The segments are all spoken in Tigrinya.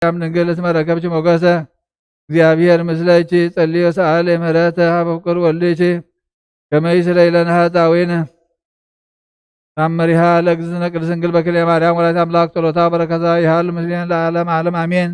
ማርያም ድንግል እስመ ረከብኪ ሞገሰ፣ እግዚኣብሔር ምስለኪ፣ ጸልዮ ሰኣሊ ምሕረተ ሀበ ፍቁር ወልድኪ፣ ከመ ይስረይ ለነ ኃጣውኢነ። ታምሪሃ ለእግዝእትነ ቅድስት ድንግል በክልኤ ማርያም ወላዲተ አምላክ፣ ጸሎታ በረከታ ይሃሉ ምስሌን ለዓለም ዓለም አሜን።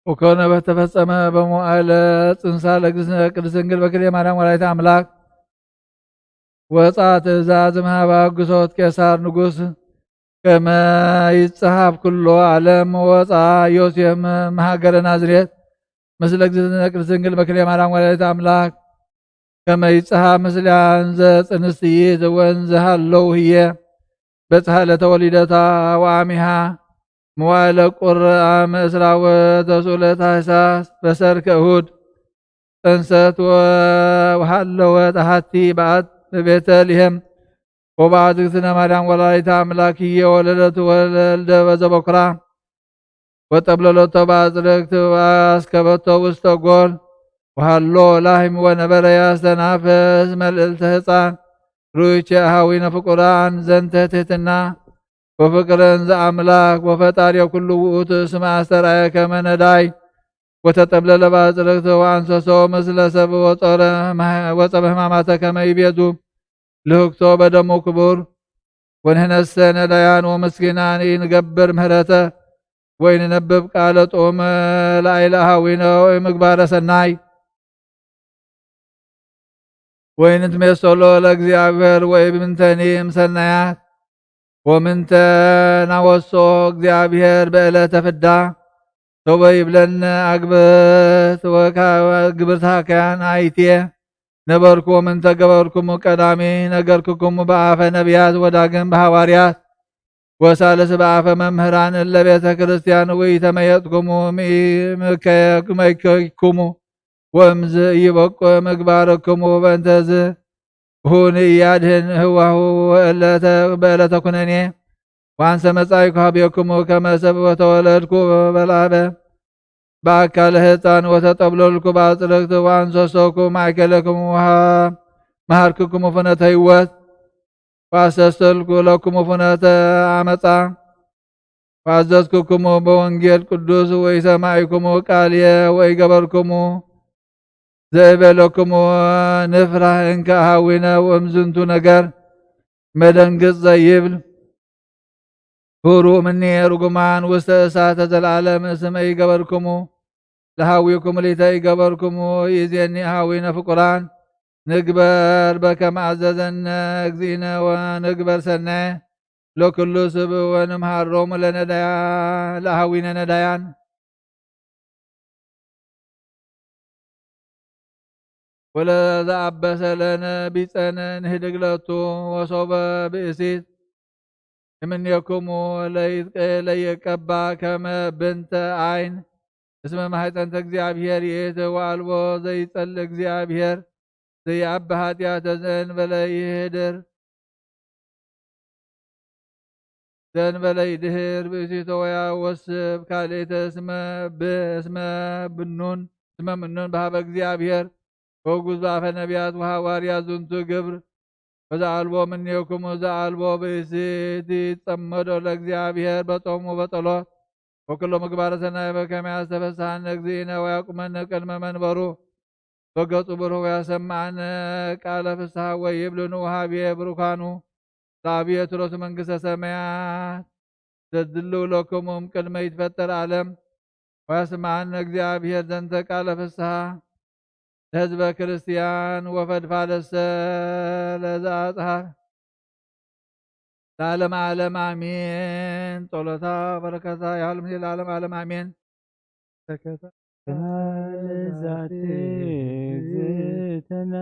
ወኮነ በተፈጸመ በመዋዕለ ጽንሳ ለእግዝእትነ ቅድስት ድንግል በክልኤ ማርያም ወላዲተ አምላክ ወፃ ትእዛዝ እምሃበ ግሶት ቄሳር ንጉስ ከመ ይጸሃፍ ኩሎ ዓለም። ወፃ ዮሴፍ እምሃገረ ናዝሬት ምስለ እግዝእትነ ቅድስት ድንግል በክልኤ ማርያም ወላዲተ አምላክ ከመ ይጸሃፍ ምስሌሃ እንዘ ጽንስቲ ወእንዘ ሃለው ህዬ በጽሐ ለተወሊደታ ወአሚሃ መዋዕለ ቁር አመ እስራ ወተስዑ ለታህሳስ በሰርከ እሁድ ጠንሰት ወሃለወት አሐቲ በዓት በቤተ ልሔም ወበዓት እግዝእትነ ማርያም ወላዲተ አምላክ ህዬ ወለደት ወለልደ በዘበኩራ ወጠብለለቶ በአጽርቅት ወአስከበቶ ውስተ ጎል ወሃሎ ላህም ወነበረ ያስተናፍስ መልዕልተ ህፃን ሩቼ አሃዊነ ፍቁራን ዘንተ ትህትና ወፍቅርን ዘአምላክ ወፈጣሪ ኩሉ ውእቱ እስመ አስተርአየ ከመ ነዳይ ወተጠብለለ በአጽርቅት ወአንሰሶ ምስለ ሰብ ወጾረ ወጸበ ህማማተ ከመ ይቤዙ ልህክቶ በደሙ ክቡር ወንህነሰ ነዳያን ወምስኪናን ኢንገብር ምህረተ ወኢንነብብ ቃለ ጥዑም ለአይለ አሃዊነ ወኢምግባረ ሰናይ ወኢንትሜሰሎ ለእግዚኣብሔር ወኢብምንተኒ እምሰናያት ወምንተ ናወሶ እግዚአብሔር በዕለተ ፍዳ ሶበ ይብለነ አግብርት ወካ-፣ ግብርት ሃካያን አይቴ ነበርኩ። ወምንተ ገበርኩሙ ቀዳሚ ነገርኩኩሙ በአፈ ነቢያት ወዳግም በሐዋርያት ወሳልስ በአፈ መምህራን እለ ቤተ ክርስቲያን ወኢተመየጥኩሙ ምእከ-፣ መይከይኩሙ ወእምዝ ኢይበቁ ምግባርክሙ በእንተዝ ሁን ኢያድህን ህዋሁ ወእለተ በእለተ ኩነኔ ዋንሰ መጻይኩ ሀቤክሙ ከመ ሰብ ወተወለድኩ በላበ በአካለ ህፃን ወተጠብለልኩ በአጽርቅት ወአንሰሶኩ ማእከለክሙ መሃርክክሙ ፍኖተ ህይወት ወአሰሰልኩ ለክሙ ፍኖተ አመፃ ወአዘዝኩክሙ በወንጌል ቅዱስ ወኢሰማዕኩሙ ቃልየ ወኢገበርኩሙ ዘእበለክሙ ንፍራህ እንከ አሃዊነ ወእምዝንቱ ነገር መደንግጽ ዘይብል ሁሩ እምኔ ርጉማን ውስተ እሳተ ዘለዓለም እስመ ኢገበርክሙ ለሃዊኩም ሊተ ኢገበርክሙ ይእዜኒ አሃዊነ ፍቁራን ንግበር በከመ አዘዘነ እግዚእነ ወንግበር ሰናየ ለኩሉ ስብ ወንምሃሮሙ ለነዳያ ለአሃዊነ ነዳያን። ወለዘአበሰ ለነ ቢጸነ ንህድግ ለቱ ወሶበ ብእሲት እምኔክሙ ለይትቀ-፣ ለይቀባ ከመ ብንተ አይን እስመ ማሕፀንተ እግዚአብሔር ይእቲ ወአልቦ ዘይጸል እግዚአብሔር ዘይአብ ኃጢአተ ዘእንበለ ይህድር ዘእንበለ ይድህር ብእሲቶ ወያ ወስብ ካልእተ እስመ ብ-፣ እስመ ብኑን እስመ ምኑን በሃበ እግዚአብሔር ወጉዝ በአፈ ነቢያት ወሐዋርያት ዝንቱ ግብር። ወዘአልቦ እምኔክሙ ዘአልቦ ብእሲት ይጸመዶ ለእግዚአብሔር በጾም ወበጸሎት ወኩሎ ምግባረ ሰናይ በከመ ያስተፈስሐነ እግዚእነ ወያቁመነ ቅድመ መንበሩ በገጹ ብሩህ ወያሰምዓነ ቃለ ፍስሐ ወይብልኑ ውሃቤ ብሩካኑ ለአብየ ትሮስ መንግስተ ሰማያት ዘድልው ለክሙም ቅድመ ይትፈጠር ዓለም ወያስምዓነ እግዚአብሔር ዘንተ ቃለ ፍስሐ ለህዝበ ክርስቲያን ወፈድፋደሰ ለዘአጽሐፍ ለዓለም ዓለም አሜን። ጸሎታ በረከታ ያህል ምስሌነ ለዓለም ዓለም አሜን። በረከታ ቃል ዛቲ እግዝእትነ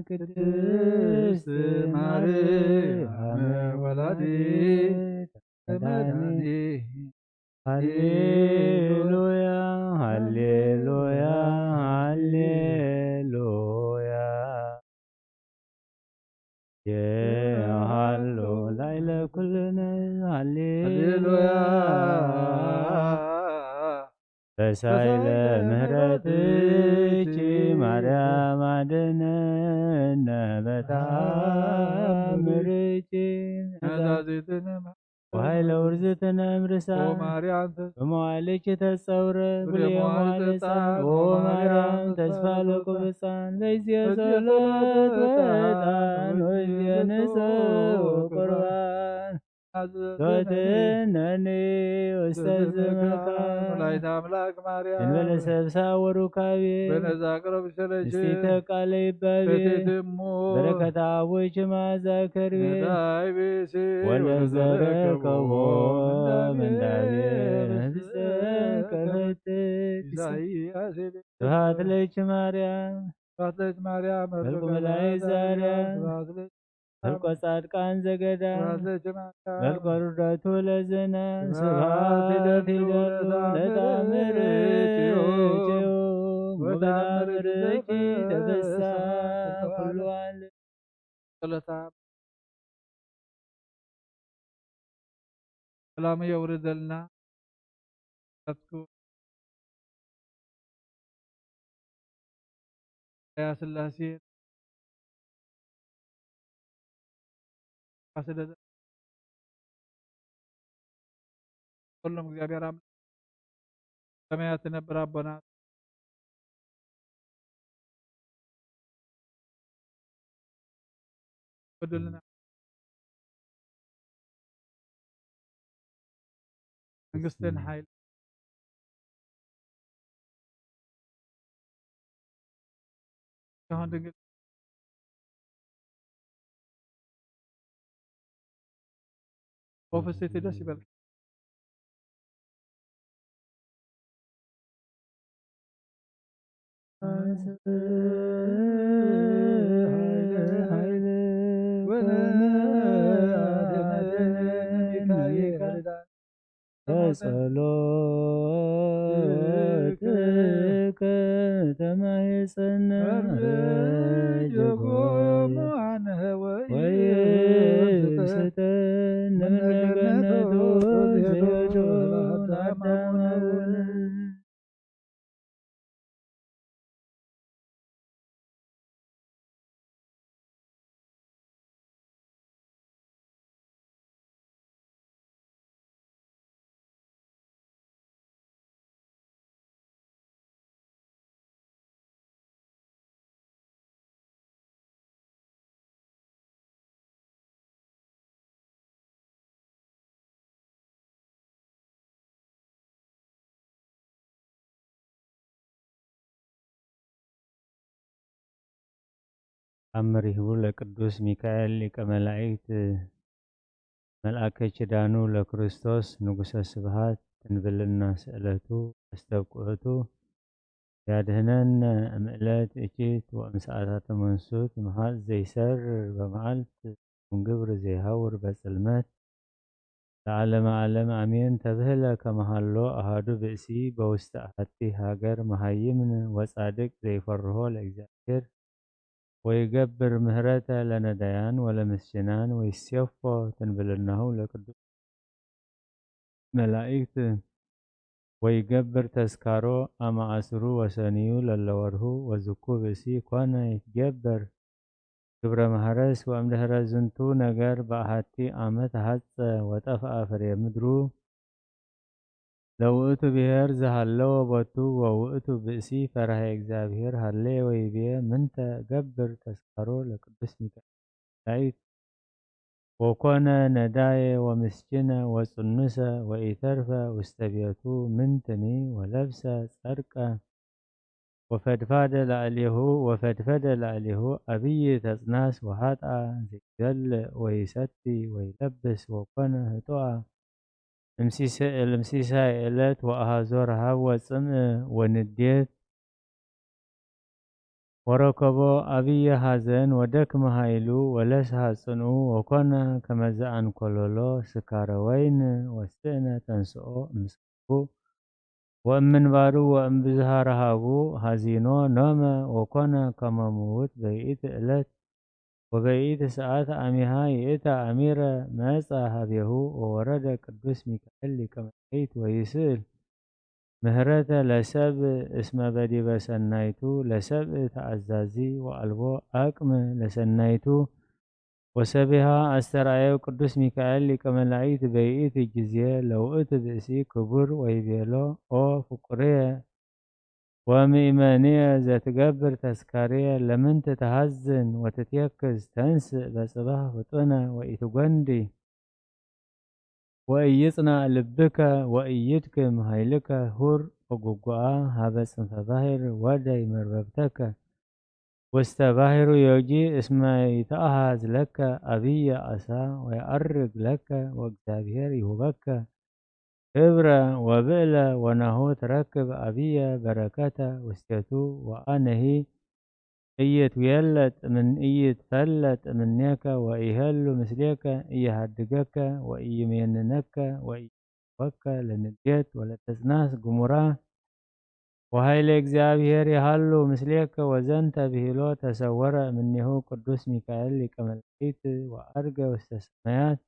ቅድስት ማርያም ወላዲት መድኃኒት። ሃሌሉያ፣ ሃሌሉያ፣ ሃሌሉያ። የሃሎ ላይለ ኩልነ ሃሌሉያ። ተሳይለ ምህረትኪ ማርያም አድነነ በተአምርኪ። መዛዚትነ ወኃይለ ውርዝትነ እምርሳ ማርያም ተስ- በመዋዕልኪ ተጸውረ ብሌ ብሌ መዋዕል መዋዕል ሕፃን ሕፃን ኦ ማርያም ተስፋ ተስፋ ለቁብፃን በይዜ በይዜ ጸሎት ጸሎት ወዕጣን ወይዜ ወይዜ ንጹሕ ንጹሕ ቁርባን ቁርባን ዞትነኒ ውስተ ዝመካ ወላዲተ አምላክ ማርያም እንበለ ሰብሳ ወሩካቤ በነዛ ቅረብ ሸለች እስቲተ ቃለ ይባቤ በቴትሙ በረከታ አቦች መዓዛ ከርቤ ነዳይ ቤሴ ወለዘረከቦ ወለዘረከቦ ምንዳቤ ምንዳቤ ነፍሰ ከፈትክ ኢሳይያስ ስብሐት ለኪ ማርያም ስብሐት ለኪ ማርያም መልኩ መልኩ መላእክት መላእክት ዛርያ ዛርያ ስብሐት ለኪ መልኮ ጻድቃን ዘገዳም ስብሐት ለኪ ማርያም መልኮ ርደቱ ለዝና ስብሐት ስብሐት ይደሉ ይደሉ ለታምርኪ ለታምርኪ ወታምርኪ ተፈሳ ተፈሳ ኩሉ ዓለም። ጸሎታ ሰላሙ የውርደልና። ናትኩ ያ ስላሴ ስለ ኩሎም እግዚኣብሔር ኣምላኽ ሰማያት ትነብር ኣቦና ወድልና መንግስትን ሓይል ይኹን ድንግል ኦፍስቲ ደስ ይበልካ። ጸሎትከ ተማህፀነ ረጀጎሙ ወይብስተን እምነ ገነቱ ዜዶ ለአዳም አቡነ። ተአምር ይህቡ ለቅዱስ ሚካኤል ሊቀ መላእክት። መልአከ ኪዳኑ ለክርስቶስ ንጉሰ ስብሐት ትንብልና ስእለቱ አስተብቅዑቱ ያድህነን እምእለት እኪት ወእምሰዓታተ መንሱት መሓጽ ዘይሰር በመዓልት ግብር ዘይሃውር በጽልመት ለዓለመ ዓለም አሜን። ተብህለ ከመሃሎ አሃዱ ብእሲ በውስተ አሐቲ ሃገር መሃይምን ወጻድቅ ዘይፈርሆ ለእግዚአብሔር ወይገብር ምህረተ ለነዳያን ወለምስኪናን ወይሴፎ ትንብልናሁ ለቅዱስ መላእክት ወይገብር ተስካሮ ኣመ አስሩ ወሰንዩ ለለወርሁ ወዝኩ ብእሲ ኮነ ይትገበር ግብረ ማህረስ ወእምድህረ ዝንቱ ነገር በአሐቲ አመት ሐጸ ወጠፍአ ፍሬ ምድሩ ለውእቱ ብሔር ዘሃለወ ቦቱ ወውእቱ ብእሲ ፈራሄ እግዚኣብሔር ሃለየ ወይቤ ምንተ ገብር ተስካሮ ለቅዱስ ሚካኤል ላይት ወኮነ ነዳየ ወምስኪነ ወጽኑሰ ወኢተርፈ ውስተ ቤቱ ምንትኒ ወለብሰ ጸርቀ ወፈድፋደ ላዕሌሁ ወፈድፈደ ላዕሌሁ አብይ ተጽናስ ወሃጥአ ዘይበልዕ ወይሰቲ ወይለብስ ወኮነ ህጡአ እምሲሳይ ዕለት ወአሃዞ ረሃብ ወጽምእ ወንዴት ወረከቦ አብየ ሐዘን ወደክመ ኃይሉ ወለስሐ ጽንኡ ወኮነ ከመ ዘአንኮለሎ ስካረ ወይን ወስእነ ተንስኦ እምስክርኩ ወእምንባሩ ወእምብዝሃ ረሃቡ ሐዚኖ ኖመ ወኮነ ከመ ምውት በይእቲ ዕለት ወበይእቲ ሰዓት አሚሃ ይእተ አሚረ መጻ ሀቤሁ ወወረደ ቅዱስ ሚካኤል ሊቀ መላእክት ወይስእል ምህረተ ለሰብ እስመ በዲበ ሰናይቱ ለሰብ ተአዛዚ ወአልቦ አቅም ለሰናይቱ ወሰቢሃ አስተርአዮ ቅዱስ ሚካኤል ሊቀ መላእክት በይእቲ ጊዜ ለውእቱ ብእሲ ክቡር ወይቤሎ ኦ ፍቁርየ ወምእመንየ ዘትገብር ተስካርየ ለምንት ተሐዝን ወትትየክዝ ተንስእ በጽባሕ ፍጡነ ወኢትጎንዲ ወኢይጽናዕ ልብከ ወኢይድክም ኃይልከ ሁር ወጉጉአ ሀበ ጽንፈ ባሕር ወደይ መርበብተከ ውስተ ባሕሩ ዮጂ እስመ ይትአሃዝ ለከ አብየ አሳ ወየዐርግ ለከ ወእግዚአብሔር ይሁበከ ክብረ ወብዕለ ወናሁ ትረክብ አብየ በረከተ ውስቴቱ ወአነሂ ኢይትዌለጥ ምን ኢይትፈለጥ እምኔከ ወኢሄሉ ምስሌከ ኢይሃድገከ ወኢይሜንነከ ወኢይወከ ለንዴት ወለተጽናስ ግሙራ ወኃይለ እግዚኣብሔር ይሃሉ ምስሌከ ወዘንተ ብሂሎ ተሰወረ እምኔሁ ቅዱስ ሚካኤል ሊቀ መላእክት ወዐርገ ውስተ ሰማያት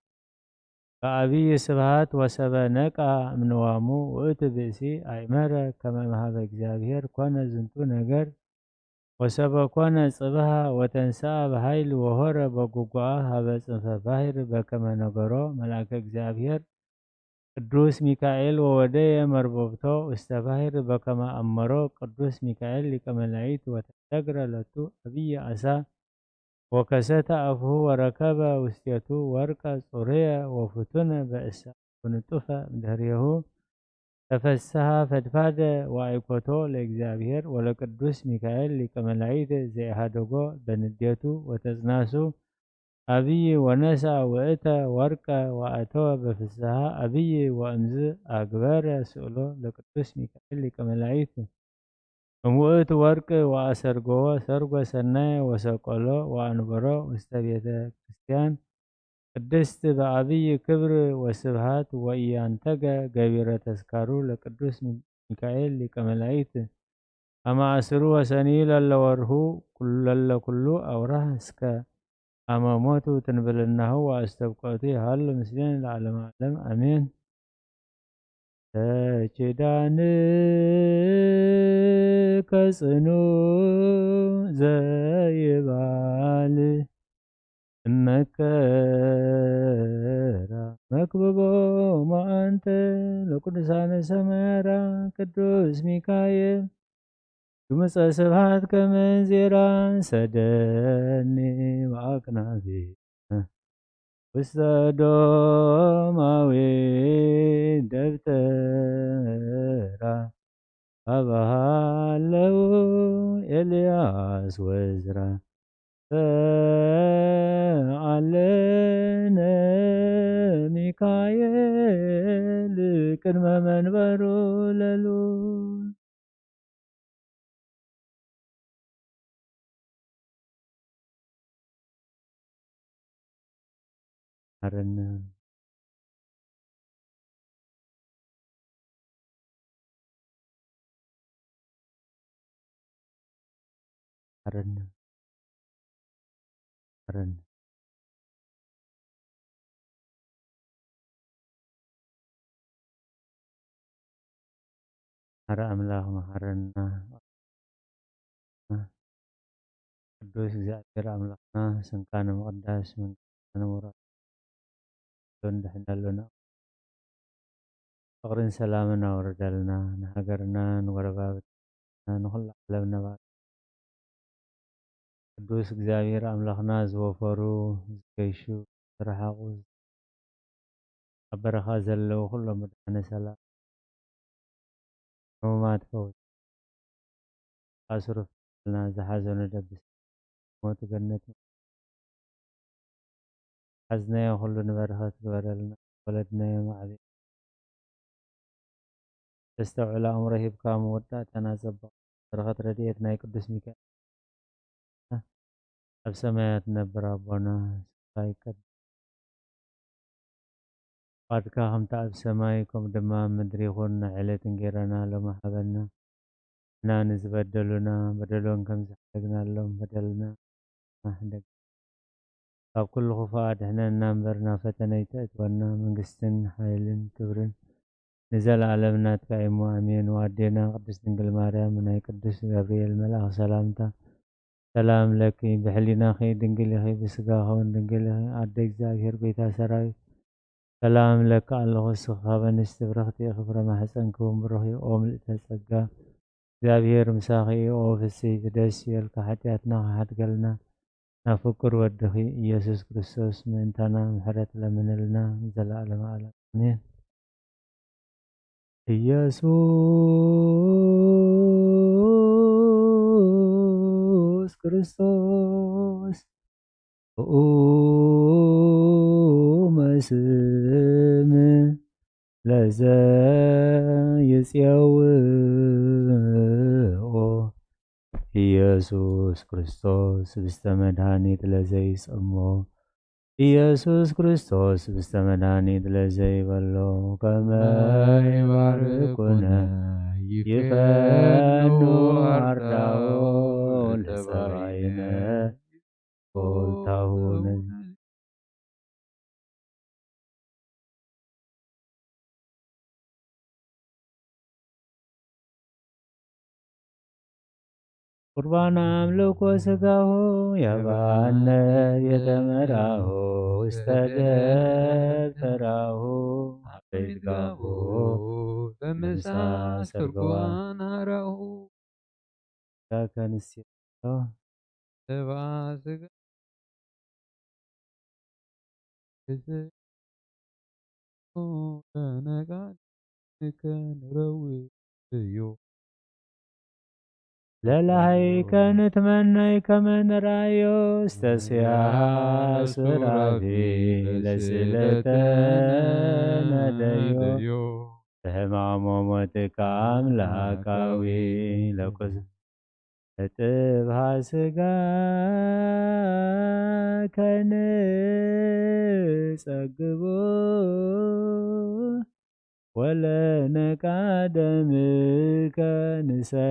በአብይ ስብሐት ወሰበ ነቃ እምንዋሙ ውእቱ ብእሲ አእመረ ከመ እምሃበ እግዚኣብሔር ኮነ ዝንቱ ነገር ወሰበ ኮነ ጽብሃ ወተንስአ በኃይል ወሆረ በጉጉአ ሀበ ጽንፈ ባሕር በከመ ነገሮ መልአከ እግዚኣብሔር ቅዱስ ሚካኤል ወወደየ መርበብቶ ውስተ ባሕር በከመ አመሮ ቅዱስ ሚካኤል ሊቀ መላእክት ወተሰግረ ለቱ አብይ አሳ ወከሰተ አፍሁ ወረከበ ውስቴቱ ወርቀ ጽሩየ ወፍቱነ በእሳ ወንጡፈ እምድህሬሁ ተፈስሐ ፈድፋደ ወአይኮቶ ለእግዚአብሔር ወለቅዱስ ሚካኤል ሊቀ መላእክት ዘኢሃደጎ በንዴቱ ወተጽናሱ አብይ ወነስአ ውእተ ወርቀ ወአተወ በፍስሐ አብይ ወእምዝ አግበረ ስእሎ ለቅዱስ ሚካኤል ሊቀ መላእክት እምውእቱ ወርቅ ወአሰርገዎ ሰርጎ ሰናየ ወሰቀሎ ወአንበሮ ውስተ ቤተ ክርስቲያን ቅድስት በአብይ ክብር ወስብሃት ወኢያንተገ ገቢረ ተስካሩ ለቅዱስ ሚካኤል ሊቀ መላእክት አመ አስሩ ወሰኒ ለለወርሁ ለለኩሉ አውራህ እስከ አመ ሞቱ ትንብልናሁ ወአስተብቆቱ ይሃሉ ምስሌን ለዓለመ ዓለም አሜን። ኪዳንከ ጽኑ ዘይባል እመከራ መክብቦ ማአንተ ለቅዱሳነ ሰማያራ ቅዱስ ሚካኤል ግምፀ ስብሐት ከመንዜራ ሰደኒ ማአክናፊ ውስተ ዶማዊ ደብተራ አበሃለው ኤልያስ ወዝራ ሰአለነ ሚካኤል ቅድመ መንበሩ ለሉ አረነ አረነ አረነ መሓሪ ኣምላኽ መሓረና። ቅዱስ እግዚኣብሔር ኣምላኽና፣ ስምካ ንምቕዳስ፣ መንግስትካ ንምውራስ እንድሕነሉና፣ ፍቕርን ሰላምን ኣውርደልና፣ ንሃገርና፣ ንጎረባብትና፣ ንኹሉ ዓለም ነባር። ቅዱስ እግዚኣብሔር ኣምላኽና፣ ዝወፈሩ፣ ዝገሹ፣ ዝረሓቑ፣ ኣብ በረኻ ዘለዉ ኩሎም ብድሓነ ሰላም፣ ሕሙማት ፈውስ፣ ኣስሩ ፍትና፣ ዝሓዘኑ ደብስ፣ ሞት ገነት ሓዝናዮ ኩሉ ንበረኸት ግበረልና። ወለድናዮ ማዕበ ተስተውዕል ኣእምሮ ሂብካ መወዳእታና ጸብቕ። በረኸት ረድኤት ናይ ቅዱስ ሚካኤል ኣብ ሰማያት ነብር ኣቦና፣ ስምካ ይቀደስ። ፍቓድካ ከምቲ ኣብ ሰማይ፣ ከምኡ ድማ ኣብ ምድሪ ይኹን። ናይ ዕለት እንጌራና ሎሚ ሃበና። እና ንዝበደሉና፣ በደሎም ከም ዝሓደግናሎም በደልና ንሓደግ። ካብ ኩሉ ክፉእ ኣድሕነና እምበር፣ ናብ ፈተነ ኣይተእትወና። መንግስትን ሓይልን ክብርን ንዘለኣለም ናትካ እዩ እሞ፣ ኣሜን። ወኣዴና ቅድስት ድንግል ማርያም፣ ናይ ቅዱስ ገብርኤል መልኣኽ ሰላምታ፣ ሰላም ለኪ፣ ብሕሊናኺ ድንግል ኢኺ፣ ብስጋኺ እውን ድንግል ኢኺ። ኣደ እግዚኣብሔር፣ ጎይታ ሰራዊት፣ ሰላም ለኪ ኣለኹ፣ እስኺ ካብ ኣንስቲ ብርኽቲ ኢኺ፣ ፍረ ማሕፀንኪ እውን ብሩኽ እዩ። ኦ ምልእተ ጸጋ፣ እግዚኣብሔር ምሳኺ እዩ። ኦ ፍስሕቲ፣ ደስ ይበልኪ፣ ሓጢኣትና ክሓድገልና፣ ናብ ፍቁር ወድኺ ኢየሱስ ክርስቶስ ምእንታና ምሕረት ለምንልና፣ ንዘለኣለመ ዓለም ኣሜን። ኢየሱስ ክርስቶስ ጥዑመ ስም ለዘይጽውኦ፣ ኢየሱስ ክርስቶስ ስብስተ መድኃኒት ለዘይጸሞ፣ ኢየሱስ ክርስቶስ ስብስተ መድኃኒት ለዘይበሎ፣ ከመ ይባርኩነ ይፈኑ አርዳኦ ለጸባኢነ። ቁልታሁነ። ቁርባን አምልኮ ስጋሁ የባነ ቤተ መራሁ ውስተ ደብተራሁ አበይት ጋሁ በምሳ ሰርጎ ሰርጎ ናራሁ። ከንስዮ ሰብአ ስጋ እዚ ከነቃል ከንረውዮ። ለላሃይ ከንትመነይ ከመ ንርአዮ ውስተ ሲያህ ሱራፊ ለስእለተ ነደዮ። ብሕማሞ ሞትካ አምላካዊ ለኩስ እጥብሃ ስጋ ከንጸግቦ ወለነቃ ደምከ ንሰርቦ።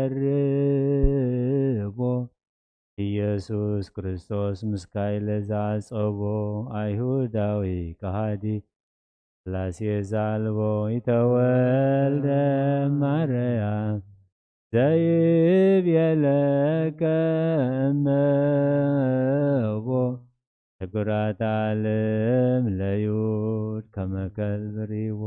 ኢየሱስ ክርስቶስ ምስካይ ለዛጸቦ አይሁዳዊ ከሃዲ ሥላሴ ዛልቦ ይተወልደ ማርያም ዘይብየለከ እመቦ። ሕጉራት ዓለም ለዩድ ከመ ከልብ ርኢዎ።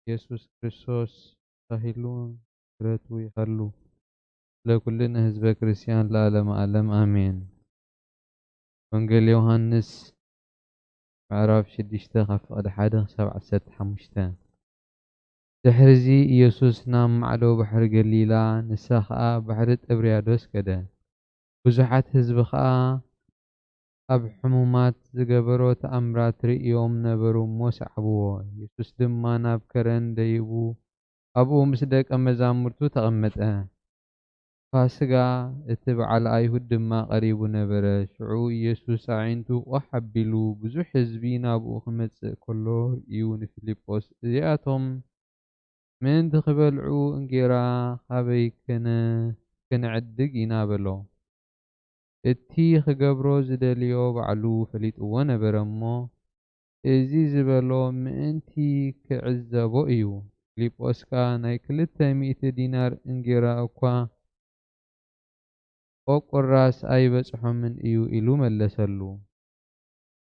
ኢየሱስ ክርስቶስ ተባሂሉ ምሕረቱ ይኸሉ ለኩልነ ህዝበ ክርስቲያን ለዓለመ ዓለም ኣሜን። ወንጌል ዮሃንስ ምዕራፍ ሽዱሽተ ካብ ፍቕዲ ሓደ ክሳብ ዓሰርተ ሓሙሽተ። ድሕርዚ ኢየሱስ ናብ ማዕዶ ባሕሪ ገሊላ፣ ንሳ ኸኣ ባሕሪ ጥብርያዶስ ከደ። ብዙሓት ህዝቢ ኸኣ ኣብ ሕሙማት ዝገበሮ ተኣምራት ርእዮም ነበሩ እሞ ሰዓብዎ። ኢየሱስ ድማ ናብ ከረን ደይቡ ኣብኡ ምስ ደቀ መዛሙርቱ ተቐመጠ። ፋስጋ፣ እቲ በዓል ኣይሁድ ድማ ቀሪቡ ነበረ። ሽዑ ኢየሱስ ኣዒንቱ ቋሕ ኣቢሉ፣ ብዙሕ ህዝቢ ናብኡ ክመጽእ ከሎ ርእዩ ንፊልጶስ፣ "እዚኣቶም ምእንቲ ክበልዑ እንጌራ ካበይ ክን-፣ ክንዕድግ ኢና?" በሎ። እቲ ክገብሮ ዝደልዮ ባዕሉ ፈሊጥዎ ነበረ እሞ፣ እዚ ዝበሎ ምእንቲ ክዕዘቦ እዩ። ፊልጶስ ከኣ፣ "ናይ ክልተ ሚእቲ ዲናር እንጌራ እኳ ቆቁራስ ኣይበጽሖምን እዩ" ኢሉ መለሰሉ።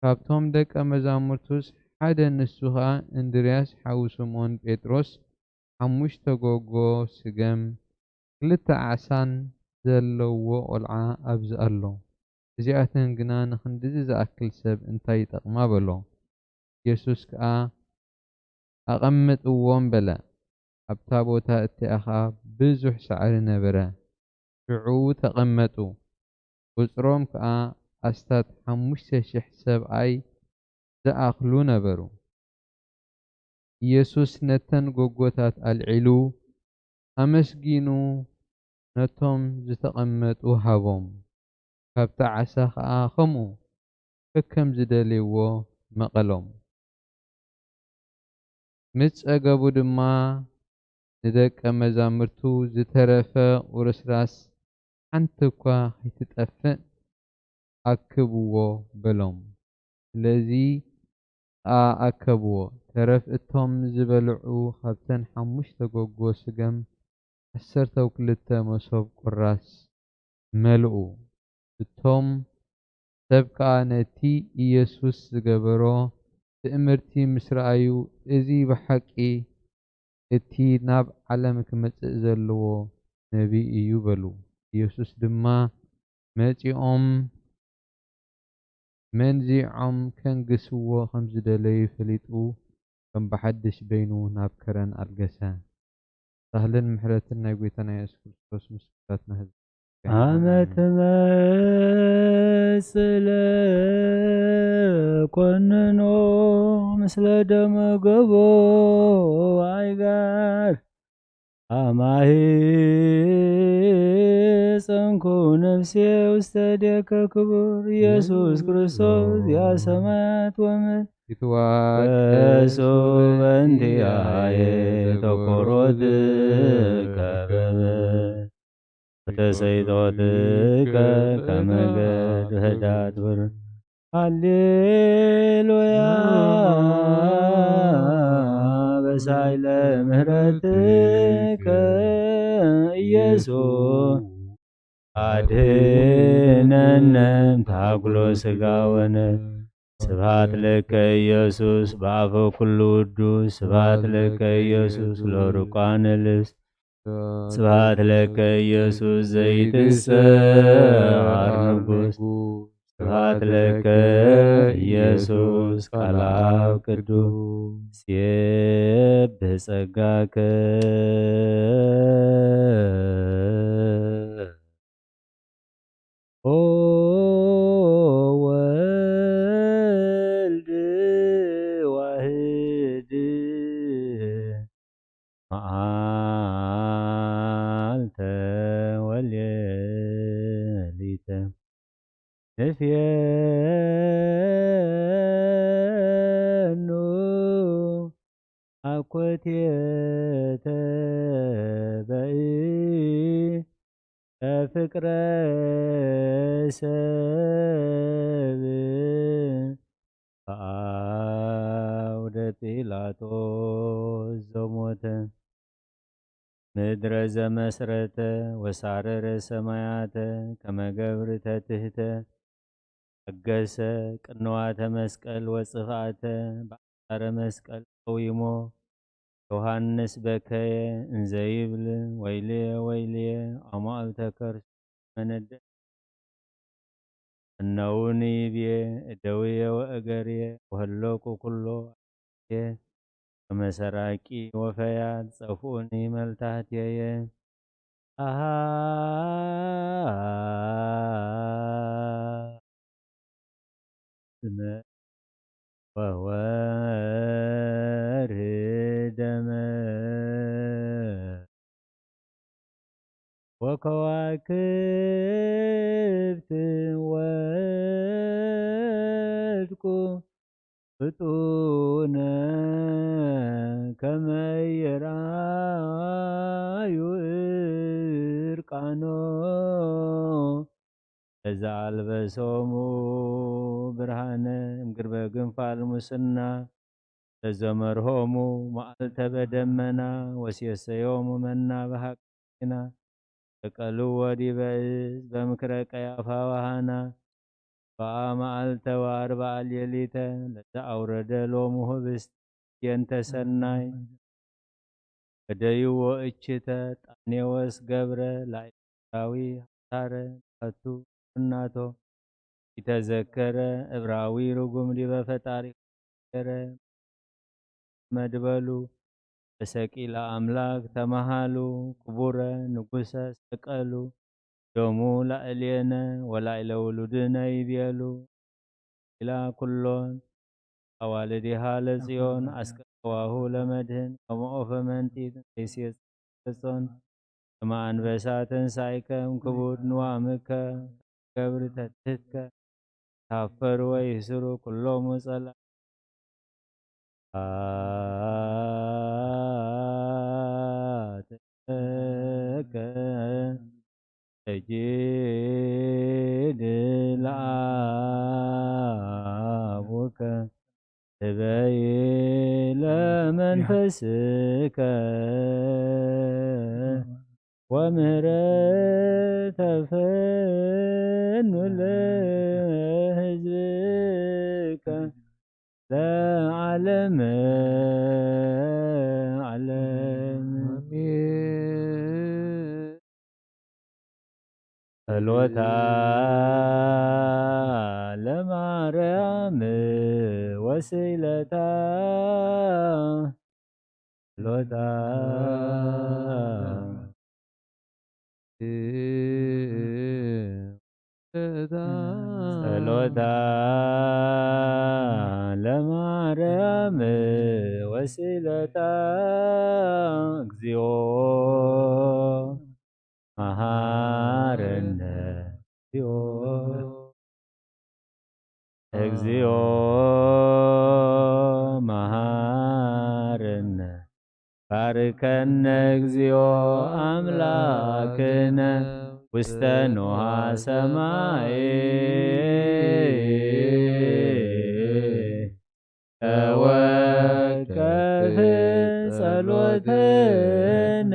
ካብቶም ደቀ መዛሙርቱስ ሓደ፣ ንሱ ኸኣ እንድርያስ ሓው ስምዖን ጴጥሮስ፣ ሓሙሽተ ጎጎ ስገም፣ ክልተ ዓሳን ዘለዎ ቆልዓ ኣብዚ ኣሎ። እዚኣተን ግና ንኽንድዚ ዝኣክል ሰብ እንታይ ይጠቕማ? በሎ። የሱስ ከኣ፣ "ኣቐምጥዎም" በለ። ኣብታ ቦታ እቲኣ ኸኣ ብዙሕ ሳዕሪ ነበረ። ሽዑ ተቐመጡ። ቁጽሮም ከኣ ኣስታት ሓሙሽተ ሽሕ ሰብኣይ ዝኣኽሉ ነበሩ። ኢየሱስ ነተን ጎጎታት ኣልዒሉ፣ ኣመስጊኑ ነቶም ዝተቐመጡ ሃቦም። ካብቲ ዓሳ ኸኣ ኸምኡ ከከም ዝደልይዎ መቐሎም። ምስ ጸገቡ ድማ ንደቀ መዛሙርቱ፣ "ዝተረፈ ቁርስራስ ሓንቲ እኳ ኸይትጠፍእ ኣክብዎ" በሎም። ስለዚ ኸኣ ኣከብዎ። ተረፍ እቶም ዝበልዑ ኻብተን ሓሙሽተ ጎጎ ስገም ዓሰርተው ክልተ መሶብ ቁራስ መልኡ። እቶም ሰብ ከኣ ነቲ ኢየሱስ ዝገበሮ ትእምርቲ ምስ ረኣዩ፣ "እዚ ብሓቂ እቲ ናብ ዓለም ክመጽእ ዘለዎ ነብዪ እዩ" በሉ። ኢየሱስ ድማ መጺኦም መንዚዖም ከንግስዎ ከም ዝደለዩ ፈሊጡ፣ ከም ብሓድሽ በይኑ ናብ ከረን ኣልገሰ። ሳህልን ምሕረትን ናይ ጐይታና የሱስ ክርስቶስ ምስ ኩላትና ህዝቢ ኣመ ትመጽእ ለኮንኖ ምስለ ደመ ገቦ ኣይጋር። ኣማሂ ጸንኩ ነፍሴ ውስተ እዴከ ክቡር ኢየሱስ ክርስቶስ ዚኣ ሰማያት ወምድር። ይትዋቀሱ በእንቲአየ ተኮሮትከ በምድር ወተሰይጦትከ ከመ ገድ ህዳት ብር። ሃሌሉያ በሳይለ ምህረትከ ኢየሱስ አድህነነ እምታግሎ ስጋወነ። ስብሐት ለከ ኢየሱስ በአፈ ኩሉ ውዱስ። ስብሐት ለከ ኢየሱስ ለርቋነ ልብስ። ስብሐት ለከ ኢየሱስ ዘይትሰዓር ንጉስ። ስብሐት ለከ ኢየሱስ ቃል አብ ቅዱስ። ሴብሕ ጸጋከ ኦ ወልድ ዋህድ መዓልተ ወሌሊተ። ንፍየኑ አኮቴተ በኢ ፍቅረ ሰብ በአውደ ጲላጦስ ዘሞተ። ምድረ ዘመስረተ ወሳረረ ሰማያተ ከመ ገብር ተትህተ። አገሰ ቅንዋተ መስቀል ወጽፍአተ በአሳረ መስቀል ቀዊሞ። ዮሐንስ በከየ እንዘ ይብል ወይልየ ወይልየ አማእልተ ከርሱ መነደ። እነውኒ ይብዬ እደውየ ወእገርየ ወሀለቁ ኩሎ አየ ከመ ሰራቂ ወፈያት ጸፍኡኒ መልታህትየየ። አሃ ስመ ወወርህ ደመ ከዋክብት ወድቁ ፍጡነ ከመ ይርኣዩ እርቃኖ። ለዘ ኣልበሶሙ ብርሃነ እምግርበ ግንፋል ሙስና፣ ለዘመርሆሙ መዓልተ በደመና ወሴሰዮሙ መና በሃቅና። ሰቀልዎ ዲበ እዝ በምክረ ቀያፋ ወሃና። በአ መዓልተ ወአርብዓ ሌሊተ ለዘ አውረደ ሎሙ ህብስት የንተ ሰናይ። ወደይዎ እችተ ጣኔዎስ ገብረ ላይላዊ ሐሳረ ናቱ እናቶ ኢተዘከረ እብራዊ ርጉም ዲበ ፈጣሪ ገረ መድበሉ ተሰቂለ አምላክ ተመሃሉ ክቡረ ንጉሰ ሰቀሉ ዶሙ ላዕሌነ ወላዕለ ውሉድነ ይቤሉ። ኢላ ኩሎን ኣዋልዲሃ ለጽዮን አስቀዋሁ ለመድህን ከመ ኦፈ መንጢት ዘይሴጽ ገጾን ከመ አንበሳ ተንሳይከም ክቡድ ንዋምከ ገብር ተትህትከ ታፈር ወይስሩ ኩሎሙ ጸላ ተከ ተጂድ ለአቡከ ትበይ ለመንፈስከ ወምህረት ተፈኑ ለህዝብከ ለዓለመ ዓለም። ጸሎታ ለማርያም ወስእለታ ጸሎታ ጸሎታ ለማርያም ወስእለታ እግዚኦ መሃረነ እግዚኦ እግዚኦ መሃረነ ባርከነ እግዚኦ አምላክነ ውስተ ኖሃ ሰማይ ተወከፍ ጸሎተነ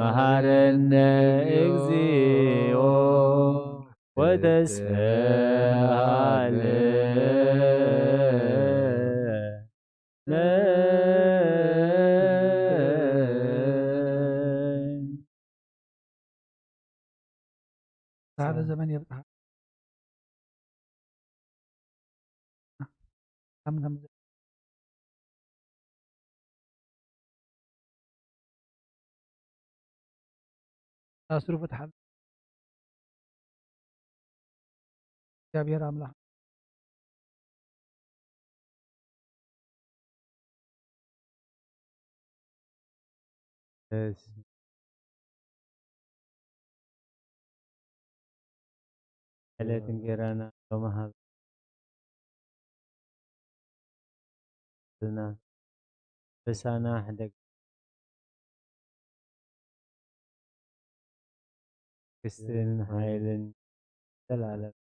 መሃረነ እግዚኦ ወተስፈሃለ ጻዕዳ ዘመን የብጽሓ። ከም ከም ኣስሩ ፍትሓል እግዚኣብሔር ኣምላኽ ደስ ዕለት እንጌራና ሎሚ ሃብ ልና በሳና ሕደግ ክስትን ሓይልን ዘላለም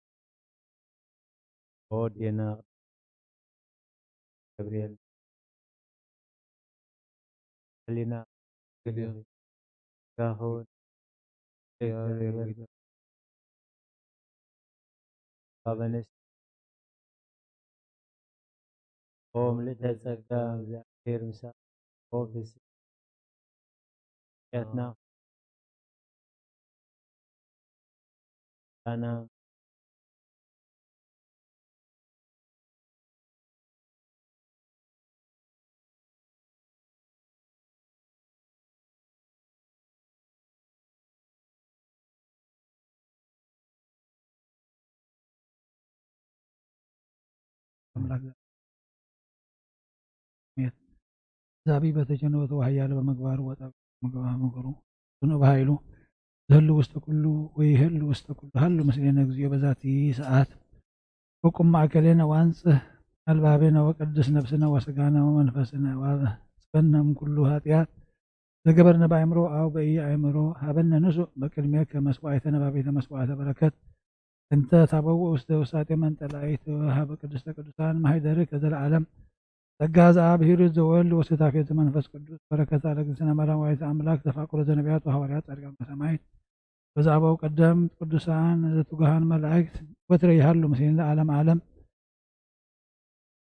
ወዴና ገብርኤል ሕሊና ጋኸውን ባበነስ ኦ ምልእተ ጸጋ እግዚኣብሔር ምሳና ኦ ፍስሕና ጣና አምላክ እግዚአብሔር በተጀነወት ወኃያል በምግባሩ ወጠቢብ ምግባር ምግሩ ጽኑዕ በኃይሉ ዝህሉ ውስተ ኩሉ ወይህሉ ውስተ ኩሉ ሃሉ ምስሌነ እግዚኦ በዛቲ ሰዓት። ወቁም ማእከሌነ ዋንጽህ ኣልባቤነ ወቀድስ ነፍስነ ወስጋነ ወመንፈስነ ዋበ ጽበነ እምኩሉ ኃጢአት ዘገበርነ በአእምሮ አው በኢአእምሮ ሀበነ ንሱእ በቅድሜከ መስዋዕተ ነባቤተ መስዋዕተ በረከት እንተ ታበውእ ውስተ ውሳጤ መንጠላይት ሀበ ቅድስተ ቅዱሳን ማህደርከ ዘለዓለም። ጸጋ ዘአብ ሂሩት ዘወልድ ወሰታፌ ዘመንፈስ ቅዱስ በረከት ለእግዝእትነ ማርያም ዋይተ አምላክ ተፋቅሮ ዘነቢያት ወሐዋርያት ጻድቃን ወሰማይት ወዘአበው ቀደምት ቅዱሳን ዘትጉሃን መላእክት ወትረ ይሃሉ ምስሌነ ለዓለም ዓለም።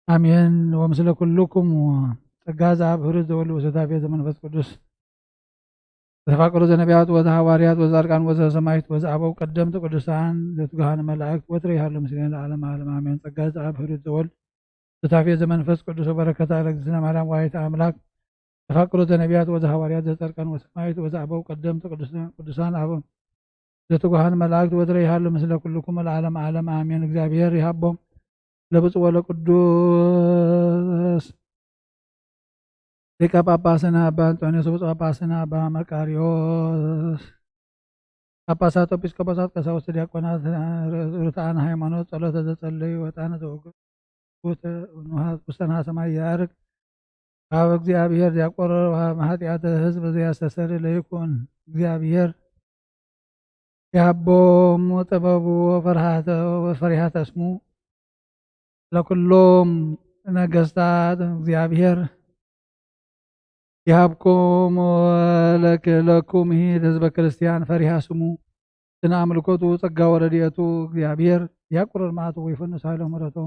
አሜን። ወምስለ ኩልኩም። ጸጋ ዘአብ ሂሩት ዘወልድ ወሰታፌ ዘመንፈስ ቅዱስ ዘተፋቀሩ ዘነቢያት ወዘሐዋርያት ወዘጻድቃን ወዘሰማዕት ወዘአበው ቀደምት ቅዱሳን ዘትጉሃን መላእክት ወትረ ይሃሉ ምስሌነ ለዓለም ዓለም አሜን። ጸጋ ዘአብ ሂሩት ዘወልድ ወሰታፌ ዘመንፈስ ቅዱስ ወበረከታ ለእግዝእትነ ማርያም ዋይተ አምላክ ተፋቅሩ ዘነቢያት ወዘሐዋርያት ዘጻድቃን ወሰማዕት ወዘአበው ቀደምት ቅዱሳን ቅዱሳን አበው ዘትጉሃን መላእክት ወትረ ይሃሉ ምስለ ኩልኩም ለዓለም ዓለም አሜን። እግዚአብሔር ይሃቦም ለብፁዕ ወለቅዱስ ሊቀ ጳጳስና አባ እንጦንዮስ፣ ብፁዕ ጳጳስና አባ መቃርዮስ፣ ጳጳሳት፣ ኤጲስቆጶሳት፣ ቀሳውስት፣ ዲያቆናት፣ ርቱዓን ሃይማኖት፣ ጸሎተ ዘጸለዩ፣ ዕጣነ ዘወግዱ፣ ውስተ ነሐ ሰማይ ያዕርግ። ካብ እግዚአብሔር ዚያቆርብ ኃጢአተ ሕዝብ ዘያስተሰሪ ለይኩን። እግዚአብሔር ይሃቦም ጥበቡ ወፈርሃተ ወፈሪሃተ ስሙ ለኩሎም ነገስታት። እግዚአብሔር ይሃብኩም ወለክለኩም ህዝበ ክርስቲያን ፈሪሃ ስሙ ስነ አምልኮቱ ጸጋ ወረድኤቱ። እግዚአብሔር ያቁርር መዓቱ ወይፈንስ ኃይለ ምሕረቱ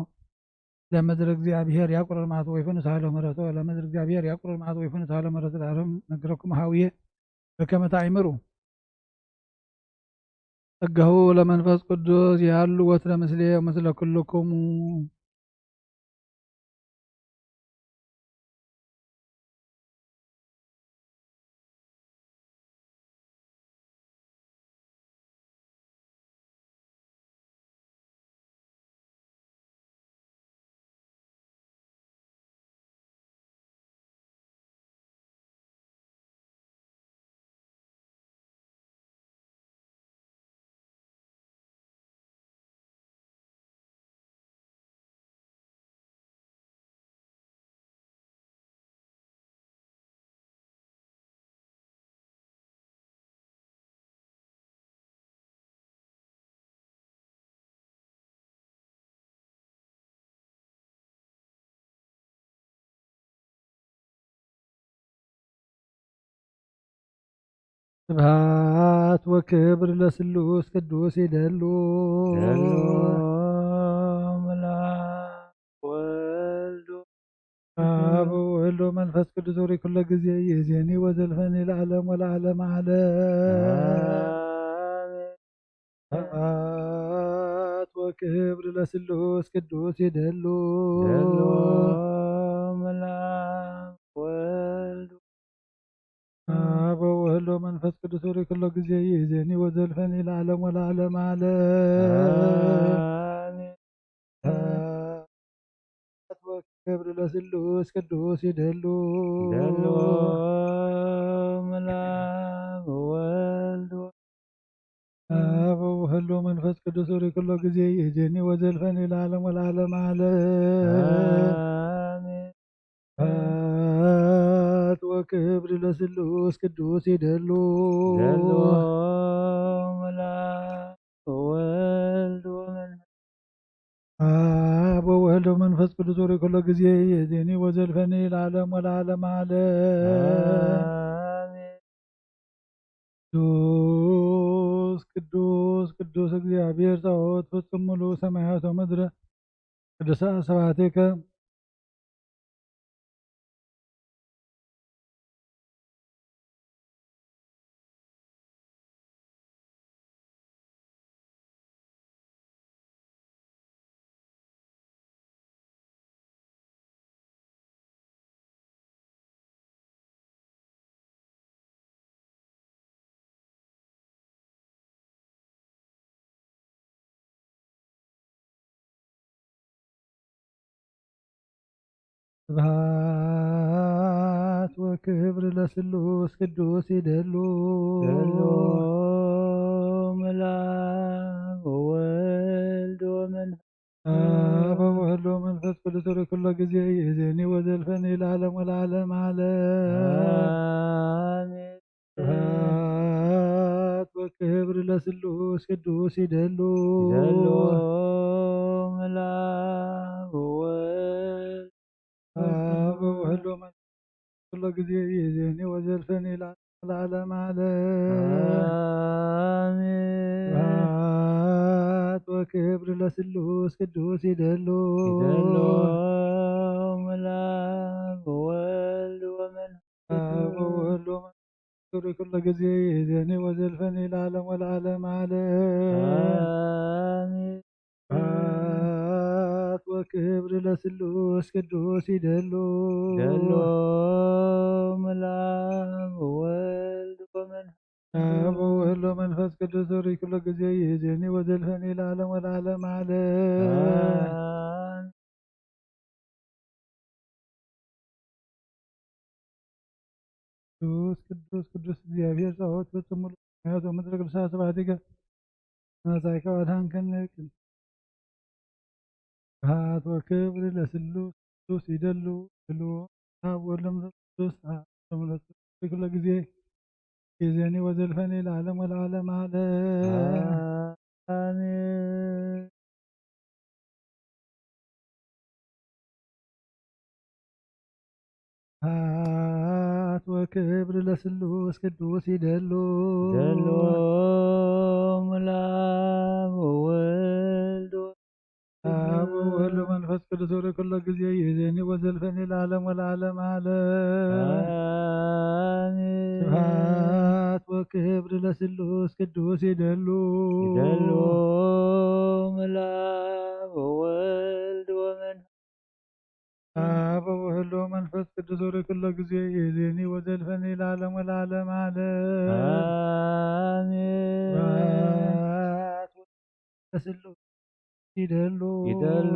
ለምድር። እግዚአብሔር ያቁርር መዓቱ ወይፈንስ ኃይለ ምሕረቱ ለምድር። እግዚአብሔር ያቁርር መዓቱ ወይፈንስ ኃይለ ምሕረቱ ለዓለም። ነግረኩም ሀውዬ በከመ ተአምሩ። ጸጋሁ ለመንፈስ ቅዱስ ይሃሉ ወትረ ምስሌ ምስለ ኩልኩሙ። ስብሐት ወክብር ለስሉስ ቅዱስ ይደሉ። ይደሉ። አብ ወወልድ ወመንፈስ ቅዱስ ወሪ ኩሎ ጊዜ ይእዜኒ ወዘልፈኒ ለዓለም ወለዓለም ዓለም። አሜን። ስብሐት ወክብር ለስሉስ ቅዱስ ይደሉ። ይደሉ። አብ ወወልድ ወመንፈስ ቅዱስ ወሪ ኩሎ ጊዜ ይእዜኒ ወዘልፈኒ ለዓለም ወለዓለም ዓለም። አሜን። ስብሐት ወክብር ለስሉስ ቅዱስ ይደሉ። ይደሉ። አብ ወወልድ አብ ወወልድ ወመንፈስ ቅዱስ ወሪ ኩሎ ጊዜ ይእዜኒ ወዘልፈኒ ለዓለም ወለዓለም ዓለም። አሜን። ስብሐት ወክብር ለስሉስ ቅዱስ ይደሉ። ይደሉ። አብ ወወልድ ወመንፈስ አብ ወወልድ ወመንፈስ ቅዱስ ወሪ ኩሎ ጊዜ ይእዜኒ ወዘልፈኒ ለዓለም ወለዓለም ዓለም። አሜን። ቅዱስ ቅዱስ ቅዱስ እግዚአብሔር ጸባኦት ፍጹም ሙሉ ሰማያት ወምድረ ቅዱሳት ስብሐቴከ። ስብሐት ወክብር ለስሉስ ቅዱስ ይደሉ። ይደሉ። ለአብ ወወልድ ወመንፈስ አብ ወወልድ ወመንፈስ ቅዱስ ርኩሎ ጊዜ ይእዜኒ ወዘልፈኒ ለዓለም ወለዓለም ዓለም። አሜን። ስብሐት ወክብር ለስሉስ ቅዱስ ይደሉ። ይደሉ ለአብ ወወልድ አብ ወወልድ ወመንፈስ ቅዱስ ርኩሎ ጊዜ ይእዜኒ ወዘልፈኒ ለዓለም ዓለም። አሜን። ስብሐት ወክብር ለስሉስ ቅዱስ ይደሉ። ይደሉ ለአብ ወወልድ ወመንፈስ አብ ወወልድ ወመንፈስ ቅዱስ ርኩሎ ጊዜ ይእዜኒ ወዘልፈኒ ለዓለም ወለዓለም ዓለም። አሜን። ስብሐት ወክብር ለስሉስ ቅዱስ ይደሉ። ይደሉ ለአብ ወወልድ ወመንፈስ አብ ወወልድ ወመንፈስ ቅዱስ ርኩሎ ጊዜ ይእዜኒ ወዘልፈኒ ለዓለም ወለዓለም ዓለም። አሜን። ቅዱስ ቅዱስ ቅዱስ እግዚኣብሔር ጸባኦት ፍጹም ሙሉ ሰማያት ወምድር ቅዱሳት ስብሐቲከ መጻኢከ ወአድኃንከነ። ስብሐት ወክብር ለስሉስ ቅዱስ ይደሉ። ይደሉ ለአብ ወወልድ ወመንፈስ ቅዱስ አሐዱ አምላክ ኩሎ ጊዜ ይእዜኒ ወዘልፈኒ ለዓለም ወለዓለም ዓለም። አሜን። ስብሐት ወክብር ለስሉስ ቅዱስ ይደሉ። ይደሉ ለአብ ወወልድ አብ ወወልድ ወመንፈስ ቅዱስ ርኩሎ ጊዜ ይእዜኒ ወዘልፈኒ ለዓለም ወለዓለም ዓለም። አሜን። ስብሐት ወክብር ለስሉስ ቅዱስ ይደሉ። ይደሉ ለአብ ወወልድ ወመንፈስ አብ ወወልድ ወመንፈስ ቅዱስ ርኩሎ ጊዜ ይእዜኒ ወዘልፈኒ ለዓለም ወለዓለም ዓለም። አሜን። ስብሐት ለስሉስ ይደሉ። ይደሉ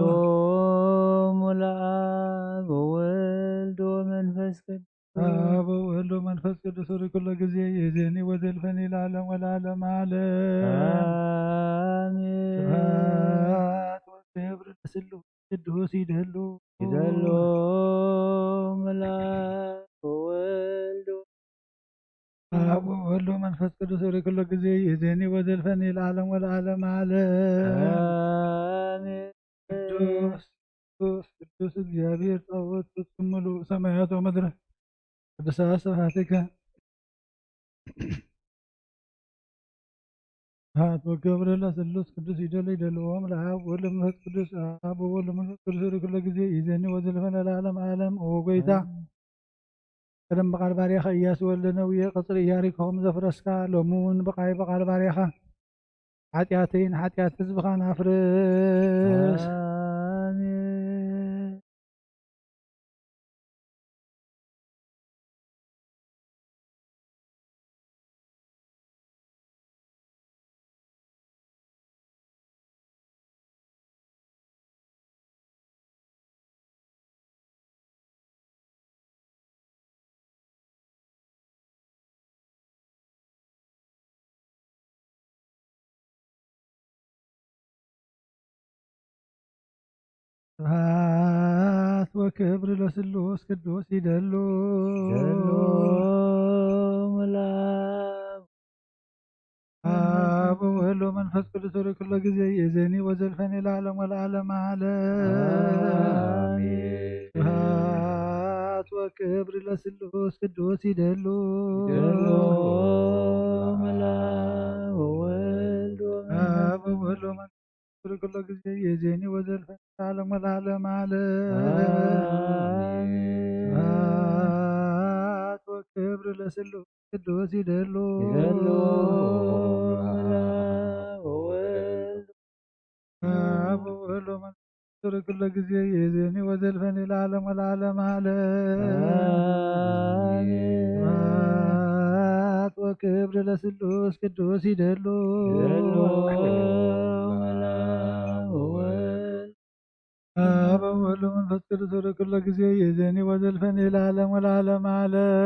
ለአብ ወወልድ ወመንፈስ ቅዱስ አብ ወወልድ ወመንፈስ ቅዱስ ርኩሎ ጊዜ ይእዜኒ ወዘልፈኒ ለዓለም ወለዓለም ዓለም። አሜን። ስብሐት ወክብር ለስሉስ ቅዱስ ይደሉ። ይደሉ ለአብ ወወልድ አብ ወወልድ ወመንፈስ ቅዱስ ርኩሎ ጊዜ ይእዜኒ ወዘልፈኒ ለዓለም ወለዓለም ዓለም። አሜን። ቅዱስ ቅዱስ ቅዱስ እግዚኣብሔር ጸባኦት ፍጹም ምሉእ ሰማያት ወምድር ቅዱሳት ስብሐቲከ። ስብሐት ወክብር ለስሉስ ቅዱስ ይደሉ ይደልዎም ለአብ ወወልድ ወመንፈስ ቅዱስ አብ ወወልድ ወመንፈስ ቅዱስ ርኩሎ ጊዜ ይእዜኒ ወዘልፈኒ ለዓለም ዓለም። ኦ ጎይታ፣ ቀደም ብቃል ባርያኻ ኢያሱ ወልደ ነውየ ቀጽሪ ኢያሪኮ ከም ዘፍረስካ፣ ሎሚ እውን ብቃይ ብቃል ባርያኻ ሓጢኣተይን ሓጢኣት ህዝብኻን ኣፍርስ። ኣሜን። ስብሐት ወክብር ለስሉስ ቅዱስ ይደሉ። ይደሉ ለአብ አብ ወወልድ ወመንፈስ ቅዱስ ርኩሎ ጊዜ ይእዜኒ ወዘልፈኒ ለዓለም ወለዓለም ዓለም። አሜን። ስብሐት ወክብር ለስሉስ ቅዱስ ይደሉ። ይደሉ ለአብ ወወልድ ወመንፈስ አብ ወወልድ ወመንፈስ ቅዱስ ርኩሎ ጊዜ ይእዜኒ ወዘልፈኒ ለዓለም ወለዓለም ዓለም። አሜን። ስብሐት ወክብር ለስሉስ ቅዱስ ይደሉ። ይደሉ ለአብ ወወልድ አብ ወወልድ ወመንፈስ ቅዱስ ርኩሎ ጊዜ ይእዜኒ ወዘልፈኒ ለዓለም ወለዓለም ዓለም። አሜን። ስብሐት ወክብር ለስሉስ ቅዱስ ይደሉ። ይደሉ ለአብ ወወልድ አብ ወወልድ ወመንፈስ ቅዱስ ርኩሎ ጊዜ ይእዜኒ ወዘልፈኒ ለዓለም ወለዓለም ዓለም።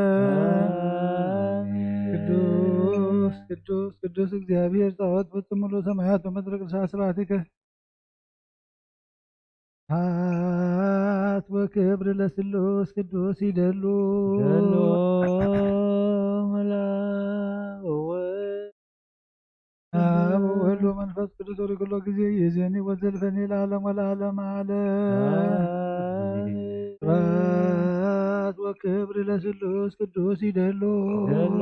አሜን። ቅዱስ ቅዱስ ቅዱስ እግዚኣብሔር ጸባኦት ፍጹም ሙሉ ሰማያት ወምድር ቅዱስ ስብሐቲከ። ስብሐት ወክብር ለስሉስ ቅዱስ ይደሉ። ይደሉ። አብ ወወልድ ወመንፈስ ቅዱስ ወሪኩሎ ጊዜ ይእዜኒ ወዘልፈኒ ለዓለም ወለዓለም ዓለም። አሜን። ስብሐት ወክብር ለስሉስ ቅዱስ ይደሉ። ይደሉ።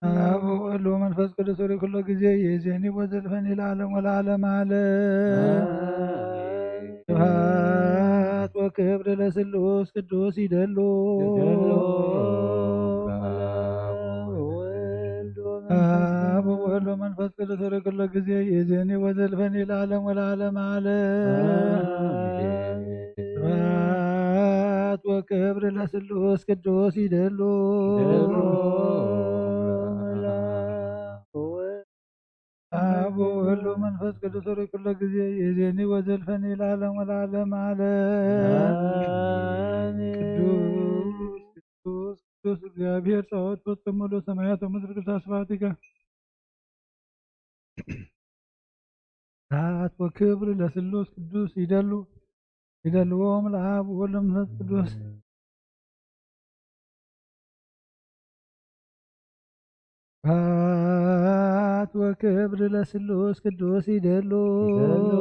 አብ ወወልድ ወመንፈስ ቅዱስ ወሪኩሎ ጊዜ ይእዜኒ ወዘልፈኒ ለዓለም ወለዓለም ዓለም። አሜን። ስብሐት ወክብር ለስሉስ ቅዱስ ይደሉ። ይደሉ። አብ ወወልድ ወመንፈስ ቅዱስ ወሪኩሎ ጊዜ ይእዜኒ ወዘልፈኒ ለዓለም ወለዓለም ዓለም። አሜን። ስብሐት ወክብር ለስሉስ ቅዱስ ይደሉ። ይደሉ። አብ ወወልድ ወመንፈስ ቅዱስ ወሪኩሎ ጊዜ ይእዜኒ ወዘልፈኒ ለዓለም ወለዓለም ዓለም። አሜን። ቅዱስ ቅዱስ ቅዱስ እግዚኣብሔር ጸባኦት ፍጹም ሙሉ ሰማያት ወምድር ቅዱስ ስብሐቲከ። ስብሐት ወክብር ለስሉስ ቅዱስ ይደሉ። ይደልዎም ለአብ ወወልድ ወመንፈስ ቅዱስ። ስብሐት ወክብር ለስሉስ ቅዱስ ይደሉ። ይደሉ።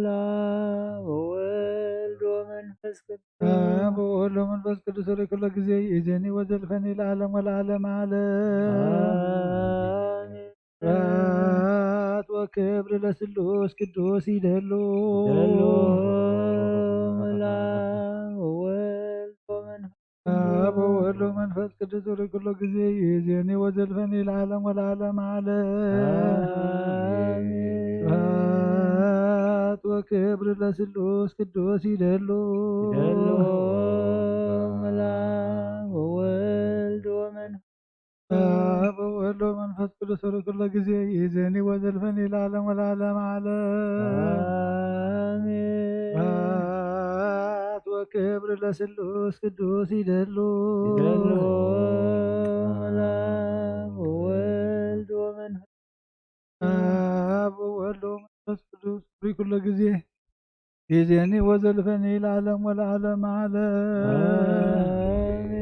ለአብ ወወልድ ወመንፈስ ቅዱስ። አብ ወወልድ ወመንፈስ ቅዱስ ወሪኩሎ ጊዜ ይእዜኒ ወዘልፈኒ ለዓለም ወለዓለም ዓለም። አሜን። ስብሐት ወክብር ለስሉስ ቅዱስ ይደሉ። ይደሉ። ለአብ ወወልድ ወመንፈስ አብ ወወልድ ወመንፈስ ቅዱስ ወሪኩሎ ጊዜ ይእዜኒ ወዘልፈኒ ለዓለም ወለዓለም ዓለም። አሜን። ስብሐት ወክብር ለስሉስ ቅዱስ ይደሉ። ይደሉ። ለአብ ወወልድ ወመንፈስ አብ ወወልድ ወመንፈስ ቅዱስ ወሪኩሎ ጊዜ ይእዜኒ ወዘልፈኒ ለዓለም ወለዓለም ዓለም። አሜን። ስብሐት ወክብር ለስሉስ ቅዱስ ይደሉ። ይደሉ። ለአብ ወወልድ ወመንፈስ አብ ወወልድ ወመንፈስ ቅዱስ ወሪኩሎ ጊዜ ይእዜኒ ወዘልፈኒ ለዓለም ወለዓለም ዓለም። አሜን።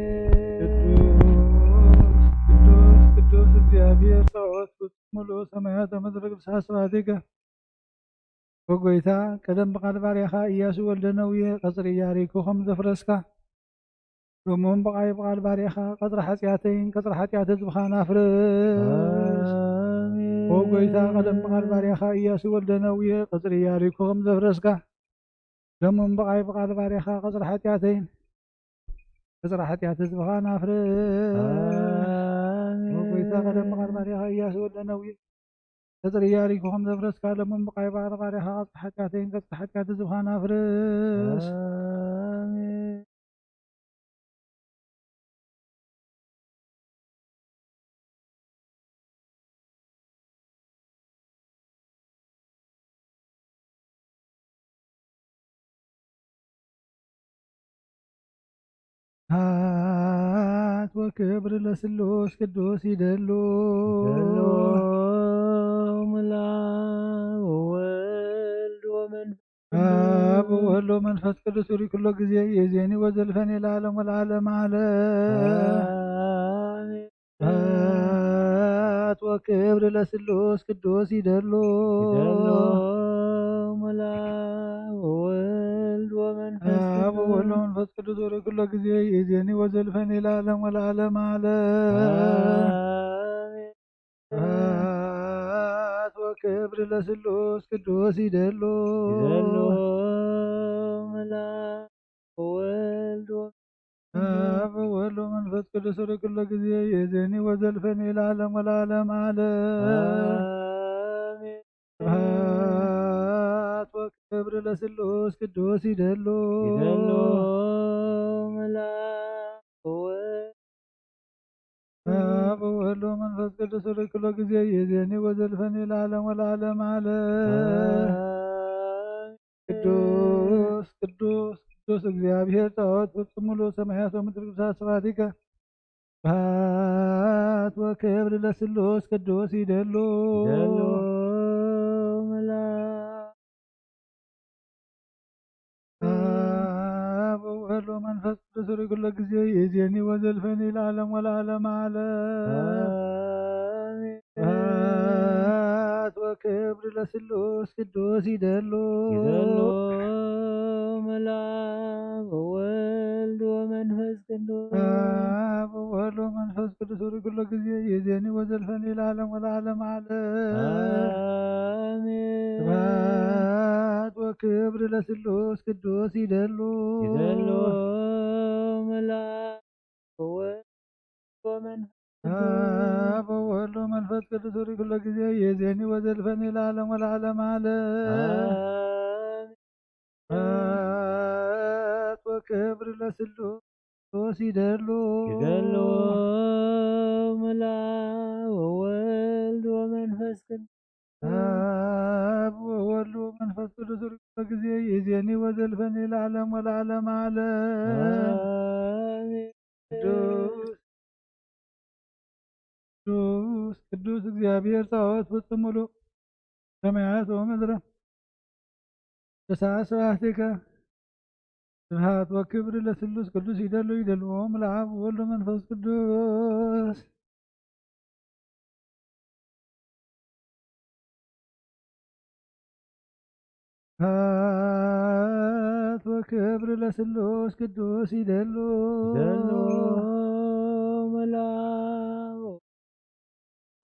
ቅዱስ ቅዱስ ቅዱስ እግዚኣብሔር ጸባኦት ፍጹም ሙሉ ሰማያት ወምድር ቅዱስ ስብሐቲከ። ወጎይታ ቀደም ብቃል ባሪያኻ ኢያሱ ወልደ ነውየ ቀጽሪ ኢያሪኮ ከም ዘፍረስካ ሎሞም ብቓይ ብቓል ባሪያኻ ቀጽሪ ሓጢኣተይን ቀጽሪ ሓጢኣት ህዝብኻን ኣፍርስ። ኣሜን። ኦ ጎይታ፣ ቀደም ብቓል ባሪያኻ ኢያሱ ወልደ ነውየ ቀጽሪ ኢያሪኮ ከም ዘፍረስካ፣ ሎሞም ብቓይ ብቓል ባሪያኻ ቀጽሪ ሓጢኣተይን ቀጽሪ ሓጢኣት ህዝብኻን ኣፍርስ። ኣሜን። ኦ ጎይታ፣ ቀደም ብቓል ባሪያኻ ኢያሱ ወልደ ነውየ ቀጽሪ ኢያሪኮ ከም ዘፍረስካ፣ ሎሞም ብቓይ ብቓል ባሪያኻ ቀጽሪ ሓጢኣተይን ቀጽሪ ሓጢኣት ህዝብኻን ኣፍርስ። ኣሜን። ስብሐት ወክብር ለስሉስ ቅዱስ ይደሉ። ይደሉ። ለአብ ወወልድ ወመንፈስ አብ ወወልድ ወመንፈስ ቅዱስ ሪኩሎ ጊዜ ይእዜኒ ወዘልፈኒ ለዓለም ወለዓለም ዓለም። አሜን። ስብሐት ወክብር ለስሉስ ቅዱስ ይደሉ። ይደሉ። ለአብ ወወልድ ወመንፈስ አብ ወወልድ ቅዱስ ወመንፈስ ቅዱስ ሪኩሎ ጊዜ ይእዜኒ ወዘልፈኒ ለዓለም ወለዓለም ዓለም። አሜን። ስብሐት ወክብር ለስሉስ ቅዱስ ይደሉ። ይደሉ። ለአብ ወወልድ ወ- አብ ወወልድ ወመንፈስ ቅዱስ ሪኩሎ ጊዜ ይእዜኒ ወዘልፈኒ ለዓለም ወለዓለም ዓለም። አሜን። ስብሐት ወክብር ለስሉስ ቅዱስ ይደሉ። ይደሉ። ለአብ ወወልድ አብ ወወልድ ወመንፈስ ቅዱስ ሪኩሎ ጊዜ ይእዜኒ ወዘልፈኒ ለዓለም ወለዓለም ዓለም። አሜን። ቅዱስ ቅዱስ ቅዱስ እግዚኣብሔር ጸባኦት ፍጹም ምሉእ ሰማያት ወምድር ቅዱሳት ስብሐቲከ። ስብሐት ወክብር ለስሉስ ቅዱስ ይደሉ። ይደሉ መላ አብ ወወልድ ወመንፈስ ቅዱስ ርጉለ ጊዜ ይእዜኒ ወዘልፈኒ ለዓለም ወለዓለም ዓለም። አሜን። ስብሐት ወክብር ለስሉስ ቅዱስ ይደሉ። ይደሉ መልአብ ወወልድ ወመንፈስ ቅዱስ። አብ ወወልድ ወመንፈስ ቅዱስ ርጉለ ጊዜ ይእዜኒ ወዘልፈኒ ለዓለም ወለዓለም ዓለም። አሜን። ስብሐት ወክብር ለስሉስ ቅዱስ ይደሉ። ይደሉ መልአብ ወወልድ ወመንፈስ ቅዱስ። አብ ወወልድ ወመንፈስ ቅዱስ ርጉለ ጊዜ ይእዜኒ ወዘልፈኒ ለዓለም ወለዓለም ዓለም። አሜን። ስብሐት ወክብር ለስሉስ ይደሉ። ይደሉ መልአብ ወወልድ ወመንፈስ ቅዱስ። አብ ወወልድ ወመንፈስ ቅዱስ ርጉለ ጊዜ ይእዜኒ ወዘልፈኒ ለዓለም ወለዓለም ዓለም። አሜን። ቅዱስ ቅዱስ ቅዱስ እግዚአብሔር ጸባኦት ፍጹም ምሉእ ሰማያት ወምድር። ተሳስባህቲከ ስብሐት ወክብር ለስሉስ ቅዱስ ይደሉ ይደልዎም ለአብ ወወልድ ወመንፈስ ቅዱስ። ስብሐት ወክብር ለስሉስ ቅዱስ ይደሉ። ይደሉ መልአብ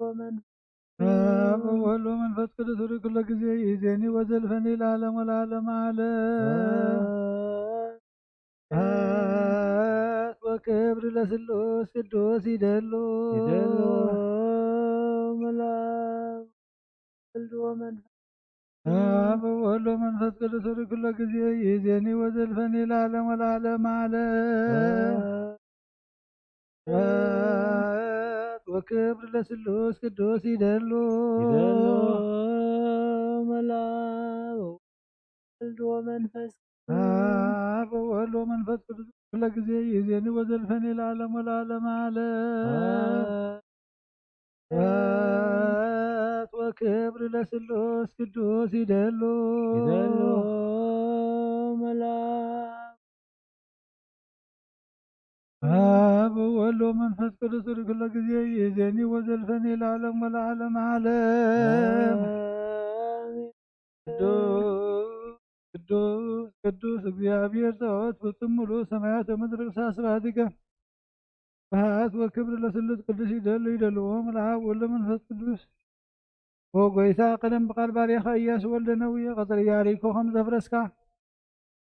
ወመንፈስ አብ ወወልድ ወመንፈስ ቅዱስ ርጉለ ጊዜ ይእዜኒ ወዘልፈኒ ለዓለም ወለዓለም ዓለም። ስብሐት ወክብር ለስሉስ ቅዱስ ይደሉ። ይደሉ መልአብ ወወልድ ወመንፈስ አብ ወወልድ ወመንፈስ ቅዱስ ርጉለ ጊዜ ይእዜኒ ወዘልፈኒ ለዓለም ወለዓለም ዓለም። ስብሐት ወክብር ለስሉስ ቅዱስ ይደሉ። ይደሉ መልአብ ወወልድ ወመንፈስ ቅዱስ። አብ ወወልድ ወመንፈስ ቅዱስ ርጉለ ጊዜ ይእዜኒ ወዘልፈኒ ለዓለም ወለዓለም ዓለም። አሜን። ስብሐት ወክብር ለስሉስ ቅዱስ ይደሉ። ይደሉ መልአብ አብ ወወልድ ወመንፈስ ቅዱስ ርጉለ ጊዜ ይእዜኒ ወዘልፈኒ ለዓለም ወለዓለም ዓለም። አሜን። ቅዱስ ቅዱስ ቅዱስ እግዚአብሔር ጸባኦት ፍጹም ምሉእ ሰማያት ወምድር ቅዱስ ስብሐቲከ። ስብሐት ወክብር ለስሉስ ቅዱስ ይደሉ ይደልዎም ለአብ ወወልድ ወመንፈስ ቅዱስ። ኦ ጎይታ፣ ቀደም ብቃል ባሪያኻ ኢያሱ ወልደ ነዌ ቀጽሪ ኢያሪኮ ከም ዘፍረስካ፣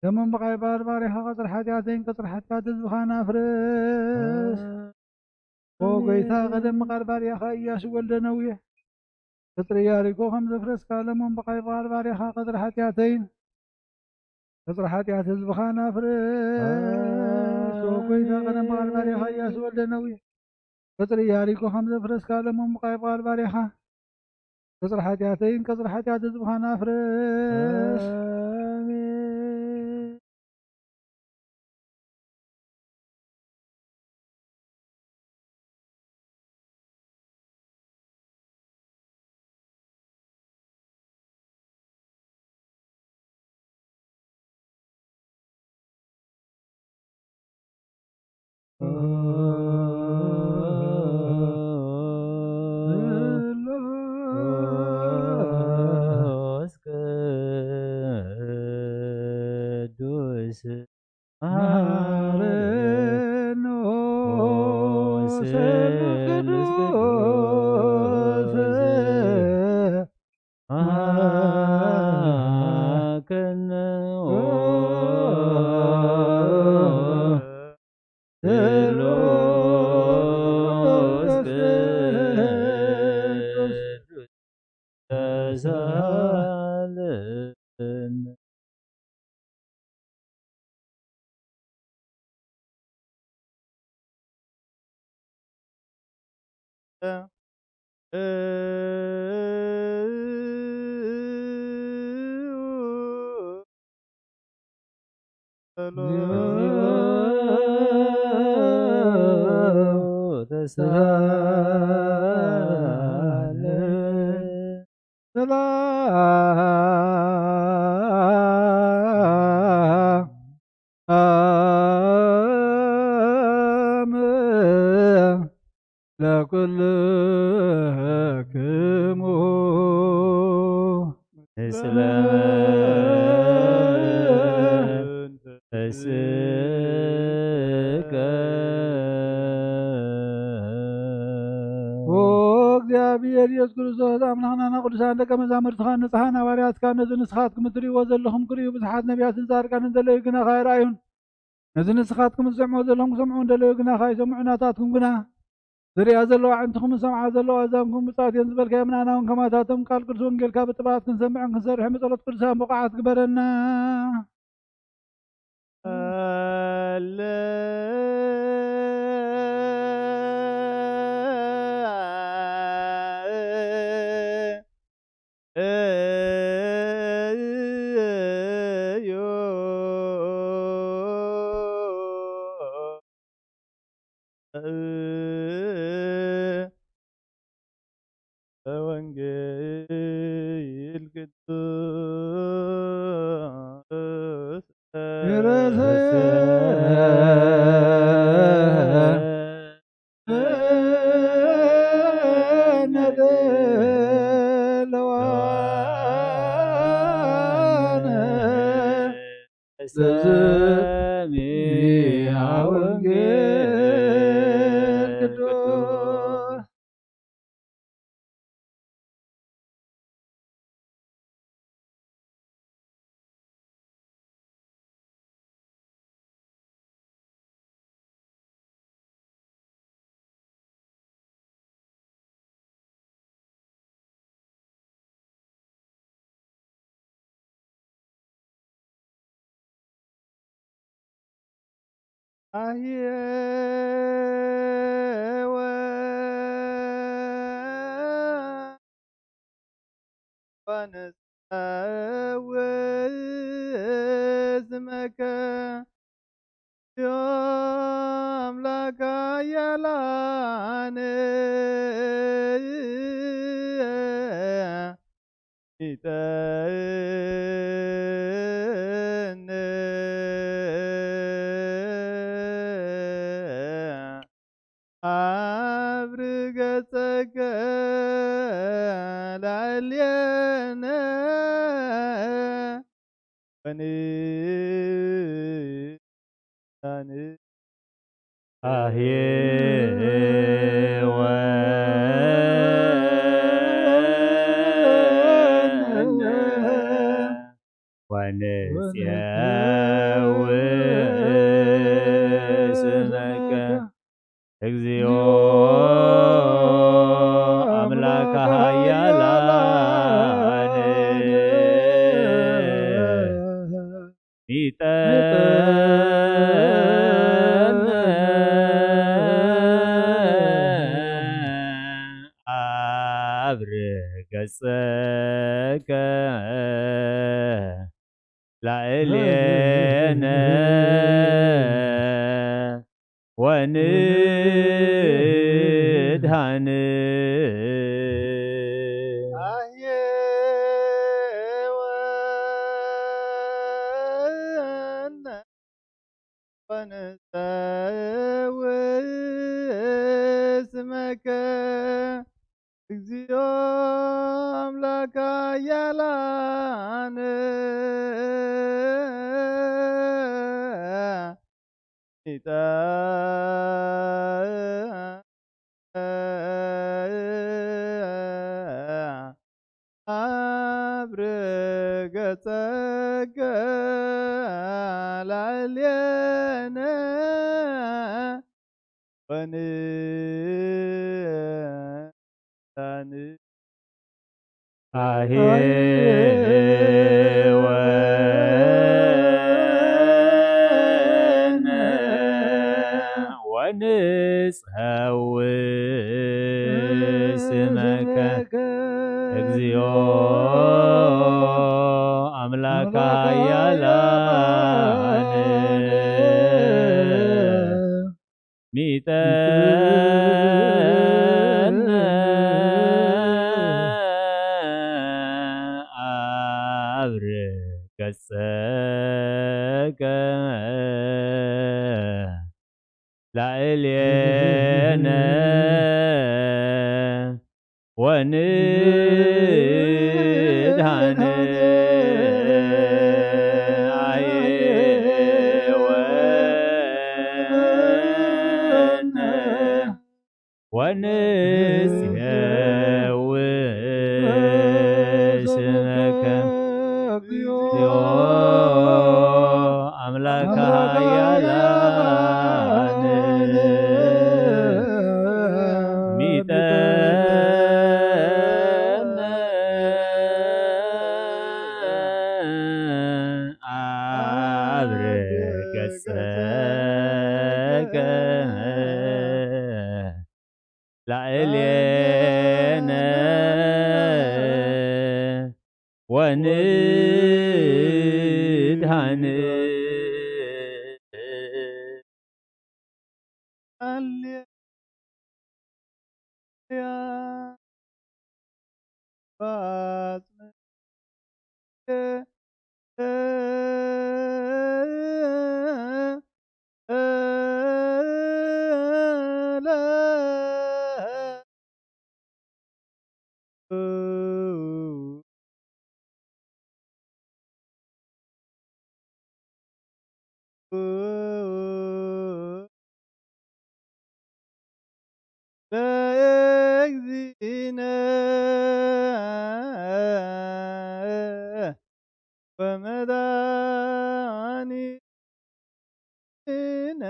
ደሞም ብቃል ባሪያኻ ቀጽሪ ሓጢኣተይን ቀጽሪ ሓጢኣት ህዝብኻን ኣፍርስ። ኦ ጎይታ፣ ቀደም ብቃል ባሪያኻ ኢያሱ ወልደ ነዌ ቀጽሪ ኢያሪኮ ከም ዘፍረስካ፣ ደሞም ብቃል ባሪያኻ ቀጽሪ ሓጢኣተይን ቀጽሪ ሓጢኣት ህዝብኻን ኣፍርስ። ኦ ጎይታ፣ ቀደም ብቃል ባሪያኻ ኢያሱ ወልደ ነዌ ቀጽሪ ኢያሪኮ ከም ዘፍረስካ፣ ደሞም ብቃል ባሪያኻ ቀጽሪ ሓጢኣተይን ቀጽሪ ሓጢኣት ህዝብኻን ኣፍርስ። አሜን። መንፈስ ቅዱስ መሐረነ ስሉስ ቅዱስ መሐረነ ስሉስ ቅዱስ ተሳለነ። ተሳለ ሰላም ለኩልክሙ። ተስቀ። ኦ እግዚኣብሔር ኢየሱስ ክርስቶስ ኣምላኽና፣ ና ቅዱሳን ደቀ መዛሙርትኻ ንጽሓን ሃዋርያትካ ነዚ ንስኻትኩም እትርእይዎ ዘለኹም ክርእዩ ብዙሓት ነቢያትን ጻድቃንን ዘለዩ ግና ኣይረኣዩን። ነዚ ንስኻትኩም እትሰምዑ ዘለኹም ክሰምዑ እንደለዩ ግና ኣይሰምዑ፣ ናታትኩም ግና ዝርእያ ዘለዋ ኣዕንትኹም ዝሰምዓ ዘለዋ ኣዛንኩም ብጻት እየን ዝበልካዮ ምናና እውን ከማታቶም ቃል ቅዱስ ወንጌልካ ብጥበባት ክንሰምዕን ክንሰርሕን ብጸሎት ቅዱሳን ብቑዓት ግበረና። ወንጌል ቅዱስ ሰሚዐ ወንጌል ቅዱስ። ኣህየ ወንጸውዕ ስመከ ኣምላክ ኃያላን ይጠን ኣብሪ ገጸከ ላዕሌነ ወንሳን ኣህየ ወንጽየው ስመከ እግዚኦ ኣምላከ ኃያላን ሚጠነ ኣብርህ ገጸከ ላዕሌነ ወንድሃን። ኣህየ ወነ ወንጸውዕ ስመከ እግዚኦ ኣምላከ ኃያላን። ኣብርህ ገጸከ ላዕሌነ ወንሳን። ኣህየ ወነ ወንጸውዕ ስመከ እግዚኦ ኣምላከ ኃያላን። ሚጠነ ኣብር ገጸከ ላዕሌነ ወንድሃነ ወንሴው ስመከ እግዚኦ ኣምላከ ኃያላን ሚጠነ ኣብር ገጸከ ላዕሌነ ወንድሃነ። ሃሌሉያ። ባጽምከ ለእግዚእነ ወመድኃኒነ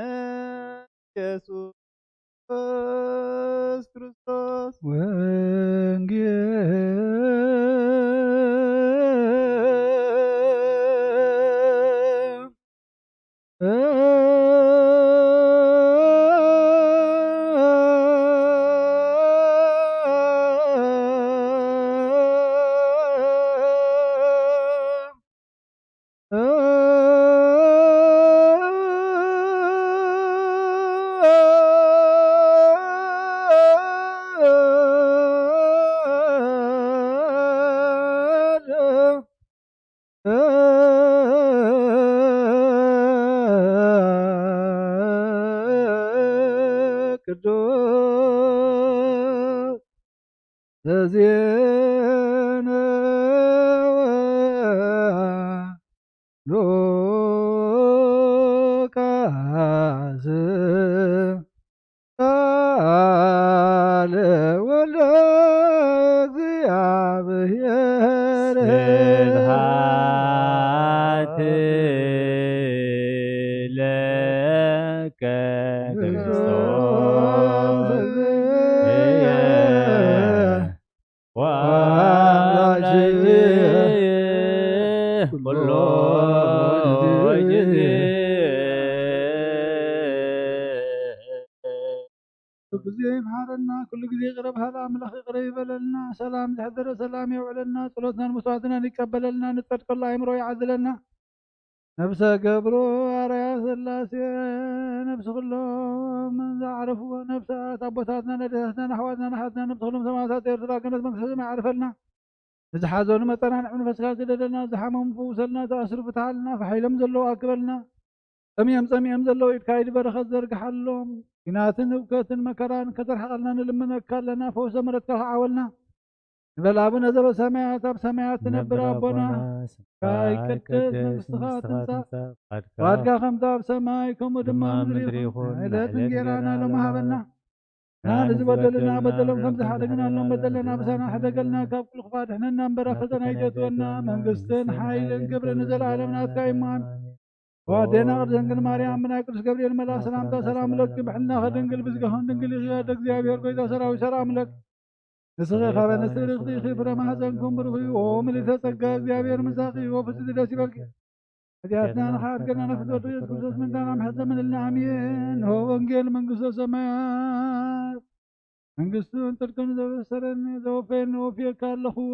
ኢየሱስ ክርስቶስ። ወንጌል ቅዱስ ዘዜነወ ሉቃስ ቃለ ወልደ እግዚአብሔር። ስብሐት ለከ ክርስቶስ ወአምላክ ኩሎ ጊዜ። ኩሉ ግዜ ይምሓረና፣ ኩሉ ግዜ ይቕረ በሃሊ ኣምላኽ ይቕረ ይበለልና። ሰላም ዘሕደረ ሰላም የውዕለልና፣ ጸሎትናን መስዋዕትናን ይቀበለልና፣ ንጸድቀሉ ኣእምሮ ይዓድለና። ነብሰ ገብሩ ኣርያ ሥላሴ፣ ነብሲ ኩሎም ዝዓረፍዎ ነብሳት ኣቦታትናን ኣዴታትናን ኣሕዋትናን ኣሓትናን ነብሲ ኩሎም ሰማእታት ኤርትራ ገነት መንግስተ ሰማይ ያዕርፈልና። ንዝሓዘኑ መጸናንዒ መንፈስካ ስደደልና፣ ዝሓመሙ ፈውሰልና፣ ዝኣስሩ ፍትሓልና፣ ፋሕ ኢሎም ዘለዉ ኣክበልና። ጠምዮም ጸሚኦም ዘለዉ ኢድካ ኢድ በረኸት ዘርግሓሎም። ኲናትን ህውከትን መከራን ከተርሕቐልና ንልምነካ ኣለና። ፈውሰ ምሕረትካ ክዓወልና። ንበል ኣቡነ ዘበሰማያት፣ ኣብ ሰማያት ትነብር ኣቦና፣ ስምካ ይቀደስ፣ መንግስትኻ ትምጻእ፣ ፍቓድካ ከምቲ ኣብ ሰማይ ከምኡ ድማ ኣብ ምድሪ ይኹን። ዕለት እንጌራና ሎሚ ሃበና። ንሕና ንዝበደሉና በደሎም ከም ዝሓደግናሎም በደለና ምሳና ሕደገልና፣ ካብ ኩሉ ክፋ ድሕነና እምበር ኣብ ፈተና ኣይተእትወና። መንግስትን ሓይልን ክብርን ንዘለኣለም ናትካ እዩ እሞ ኣሜን። ኣዴና ቅድስት ድንግል ማርያም ብናይ ቅዱስ ገብርኤል መልኣክ ሰላምታ ሰላም እብለኪ፣ ብሕልናኺ ድንግል ብስጋኺ ድንግል ኢኺ፣ ኣደ እግዚኣብሔር ጎይታ ሰራዊት ሰላም እብለኪ። ንስኺ ካብ ኣንስቲ ብርኽቲ ኢኺ፣ ፍረ ማህፀንኩም ብሩኽ እዩ። ኦ ምልዕተ ጸጋ፣ እግዚኣብሔር ምሳኺ እዩ። ኦ ፍጽምቲ ደስ ይበልኪ። ኃጢኣትና ንኽሓድገና ናብ ፍትወት ኢየሱስ ክርስቶስ ምእንታና ምሕረት ለምንልና። ኣሜን። ንሆ ወንጌል መንግስተ ሰማያት። መንግስትን ጽድቅን ዘበሰረኒ ዘወፈየኒ ወፍየካ ኣለኹዎ።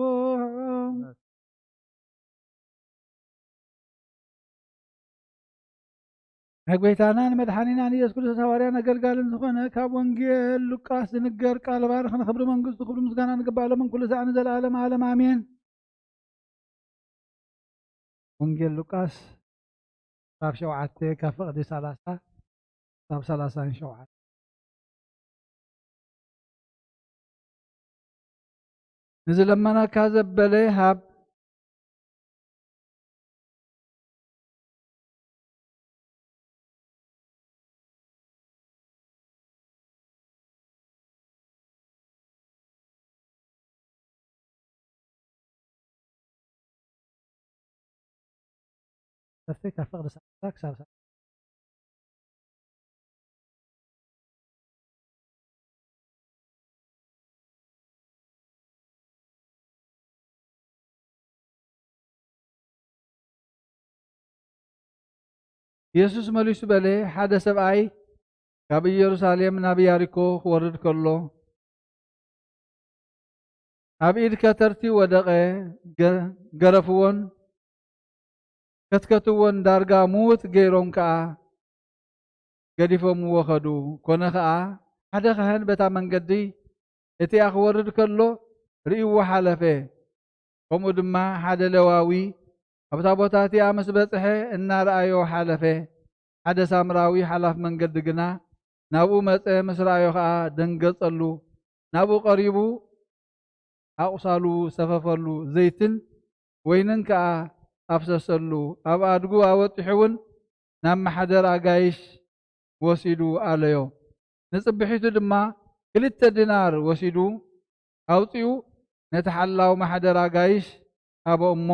ናይ ጐይታናን መድሓኒናን ኢየሱስ ክርስቶስ ሃዋርያን ኣገልጋልን ዝኾነ ካብ ወንጌል ሉቃስ ዝንገር ቃል ባርኽ። ንኽብሪ መንግስቱ ክብሪ ምስጋና ንግባእ ሎምን ኩሉ ሰዓትን ንዘለዓለመ ዓለም ኣሜን። ወንጌል ሉቃስ ካብ ሸውዓተ ካብ ፍቕዲ ሰላሳ ክሳብ ሰላሳን ሸውዓተ። ንዝለመነካ ዘበለ ሃብ። ሰፊ ካብ ፍቕዲ ሰዓት ክሳብ ሰዓት። የሱስ መሊሱ በለ፣ ሓደ ሰብኣይ ካብ ኢየሩሳሌም ናብ ያሪኮ ክወርድ ከሎ፣ ኣብ ኢድ ከተርቲ ወደቐ፣ ገ-፣ ገረፍዎን ከትከትዎን፣ ዳርጋ ምዉት ገይሮም ከኣ ገዲፎምዎ ኸዱ። ኮነ ኸኣ፣ ሓደ ካህን በታ መንገዲ እቲኣ ክወርድ ከሎ ርእይዎ ሓለፈ። ከምኡ ድማ ሓደ ሌዋዊ ኣብታ ቦታ እቲኣ ምስ በጽሐ እናረኣዮ ሓለፈ። ሓደ ሳምራዊ ሓላፍ መንገዲ ግና ናብኡ መጸ፣ ምስ ረኣዮ ኸኣ ደንገጸሉ። ናብኡ ቀሪቡ ኣቑሳሉ ሰፈፈሉ፣ ዘይትን ወይንን ከኣ ኣፍሰሰሉ። ኣብ ኣድጉ ኣወጢሑ እውን ናብ ማሕደር ኣጋይሽ ወሲዱ ኣለዮ። ንጽብሒቱ ድማ ክልተ ዲናር ወሲዱ ኣውጺኡ ነቲ ሓላው ማሕደር ኣጋይሽ ሃቦ እሞ፣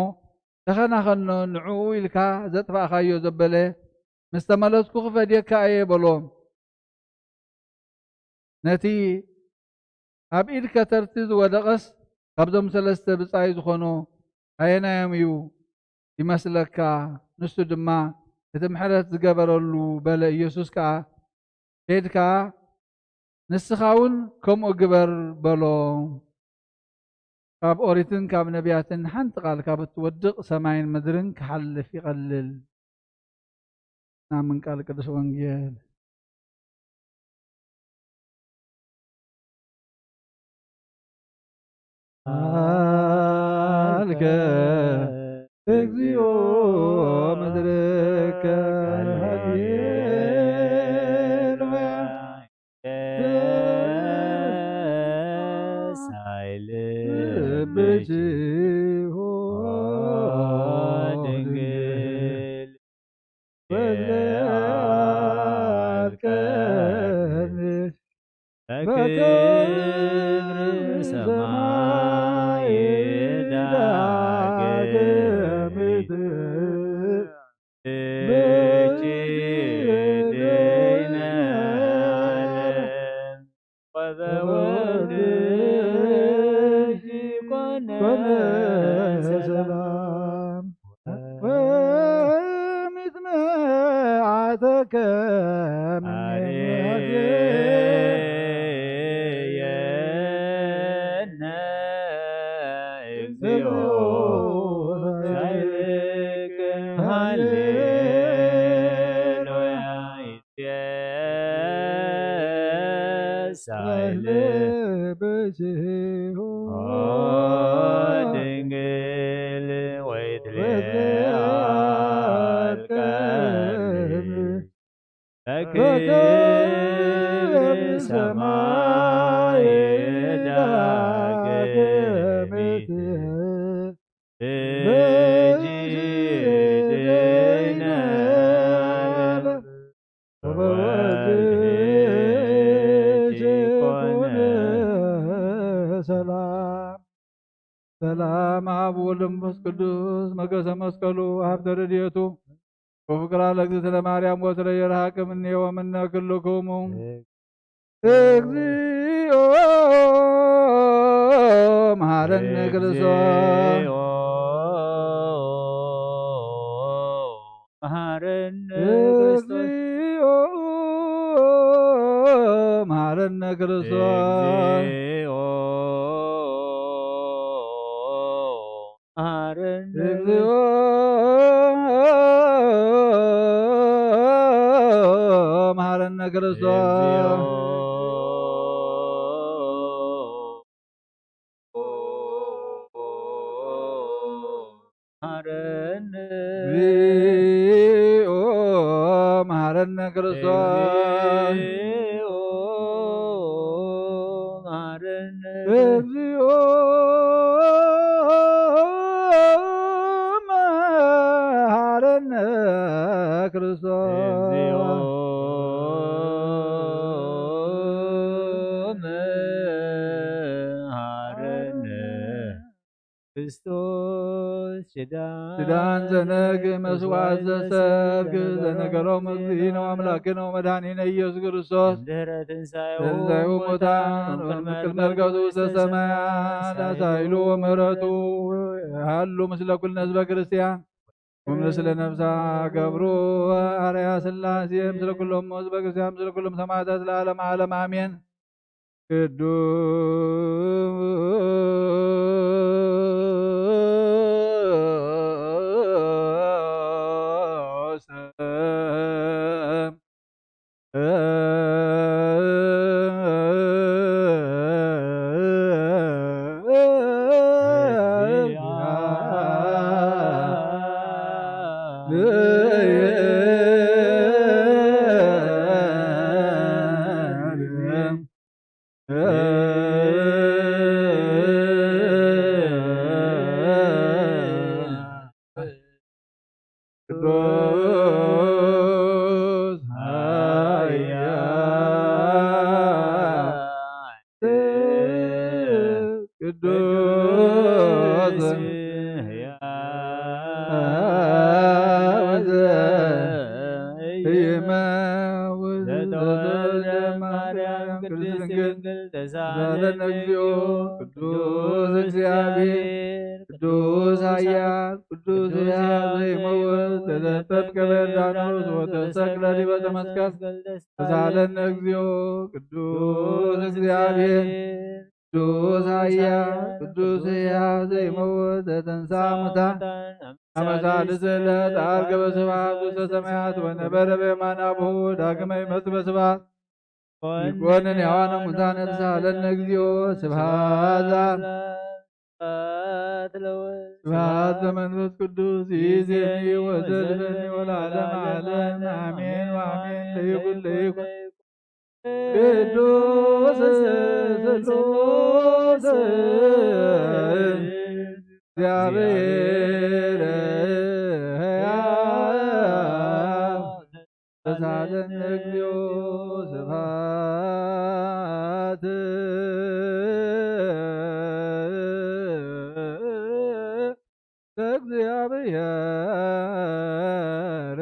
"ተኸናኸኖ፣ ንዕኡ ኢልካ ዘጥፋእካዮ ዘበለ ምስ ተመለስኩ ክፈድየካ እየ" በሎ። ነቲ ኣብ ኢድ ከተርቲ ዝወደቐስ ካብዞም ሰለስተ ብጻይ ዝኾኑ ኣየናዮም እዩ ይመስለካ? ንሱ ድማ እቲ ምሕረት ዝገበረሉ በለ። ኢየሱስ ከኣ፣ "ኬድካ ንስኻ እውን ከምኡ ግበር" በሎ። ካብ ኦሪትን ካብ ነቢያትን ሓንቲ ቃል ካብ እትወድቕ ሰማይን ምድርን ክሓልፍ ይቐልል። ናምን ቃል ቅዱስ ወንጌል። ቃልከ እግዚኦ ምድርከ ሃሌሉያ። ሳይል ብጅ ድንግል በክብር ሰማይ ዳግም ብእጅ ድነን። ወበወልድኪ ኮነ ሰላም ወሚትመዓተከ እምኔነ። አርየነ እግዚኦ ኃይልከ። ሃሌሉያ። ሳይል ብእጅሁ ድንግል ወይትልአት ቀርኒ በክብር ሰማይ ዳግሚት ብእጅ ድነን። ወበወልድኪ ኮነ ሰላም። ሰላም ኣብ ወልድ መንፈስ ቅዱስ መገሰ መስቀሉ ሃብተ ረድኤቱ ወፍቅራ ለእግዝእትነ ማርያም ወትረ ይርሃቅ እምኔ ወምነ ክልክሙ። እግዚኦ መሐረነ ክርስቶስ። እግዚኦ መሐረነ ክርስቶስ። እግዚኦ መሐረነ ክርስቶስ። እግዚኦ መሐረነ እግዚኦ ክርስቶስ። መሐረነ። እግዚኦ መሐረነ ክርስቶስ። እግዚኦ መሐረነ። እግዚኦ መሐረነ ክርስቶስ። እግዚኦ መሐረነ። ክርስቶስ ኪዳን ኪዳን ዘነግ መስዋዕት ዘሰርግ ዘነገሮም እግዚእነ ወአምላክነ ወመድኃኒነ ኢየሱስ ክርስቶስ። ድህረ ትንሣኤሁ ትንሣኤሁ ሙታን ሙታን ወቅድመ ወቅድመ ርገቱ ውስተ ሰማያት አሳይሉ ወምህረቱ ያሉ ምስለ ኩልነ ህዝበ ክርስቲያን ወምስለ ነፍሳ ገብሩ አርያ ሥላሴ ምስለ ኩሎም ህዝበ ክርስቲያን ምስለ ኩሎም ሰማዕታት ለዓለመ ዓለም አሜን። ቅዱስ ቅዱስ ኃያል ቅዱስ ሕያው ዘይመውት ዘተወልደ ማርያም ቅድስት ድንግል ተሳለነ እግዚኦ። ቅዱስ እግዚአብሔር ቅዱስ ኃያል ቅዱስ ሕያው ዘይመውት ተዘጠጥቀ በዮርዳኖስ ወተሰቅለ ዲበ ዕፀ መስቀል ተሳለነ እግዚኦ። ቅዱስ እግዚአብሔር ቅዱስ ኃያል ቅዱስ ሕያው ዘይመውት ዘተንሳ ሙታን አመ ሳልስ ዕለት ዐርገ በስብሐት ውስተ ሰማያት ወነበረ በየማነ አቡሁ ዳግመ ይመጽእ በስብሐት ይኮንን ሕያዋነ ሙታነ ተሳለነ እግዚኦ። ስብሐት ለአብ ስብሐት ለወልድ ስብሐት ለመንፈስ ቅዱስ ይእዜኒ ወዘልፈኒ ወለዓለመ ዓለም አሜን ወአሜን። ለይኩን ለይኩን ቅዱስ ስሉስ እግዚአብሔር ሕያው ተሳለን እግዚኦ። ስብሐት ለእግዚአብሔር።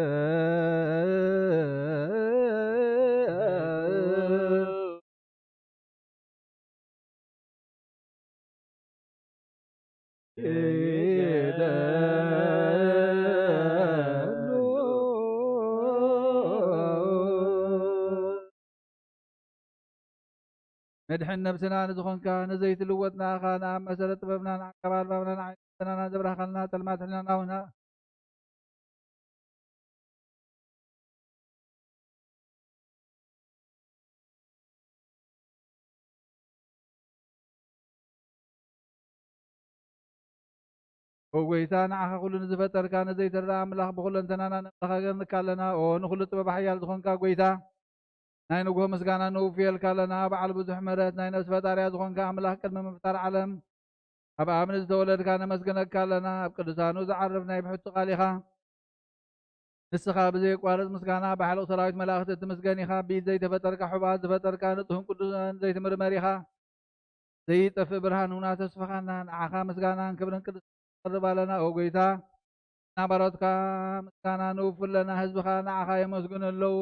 መድሕን ነብስና ንዝኾንካ ንዘይትልወጥ ንኣኻ ንኣብ መሰረት ጥበብና ንኣካብ ኣልባብና ንዓይኒ ልቦናና ዘብራህካልና ጸልማት ሕልናና እውን ኦ ጎይታ ንዓኻ ኩሉ ንዝፈጠርካ ንዘይትረኣ ኣምላኽ ብኹለንተናና ነምልኸካ ኣለና። ኦ ንኹሉ ጥበብ ሓያል ዝኾንካ ጎይታ ናይ ንግሆ ምስጋና ነውፍየልካ ኣለና። በዓል ብዙሕ ምሕረት ናይ ነፍሲ ፈጣርያ ዝኾንካ ኣምላኽ ቅድሚ ምፍጣር ዓለም ኣብ ኣብ ንዝተወለድካ ነመስግነካ ኣለና። ኣብ ቅዱሳኑ ዝዓርፍ ናይ ብሕቱ ቃል ኢኻ። ንስኻ ብዘየቋርጽ ምስጋና ብሓለቕ ሰራዊት መላእኽቲ እትምስገን ኢኻ። ብኢድ ዘይተፈጠርካ ሕቡኣት ዝፈጠርካ ንጹህን ቅዱስን ዘይትምርመር ኢኻ። ዘይጠፍእ ብርሃን ሁና ተስፍኻና። ንዓኻ ምስጋናን ክብርን ቅድስና ነቕርብ ኣለና። ኦ ጎይታ፣ ንባሮትካ ምስጋና ነውፍለና፣ ህዝብኻ ንዓኻ የመስግኑ ኣለዉ።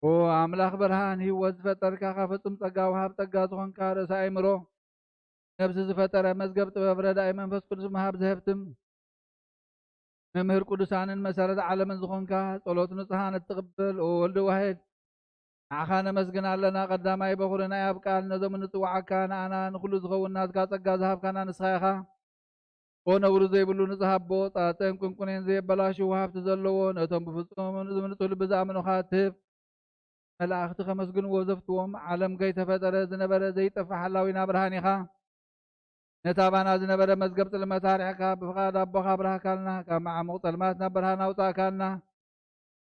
ኦ ኣምላኽ ብርሃን ህይወት ዝፈጠርካ፣ ካብ ፍጹም ጸጋ ወሃብ ጸጋ ዝኾንካ ርእሰ ኣእምሮ፣ ነብሲ ዝፈጠረ መዝገብ ጥበብ ረዳኢ መንፈስ ቅዱስ መሃብ ዘህብትም መምህር ቅዱሳንን መሰረት ዓለምን ዝኾንካ ጸሎት ንጹሓን እትቕበል ኦ ወልድ ዋሕድ ንዓኻ ነመስግን ኣለና። ቀዳማይ በኹሪ ናይ ኣብ ቃል ነዞም እንጽውዓካ ንኣና ንኹሉ ዝኸውን ናትካ ጸጋ ዝሃብካና ንስኻ ኢኻ። ኦ ነውሪ ዘይብሉ ንጹሕ ኣቦ ጻጸን ቁንቁኔን ዘየበላሽው ሃብቲ ዘለዎ ነቶም ብፍጹም ንጹህ ልቢ ዝኣምኑኻ እትህብ መላእኽቲ ከመስግንዎ ዘፍትዎም ዓለም ከይተፈጠረ ዝነበረ ዘይጠፍእ ሓላዊና ብርሃን ኢኻ። ነቲ ኣባና ዝነበረ መዝገብ ጽልመት ኣርሒቕካ ብፍቓድ ኣቦኻ ኣብራህካልና፣ ካብ መዓሙቕ ጸልማት ናብ ብርሃን ኣውጻእካልና፣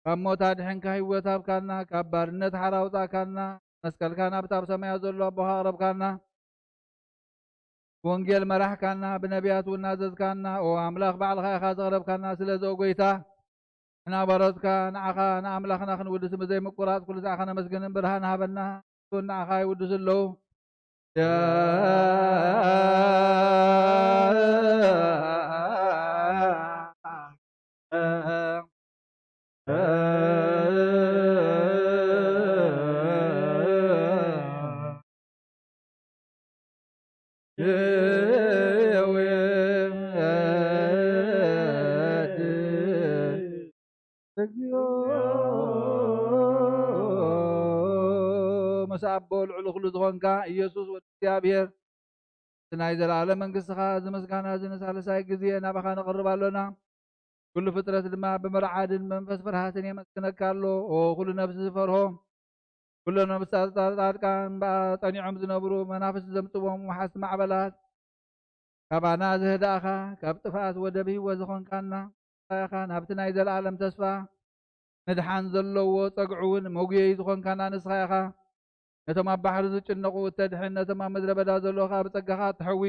ካብ ሞት ኣድሒንካ ህይወት ሃብካልና፣ ካብ ባርነት ሓራ ኣውጻእካልና፣ መስቀልካ ናብቲ ኣብ ሰማያት ዘሎ ኣቦኻ ኣቕረብካልና፣ ወንጌል መራሕካና፣ ብነቢያት እውን ኣዘዝካና፣ ኦ ኣምላኽ ባዕልኻ ኢኻ ዘቕረብካና፣ ስለዚ ኦ ጐይታ ንሕና ባሮትካ ንዓኻ ንኣምላኽና ክንውድስ ብዘይ ምቁራጽ ኩሉ ሰዓኻ ነመስግንን ብርሃን ሃበና። ንዓኻ ይውድሱ ኣለዉ። እግዚኦ። ምስ ኣቦ ልዕሊ ኩሉ ዝኾንካ ኢየሱስ ወዲ እግዚኣብሔር፣ እቲ ናይ ዘለኣለም መንግስትኻ፣ እዚ ምስጋና እዚ ንሳልሳይ ግዜ ናባኻ ነቕርብ ኣሎና። ኩሉ ፍጥረት ድማ ብምርዓድን መንፈስ ፍርሃትን የመስግነካ ኣሎ። ኦ ኩሉ ነፍሲ ዝፈርሆ፣ ኩሎም ነፍሳት ጻድቃን እምበኣር ጸኒዖም ዝነብሩ መናፍስቲ ዘምጽዎም ወሓዝቲ ማዕበላት፣ ካባና ዘህዳእኻ፣ ካብ ጥፍኣት ወደብ ህይወት ዝኾንካና ንስኻ ኢኻ። ናብቲ ናይ ዘለኣለም ተስፋ ምድሓን ዘለዎ ጸግዒ እውን መጉየዪ ዝኾንካና ንስኻ ኢኻ። ነቶም ኣብ ባሕሪ ዝጭነቑ እተድሕን፣ ነቶም ኣብ ምድረ በዳ ዘለዉ ኸኣ ብጸጋኻ እትሕዊ፣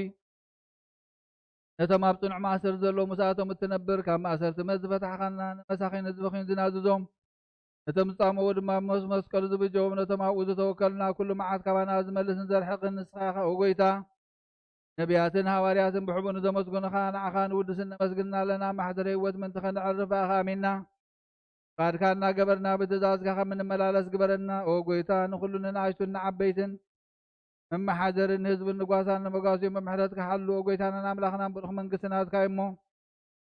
ነቶም ኣብ ጽኑዕ ማእሰርቲ ዘለዉ ምስኣቶም እትነብር፣ ካብ ማእሰርቲ መት ዝፈታሕኻና፣ ንመሳኺን ህዝብኺን ዝናዝዞም፣ ነቶም ዝጻመዉ ድማ ምስ መስቀሉ ዝብጀዎም፣ ነቶም ኣብኡ ዝተወከልና ኩሉ መዓት ካባና ዝመልስን ዘርሕቕን ንስኻ ኢኻ። ኦ ጐይታ፣ ነቢያትን ሃዋርያትን ብሕቡእ ንዘመስገኑኻ ንዓኻ ንውድስን ነመስግንና ኣለና። ማሕደረ ህይወት ምእንቲ ኸነዕርፍ ብኣኻ ኣሚንና። ፍቓድካ እናገበርና ብትእዛዝካ ከም እንመላለስ ግበረና። ኦ ጐይታ፣ ንኹሉ ንንኣሽቱን ንዓበይትን መመሓደርን ንህዝብን ንጓሳን ንመጓስዮን ብምሕረትካ ሓሉ። ኦ ጐይታናን ኣምላኽናን ብሩኽ መንግስቲ ናትካ እዩ እሞ፣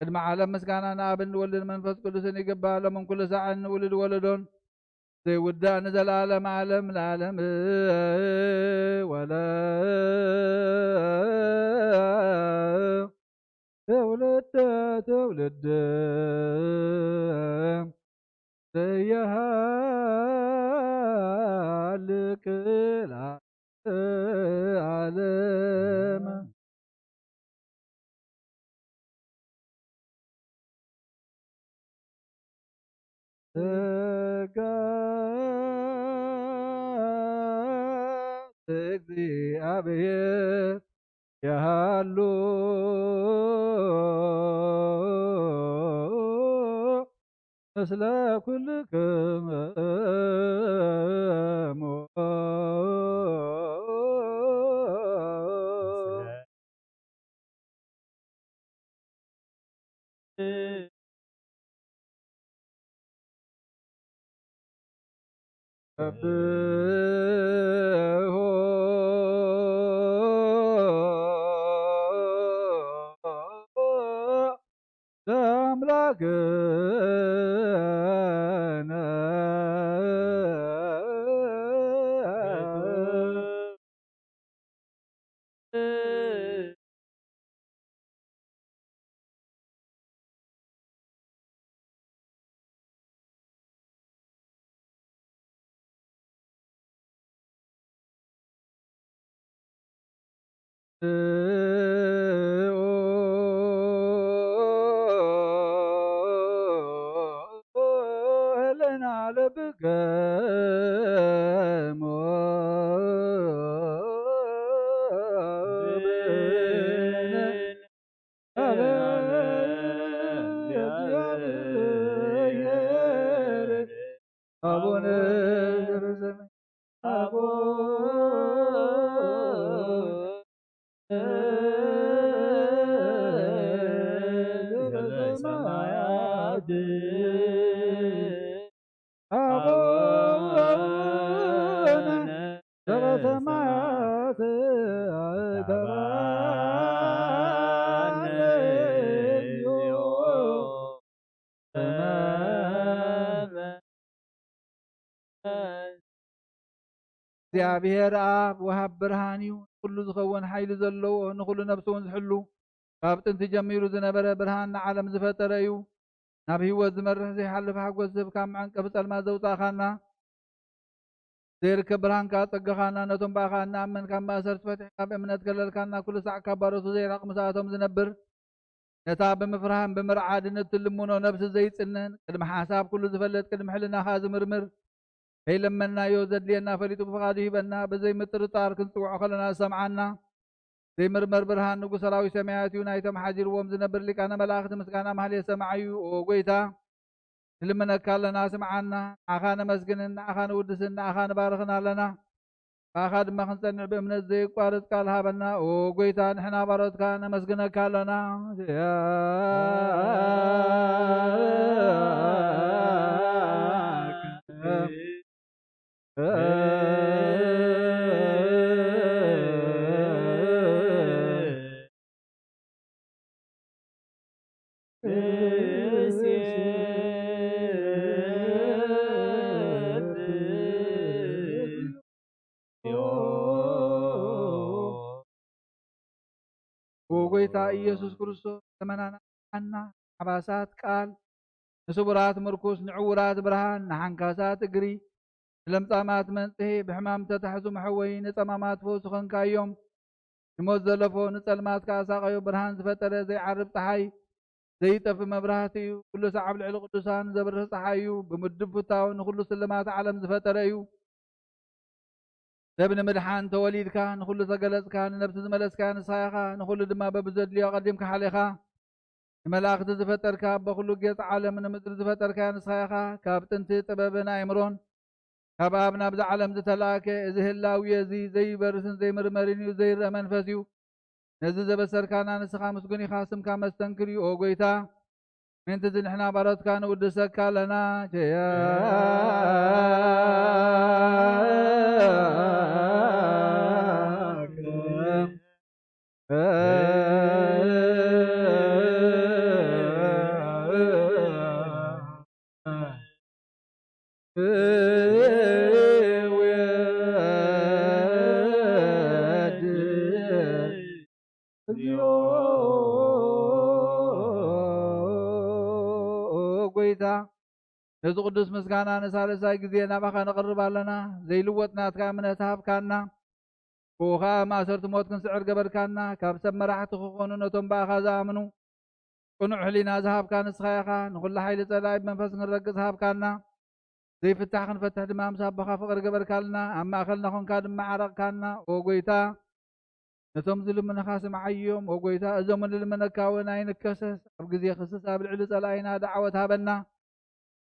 ቅድሚ ዓለም ምስጋና ንኣብን ንወልድን መንፈስ ቅዱስን ይግባእ፣ ሎምን ኩሉ ሳዕን ንውሉድ ወለዶን ዘይውዳእ ንዘለዓለም ዓለም ለዓለም። ወለ ትውልደ ትውልድ ዘይሃልቅ ለዓለም። ጸጋ እግዚኣብሔር ይሃሉ ምስለ ኩልክሙ። ሰብሖ ለአምላክነ። አቡነ ዘበሰማያት አቡነ ዘበሰማያት እግዚኣብሔር ኣብ ወሃብ ብርሃን እዩ። ንኹሉ ዝኸውን ሓይሊ ዘለዎ፣ ንኹሉ ነፍሱ እውን ዝሕሉ፣ ካብ ጥንቲ ጀሚሩ ዝነበረ ብርሃን ንዓለም ዝፈጠረ እዩ። ናብ ህይወት ዝመርሕ ዘይሓልፍ ሓጎስ ዝህብ፣ ካብ መዐንቀፊ ጸልማት ዘውጻእካና፣ ዘይርከብ ብርሃን ከኣ ጸጋኻና፣ ነቶም ብኣኻ እንኣምን ካብ ማእሰርቲ ፈቲሕካ ብእምነት ከለልካና፣ ኩሉ ሳዕ ካብ ባሮቱ ዘይርሕቕ ምስኣቶም ዝነብር፣ ነታ ብምፍራህን ብምርዓድን እትልምኖ ነብሲ ዘይጽንን፣ ቅድሚ ሓሳብ ኩሉ ዝፈልጥ፣ ቅድሚ ሕልናኻ ዝምርምር፣ ከይለመንናዮ ዘድልየና ፈሊጡ ብፍቓዱ ይህበና። ብዘይ ምጥርጣር ክንጽውዖ ከለና ዝሰምዓና ዘይምርመር ብርሃን ንጉስ ሰራዊት ሰማያት እዩ። ናይቶም ሓዚርዎም ዝነብር ሊቃነ መላእኽቲ ምስጋና ማህሌት ሰማዒ እዩ። ኦ ጎይታ፣ ንልምነካ ኣለና፣ ስምዓና። ንዓኻ ነመስግንን ንዓኻ ንውድስን ንዓኻ ንባርኽን ኣለና። ብኣኻ ድማ ክንጸንዕ ብእምነት ዘየቋርጽ ቃል ሃበና። ኦ ጎይታ፣ ንሕና ባሮትካ ነመስግነካ ኣለና። ኦ ጎይታ ኢየሱስ ክርስቶስ፣ ዘመናና ሓና ሓባሳት ቃል፣ ንስቡራት ምርኩስ፣ ንዕውራት ብርሃን፣ ንሓንካሳት እግሪ፣ ንለምጻማት መንጽሄ፣ ብሕማም ተታሕዙ መሐወዪ፣ ንጸማማት ፈውሲ ኾንካዮም። ንሞት ዘለፎ፣ ንጸልማት ከኣ ሳቐዮ፣ ብርሃን ዝፈጠረ፣ ዘይዓርብ ጸሓይ፣ ዘይጠፍእ መብራህቲ እዩ። ኩሉ ሳዕ ኣብ ልዕሊ ቅዱሳን ዘብርህ ጸሓይ እዩ። ብምድብ ፍታው ንኹሉ ስልማት ዓለም ዝፈጠረ እዩ። ሰብ ንምድሓን ተወሊድካ፣ ንኹሉ ተገለጽካ፣ ንነብሲ ዝመለስካ ንስኻ ኢኻ፣ ንኹሉ ድማ በብዘድልዮ ኣቐዲምካ ሓሊኻ። ንመላእኽቲ ዝፈጠርካ፣ ኣቦ ኩሉ ጌጽ ዓለም ንምድሪ ዝፈጠርካያ ንስኻ ኢኻ። ካብ ጥንቲ ጥበብን ኣእምሮን፣ ካብ ኣብ ናብዚ ዓለም ዝተላእከ፣ እዚ ህላዌ እዚ ዘይበርስን ዘይምርመርን እዩ፣ ዘይረአ መንፈስ እዩ። ነዚ ዘበሰርካና ንስኻ ምስጉን ኢኻ፣ ስምካ መስተንክር እዩ፣ ኦ ጎይታ። ምእንቲ እዚ ንሕና ባሮትካ ንውድሰካ ኣለና። ቸያ ወድ እግዚኦ ጎይታ፣ ነዚ ቅዱስ ምስጋና ንሳልሳይ ግዜ ናባኻ ነቕርብ ኣለና። ዘይልወጥ ናትካ እምነት ሃብካና። ብኡ ኸኣ ማእሰርቲ ሞት ክንስዕር ገበርካና። ካብ ሰብ መራሕቲ ክኾኑ ነቶም ብኣኻ ዝኣምኑ ቅኑዕ ሕሊና ዝሃብካ ንስኻ ኢኻ። ንኹሉ ሓይሊ ጸላኢ ብመንፈስ ክንረግጽ ሃብካና። ዘይፍታሕ ክንፈትሕ ድማ ምስ ኣቦኻ ፍቕሪ ገበርካልና። ኣብ ማእከልና ኾንካ ድማ ዓረቕካና። ኦ ጎይታ፣ ነቶም ዝልምኑኻ ስምዓዮም። ኦ ጎይታ፣ እዞም ንልምነካ እውን ኣይንከሰስ። ኣብ ግዜ ክስስ ኣብ ልዕሊ ጸላኢና ደዓወት ሃበና።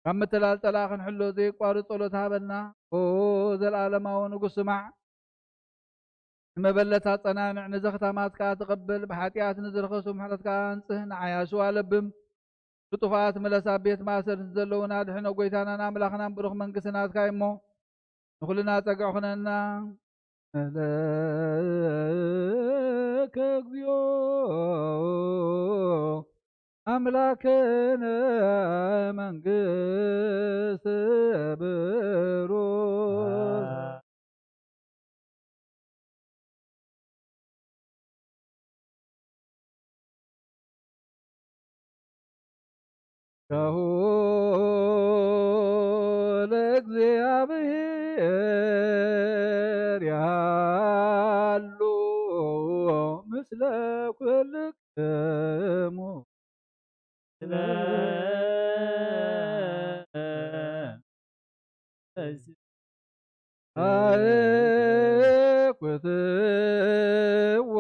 ካብ ምትላል ጸላኢ ክንሕሎ ዘየቋርጽ ጸሎት ሃበና። ኦ ዘለኣለማዊ ንጉስ፣ ስማዕ። ንመበለት ኣጸናንዕ፣ ንዘኽታማት ከኣ ተቐበል። ብሓጢኣት ንዝረኸሱ ምሕረት ከኣ ኣንጽህ። ንዓያሱ ኣለብም። ንጥፉኣት ምለስ። ኣብ ቤት ማእሰርቲ ዘለዉና ኣድሕኖ። ጎይታናን ኣምላኽናን ብሩኽ መንግስቲ ናትካ እዩ እሞ፣ ንኹልና ጸግዒ ኩነና። መለከ እግዚኦ ኣምላክነ መንግስት ብሩክ። ከሁ ለእግዚኣብሔር ያሉ ምስለ ኩልክሙ። ስለዚህ አየኩትዎ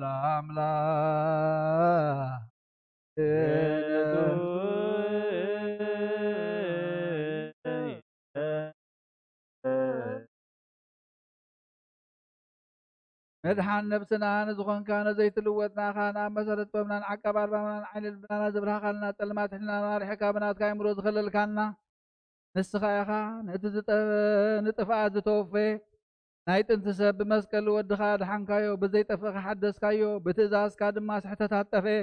ለአምላክ። መድሓን ነብስና ንዝኾንካ፣ ነዘይትልወጥ ንኣኻ፣ ንኣብ መሰረት ጥበብናን ዓቃብ ኣልባብናን ዓይኒ ልብናና ዘብርሃኻልና፣ ጸልማት ሕልናና ኣርሒኻ ብናትካ ኣእምሮ ዝኸለልካና ንስኻ ኢኻ። ነቲ ዝጠ-፣ ንጥፍኣት ዝተወፈየ ናይ ጥንቲ ሰብ ብመስቀል ወድኻ ኣድሓንካዮ፣ ብዘይጠፍእ ሓደስካዮ፣ ብትእዛዝካ ድማ ስሕተታት ጠፍኤ።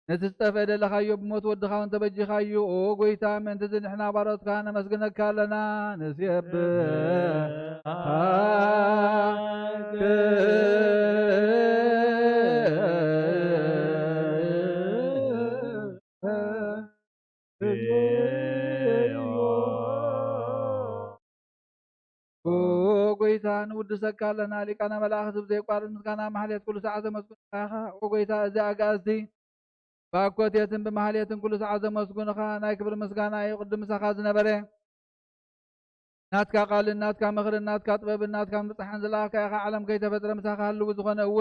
ነቲ ዝጠፍአ ደለኻዮ፣ ብሞት ወድኻ እውን ተበጂኻዮ። ኦ ጎይታ፣ ምእንቲ እዚ ንሕና ባሮትካ ነመስግነካ ኣለና፣ ንሴብሐካ። ኦ ጎይታ፣ ንውድሰካ ኣለና። ሊቃነ መላእኽት ብዘየቋርጥ ምስጋና ማሕሌት ኩሉ ሰዓት ዘመስግኑኻ ኢኻ። ኦ ጎይታ፣ እዚ ኣጋእዝቲ ብኣኮቴትን ብማሕሌትን ኩሉ ሰዓት ዘመስግኑኻ ናይ ክብሪ ምስጋና እዩ። ቅድም ምሳኻ ዝነበረ ናትካ ቃልን ናትካ ምኽርን ናትካ ጥበብን ናትካ ምብጻሕን ዝለኣኽካ ኢኻ። ዓለም ከይተፈጥረ ምሳኻ ህልው ዝኾነ እወ፣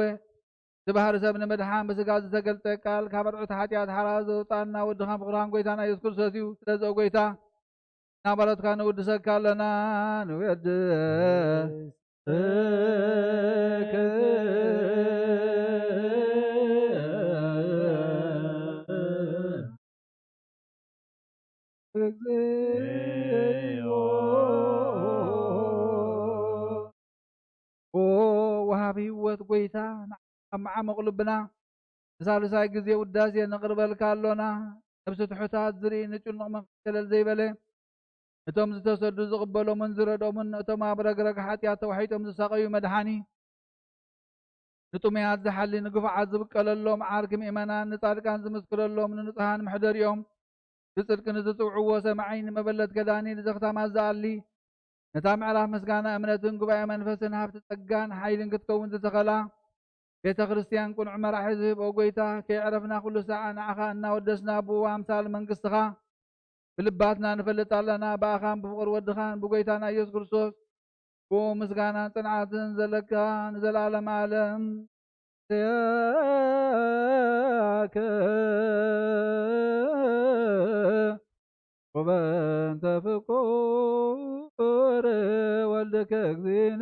እቲ ባህሪ ሰብ ንምድሓን ብስጋ ዝተገልጠ ቃል፣ ካብ ኣርዑት ሓጢኣት ሓራ ዘውጻና ወድኻን ፍቕርኻን ጎይታና ኢየሱስ ክርስቶስ እዩ። ስለዚ ኦ ጎይታ፣ ናባረትካ ንውድሰካ ኣለና፣ ንውድስ እግዚኦ። ኦ ወሃቢ ህይወት ጎይታ፣ ንዓኻ ኣብ መዓሙቕ ልብና ንሳልሳይ ግዜ ውዳሴ ነቕርበልካ ኣሎና። ነብሲ ትሑታት ዝርኢ፣ ንጭኑቕ መንፈስ ሸለል ዘይበለ፣ ነቶም ዝተሰዱ ዝቕበሎምን ዝረድኦምን፣ ነቶም ኣብ ረግረግ ሓጢኣት ተዋሒጦም ዝሳቐዩ መድሓኒ፣ ንጥሙያት ዝሓሊ፣ ንግፉዓት ዝብቀለሎም፣ ዓርኪ ምእመናን፣ ንጻድቃን ዝምስክረሎም፣ ንንጹሃን መሕደሪኦም፣ ብጽድቂ ንዝጽውዕዎ ሰማዒ፣ ንመበለት ከዳኒ፣ ንዘኽታማት ዝኣሊ፣ ነታ ምዕራፍ ምስጋና እምነትን ጉባኤ መንፈስን ሃብቲ ጸጋን ሓይልን ክትከውን ዝተኸላ ቤተ ክርስቲያን ቅኑዕ መራሒ ዝህብ፣ ኦ ጎይታ፣ ከየዕረፍና ኩሉ ሰዓት ንዓኻ እናወደስና ብኡ ኣምሳል መንግስትኻ ብልባትና ንፈልጥ ኣለና። ብኣኻን ብፍቕሪ ወድኻን ብጎይታና ኢየሱስ ክርስቶስ ብኡ ምስጋናን ጽንዓትን ዘለካ ንዘለዓለም ዓለም። ያከ ወበእንተ ፍቁር ወልድከ እግዚእነ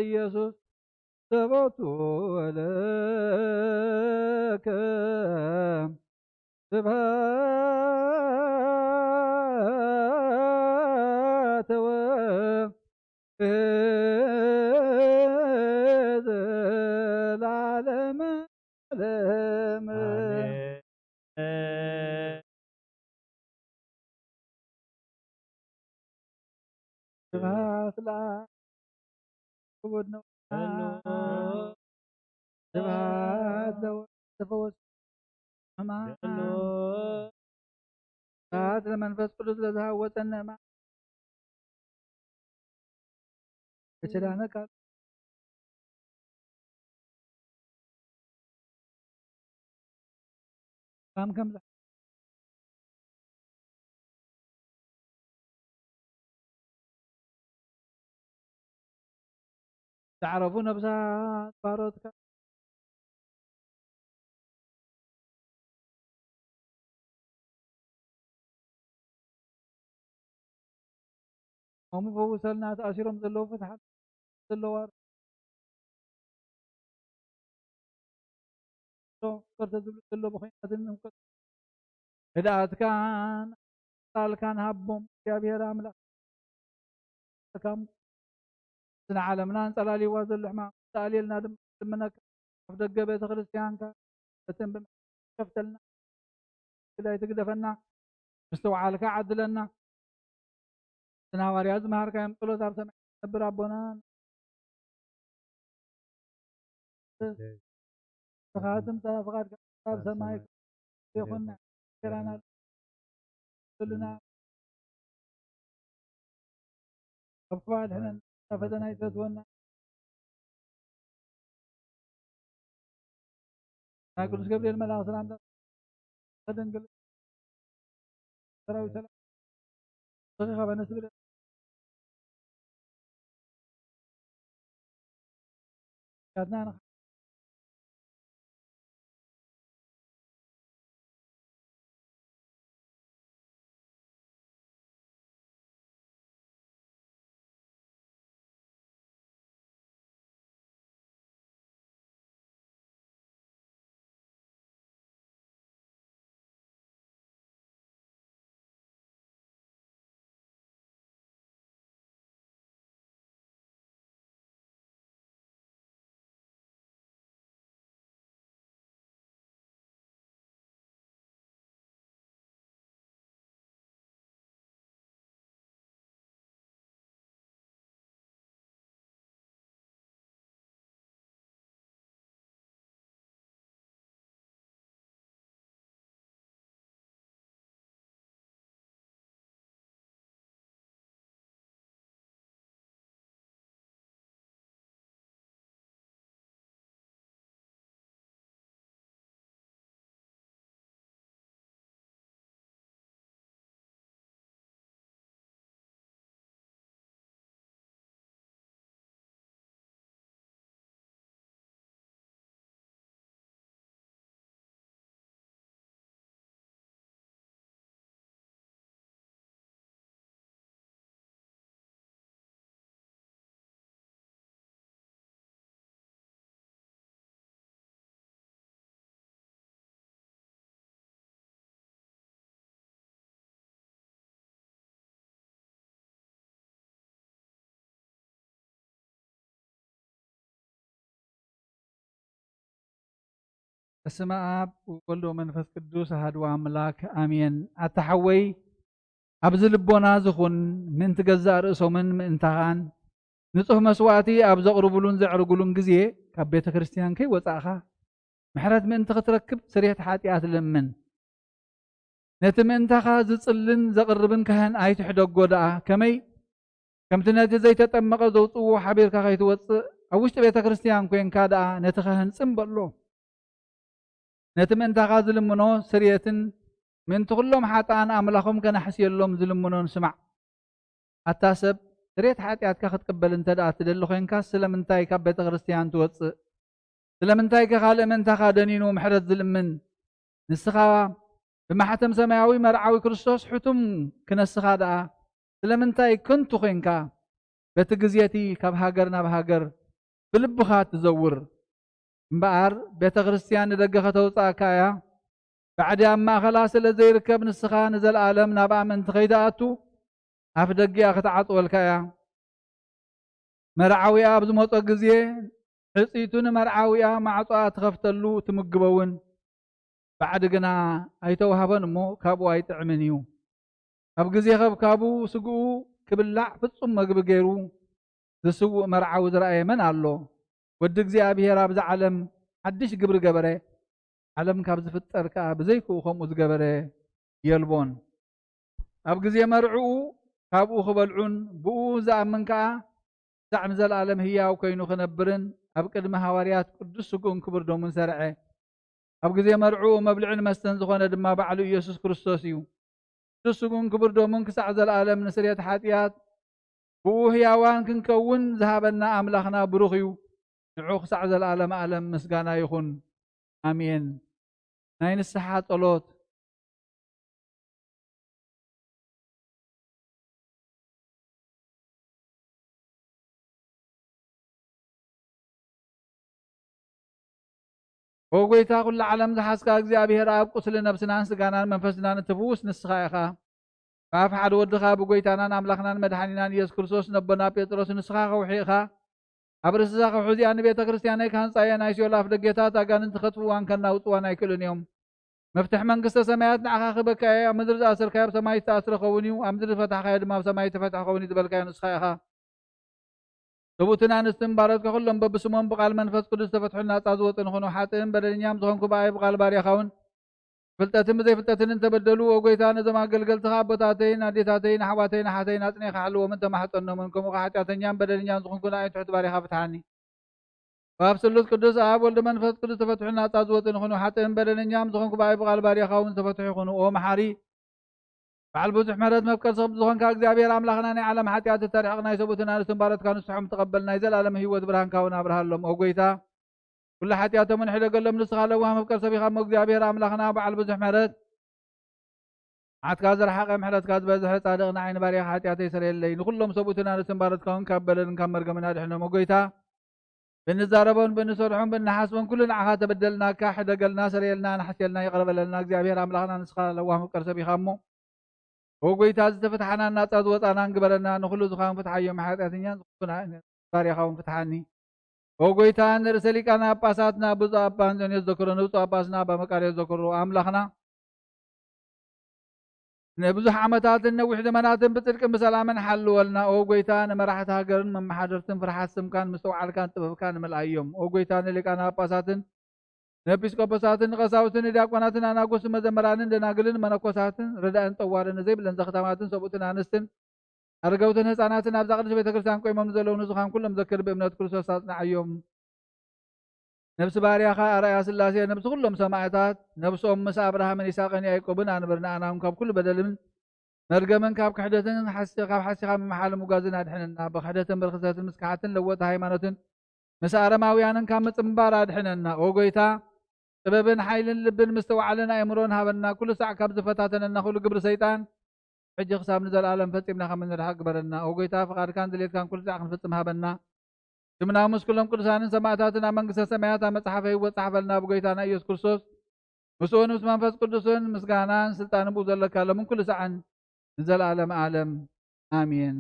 ኢየሱስ ሰቦቱ ወለከ ስብሐት ወዘለዓለመ ዓለም። ስብሐት ለአብ ክቡር ነው። ስብሐት ለወልድ ለፈወሰ ሕማም። ስብሐት ለመንፈስ ቅዱስ ለዝሃወፀነ ሕማም። እችላነ ቃል ካም ከም ዝዓረፉ ነብሳት ባሮትካ እሞ ፈውሰልና። ተኣሲሮም ዘለዉ ፍትሓት ዘለዋ ቅርተ ዝብሉ ዘሎ ብኹናትን ህድኣትካን ቃልካን ሃቦም እግዚኣብሔር ኣምላኽ። ከም ስነ ዓለምና ኣንጸላልይዋ ዘሎ ሕማም ተኣልየልና ድማ ልምነካ። ኣፍ ደገ ቤተ ክርስቲያንካ እትን ብም-፣ ከፍተልና፣ ግዳይ ትግደፈና፣ ምስትውዓልካ ዓድለና። ስነ ሃዋርያት ዝመሃርካዮም ጸሎት ኣብ ሰማይ ነብር ኣቦና። ፍቓድ ትምጻእ፣ ፍቓድካ ኣብ ሰማይ ይኹን። እንጀራና ክሉና ኣብ ክፉእ ኣድሕነና፣ ፈተና ይፈትወና። ናይ ቅዱስ ገብርኤል መልኣኽ ሰላምታ ከደንግል ሰራዊት ሰላም ተኺኻ በነስብለ ያትና በስመ ኣብ ወወልድ ወመንፈስ ቅዱስ ኣሐዱ ኣምላክ ኣሜን። ኣታ ሓወይ፣ ኣብዚ ልቦና ዝኹን ምእንቲ ገዛእ ርእሶምን ምእንታኻን ንጹህ መስዋእቲ ኣብ ዘቕርቡሉን ዘዕርጉሉን ግዜ ካብ ቤተ ክርስቲያን ከይወጻእኻ ምሕረት ምእንቲ ክትረክብ ስርየት ሓጢኣት ለምን። ነቲ ምእንታኻ ዝጽልን ዘቕርብን ካህን ኣይትሕደጎ ደኣ። ከመይ? ከምቲ ነቲ ዘይተጠመቐ ዘውጽእዎ ሓቢርካ ከይትወጽእ፣ ኣብ ውሽጢ ቤተ ክርስቲያን ኮይንካ ደኣ ነቲ ካህን ጽም በሎ። ነቲ ምእንታኻ ዝልምኖ ስርየትን ምእንቲ ኩሎም ሓጥኣን ኣምላኾም ከነሕስየሎም ዝልምኖን ስማዕ። ኣታ ሰብ፣ ስርየት ሓጢኣትካ ክትቅበል እንተ ደኣ ትደሊ ኮይንካ፣ ስለምንታይ ካብ ቤተ ክርስቲያን ትወጽእ? ስለምንታይ ከ ካልእ ምእንታኻ ደኒኑ ምሕረት ዝልምን? ንስኻ ብማሕተም ሰማያዊ መርዓዊ ክርስቶስ ሕቱም ክነስኻ ደኣ፣ ስለምንታይ ከንቱ ኮይንካ በቲ ግዜቲ ካብ ሃገር ናብ ሃገር ብልብኻ ትዘውር? እምበኣር ቤተ ክርስቲያን ንደገ ከተውጽኣካ እያ። ባዕዲ ኣብ ማእኸላ ስለ ዘይርከብ ንስኻ ንዘለኣለም ናብኣ ምእንቲ ከይትኣቱ ኣፍ ደጊኣ ክትዓጽወልካ እያ። መርዓዊኣ ኣብ ዝመጾ ግዜ ሕጽይቱ ንመርዓዊኣ ማዕጾኣ ትኸፍተሉ ትምግቦ እውን። ባዕዲ ግና ኣይተዋህቦን እሞ ካብኡ ኣይጥዕምን እዩ። ኣብ ግዜ ከብካቡ ስግኡ ክብላዕ ፍጹም መግቢ ገይሩ ዝስውእ መርዓዊ ዝረኣየ መን ኣሎ? ወዲ እግዚኣብሔር ኣብዛ ዓለም ሓድሽ ግብሪ ገበረ። ዓለም ካብ ዝፍጠር ከኣ ብዘይክኡ ከምኡ ዝገበረ የልቦን። ኣብ ግዜ መርዕኡ ካብኡ ክበልዑን ብኡ ዝኣምን ከኣ ክሳዕ ንዘለኣለም ህያው ኮይኑ ክነብርን ኣብ ቅድሚ ሃዋርያት ቅዱስ ስግኡን ክቡር ደሙን ሰርዐ። ኣብ ግዜ መርዕኡ መብልዕን መስተን ዝኾነ ድማ ባዕሉ ኢየሱስ ክርስቶስ እዩ። ቅዱስ ስግኡን ክቡር ደሙን ክሳዕ ዘለኣለም ንስርየት ሓጢኣት ብኡ ህያዋን ክንከውን ዝሃበና ኣምላኽና ብሩኽ እዩ። ንዑ ክሳዕ ዘለኣለም ኣለም ምስጋና ይኹን። ኣሜን። ናይ ንስሓ ጸሎት። ኦ ጎይታ ኩላ ዓለም ዝሓዝካ እግዚኣብሔር ኣብ፣ ቁስሊ ነብስናን ስጋናን መንፈስናን እትፍውስ ንስኻ ኢኻ። ብኣፍ ሓደ ወድኻ ብጎይታናን ኣምላኽናን መድሓኒናን ኢየሱስ ክርስቶስ ነቦና ጴጥሮስ ንስኻ ከውሒ ኢኻ። ኣብ ርእሲ እዛ ከውሒ እዚኣ ንቤተ ክርስቲያነይ ክሃንጻ እየ፣ ናይ ሲኦል ኣፍ ደጌታት ኣጋንንቲ ከጥፍዋን ከናውጽዋን ኣይክእሉን እዮም። መፍትሕ መንግስተ ሰማያት ንዓኻ ክህበካ እየ። ኣብ ምድሪ ዝኣሰርካዮ ኣብ ሰማይ ዝተኣስረ ክኸውን እዩ፣ ኣብ ምድሪ ዝፈታሕካዮ ድማ ኣብ ሰማይ ዝተፈትሐ ክኸውን እዩ ዝበልካዮ ንስኻ ኢኻ። ሰብኡትን ኣንስትን ባሮትካ ኩሎም በብስሞም ብቓል መንፈስ ቅዱስ ዝተፈትሑን ናጻ ዝወጹ ንኹኑ። ሓጥእን በደለኛም ዝኾንኩ ብኣይ ብቓል ባርያኻ እውን ብፍልጠትን ብዘይፍልጠትን እንተበደሉ፣ ኦ ጎይታ፣ ነዞም ኣገልገልትኻ ኣቦታተይን ኣዴታተይን ኣሕዋተይን ኣሓተይን ኣጽኒኻ ሓልዎምን ተማሕጸኖምን፣ ከምኡ ኸዓ ሓጢኣተኛን በደለኛን ዝኾንኩ ንኣይን ትሑት ባርያኻ ፍትሓኒ። ኣብ ስሉስ ቅዱስ ኣብ ወልድ መንፈስ ቅዱስ ተፈትሑ ናጻ ዝወጽእ ንኹኑ። ሓጥእን በደለኛም ዝኾንኩ ብኣይ ብቓል ባርያኻ እውን ተፈትሑ ይኹኑ። ኦ መሓሪ በዓል ብዙሕ ምሕረት መፍቀር ሰብ ዝኾንካ እግዚኣብሔር ኣምላኽና፣ ናይ ዓለም ሓጢኣት እተርሕቕ ናይ ሰብኡትን ኣንስትን ባሮትካ ንስሖም ተቐበል፣ ናይ ዘለኣለም ህይወት ብርሃንካ እውን ኣብርሃሎም። ኦ ጎይታ፣ ኩሉ ሓጢኣቶምን ሕደገሎም፣ ንስኻ ለዋህ መፍቀር ሰብ ኢኻ እሞ እግዚኣብሔር ኣምላኽና በዓል ብዙሕ ምሕረት፣ መዓትካ ዝረሓቐ ምሕረትካ ዝበዝሐ ጻድቕ ንዓይ ንባርያኻ ሓጢኣተይ ሰረየለይ። ንኹሎም ሰብኡትን ኣንስትን ባሮትካ እውን ካብ በደልን ካብ መርገምን ኣድሕኖም። ኦ ጎይታ፣ ብንዛረቦን ብንሰርሖን ብንሓስቦን ኩሉ ንዓኻ ተበደልናካ፣ ሕደገልና፣ ሰረየልና፣ ንሓስየልና፣ ይቕረ በለልና። እግዚኣብሔር ኣምላኽና ንስኻ ለዋህ መፍቀር ሰብ ኢኻ እሞ፣ ኦ ጎይታ፣ ዝተፈትሓናን ናጻ ዝወጻናን ግበረና። ንኹሉ ዝኻን ፍትሓዮም፣ ሓጢኣተኛን ዝኾንኩና ባርያኻ እውን ፍትሓኒ። ኦ ጎይታ፣ ንርእሰ ሊቃነ ጳጳሳትና ብፁዕ ኣባ እንጦንዮስ ዘክሮ፣ ንብፁዕ ኣጳስና ኣባ መቃርዮስ ዘክሮ። ኣምላኽና ንብዙሕ ዓመታትን ነዊሕ ዘመናትን ብጽድቅን ብሰላምን ሓልወልና። ኦ ጎይታ፣ ንመራሕቲ ሃገርን መመሓደርትን ፍርሓት ስምካን ምስትውዓልካን ጥበብካን ምልኣዮም። ኦ ጎይታ፣ ንሊቃነ ጳጳሳትን ንኤጲስቆጶሳትን ንቐሳውስትን ንዲያቆናትን ኣናጉስትን መዘምራንን ደናግልን መነኮሳትን ረዳእን ጠዋርን ንዘይብለን ዘኽታማትን ሰብኡትን ኣንስትን ኣረጋውትን ህፃናትን ኣብዛ ቅድስት ቤተ ክርስቲያን ቆይሞም ንዘለዉ ንዝኻን ኩሎም ዘክር ብእምነት ክርስቶስ ኣጽንዓዮም። ነብሲ ባርያኻ ኣርኣያ ስላሴ፣ ነብሲ ኩሎም ሰማዕታት፣ ነብሶም ምስ ኣብርሃምን ይስሐቅን ያዕቆብን ኣንብር። ንኣና እውን ካብ ኩሉ በደልን መርገምን ካብ ክሕደትን ሓሲ-፣ ካብ ሓሲኻ ምምሓል ምጓዝን ኣድሕነና። ብክሕደትን ብርክሰትን ምስ ከሓትን ለወጥቲ ሃይማኖትን ምስ ኣረማውያንን ካብ ምጽንባር ኣድሕነና። ኦ ጎይታ፣ ጥበብን ሓይልን ልብን ምስትውዓልን ኣእምሮን ሃበና። ኩሉ ሳዕ ካብ ዝፈታተነና ኩሉ ግብሪ ሰይጣን ሕጂ ክሳብ ንዘለኣለም ፈጺምና ከም እንርሕቕ ግበረና። ኦ ጎይታ፣ ፍቓድካን ድሌትካን ኩሉ ሳዕ ክንፍጽም ሃበና። ስምና ምስ ኩሎም ቅዱሳንን ሰማዕታትን ኣብ መንግስተ ሰማያት ኣብ መጽሓፈ ህይወት ጸሓፈልና። ብጎይታና ኢየሱስ ክርስቶስ፣ ምስኡን ምስ መንፈስ ቅዱስን ምስጋናን ስልጣንን ብኡ ዘለካ ሎምን ኩሉ ሳዕን ንዘለኣለም ዓለም። ኣሜን።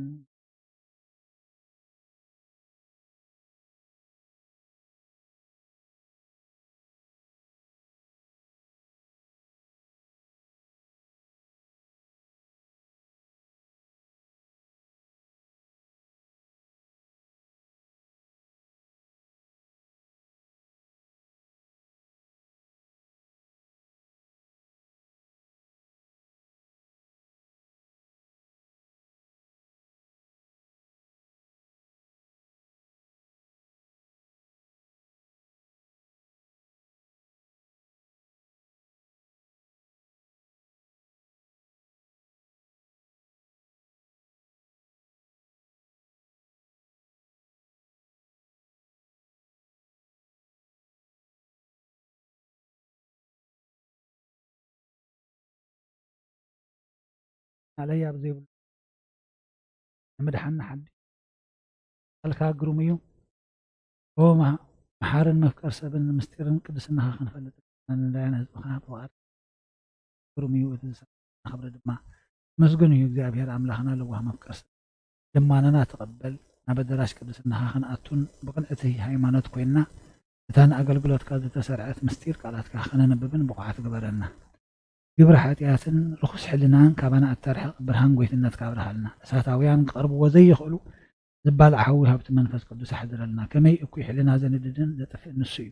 ኣለያ ብዘይብሉ ንምድሓና ሓዲ ቃልካ ግሩም እዩ። ኦ መሓርን መፍቀር ሰብን ምስጢርን ቅድስናኻ ክንፈልጥ ንዳያን ህዝብኻ ብፍቓድ ግሩም እዩ እቲ ዝሰራሕና ክብሪ ድማ። ምስጉን እዩ እግዚኣብሔር ኣምላኽና ለዋህ መፍቀር ሰብ። ልማናና ተቐበል፣ ናብ ኣዳራሽ ቅድስናኻ ክንኣቱን ብቕንዕቲ ሃይማኖት ኮይንና እታ ንኣገልግሎትካ ዝተሰርዐት ምስጢር ቃላትካ ከነንብብን ብቑዓት ግበረና። ግብሪ ሓጢኣትን ርኹስ ሕልናን ካባና ኣታርሕቕ ብርሃን ጎይትነትካ ኣብርሃልና። እሳታውያን ክቐርብዎ ዘይኽእሉ ዝባላዕ ሓዊ ሃብቲ መንፈስ ቅዱስ ኣሕድረልና። ከመይ እኩይ ሕልና ዘንድድን ዘጥፍእ ንሱ እዩ።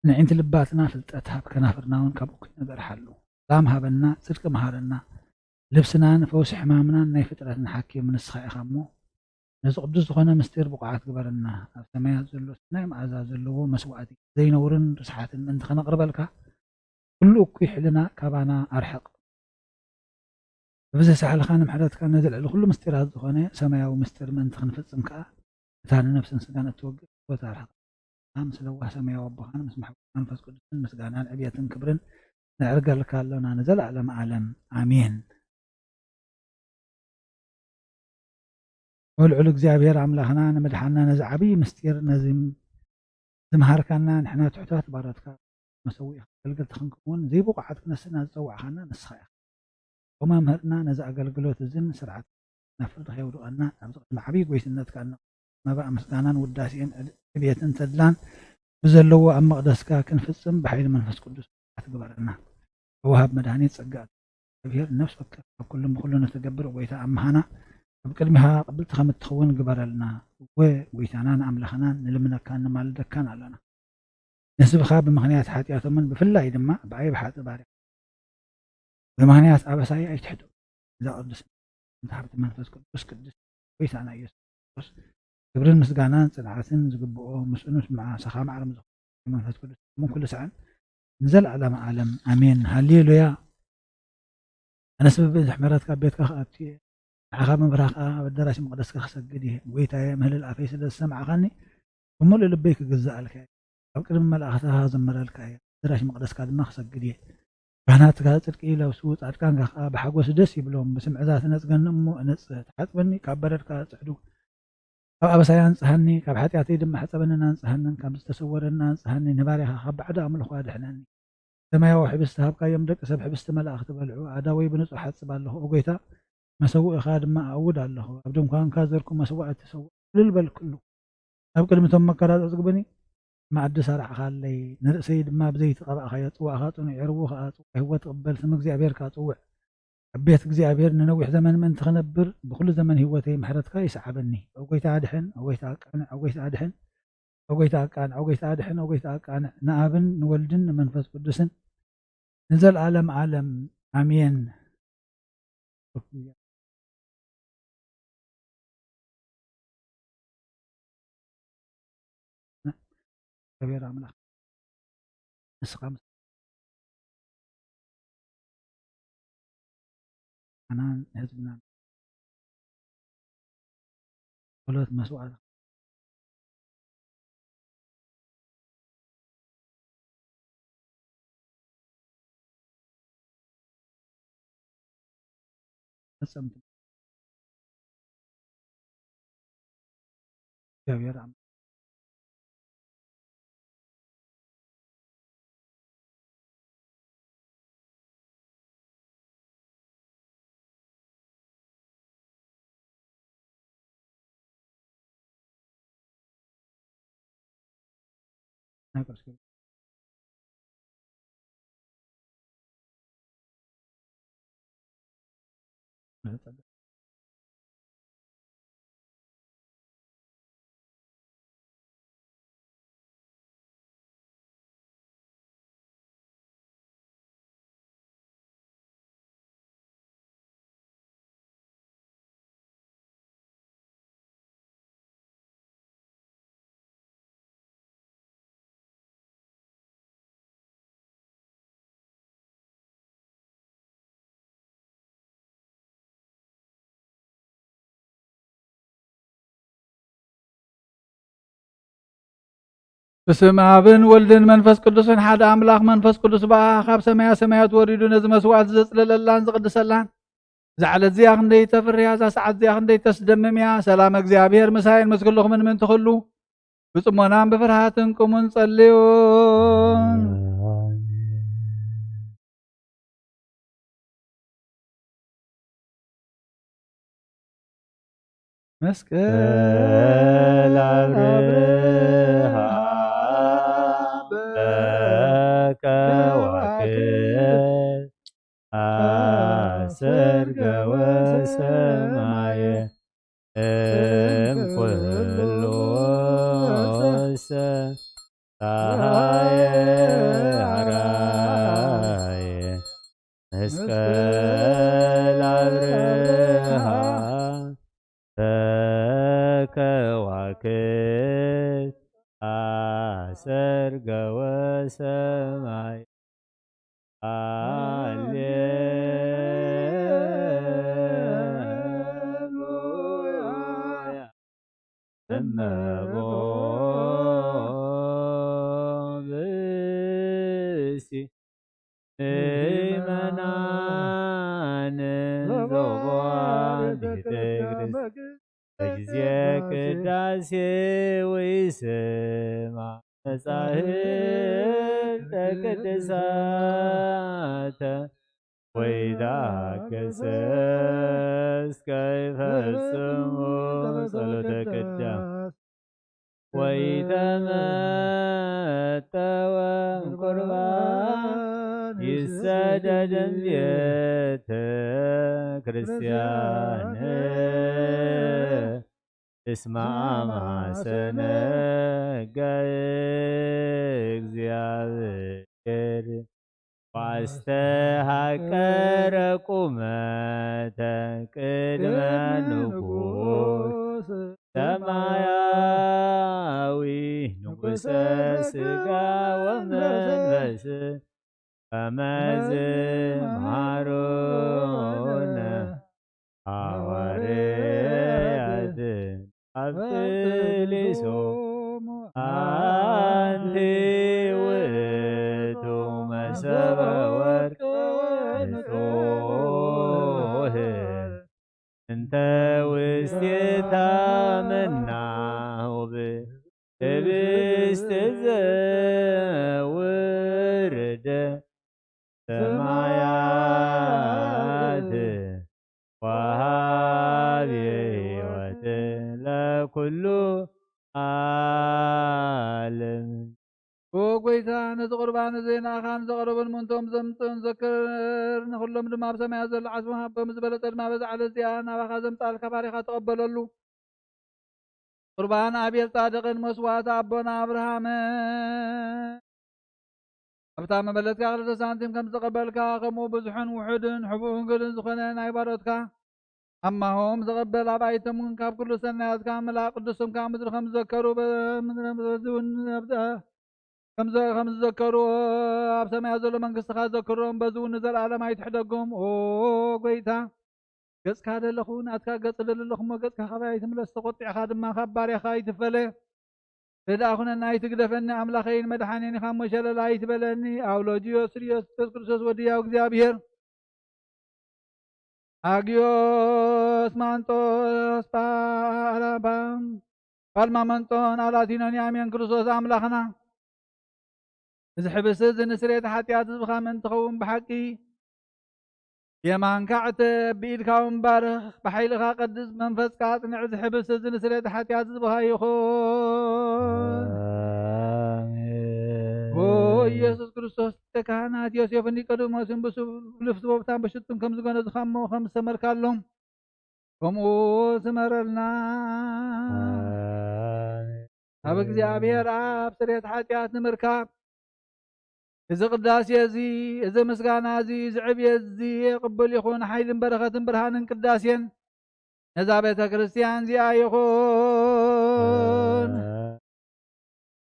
ንዒንቲ ልባትና ፍልጠት ሃብ፣ ከናፍርና እውን ካብ እኩይ ነገር ሓሉ። ሰላም ሃበና፣ ጽድቂ መሃረና። ልብስናን ፈውሲ ሕማምናን ናይ ፍጥረትን ሓኪም ንስኻ ኢኻ እሞ ነዚ ቅዱስ ዝኾነ ምስጢር ብቑዓት ግበረና። ኣብ ሰማያት ዘሎ ሰናይ መኣዛ ዘለዎ መስዋዕቲ ዘይነውርን ርስሓትን ምእንቲ ከነቕርበልካ ኩሉ እኩይ ሕልና ካባና ኣርሕቕ። ብብዝሒ ሳሕልኻን ምሕረትካን ነዚ ልዕሊ ኩሉ ምስጢራት ዝኾነ ሰማያዊ ምስጢር ምእንቲ ክንፍጽም ከኣ እታ ንነፍስን ስጋን እትወግእ ፍትወት ኣርሕቕ። ምስ ለዋህ ሰማያዊ ኣቦኻን ምስ መሓውር መንፈስ ቅዱስን ምስጋናን ዕብየትን ክብርን ነዕርገልካ ኣሎና ንዘለኣለም ዓለም ኣሜን። ወልዑል እግዚኣብሔር ኣምላኽና ንምድሓና ነዚ ዓብዪ ምስጢር ነዚ ዝምሃርካና ንሕና ትሑታት ባሮትካ መሰዊእኻ ኣገልገልቲ ክንከውን ዘይብቑዓት ክነስና ዝጸዋዕኻና ንስኻ ኢኻ። ወመምህርና ነዚ ኣገልግሎት እዝን ስርዓት ናብ ፍርዲ ከየውድቐና ኣብዚ ቅድሚ ዓብዪ ጎይትነትካ መባእ ምስጋናን ውዳሴን ዕብየትን ተድላን ብዘለዎ ኣብ መቕደስካ ክንፍጽም ብሓይሊ መንፈስ ቅዱስ ኣትግበረና። ወሃብ መድኃኒት ጸጋ እግዚኣብሔር ነፍስ ወከፍ ኣብ ኩሉን ብኹሉን እትገብር ጎይታ ኣምሃና ኣብ ቅድሚኻ ቅብልቲ ከም እትኸውን ግበረልና። እወ ጎይታናን ኣምላኽናን ንልምነካን ንማልደካን ኣሎና። ንስብኻ ብምኽንያት ሓጢኣቶምን ብፍላይ ድማ ብኣይ ብሓጢ ባርያ ብምኽንያት ኣበሳይ ኣይትሕዶ። እዛ ቅዱስ እንተ ሃብቲ መንፈስ ቅዱስ ቅድስት ጎይታና ኢየሱስ ክርስቶስ ክብርን ምስጋናን ጽንዓትን ዝግብኦ ምስኡ ምስ መዓሰኻ ማዕረም ዝኾነ መንፈስ ቅዱስ ምን ኩሉ ሰዓን ንዘለዓለመ ዓለም ኣሜን። ሃሌሉያ። ኣነስ ብብዝሒ ምሕረትካ ኣብ ቤትካ ክኣቱ እየ፣ ንዓኻ ብምፍራህ ከኣ ኣብ ኣዳራሽ መቕደስካ ክሰግድ እየ። ጎይታየ፣ ምህልል ኣፈይ ስለ ዝሰማዕኻኒ ብምሉእ ልበይ ክግዛኣልካ እየ። ኣብ ቅድሚ መላእኽትኻ ክዝምረልካ እየ፣ ኣብ ኣዳራሽ መቕደስካ ድማ ክሰግድ እየ። ካህናትካ ጽድቂ ይለብሱ፣ ጻድቃንካ ከኣ ብሓጎስ ደስ ይብሎም። ብስም ዕዛ ትነጽገኒ እሞ እነጽህ፣ ትሓጽበኒ ካብ በረድካ ጽሕዱ። ካብ ኣበሳይ ኣንጽሃኒ፣ ካብ ሓጢኣተይ ድማ ሕጸበንን ኣንጽሃንን፣ ካብ ዝተሰወረኒ ኣንጽሃኒ፣ ንባርያኻ ካብ ባዕዲ ኣምልኾ ኣድሕነኒ። ሰማያዊ ሕብስቲ ሃብካዮም፣ ደቂ ሰብ ሕብስቲ መላእኽቲ በልዑ። ኣእዳወይ ብንጹሕ እሓጽብ ኣለኹ፣ ኦ ጐይታ፣ መሰውኢኻ ድማ ኣእውድ ኣለኹ። ኣብ ድንኳንካ ዘርኩ መስዋእቲ ሰውእ፣ እልል በልኩሉ። ኣብ ቅድሚ እቶም መከራት ኣጽግብኒ፣ መኣዲ ሰራዕኻለይ። ንርእሰይ ድማ ብዘይቲ ቀባእኻዮ፣ ጽዋእኻ ጽኑዕ፣ ዕርቡ ኸኣ ጽዋእ ህይወት እቕበል፣ ስም እግዚኣብሔር ከኣ ጽውዕ። ኣብ ቤት እግዚኣብሔር ንነዊሕ ዘመን ምእንቲ ክነብር፣ ብኹሉ ዘመን ህይወተይ ምሕረትካ ይስዓበኒ። ኦ ጐይታ ኣድሕን፣ ኦ ጐይታ ኣቃንዕ፣ ኦ ጐይታ ኣድሕን፣ ኦ ጐይታ ኣቃንዕ፣ ኦ ጐይታ ኣድሕን፣ ኦ ጐይታ ኣቃንዕ። ንኣብን ንወልድን ንመንፈስ ቅዱስን ንዘለኣለም ዓለም ኣሜን። እግዚኣብሔር ኣምላኽ ንስኻ ምስ ኣናን ህዝብናን ጸሎት መስዋዕት ፈጸምቲ እግዚኣብሔር ኣምላኽ ናይ ቅዱስ ጊዮርጊስ ብስም ኣብን ወልድን መንፈስ ቅዱስን ሓደ ኣምላኽ መንፈስ ቅዱስ ብኣኻ ካብ ሰማያ ሰማያት ወሪዱ ነዚ መስዋዕት ዘጽለለላን ዝቕድሰላን እዛ ዕለት እዚኣ ክንደይ ተፍርያ፣ እዛ ሰዓት እዚኣ ክንደይ ተስደምም እያ። ሰላም እግዚኣብሔር ምሳይን ምስ ኩልኹምን ምእንቲ ኩሉ ብጽሞናን ብፍርሃትን ቁሙን ጸልዩን። መስቀል አብርሃ በከዋክብት አሰርገወ ሰማየ እምኩሉ ጸሃየ አራየ መስቀል አብርሃ በከዋክብት አሰርገወ ሰማየ። ሃሌሉያ። እመቦ ብእሲ ምእመናን ዞባ ቤተ ክርስቲያን በጊዜ ቅዳሴ ወይስማ መጻሕፍተ ቅዱሳተ ወይዳገሰ እስከ ይፈጽሙ ጸሎተ ቅዳሴ። ወይተመጠወ ቁርባን ይሰደድም ቤተ ክርስቲያን እስመ አማሰነ ሕገ እግዚአብሔር። ዋስተሃቀረ ቁመተ ቅድመ ንጉሥ ሰማያዊ ንጉሠ ሥጋ ወመንፈስ ከመዝ መሃሮነ ሐዋርያት አብሊሶሙ አንቲ ውእቱ መሰበ ወርቅ ንጹሕ እንተ ውስቴታ መናሁብ ህብስት ዘውርድ ሰማያት ወሃቢ ሕይወት ለኩሉ ዓለም። ኦ ጎይታ፣ ነዚ ቁርባን እዚ ንኣኻ ንዘቕረቡ ንምእንቶም ዘምጽኡን ዘክር፣ ንኹሎም ድማ ኣብ ሰማያት ዘሎ ዓስቦም ሃቦም። ዝበለጸ ድማ በዛ ዕለት እዚኣ ናባኻ ዘምጻልካ ባሪኻ ተቐበለሉ። ቁርባን ኣቤል ጻድቕን መስዋእቲ ኣቦና ኣብርሃምን ኣብታ መበለትካ ክልተ ሳንቲም ከም ዝተቐበልካ፣ ከምኡ ብዙሕን ውሑድን ሕቡእን ግልን ዝኾነ ናይ ባሮትካ ኣማሆም ዝቐበል ኣባይቶም እውን ካብ ኩሉ ሰናያትካ ምልኣ ቅዱስ ስምካ ምድሪ ከም ዝዘከሩ በ-፣ ምድሪ በዚ እውን ኣብ-፣ ከም ዘ-፣ ከም ዝዘከሩ ኣብ ሰማያት ዘሎ መንግስትኻ ዘክሮም፣ በዚ እውን ንዘለኣለም ኣይትሕደጎም። ኦ ጎይታ፣ ገጽካ ደለኹ፣ ናትካ ገጽ ደለኹ እሞ፣ ገጽካ ካባይ ኣይትምለስ፣ ተቖጢዕካ ድማ ካብ ባርያኻ ኣይትፈለ። ርድኣ ኩነኒ፣ ኣይትግደፈኒ፣ ኣምላኸይን መድሓኔን ኢኻ እሞ፣ ሸለል ኣይትበለኒ። ኣውሎጅዮስ ስርዮስ፣ ክርስቶስ ወዲ ያው እግዚኣብሔር። ሃግዮስ ማንጦስ፣ ጳ-፣ ጳልማመንጦን ኣላቲኖን፣ ኣሜን። ክርስቶስ ኣምላኽና፣ እዚ ሕብስቲ እዚ ንስርየት ሓጢኣት ህዝብኻ ምእንቲ ኸውን ብሓቂ የማንካ ዕተብ፣ ብኢድካ እውን ባርኽ፣ ብሓይልኻ ቀድስ፣ ብመንፈስካ ኣጽንዕ። እዚ ሕብስቲ እዚ ንስርየት ሓጢኣት ህዝብኻ ይኹን። ኣሜን። ኦ ኢየሱስ ክርስቶስ፣ ሊቀ ካህናት ዮሴፍን ኒቆዲሞስን ብሱ-፣ ብሉፍ ስቦብታን ብሽቱን ከም ዝገነዝኻ እሞ ከም ዝሰመርካሎም፣ ከምኡ ስመረልና። ኣሜን። ኣብ እግዚኣብሔር ኣብ ስርየት ሓጢኣት ንምርካብ፣ እዚ ቅዳሴ እዚ፣ እዚ ምስጋና እዚ፣ እዚ ዕብየት እዚ ቅቡል ይኹን። ሓይልን በረኸትን ብርሃንን ቅዳሴን ነዛ ቤተ ክርስቲያን እዚኣ ይኹን።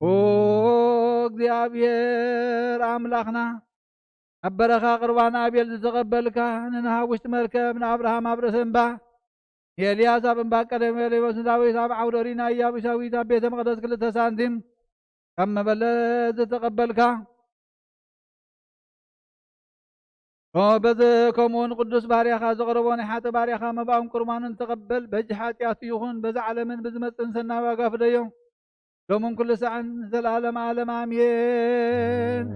ኦ እግዚኣብሔር ኣምላኽና፣ ኣብ በረኻ ቁርባን ኣቤል ዝተቐበልካ፣ ንኖህ ኣብ ውሽጢ መርከብ፣ ንኣብርሃም ኣብ ርእሲ እምባ፣ ንኤልያስ ኣብ እምባ ቀርሜሎስ፣ ንዳዊት ኣብ ዓውደ ኦሪት፣ ንኢያቡሳዊት ኣብ ቤተ መቕደስ ክልተ ሳንቲም ካብ መበለት ዝተቐበልካ፣ በዚ ከምኡውን ቅዱስ ባርያኻ ዘቕረቦ ናይ ሓጥእ ባርያኻ መባኡን ቁርባኑን ተቐበል። በጂ ሓጢኣቱ ይኹን በዚ ዓለምን ብዝመጽእን ሰናይ ዋጋ ፍደዮ። ሎምን ኩሉ ሳዕን ንዘለዓለመ ዓለም ኣሜን።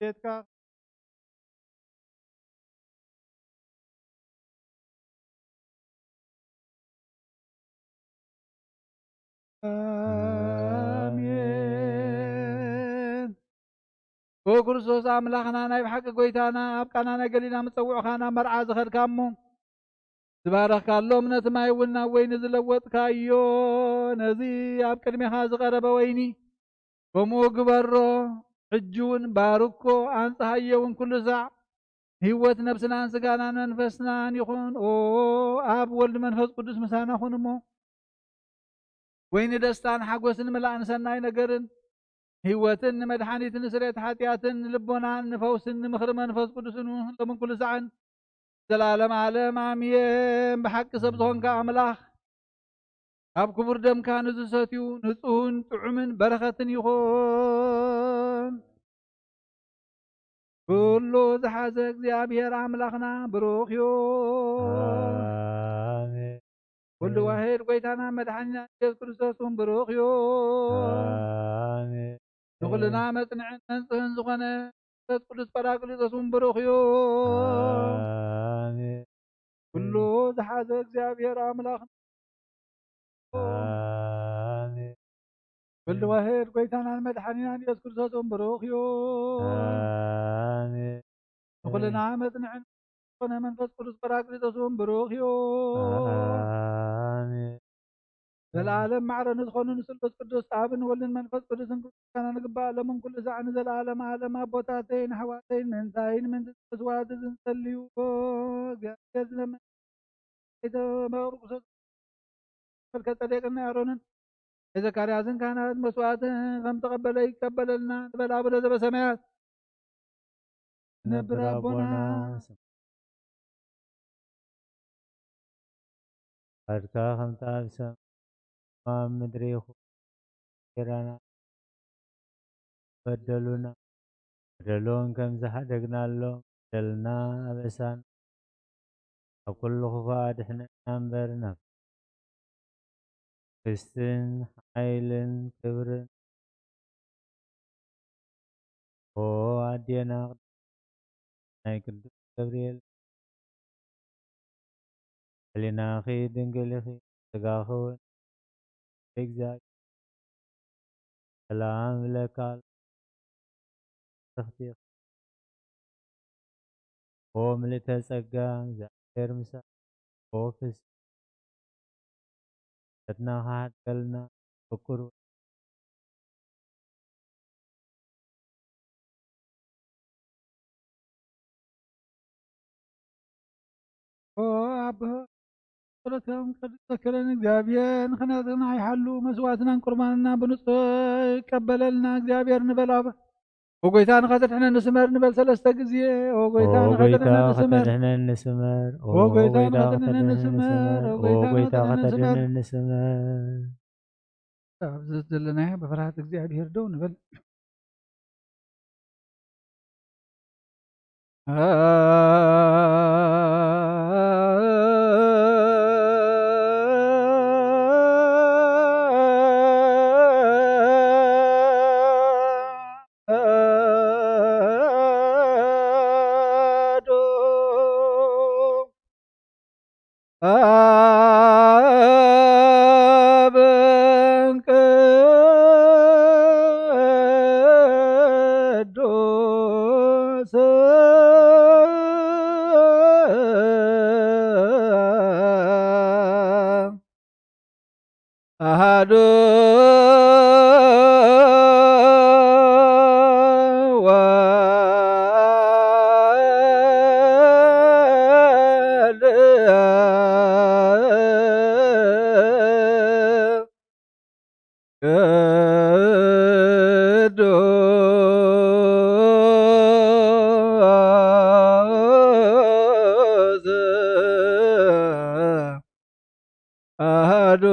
ቤትካ ኣሜን። ኦ ክርስቶስ ኣምላኽና፣ ናይ ብሓቂ ጎይታና፣ ኣብ ቃና ናይ ገሊላ ምጸውዕኻ ናብ መርዓ ዝኸድካ እሞ፣ ዝባረኽካሎም ነቲ ማይ እውን ናብ ወይኒ ዝለወጥካዮ፣ ነዚ ኣብ ቅድሜኻ ዝቐረበ ወይኒ ከምኡ ግበሮ። ሕጂ እውን ባርኮ፣ ኣንጽሃዮ እውን ኩሉ ሳዕ ህይወት ነብስናን ስጋናን መንፈስናን ይኹን። ኦ ኣብ፣ ወልድ፣ መንፈስ ቅዱስ ምሳና ኩን እሞ፣ ወይኒ ደስታን ሓጎስን ምላእን ሰናይ ነገርን ህይወትን ንመድሓኒት ንስሬት ሓጢኣትን ንልቦናን ንፈውስን ንምኽሪ መንፈስ ቅዱስን እውን ሎምን ኩሉ ሳዕን ዘላለም ዓለም ኣሜን። ብሓቂ ሰብ ዝኾንካ ኣምላኽ፣ ካብ ክቡር ደምካ ንዝሰትዩ ንጹህን ጥዑምን በረኸትን ይኹን። ኩሉ ዝሓዘ እግዚኣብሔር ኣምላኽና ብሩኽ እዩ። ኣሜን። ኩሉ ዋሕድ ጎይታና መድሓኒና ኢየሱስ ክርስቶስ እውን ብሩኽ እዩ። ኣሜን። ንኹልና መጽንዕን መንጽህን ዝኾነ መንፈስ ቅዱስ ጳራቅሊጦስ እውን ብሩኽ እዩ። ኣሜን። ኩሉ ዝሓዘ እግዚኣብሔር ኣምላኽ ኣሜን። ወልድ ዋሕድ ጎይታናን መድሓኒናን ኢየሱስ ክርስቶስ እውን ብሩኽ እዩ። ኣሜን። ንኹልና መጽንዕን ዝኾነ መንፈስ ቅዱስ ጳራቅሊጦስ እውን ብሩኽ እዩ። ኣሜን። ዘለዓለም ማዕረ ንዝኾኑ ንስሉስ ቅዱስ ኣብን ወልድን መንፈስ ቅዱስን ክብሪ ምስጋና ንግባእ፣ ሎምን ኩሉ ሳዕ ንዘለዓለም ዓለም። ኣቦታተይን ኣሕዋተይን ምእንታይን ምእንቲ መስዋዕቲ ዝንጸልዩ እግዚኣብሔር ዝለምን ኣይተመርኩሶ መልከ ጸዴቅን ኣሮንን ናይ ዘካርያስን ካህናት መስዋዕቲ ከም ተቐበለ ይቀበለልና ንበል። ኣቡነ ዘበሰማያት ነብር ኣቦና፣ ፈቃድካ ከምቲ ኣብ ሰማይ ኣብ ምድሪ ይኹን። ጌራና በደሉና በደሉን ከም ዝሓደግናሎም በደልና ኣበሳና ኣብ ኩሉ ክፉእ ኣድሕነና እምበር፣ ናብ መንግስትን ሓይልን ክብርን ኦ ኣዴና ናይ ቅዱስ ገብርኤል፣ ሕሊናኺ ድንግል ኢኺ፣ ስጋኺ እውን እግዚኣብሔር ሰላም እብለካ ኣለኹ። ኦ ምልእተ ጸጋ፣ እግዚኣብሔር ምሳኺ። ኦ ፍስሕ፣ በትናኻ ሓድገልና ፍቁር። ኦ ኣቦ፣ ጸሎቶም ቅዱስ ዘክረን እግዚኣብሔር፣ ንኽነጽና ይሓሉ፣ መስዋዕትናን ቁርባንና ብንጹህ ይቀበለልና እግዚኣብሔር ንበል። ኣብ ኦ ጎይታ ንኸተድሕነኒ ስመር ንበል ሰለስተ ግዜ። ኦ ጎይታ ኦ ጎይታ ንኸተድሕነኒ ስመር። ከተድሕነኒ ስመር። ኦ ኦ ጎይታ ጎይታ ንኸተድሕነኒ ከተድሕነኒ ስመር። ስመር። ኦ ኦ ጎይታ ጎይታ ንኸተድሕነኒ ንኸተድሕነኒ ስመር። ስመር። ኣብዚ ዘለናዮ ብፍርሃት እግዚኣብሔር ደው ንበል። ኣሃዱ ወወልድ ቅዱስ ኣሃዱ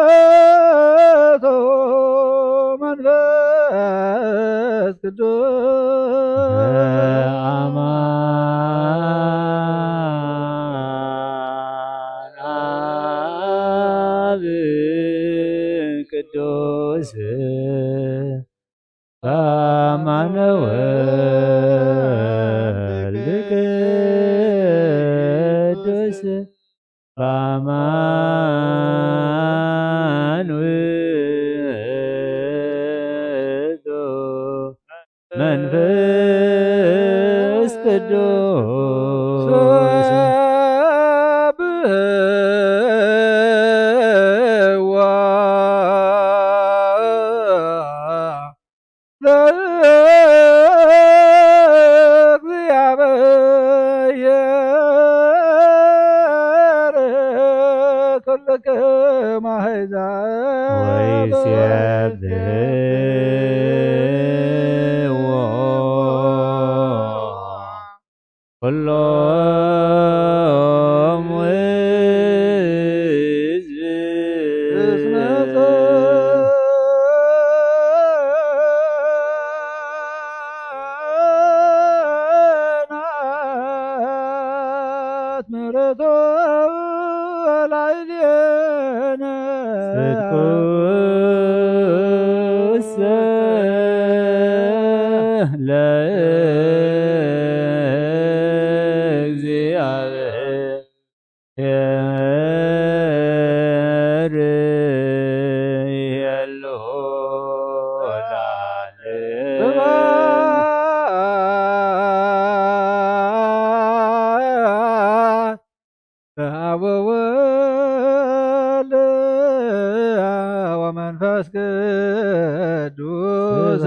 ውእቱ መንፈስ ቅዱስ በአማን አብ ቅዱስ በአማን ወልድ ቅዱስ በአማን ውእቱ መንፈስ ቅዱስ ሰብሕዎ ለእግዚአብሔር ኩልክም አሕዛብ ወይሴብሕዎ ኩሎም ሕዝብ እስመ ጸንዐት ምሕረቱ ላዕሌነ። ጽድቁሰ ለእግዚአብሔር ይሄሉ ለዓለም። ስብሐት ለአብ ወወልድ ወመንፈስ ቅዱስ።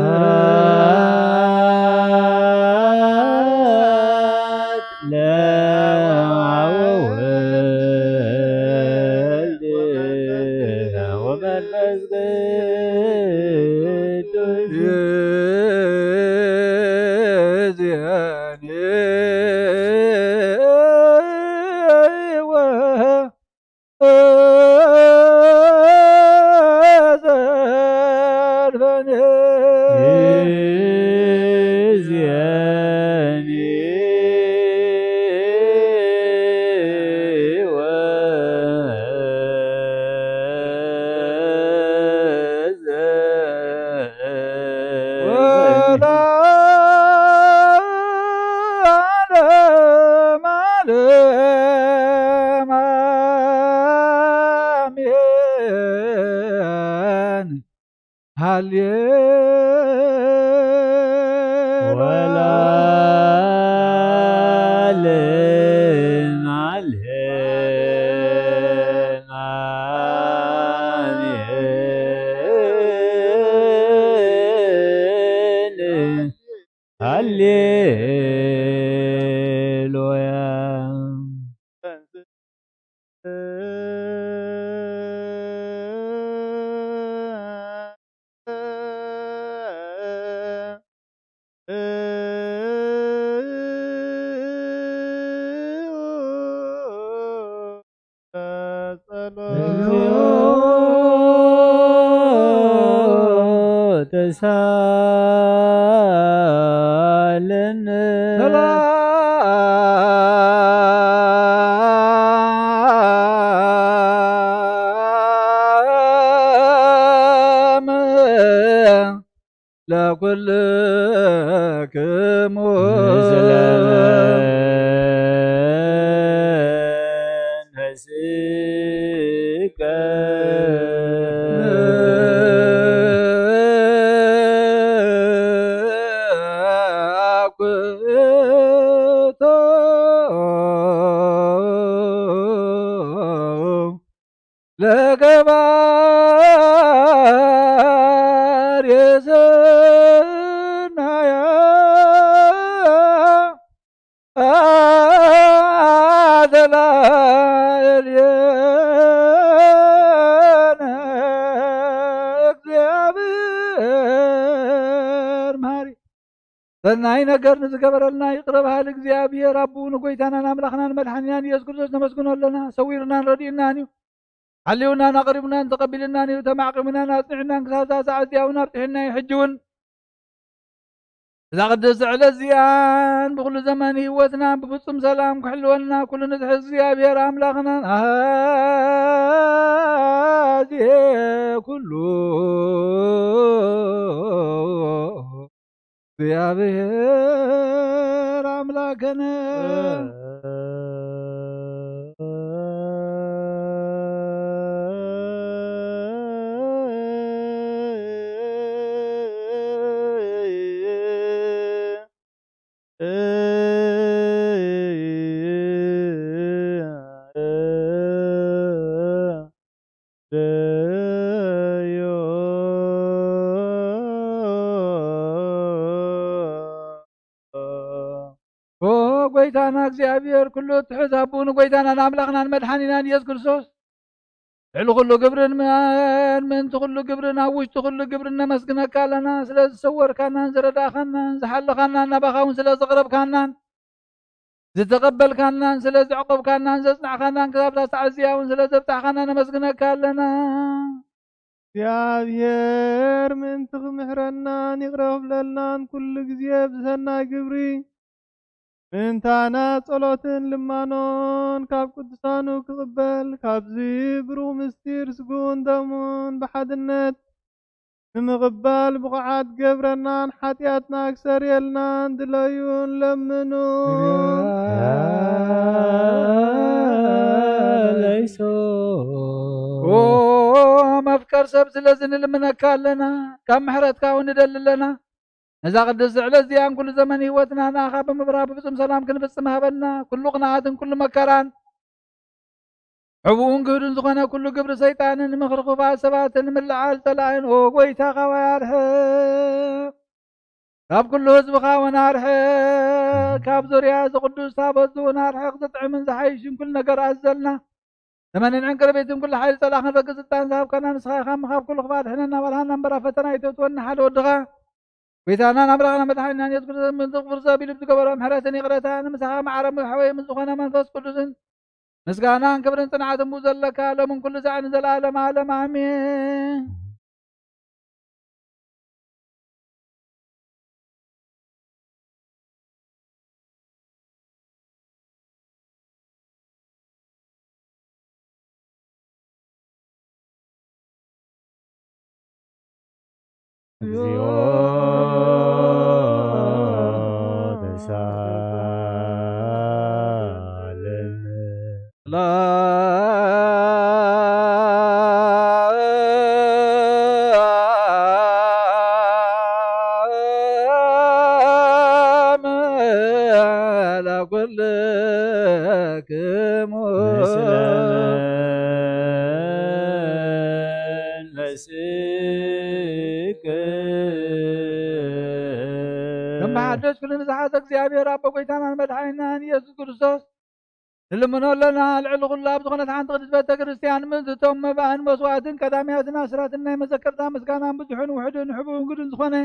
ስብሐት ለአብ ወወልድ ወመንፈስ ቅዱስ። ይእዜኒ ወዘልፈኒ። ይእዜኒ ወዘልፈኒ። ወለዓለመ ዓለም አሜን። ሃሌ ወለዓለመ ዓለም አሜን። ሃሌሉያ። እግዚኦ ተሳለነ። ሰላም ለኩልክሙ። ምስለ መንፈስከ። ለገባር የሰናያ ኣተላ እልየነ እግዚኣብሔር መሃሪ። ሰናይ ነገር ንዝገበረልና ይቕረ በሃሊ እግዚኣብሔር ኣቦኡ ንጎይታናን ኣምላኽናን መድሓኒናን ኢየሱስ ክርስቶስ ነመስግኖ ኣለና። ሰዊሩናን ረዲኡናን እዩ። ሓልዩናን ኣቕሪቡናን ተቐቢሉናን እዩ። ተማዕቂሙናን ኣጽኒዑናን ክሳብ እዛ ሰዓት እዚኣ እውን ኣብጽሑና እዩ። ሕጂ እውን እዛ ቅድስቲ ዕለት እዚኣን ብኹሉ ዘመን ህይወትና ብፍጹም ሰላም ክሕልወልና ኩሉ ንትሕዝ እግዚኣብሔር ኣምላኽናን ኣዜ ኩሉ እግዚኣብሔር ኣምላኽነ። ኦ ጎይታና እግዚኣብሔር፣ ኩሉ እትሕዝ ኣቦኡ ንጎይታናን ኣምላኽናን መድሓኒናን ኢየሱስ ክርስቶስ፣ ልዕሊ ኩሉ ግብርን ምን-፣ ምእንቲ ኩሉ ግብርን ኣብ ውሽጢ ኩሉ ግብርን ነመስግነካ ኣለና። ስለ ዝሰወርካናን ዝረዳእኻናን ዝሓለኻናን ናባኻ እውን ስለ ዘቕረብካናን ዝተቐበልካናን ስለ ዘዕቆብካናን ዘጽናዕካናን ክሳብ እዛ ሰዓት እዚኣ እውን ስለ ዘብጻሕካና ነመስግነካ ኣለና። እግዚኣብሔር ምእንቲ ክምሕረናን ይቕረ ክብለልናን ኩሉ ግዜ ብሰናይ ግብሪ ምእንታና ጸሎትን ልማኖን ካብ ቅዱሳኑ ክቕበል ካብዚ ብሩኽ ምስጢር ስግኡን ደሙን ብሓድነት ንምቕባል ብቑዓት ገብረናን ሓጢኣትና ክሰርየልናን ድለዩን ለምኑ። ኦ መፍቀር ሰብ ስለዚ ንልምነካ ኣለና፣ ካብ ምሕረትካ እውን ንደሊ ኣለና። ነዛ ቅድስቲ ዕለት እዚኣን ኩሉ ዘመን ህይወትና ንኣኻ ብምብራህ ብፍጹም ሰላም ክንፍጽም ሃበና። ኩሉ ቅንኣትን ኩሉ መከራን ሕቡእን ግህዱን ዝኾነ ኩሉ ግብሪ ሰይጣንን ምኽሪ ክፉኣት ሰባትን ምልዓል ጸላእን፣ ኦ ጎይታ፣ ካባይ ኣርሕቕ። ካብ ኩሉ ህዝብኻ እውን ኣርሕቕ። ካብ ዙርያ እዚ ቅዱስ ታቦት እዚ እውን ኣርሕቕ። ዝጥዕምን ዝሓይሽን ኩሉ ነገር ኣዘልና። ዘመንን ዕንቅርቢትን ኩሉ ሓይሊ ጸላእኽን ረግጽ ስልጣን ዝሃብካና ንስኻ ኢኻ እሞ፣ ካብ ኩሉ ክፉእ ኣድሕነና፣ ኣባልሃና እምበር ኣብ ፈተና ኣይተእትወና፣ ሓደ ወድኻ ጎይታናን ኣምላኽና መድሓኒናን የሱስ ክርስቶስ፣ ምእንቲ ክብሪ ሰብ ኢሉ ብዝገበሮ ምሕረትን ይቕረታን፣ ምሳኻ ማዕረ ምሕወይ ምስ ዝኾነ መንፈስ ቅዱስን ምስጋናን ክብርን ጽንዓትን ብኡ ዘለካ፣ ሎምን ኩሉ ሳዕ ንዘለኣለመ ዓለም ኣሜን። እግዚኦ ተሳለን። ሰላም ለኩልክሙ። ምስለ መንፈስከ። ከም ብሓደሽ ኩሉ ንዝሓዘ እግዚኣብሔር ኣቦ ጎይታናን መድሓኒናን ኢየሱስ ክርስቶስ ንልምኖ ኣለና። ልዕሊ ኩሉ ኣብ ዝኾነት ሓንቲ ቅድስት ቤተ ክርስቲያን ምእንቲ እቶም መባእን መስዋዕትን ቀዳምያትን ኣስራትን ናይ መዘከርታ ምስጋናን ብዙሕን ውሑድን ሕቡእን ግዱን ዝኾነ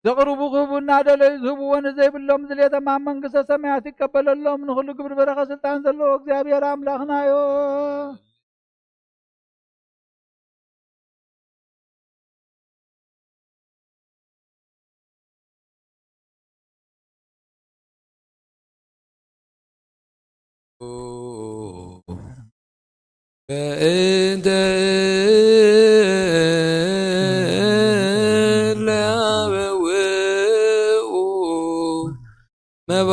ዘቕርቡ ክህቡ እናደለዩ ዝህብዎ ንዘይብሎም ዝልየቶም ኣብ መንግስተ ሰማያት ይቀበለሎም። ንኹሉ ግብሪ በረኸት ስልጣን ዘለዎ እግዚኣብሔር ኣምላኽናዮ። በእንተ እለ አበው መባ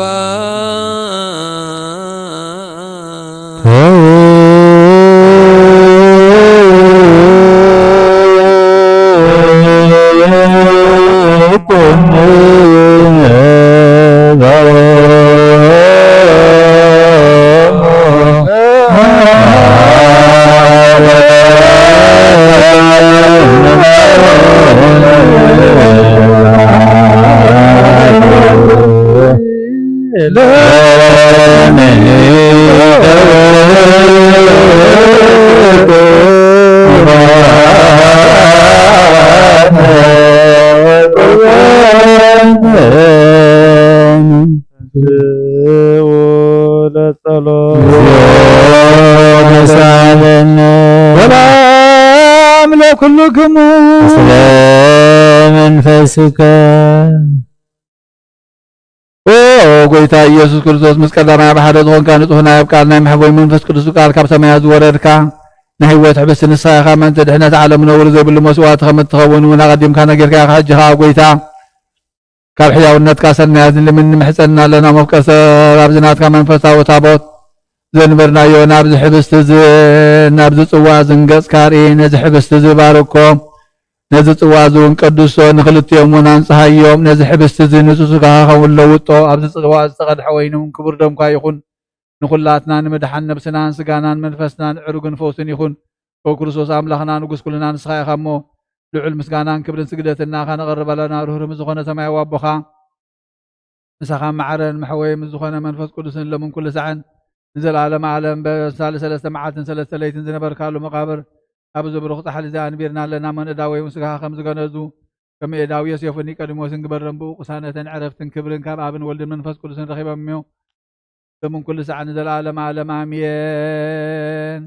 ስከ። ኦ ጎይታ ኢየሱስ ክርስቶስ፣ ምስ ቀዳማይ ኣብ ሓደ ዝኾንካ ንጹሕና ኣብ ቃል ናይ መሕቦይ መንፈስ ቅዱስ ቃል ካብ ሰማያት ዝወረድካ፣ ናይ ህይወት ሕብስቲ ንስኻ ኢኻ። ምእንቲ ድሕነት ዓለም ነውሪ ዘይብሉ መስዋእቲ ከም እትኸውን እውን ኣቐዲምካ ነጊርካ ኢኻ። ሕጂ ኸኣ ጎይታ፣ ካብ ሕያውነትካ ሰናያት ንልምን ንምሕጸን ኣለና። መፍቀር ሰብ ኣብዚ ናትካ መንፈሳዊ ታቦት ዘንበርናዮ ናብዚ ሕብስቲ እዚ ናብዚ ጽዋ እዚ ንገጽካ ርኢ። ነዚ ሕብስቲ እዚ ባርኮ፣ ነዚ ጽዋ እዚ እውን ቀድሶ፣ ንኽልቲኦም እውን ኣንጽሃዮም። ነዚ ሕብስቲ እዚ ንጹህ ስጋኻ ኸውን ለውጦ፣ ኣብዚ ጽዋ እዚ ዝተቐድሐ ወይኒ እውን ክቡር ደምካ ይኹን። ንኹላትና ንምድሓን ነብስናን ስጋናን መንፈስናን ዕሩግን ፈውስን ይኹን። ኦ ክርስቶስ ኣምላኽና ንጉስ ኩልና ንስኻ ኢኻ እሞ፣ ልዑል ምስጋናን ክብርን ስግደትን ንኣኻ ነቐርብ ኣለና። ርህሩህ ምስ ዝኾነ ሰማያዊ ኣቦኻ፣ ምሳኻ መዓረን መሕወይ ምስ ዝኾነ መንፈስ ቅዱስን፣ ሎምን ኩሉ ሳዕን ንዘለዓለመ ዓለም፣ በሳልስ ሰለስተ መዓልትን ሰለስተ ለይትን ዝነበርካሉ መቓብር፣ ኣብዚ ብሩኽ ጻሕሊ እዚ ኣንቢርና ኣለና። እሞ ንእዳወይ እውን ስጋኻ ከም ዝገነዙ፣ ከም ኤዳዊ ዮሴፍ ኒቆዲሞስን ግበረን። ብኡ ቅሳነትን ዕረፍትን ክብርን ካብ ኣብን ወልድን መንፈስ ቅዱስን ረኺቦም እዮም። ሎምን ኩሉ ሳዕ ንዘለዓለመ ዓለም ኣሜን።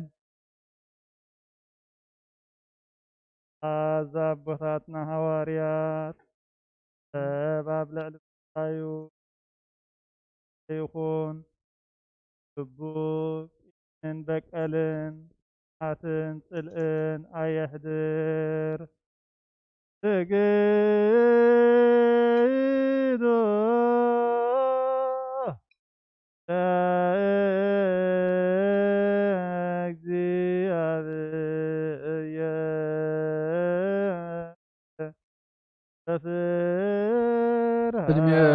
ኣዛ ኣቦታትና ሃዋርያት፣ ሰብ ኣብ ልዕሊ ብጻዩ ይኹን፣ ልቡ ቂምን በቀልን፣ ክፍኣትን ጽልእን ኣየሕድር። ስግዱ ለእግዚኣብሔር በፍርሃት ቅድሜከ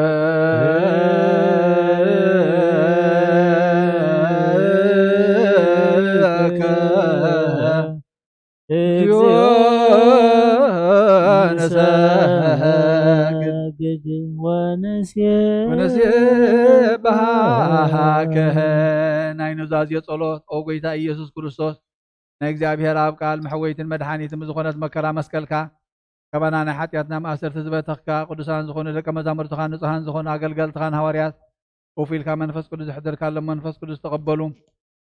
እግዚኦ ንሰግድ ወንሴብሐከ። ናይ ኑዛዜ ጸሎት። ኦ ጎይታ ኢየሱስ ክርስቶስ፣ ናይ እግዚኣብሔር ኣብ ቃል መሕወይትን መድሓኒትን ብዝኾነት መከራ መስቀልካ፣ ካባና ናይ ሓጢኣትና ማእሰርቲ ዝበተኽካ፣ ቅዱሳን ዝኾኑ ደቀ መዛሙርትኻን ንጹሃን ዝኾኑ ኣገልገልትኻን ሃዋርያት፣ ኮፍ ኢልካ መንፈስ ቅዱስ ዘሕደርካሎም መንፈስ ቅዱስ ተቐበሉ።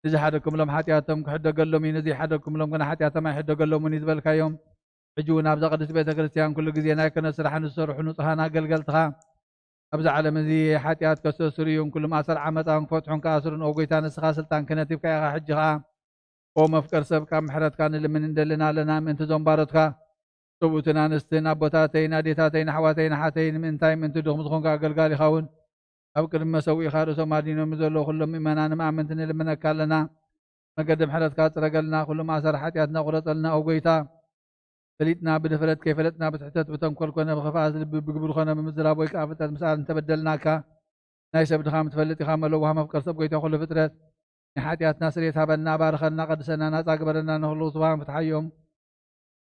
ንዝሓደግኩምሎም ሓጢኣቶም ክሕደገሎም እዩ፣ ንዘይሓደግኩምሎም ግና ሓጢኣቶም ኣይሕደገሎምን እዩ ዝበልካዮም፣ ሕጂ እውን ኣብዛ ቅድስቲ ቤተ ክርስቲያን ኩሉ ግዜ ናይ ክህነት ስራሕ ንዝሰርሑ ንጹሃን ኣገልገልትኻ፣ ኣብዚ ዓለም እዚ ሓጢኣት ከስተስርዩን ኩሉ ማእሰር ዓመፃ እውን ክፈትሑን ክኣስሩን፣ ኦ ጎይታ፣ ንስኻ ስልጣን ክህነት ሂብካ ኢኻ። ሕጂ ኸዓ ኦ መፍቀር ሰብ፣ ካብ ምሕረትካ ንልምን እንደልን ኣለና። ምእንቲ እዞም ባሮትካ፣ ሰብኡትን ኣንስትን፣ ኣቦታተይን ኣዴታተይን፣ ኣሕዋተይን ኣሓተይን፣ ምእንታይ ምእንቲ ድኹም ዝኾንካ ኣገልጋሊኻ እውን ኣብ ቅድሚ መሰውኢኻ ርእሶም ኣድኒኖም ዘለዉ ኩሎም ምእመናን ንመኣምንቲ ንልምነካ ኣለና። መገዲ ምሕረትካ ጽረገልና፣ ኩሉ ማእሰር ሓጢኣትና ቁረጸልና። ኦ ጎይታ፣ ፈሊጥና ብድፍረት፣ ከይፈለጥና ብትሕተት፣ ብተንኮል ኮነ ብኽፍኣት ልቢ፣ ብግብሪ ኮነ ብምዝራብ ወይ ከኣ ፍጥረት ምስኣል እንተበደልናካ፣ ናይ ሰብ ድኻም ትፈልጥ ኢኻ። መለዋህ መፍቀር ሰብ፣ ጎይታ ኩሉ ፍጥረት፣ ናይ ሓጢኣትና ስርየት ሃበና፣ ባርኸና፣ ቀድሰና፣ ናጻ ግበረና። ንኹሉ ስብሃን ፍትሓዮም።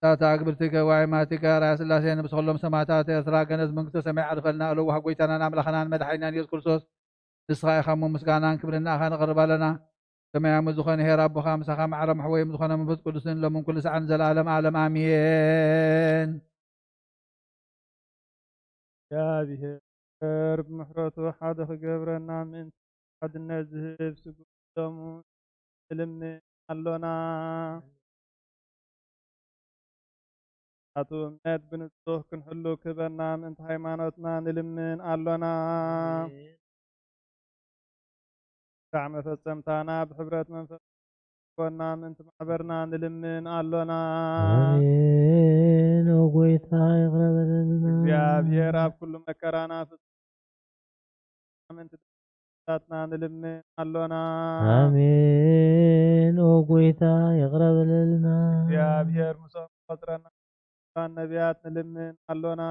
ታታ ኣግብርቲከ ወኣይማቲከ ኣርኣያ ስላሴ፣ ንብስኸሎም ሰማዕታት ኤርትራ፣ ገነት መንግስተ ሰማይ ዓርፈልና። ለዋህ ጎይታናን ኣምላኽናን መድሓኒናን ኢየሱስ ክርስቶስ፣ ንስኻ ኢኻ እሞ ምስጋናን ክብርን ንኣኻ ነቕርብ ኣለና። ሰማያዊ ዝኾነ ኄር ኣቦኻ፣ ምሳኻ ማዕረ መሕወዮም ዝኾነ መንፈስ ቅዱስን፣ ሎምን ኩሉ ሰዓን ዘለዓለም ዓለም ኣሜን። እግዚኣብሔር ብምሕረቱ ሓደ ክገብረና ምእንቲ ሓድነት ዝህብ ስግኡ ደሙ ንልምን ኣሎና። ናቱ እምነት ብንጹህ ክንሕሉ ክህበና ምእንቲ ሃይማኖትና ንልምን ኣሎና። ኣሜን። ክሳዕ መፈጸምታና ብሕብረት መንፈስ ኮና ምእንቲ ማሕበርና ንልምን ኣሎና። ኣሜን። ኦ ጎይታ ይቕረ በለልና። እግዚኣብሔር ኣብ ኩሉ መከራና ፍጹም ምእንቲ ድሕነትና ንልምን ኣሎና። ኣሜን። ኦ ጎይታ ይቕረ በለልና። እግዚኣብሔር ምስኦም ቆጽረና ነቢያት ንልምን ኣሎና።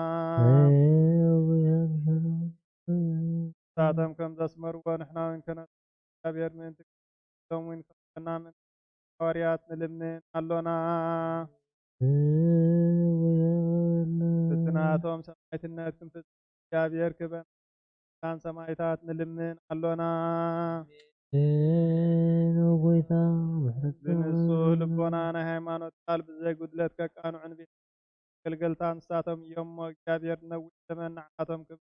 ኣሜን። ኦ ጎይታ ንሳቶም ከም ዘስመርዎ ንሕና እውን ከነ እግዚኣብሔር ምእንቲ ቶም እውን ከፈና ምእንቲ ሃዋርያት ንልምን ኣሎና። ኣሜን። ኦ ጎይታ ይቕረ በለልና። ብትናቶም ሰማዕትነት ክንፍጽም እግዚኣብሔር ክበን ሰማዕታት ንልምን ኣሎና። ኣሜን። ኦ ጎይታ ምሕረትካ ብንጹህ ልቦና ናይ ሃይማኖት ቃል ብዘይ ጉድለት ከቃንዑ ንቤት ኣገልገልታ ንሳቶም እዮም እሞ፣ እግዚኣብሔር ነዊሕ ዘመን ንዓቶም ክብ-፣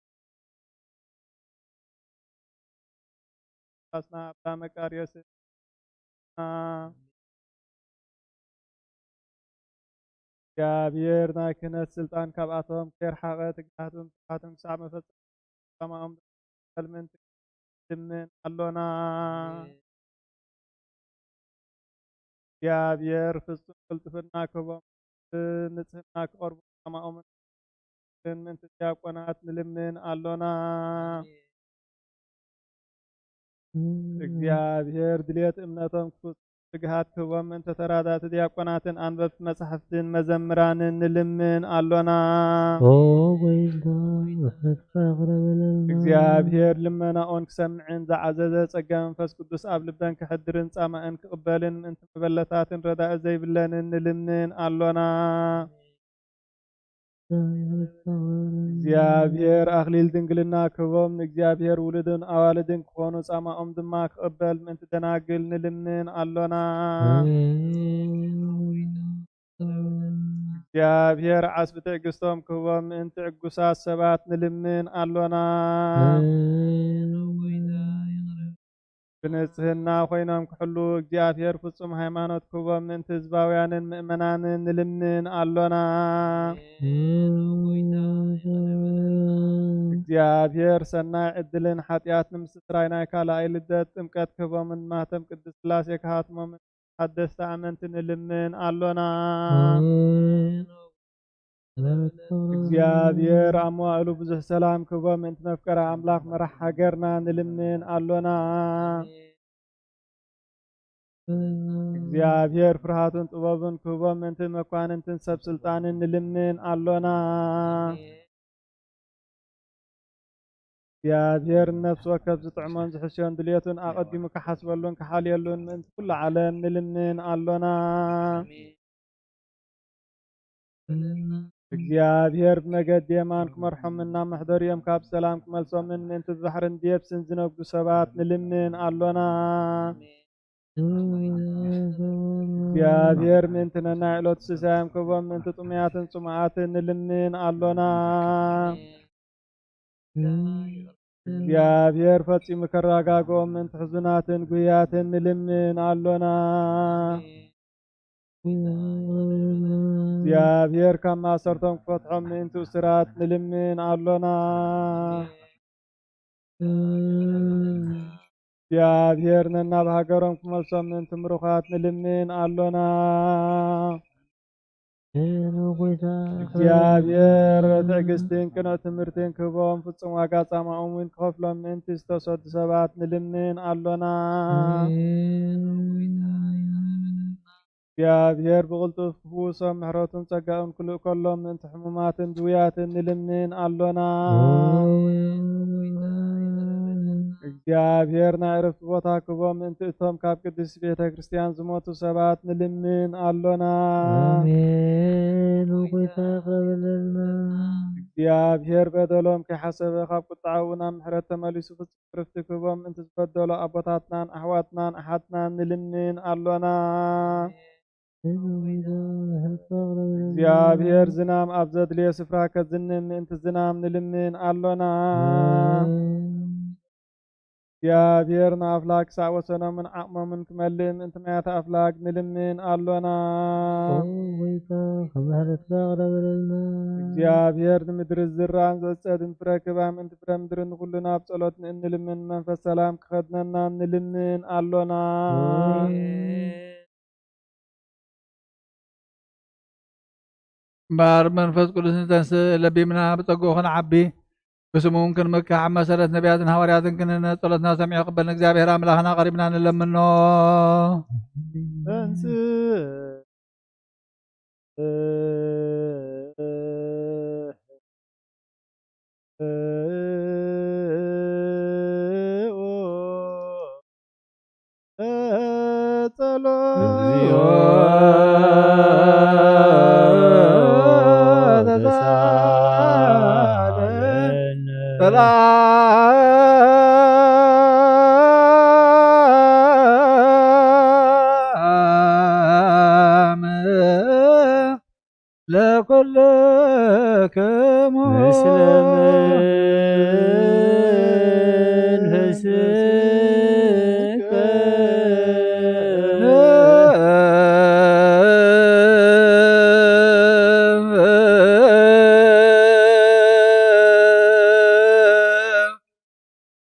ጳጳስና ኣባ መቃርዮስ እግዚኣብሔር ናይ ክህነት ስልጣን ካብኣቶም ከይርሓቐ ትግሃትን ትግሃትን ክሳዕ መፈጸሚ ዕላማኦም ሕልምን ትልምን ኣሎና። እግዚኣብሔር ፍጹም ቅልጥፍና ክህቦም፣ ንጽህና ክቐርቡ ጻማኦምን ምእንቲ ዲያቆናት ንልምን ኣሎና። እግዚኣብሔር ድልየት እምነቶም ክፍጹም ትግሃት ክህቦም፣ ምእንቲ ተራዳእቲ ዲያቆናትን ኣንበብቲ መጻሕፍትን መዘምራንን ንልምን ኣሎና። ኦ ጎይታ፣ ምሕረትካ ቅረበለልና። እግዚኣብሔር ልመናኦን ክሰምዕን ዝዓዘዘ ጸጋ መንፈስ ቅዱስ ኣብ ልበን ክሕድርን ጻማእን ክቕበልን፣ ምእንቲ መበለታትን ረዳኢ ዘይብለንን ንልምን ኣሎና። እግዚኣብሔር ኣኽሊል ድንግልና ክህቦም፣ ንእግዚኣብሔር ውሉድን ኣዋልድን ክኾኑ፣ ጻማኦም ድማ ክቕበል ምእንቲ ደናግል ንልምን ኣሎና። እግዚኣብሔር ዓስቢ ትዕግስቶም ክህቦም፣ ምእንቲ ዕጉሳት ሰባት ንልምን ኣሎና። ብንጽህና ኮይኖም ክሕሉ እግዚኣብሔር ፍጹም ሃይማኖት ክህቦም ምእንቲ ህዝባውያንን ምእመናንን ንልምን ኣሎና። እግዚኣብሔር ሰናይ ዕድልን ሓጢኣት ንምስትስራይ ናይ ካልኣይ ልደት ጥምቀት ክህቦምን ማህተም ቅድስት ሥላሴ ክሃትሞምን ሓደስቲ ኣመንቲ ንልምን ኣሎና። እግዚኣብሔር ኣብ መዋእሉ ብዙሕ ሰላም ክህቦ ምእንቲ መፍቀሪ ኣምላኽ መራሕ ሃገርና ንልምን ኣሎና። እግዚኣብሔር ፍርሃቱን ጥበቡን ክህቦ ምእንቲ መኳንንትን ሰብ ስልጣንን ንልምን ኣሎና። እግዚኣብሔር ንነፍሲ ወከፍ ዝጥዕሞን ዝሕስዮን ድልየቱን ኣቐዲሙ ክሓስበሉን ክሓልየሉን ምእንቲ ኩሉ ዓለም ንልምን ኣሎና። እግዚኣብሔር ብመገዲ የማን ክመርሖምን ናብ መሕደሪኦም ካብ ሰላም ክመልሶምን ምእንቲ ብባሕርን ብየብስን ዝነግዱ ሰባት ንልምን ኣሎና። እግዚኣብሔር ምእንቲ ነናይ ዕለቱ ስሳዮም ክህቦም ምእንቲ ጥሙያትን ጽሙኣትን ንልምን ኣሎና። እግዚኣብሔር ፈጺሙ ከረጋግኦም ምእንቲ ሕዙናትን ጉህያትን ንልምን ኣሎና። እግዚኣብሔር ካብ ማሰርቶም ክፈትሖም ምእንቲ እሱራት ንልምን ኣሎና። እግዚኣብሔር ነናብ ሃገሮም ክመልሶም ምእንቲ ምሩኻት ንልምን ኣሎና። ሄሎ ጎይታ፣ እግዚኣብሔር ትዕግስትን ቅኑዕ ትምህርትን ክህቦም ፍጹም ዋጋ ጻማኦም እውን ክኸፍሎም ምእንቲ ዝተሰዱ ሰባት ንልምን ኣሎና። ሄሎ ጎይታ፣ ይቕረ በለልና። እግዚኣብሔር ብቕልጡፍ ክፍውሶም ምሕረቱን ጸጋኡን ክልእከሎም ምእንቲ ሕሙማትን ድውያትን ንልምን ኣሎና። ሄሎ ጎይታ፣ ይቕረ በለልና። እግዚኣብሔር ናይ ዕረፍቲ ቦታ ክህቦም ምእንቲ እቶም ካብ ቅድስቲ ቤተ ክርስቲያን ዝሞቱ ሰባት ንልምን ኣሎና። ኣሜን። ኦ ጎይታ ይቕረ በለልና። እግዚኣብሔር በደሎም ከይሓሰበ ካብ ቁጥዓኡ ናብ ምሕረት ተመሊሱ ፍጹም ዕርፍቲ ክህቦም ምእንቲ ዝበደሉ ኣቦታትናን ኣሕዋትናን ኣሓትናን ንልምን ኣሎና። እግዚኣብሔር ዝናም ኣብ ዘድልዮ ስፍራ ከዝንም ምእንቲ ዝናም ንልምን ኣሎና። እግዚኣብሔር ንኣፍላግ ክሳዕ ወሰኖምን ዓቕሞምን ክመልእ ምእንቲ ማያት ኣፍላግ ንልምን ኣሎና። ኦ ጎይታ፣ ካብ ምሕረትካ ቅረበለልና። እግዚኣብሔር ንምድሪ ዝዝራእን ዝዕጸድን ፍረ ክህባ ምእንቲ ፍረ ምድሪ ንኹሉ ናብ ጸሎት ንእንልምን መንፈስ ሰላም ክኸድነና ንልምን ኣሎና። እምበኣር መንፈስ ቅዱስ ንተንስእ ለቢምና ብጸግኡ ክንዓቢ ብስሙ እውን ክንምካሕ ኣብ መሰረት ነቢያትን ሃዋርያትን ክንህነጽ ጸሎትና ሰሚዑ ክበል ንእግዚኣብሔር ኣምላኽና ቀሪብና ንለምኖ። ተንስእ ጸሎት። ሰላም ለኩልክሙ። ምስለ መንፈስከ።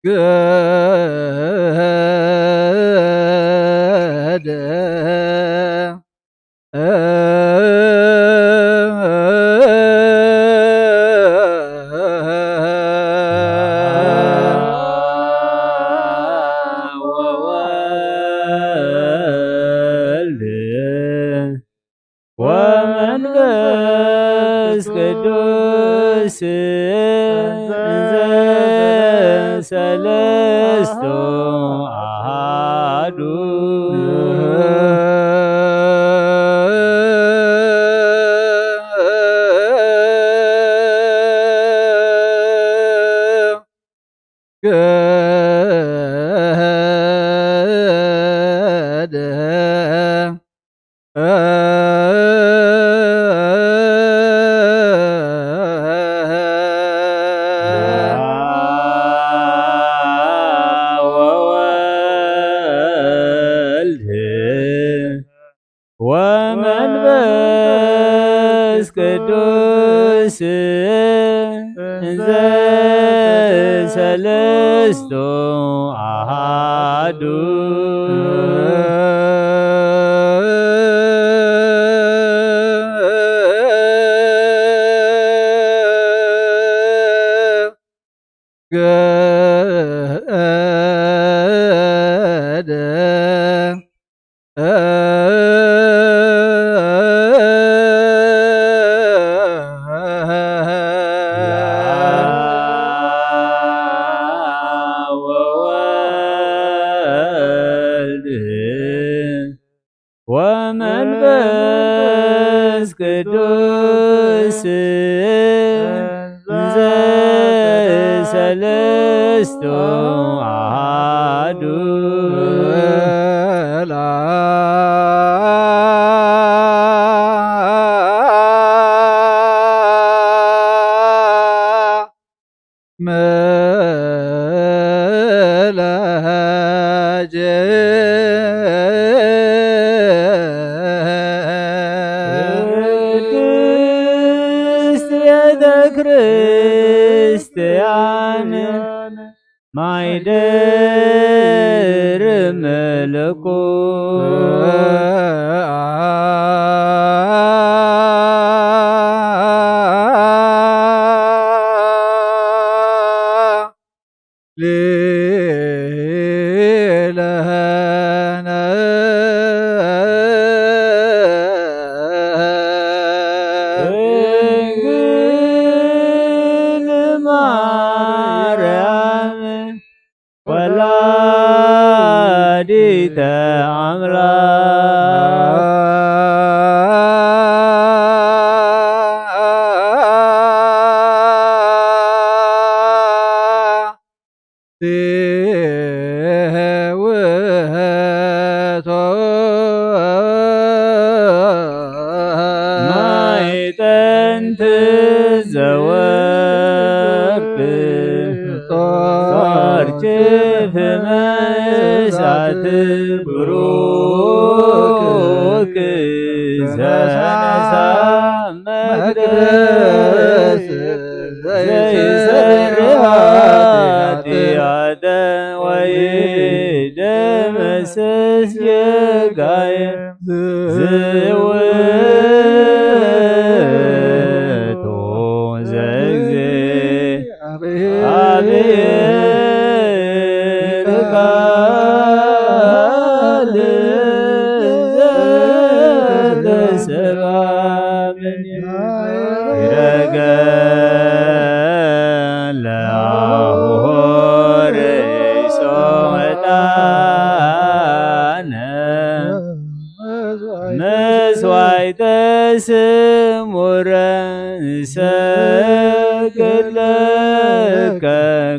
ገደ ወወልድ ወመንፈስ ቅዱስ እንዘ ሰለስቱ አሃዱ። ገደ ወወልድ ወመንፈስ ቅዱስ እንዘ ሰለስቱ አሃዱ። ገደ ወወልድ ወመንፈስ ቅዱስ እንዘ ሰለስቱ አሃዱ። መላጀ ቅድስት ቤተ ክርስቲያን ማይደር መለኮ ሊለነ ድንግል ማርያም ወላዲተ አምላክ። ሲውቶ ማዕጠንት ዘወርቅ ጾርጭፍ መሳት ብሩክ ዘነሳ መቅደስ ዘይሰሪ ኃጢአተ ወይደመሰስ ጌጋየ ዝውቱ ዘግዜ አብሔር ቃል ዘተሰባ ምኔ ይረገ ለአቡሆ ርእሶ ዕጣነ መስዋዕተ ስሙረ ሰግድ ለከ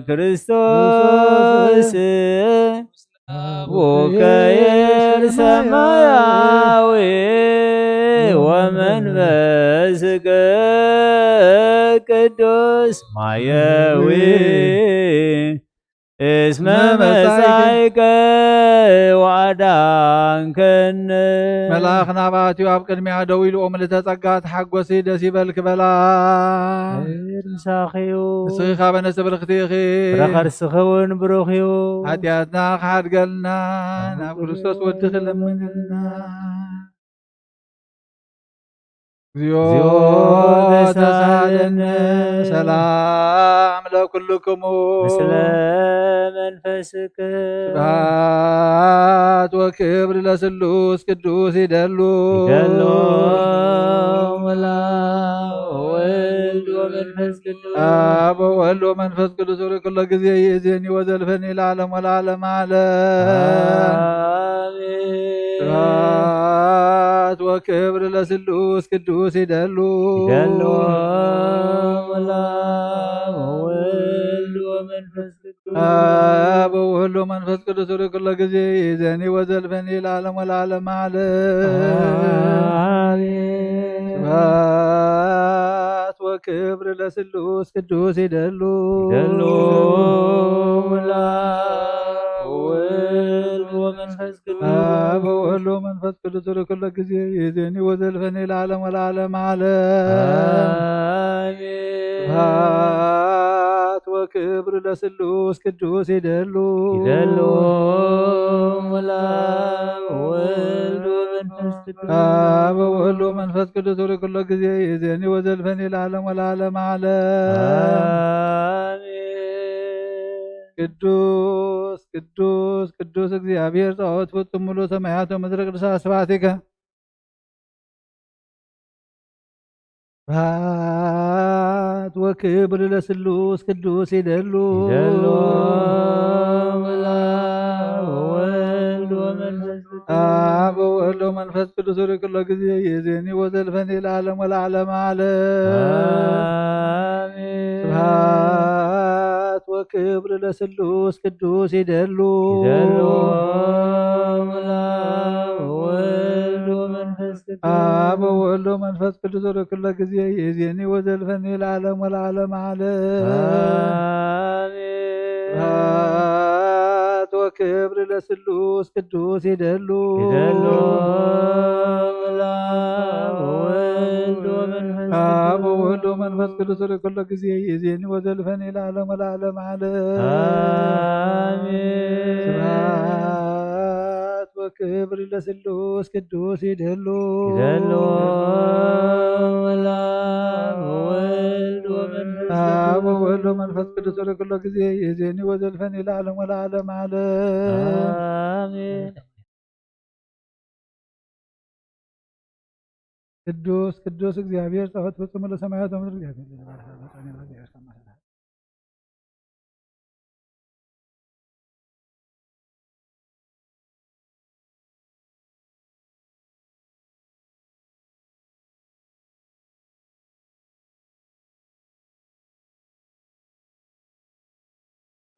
ክርስቶስ አቡከ ሰማያዊ ወመንፈስከ ቅዱስ ማየዊ እስመ መጻእከ ወአዳንከነ። መልኣኽ ናብኣትዩ ኣብ ቅድሚኣ ደው ኢሉ፣ ምልዕተ ጸጋ ተሓጎሲ፣ ደስ ይበልኪ በላ። ምሳኺ እዩ። ንስኺ ኻበ ነፍሲ ብርኽቲ ኢኺ። ፍረ ከርስኺ እውን ብሩኽ እዩ። ሓጢኣትና ክሓድገልና ናብ ክርስቶስ ወድኺ ለምንልና። እግዚኦ ተሳሃለነ። ሰላም ለኩልክሙ። ምስለ መንፈስክ። ስብሐት ወክብር ለስሉስ ቅዱስ ይደሉ። ይደሉ። ወላ ወወልድ ወመንፈስ ቅዱስ። አብ ወወልድ ወመንፈስ ቅዱስ ርኩሎ ጊዜ ይእዜኒ ወዘልፈኒ ለዓለም ወለዓለም ዓለም። አሜን። ስብሐት ወክብር ለስሉስ ቅዱስ ይደሉ። ይደሉ። ወላ ወወልድ ወመንፈስ ቅዱስ። አብ ወወልድ ወመንፈስ ቅዱስ ርኩሎ ጊዜ ይእዜኒ ወዘልፈኒ ለዓለም ወለዓለም ዓለም። አሜን። ስብሐት ወክብር ለስሉስ ቅዱስ ይደሉ። ይደሉ። ወላ ወወልድ ወመንፈስ ቅዱስ። አብ ወወልድ ወመንፈስ ቅዱስ ርኩሎ ጊዜ ይእዜኒ ወዘልፈኒ ለዓለም ወለዓለም ዓለም። አሜን። ስብሐት ወክብር ለስሉስ ቅዱስ ይደሉ። ይደሉ። ወላ ወወልድ ወመንፈስ ቅዱስ። አብ ወወልድ ወመንፈስ ቅዱስ ርኩሎ ጊዜ ይእዜኒ ወዘልፈኒ ለዓለም ወለዓለም ዓለም። አሜን። ቅዱስ ቅዱስ ቅዱስ እግዚአብሔር ጸባኦት ፍጹም ሙሉ ሰማያት ወምድር ቅዱስ ስብሐቲከ። ስብሐት ወክብር ለስሉስ ቅዱስ ይደሉ። ይደሉ። ወላ ወወልድ ወመንፈስ ቅዱስ። አብ ወወልድ ወመንፈስ ቅዱስ ርኩሎ ጊዜ ይእዜኒ ወዘልፈኒ ለዓለም ወለዓለም ዓለም። አሜን። ስብሐት ወክብር ለስሉስ ቅዱስ ይደሉ። ይደሉ። ወላ ወወልድ ወመንፈስ ቅዱስ። አብ ወወልድ ወመንፈስ ቅዱስ ርኩሎ ጊዜ ይእዜኒ ወዘልፈኒ ለዓለም ወለዓለም ዓለም። አሜን። ስብሐት ወክብር ለስሉስ ቅዱስ ይደሉ። ይደሉ። ወላ ወወልድ ወመንፈስ አብ ቅዱስ። ወወልድ ወመንፈስ ቅዱስ ርኩሎ ጊዜ ይእዜኒ ወዘልፈኒ ለዓለም ወለዓለም ዓለም። አሜን። ስብሐት ወክብር ለስሉስ ቅዱስ ይደሉ። ይደሉ። ወላ ወወልድ ወመንፈስ አብ ቅዱስ። ወወልድ ወመንፈስ ቅዱስ ርኩሎ ጊዜ ይእዜኒ ወዘልፈኒ ለዓለም ወለዓለም ዓለም። አሜን። ቅዱስ ቅዱስ እግዚአብሔር ጸባኦት ፍጹም ሙሉ ሰማያት ወምድር።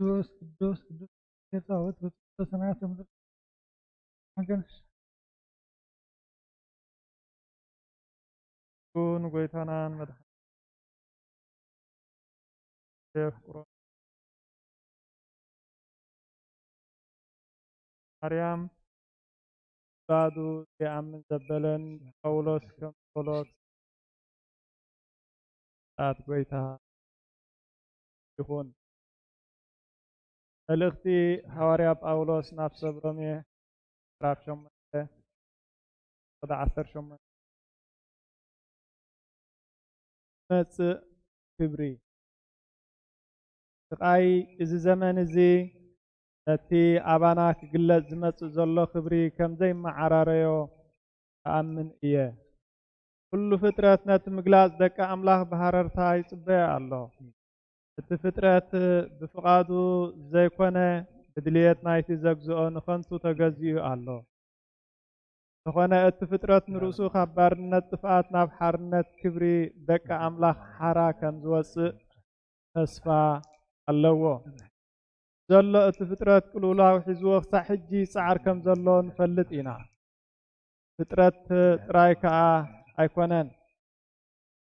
ቅዱስ ቅዱስ ቅዱስ ጌታ ሆይ፣ በሰማያት በምድር። ንጎይታናን መድኃኒት የፍቅሮ ማርያም ባዱ ይኣምን ዘበለን ጳውሎስ ከም ጸሎት ጣት ጎይታ ይኹን። መልእኽቲ ሃዋርያ ጳውሎስ ናብ ሰብ ሮሜ ምዕራፍ ሸሞንተ ቁጽሪ ዓሰርተ ሸሞንተ። ዝመጽእ ክብሪ። ስቓይ እዚ ዘመን እዚ ነቲ ኣባና ክግለጽ ዝመጽእ ዘሎ ክብሪ ከም ዘይመዓራረዮ እኣምን እየ። ኩሉ ፍጥረት ነቲ ምግላጽ ደቂ ኣምላኽ ብሃረርታ ይጽበዮ ኣሎ። እቲ ፍጥረት ብፍቓዱ ዘይኮነ ብድልየት ናይቲ ዘግዝኦ ንኸንቱ ተገዚኡ ኣሎ። ዝኾነ እቲ ፍጥረት ንርእሱ ካብ ባርነት ጥፍኣት ናብ ሓርነት ክብሪ ደቂ ኣምላኽ ሓራ ከም ዝወጽእ ተስፋ ኣለዎ። ዘሎ እቲ ፍጥረት ቅልውላው ሒዝዎ ክሳዕ ሕጂ ይጸዓር ከም ዘሎ ንፈልጥ ኢና። ፍጥረት ጥራይ ከኣ ኣይኮነን።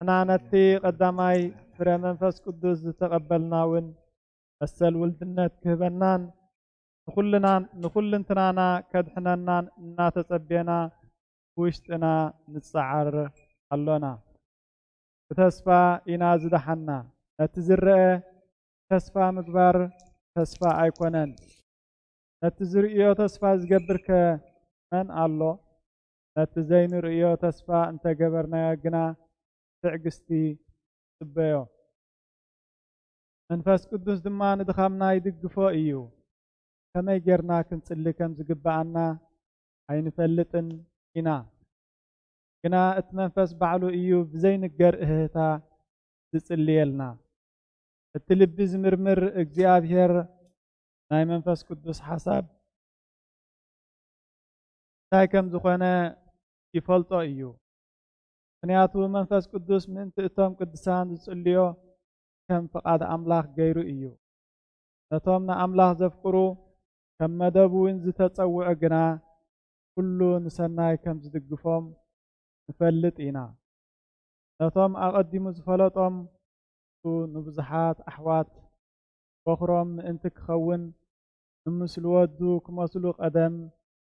ንሕና ነቲ ቀዳማይ ፍረ መንፈስ ቅዱስ ዝተቐበልና እውን መሰል ውልድነት ክህበናን ንኹልና-፣ ንኹልንትናና ከድሕነናን እናተጸቤና ብውሽጥና ንጸዓር ኣሎና። ብተስፋ ኢና ዝደሓና። ነቲ ዝረአ ተስፋ ምግባር ተስፋ ኣይኮነን። ነቲ ዝርእዮ ተስፋ ዝገብርከ መን ኣሎ? ነቲ ዘይንርእዮ ተስፋ እንተገበርናዮ ግና ትዕግስቲ ጽበዮ። መንፈስ ቅዱስ ድማ ንድኻምና ይድግፎ እዩ። ከመይ ጌርና ክንጽሊ ከም ዝግብኣና ኣይንፈልጥን ኢና። ግና እቲ መንፈስ ባዕሉ እዩ ብዘይንገር እህህታ ዝጽልየልና። እቲ ልቢ ዝምርምር እግዚኣብሔር ናይ መንፈስ ቅዱስ ሓሳብ እንታይ ከም ዝኾነ ይፈልጦ እዩ። ምኽንያቱ መንፈስ ቅዱስ ምእንቲ እቶም ቅዱሳን ዝጽልዮ ከም ፍቓድ ኣምላኽ ገይሩ እዩ። ነቶም ንኣምላኽ ዘፍቅሩ ከም መደቡ እውን ዝተጸውዑ ግና ኩሉ ንሰናይ ከም ዝድግፎም ንፈልጥ ኢና። ነቶም ኣቐዲሙ ዝፈለጦም ንብዙሓት ኣሕዋት በኹሮም ምእንቲ ክኸውን ንምስሊ ወዱ ክመስሉ ቀደም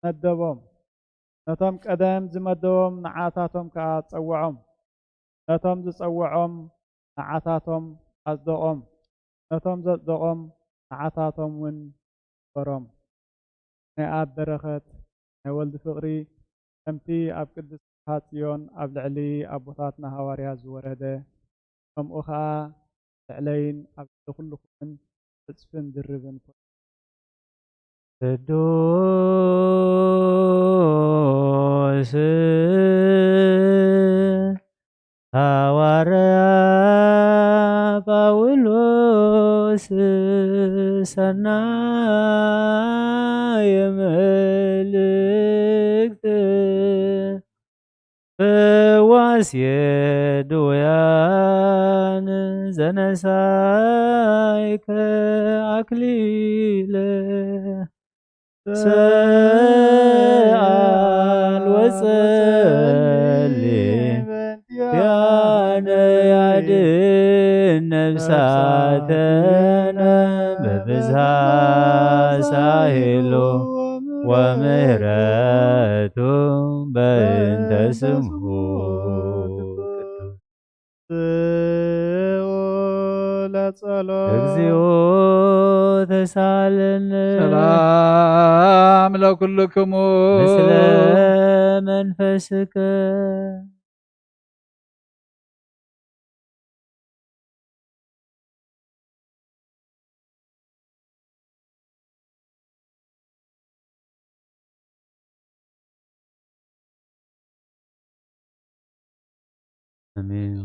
መደቦም። ነቶም ቀደም ዝመደቦም ንዓታቶም ከኣ ጸውዖም። ነቶም ዝጸውዖም ንዓታቶም ኣጽደቖም። ነቶም ዘጽደቖም ንዓታቶም እውን በሮም። ናይ ኣብ በረኸት ናይ ወልዲ ፍቕሪ ከምቲ ኣብ ቅድስቲ ጽዮን ኣብ ልዕሊ ኣቦታትና ሃዋርያት ዝወረደ፣ ከምኡ ኸኣ ልዕለይን ኣብ ልዕሊ ኩልኹምን ዕጽፍን ድርብን ኮይኑ። ቅዱስ ሃዋርያ ጳውሎስ ሰናየ መልእክት ፈዋሲ ድውያን ዘነሳይከ ኣክሊለ ሰኣል ወጸሊ ያነ ያድን ነፍሳተነ በብዝሃ ሳይሉ ወምህረቱ በእንተ ስምሁ። ለጸሎት። እግዚኦ ተሳለነ። ሰላም ለኩልክሙ። ምስለ መንፈስከ። ኣሜን።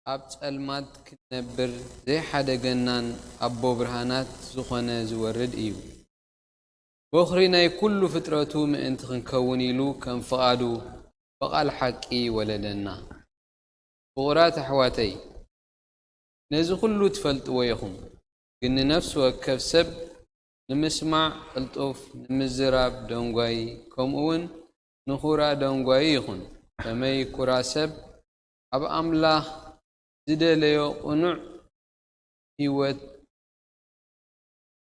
ኣብ ጸልማት ክንነብር ዘይሓደገናን ኣቦ ብርሃናት ዝኾነ ዝወርድ እዩ። በኹሪ ናይ ኩሉ ፍጥረቱ ምእንቲ ክንከውን ኢሉ ከም ፍቓዱ ብቓል ሓቂ ወለደና። ፍቑራት ኣሕዋተይ፣ ነዚ ኩሉ ትፈልጥዎ ኢኹም፣ ግን ንነፍሲ ወከፍ ሰብ ንምስማዕ ቅልጡፍ፣ ንምዝራብ ደንጓዪ፣ ከምኡ እውን ንኹራ ደንጓዪ ይኹን። ከመይ ኩራ ሰብ ኣብ ኣምላኽ ዝደለዮ ቅኑዕ ህይወት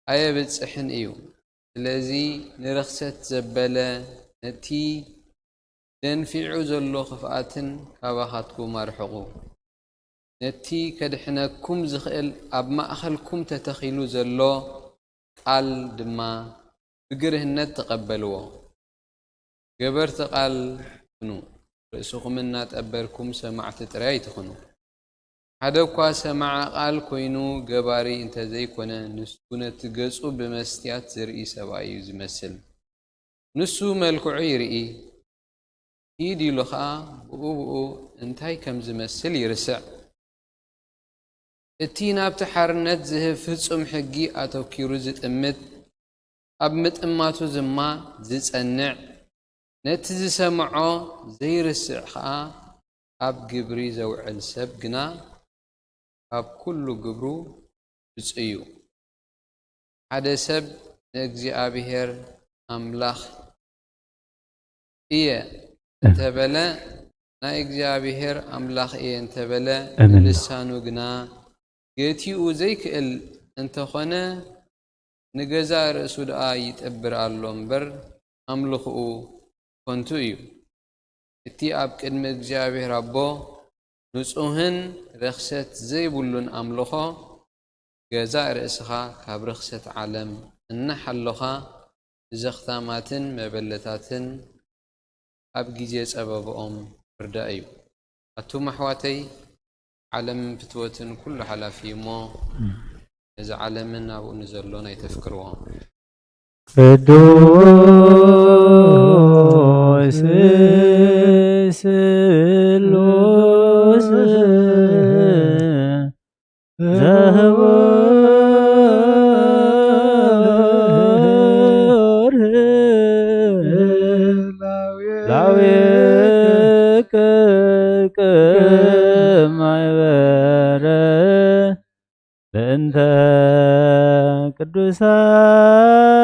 ኣየብጽሕን እዩ። ስለዚ ንርኽሰት ዘበለ ነቲ ደንፊዑ ዘሎ ክፍኣትን ካባኻትኩም ኣርሕቑ። ነቲ ከድሕነኩም ዝኽእል ኣብ ማእከልኩም ተተኺሉ ዘሎ ቃል ድማ ብግርህነት ተቐበልዎ። ገበርቲ ቃል ኩኑ፣ ርእስኹም እናጠበርኩም ሰማዕቲ ጥራይ ኣይትኹኑ። ሓደ እኳ ሰማዒ ቃል ኮይኑ ገባሪ እንተ ዘይኮነ፣ ንሱ ነቲ ገጹ ብመስትያት ዝርኢ ሰብኣይ እዩ ዝመስል። ንሱ መልክዑ ይርኢ፣ ሂድ ኢሉ ኸኣ ብኡ ብኡ እንታይ ከም ዝመስል ይርስዕ። እቲ ናብቲ ሓርነት ዝህብ ፍጹም ሕጊ ኣተኲሩ ዝጥምት፣ ኣብ ምጥማቱ ድማ ዝጸንዕ፣ ነቲ ዝሰምዖ ዘይርስዕ ኸኣ ኣብ ግብሪ ዘውዕል ሰብ ግና፣ ካብ ኩሉ ግብሩ ብፁዕ እዩ። ሓደ ሰብ ንእግዚኣብሔር ኣምላኽ እየ እንተበለ፣ ናይ እግዚኣብሔር ኣምላኽ እየ እንተበለ፣ ኣሜን። ንልሳኑ ግና ገቲኡ ዘይክእል እንተኾነ፣ ንገዛእ ርእሱ ደኣ ይጠብር ኣሎ እምበር፣ ኣምልኾኡ ከንቱ እዩ። እቲ ኣብ ቅድሚ እግዚኣብሔር ኣቦ ንጹህን ረኽሰት ዘይብሉን ኣምልኾ፣ ገዛእ ርእስኻ ካብ ርኽሰት ዓለም እናሓሎኻ፣ ንዘኽታማትን መበለታትን ኣብ ግዜ ጸበባኦም ምርዳእ እዩ። ኣቱም ኣሕዋተይ፣ ዓለምን ፍትወትን ኩሉ ሓላፊ እዩ እሞ፣ ነዚ ዓለምን ኣብኡ ንዘሎን ኣይተፍቅርዎ። ቅዱስ ስሉስ ዘህቡር ላዌከ ቅማይ በረ በእንተ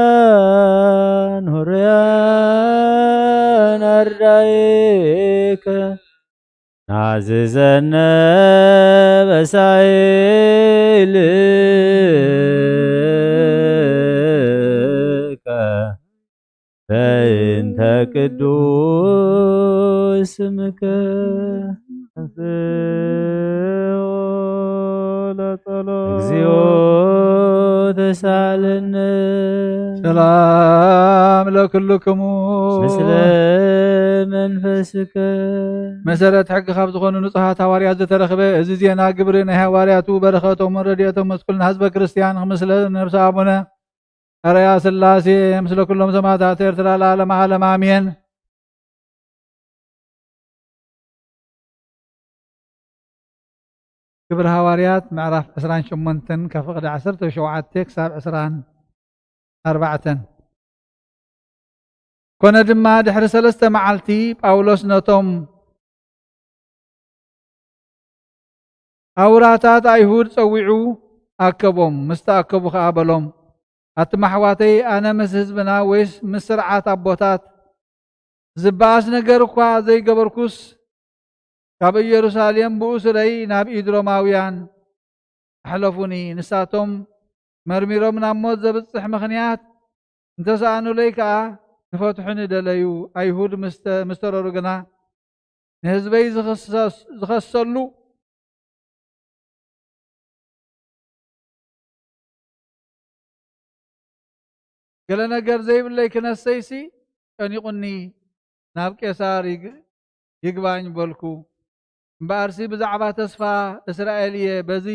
ቅዱሳን ሁርያን ኣርዳይከ ናዝዘነ በሳይልከ በእንተ ቅዱስ ስምከ። ለጸሎት። እግዚኦ ተሳለነ። ሰላም ለክልክሙ። ምስለ መንፈስከ። መሰረት ሕጊ ካብ ዝኾኑ ንጹሃት ሃዋርያት ዝተረኽበ እዚ ዜና ግብሪ ናይ ሃዋርያቱ በረኸቶምን ረድኤቶም ምስ ኩልና ህዝበ ክርስቲያን፣ ምስለ ነብሰ ኣቡነ ኣርያ ስላሴ፣ ምስለ ኩሎም ሰማዕታት ኤርትራ ለዓለመ ዓለም ኣሜን። ግብሪ ሃዋርያት ምዕራፍ ዕስራን ሸሞንተን ካብ ፍቕዲ ዓሰርተ ሸውዓተ ክሳብ ዕስራን ኣርባዕተን። ኮነ ድማ ድሕሪ ሰለስተ መዓልቲ ጳውሎስ ነቶም ኣውራታት ኣይሁድ ጸዊዑ ኣከቦም። ምስ ተኣከቡ ኸኣ በሎም፣ ኣቱም ኣሕዋተይ፣ ኣነ ምስ ህዝብና ወይስ ምስ ስርዓት ኣቦታት ዝበኣስ ነገር እኳ ዘይገበርኩስ፣ ካብ ኢየሩሳሌም ብእሱረይ ናብ ኢድ ሮማውያን ኣሕለፉኒ። ንሳቶም መርሚሮም ናብ ሞት ዘብጽሕ ምኽንያት እንተሰኣኑለይ ከኣ፣ ክፈትሑኒ ደለዩ። ኣይሁድ ምስ ተ-፣ ምስ ተረሩ ግና፣ ንህዝበይ ዝኽሰስ-፣ ዝኸሰሉ ገለ ነገር ዘይብለይ ክነሰይሲ ጨኒቑኒ፣ ናብ ቄሳር ይግ-፣ ይግባኝ በልኩ። እምበኣርሲ ብዛዕባ ተስፋ እስራኤል እየ በዚ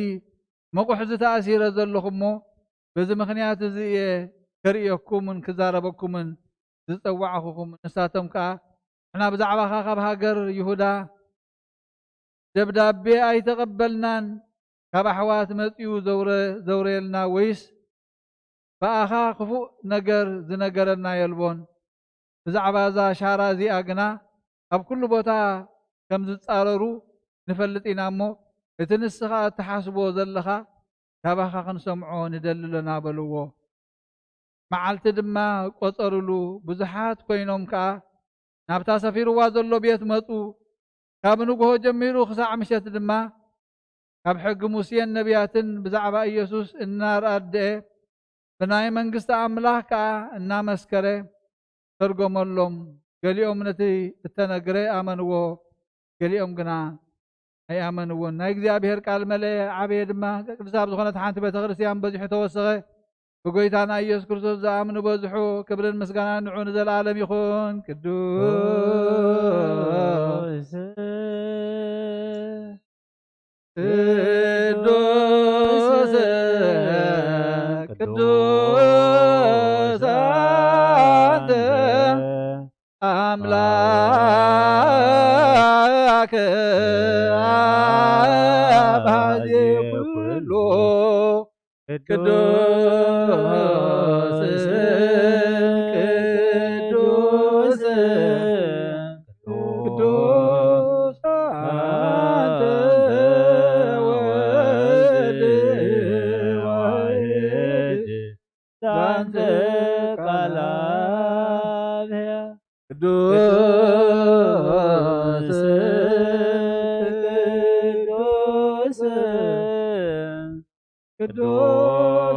ምቑሕ እዚ ተኣሲረ ዘለኹ እሞ፣ በዚ ምኽንያት እዚ እየ ከርእየኩምን ክዛረበኩምን ዝጸዋዕኹኹም። ንሳቶም ከኣ፣ ንሕና ብዛዕባኻ ካብ ሃገር ይሁዳ ደብዳቤ ኣይተቐበልናን፣ ካብ ኣሕዋት መጺኡ ዘውረ-፣ ዘውረየልና፣ ወይስ ብኣኻ ክፉእ ነገር ዝነገረና የልቦን። ብዛዕባ እዛ ሻራ እዚኣ ግና ኣብ ኩሉ ቦታ ከም ዝጻረሩ ንፈልጥ ኢና እሞ፣ እቲ ንስኻ እትሓስቦ ዘለኻ ካባኻ ክንሰምዖ ንደሊ ኣለና በልዎ። መዓልቲ ድማ ቆጸሩሉ። ብዙሓት ኮይኖም ከኣ ናብታ ሰፊርዋ ዘሎ ቤት መጹ። ካብ ንግሆ ጀሚሩ ክሳዕ ምሸት ድማ ካብ ሕጊ ሙሴን ነቢያትን ብዛዕባ ኢየሱስ እናኣረኣደአ፣ ብናይ መንግስቲ ኣምላኽ ከኣ እናመስከረ ተርጎመሎም። ገሊኦም ነቲ እተነግረ ኣመንዎ፣ ገሊኦም ግና ኣይኣመንዎን። ናይ እግዚኣብሔር ቃል መለየ ዓበየ ድማ፣ ቅድስቲ ኣብ ዝኾነት ሓንቲ ቤተ ክርስቲያን በዚሑ ተወሰኸ። ብጎይታና ኢየሱስ ክርስቶስ ዝኣምኑ በዝሑ። ክብርን ምስጋናን ንዑ ንዘለዓለም ይኹን። ቅዱስ ቅዱስ ቅዱስ ኣንተ ኣምላክ ኣባዜ ኩሉ ቅዱስ ቅዱስ ቅዱስ አንተ ወወልድ ቃላብያ ቅዱስ ቅዱስ ቅዱስ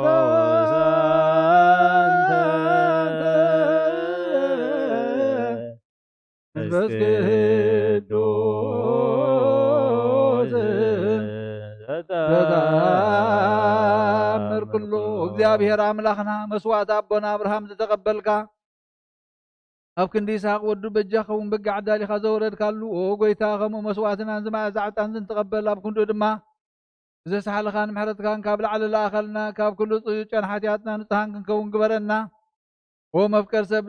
አንተ መንፈስ ቅዱስ ዘተአምር ኩሉ። እግዚኣብሔር ኣምላኽና መስዋዕት ኣቦና ኣብርሃም ዝተቐበልካ፣ ኣብ ክንዲ ይስሐቅ ወዱ በጃ ኸውን በጊዕ ኣዳሊኻ ዘወረድካሉ፣ ኦ ጐይታ፣ ከምኡ መስዋዕትናን ዝማእዛ ዕጣን ዝንትቐበል፣ ኣብ ክንድኡ ድማ ብዘስሓልኻን ምሕረትካን ካብ ላዕሊ ለኣኸልና፣ ካብ ኩሉ ጽዩጨን ሓጢኣትና ንጹሃን ክንከውን ግበረና። ኦ መፍቀር ሰብ፣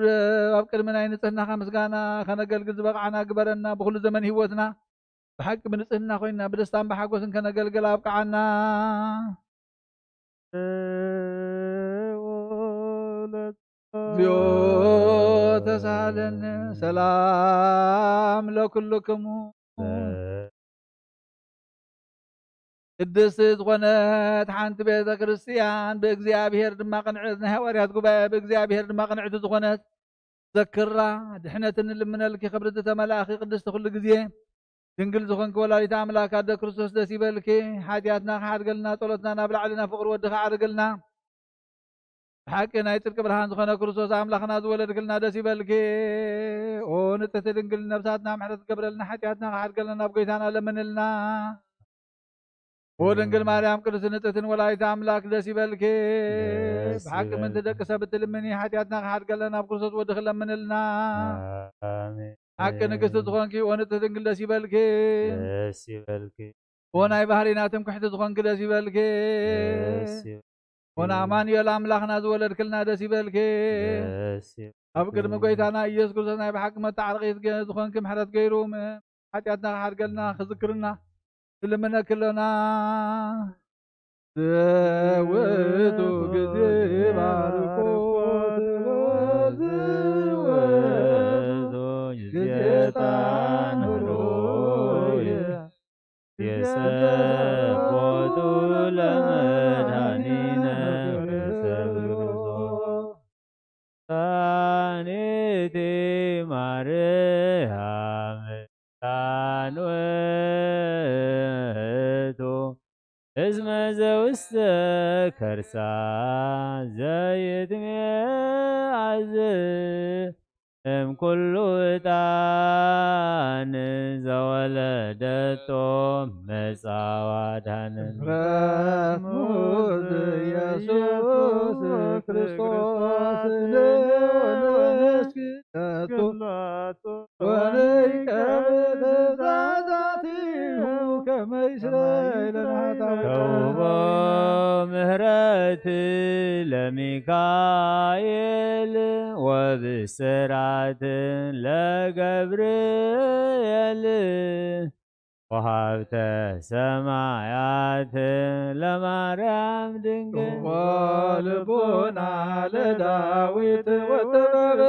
ኣብ ቅድሚ ናይ ንጽህናኻ ምስጋና ከነገልግል ዝበቕዓና ግበረና። ብኹሉ ዘመን ህይወትና ብሓቂ ብንጽህና ኮይና ብደስታን ብሓጎስን ከነገልግል ኣብቅዓና። እግዚኦ ተሳሃለኒ። ሰላም ለኩልክሙ። ቅድስቲ ዝኾነት ሓንቲ ቤተ ክርስቲያን ብእግዚኣብሔር ድማ ቅንዕቲ፣ ናይ ሃዋርያት ጉባኤ ብእግዚኣብሔር ድማ ቅንዕቲ ዝኾነት ዘክራ ድሕነትን ልምነልኪ ክብርቲ ተመላእኺ ቅድስቲ ኩሉ ግዜ ድንግል ዝኾንኪ ወላዲተ ኣምላክ ኣደ ክርስቶስ ደስ ይበልኪ። ሓጢኣትና ክሓድገልና ጸሎትና ናብ ላዕሊ ናብ ፍቕሪ ወድኻ ዓርግልና። ብሓቂ ናይ ጽድቂ ብርሃን ዝኾነ ክርስቶስ ኣምላኽና ዝወለድክልና ደስ ይበልኪ። ኦ ንጽሕቲ ድንግል ነብሳትና ምሕረት ገብረልና ሓጢኣትና ክሓድገልና ናብ ጎይታና ለምንልና። ኦ ድንግል ማርያም ቅድስቲ ንጽሕትን ወላዲተ ኣምላክ ደስ ይበልኪ። ደስ ብሓቂ ምንቲ ይበልኪ። ደቂ ሰብ እትልምኒ ሓጢኣትና ክሓድገልና ናብ ክርስቶስ ወድኺ ለምንልና። ኣሜን። ሓቂ ንግስቲ ዝኾንኪ ኦ ንጽሕቲ ድንግል ደስ ይበልኪ። ደስ ይበልኪ። ኦ ናይ ባህሪና ትምክሕቲ ዝኾንኪ ደስ ይበልኪ። ደስ ይበልኪ። ኦ ንኣማኑኤል ኣምላኽና ዝወለድክልና ደስ ይበልኪ። ደስ ይበልኪ። ኣብ ቅድሚ ጎይታና ኢየሱስ ክርስቶስ ናይ ብሓቂ መተዓረቒት ገ-፣ ዝኾንኪ ምሕረት ገይሩ ም-፣ ሓጢኣትና ክሓድገልና ክዝክርና ንልምነኪ ኣሎና። ዘውቱ ግዜ ባርኮት ወዝወቱ ግዜ ጣንሮየ የሰቦቱ ለመድኃኒነ ክርስቶስ። ታኔቲ ማርያም ጣን ውእቱ እስመ ዘውስተ ከርሳ ዘይትሜአዝ እምኩሉ ዕጣን ዘወለደቶ መጻ ዋዳንን። ረስሙስ ኢየሱስ ክርስቶስ ለወለስኪ ለቱ ወነይቀብል ዛዛቲሁ ከመ ይስረይ ለናታው። ተውቦ ምህረት ለሚካኤል ወብስራት ለገብርኤል ወሃብተ ሰማያት ለማርያም ድንግል። ልቦና ለዳዊት ወጥበብ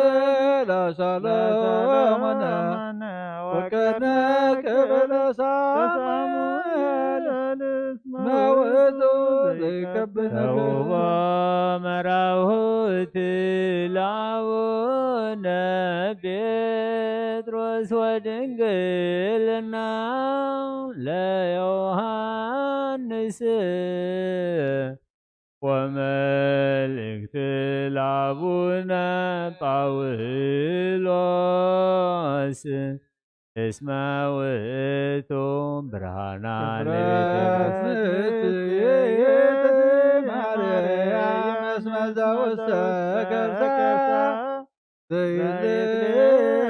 ለሰሎሞን ወቀነ ቅብለ ሳሙኤል ናውቱ ዘይከብድ ተውቦ መራሁት ለአቡነ ጴጥሮስ ወድንግልና ለዮሐንስ ወመልእክት ለአቡነ ጳውሎስ እስመ ውእቱ ብርሃና ለቤተ ማርያም እስመ ዘውስተ ከርሳ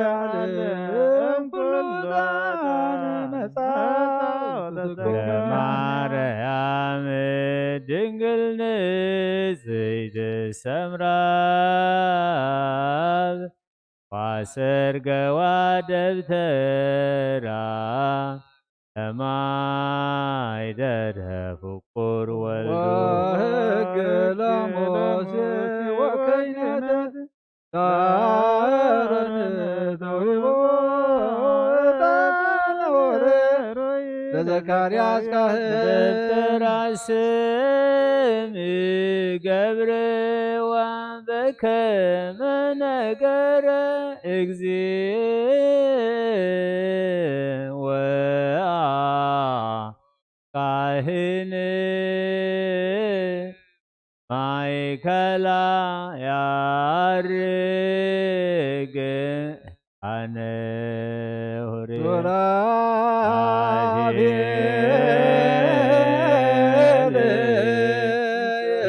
ዘይትለዓለም ኩሉ ጣነ መጻ ለማርያም ድንግል ንጽሕት ሰምራ ዋሰርገዋ ደብተራ ለማይደረ ፍቁር ወልዱ ወሕግ ለሞሴ ወከይነተ ለአሮን ተውቦ ዕጣነ ወረ ለዘካርያስ ካህን። ደብተራ ስም ገብርዋ በ ከመ ነገረ እግዚእ ወአ ካህን ማእከላ ያርግ ኣነ ሆሬ ሱራፌል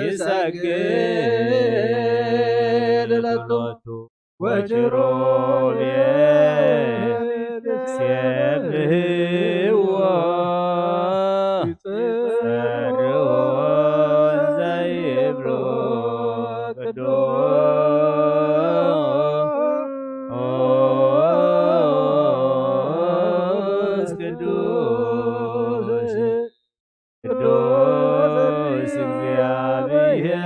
ይሰግድ ሎቱ ወኪሩቤል ይሴብሕዎ ይጸርዎ ዘይብሉ ቅዱስ ቅዱስ ቅዱስ እግዚአብሔር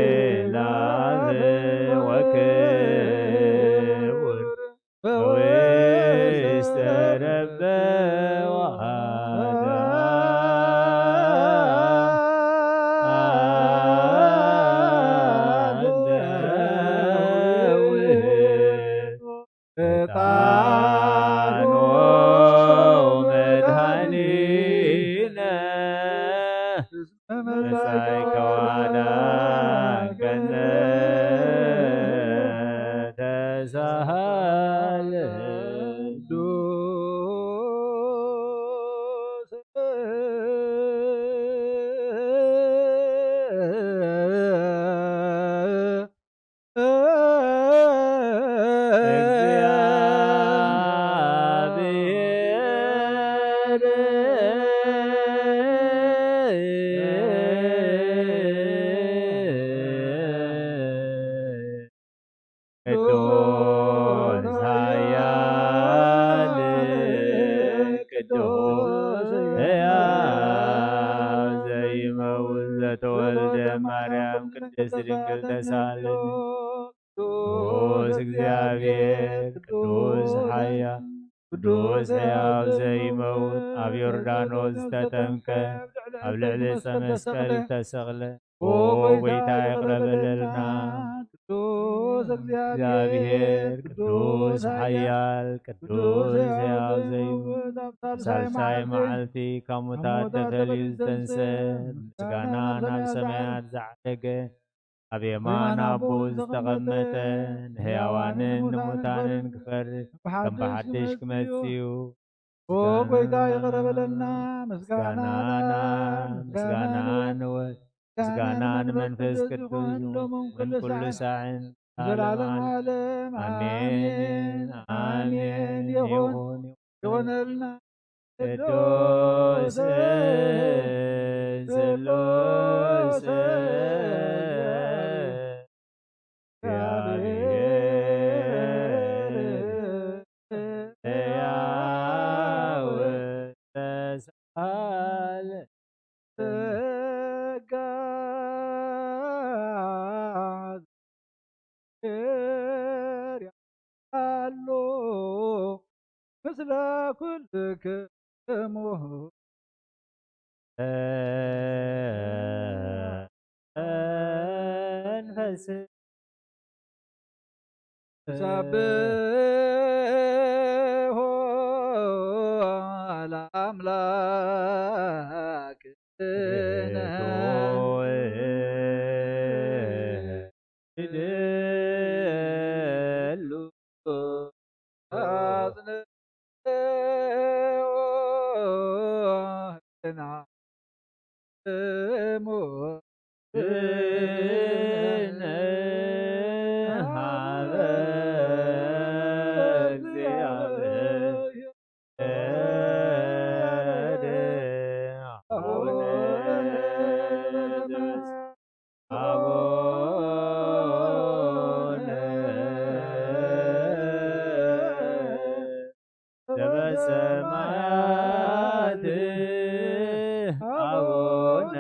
በኃይላት ወክቡር በውስተ ረበ ወአዳ ዕጣኑ መድኃኒነ መጻእከ ወአዳንከነ ተሳሃለ ቅዱስ ኃያል ቅዱስ ሕያው ዘይመውት ዘተወልደ ማርያም ቅድስት ድንግል ተሳለኒ። ቅዱስ እግዚኣብሔር ቅዱስ ሓያል ቅዱስ ሕያው ዘይመውት ኣብ ዮርዳኖስ ዝተጠምቀ ኣብ ልዕሊ ዕፀ መስቀል ዝተሰቕለ ኦ ጎይታ ይቕረ በለልና። ቅዱስ እግዚኣብሔር ቅዱስ ሓያል ቅዱስ ሕያው ዘይመውት ሳልሳይ መዓልቲ ካብ ሙታት ተፈልዩ ዝተንሰ ምስጋና ናብ ሰማያት ዝዓረገ ኣብ የማን ኣቦ ዝተቐመጠ ንሕያዋንን ንሙታንን ክፈርድ ከም ብሓድሽ ክመጽእ እዩ። ኦ ጎይታ ይቕረ በለልና። ምስጋና ምስጋና ንወ ምስጋና ንመንፈስ ቅዱስ ምን ኩሉ ሳዕን ዘላለም ዓለም ዓለም ኣሜን ኣሜን ይኹን ይኹነልና። ቅዱስ ስሉስ እግዚአብሔር ሕያው ተሳለ ጸጋ ቸር ኣሎ ምስለ ኩልክሙ መንፈስ ሰብሖ ለአምላክነ ይደሉ አጽንኦ ዘበሰማያት አቡነ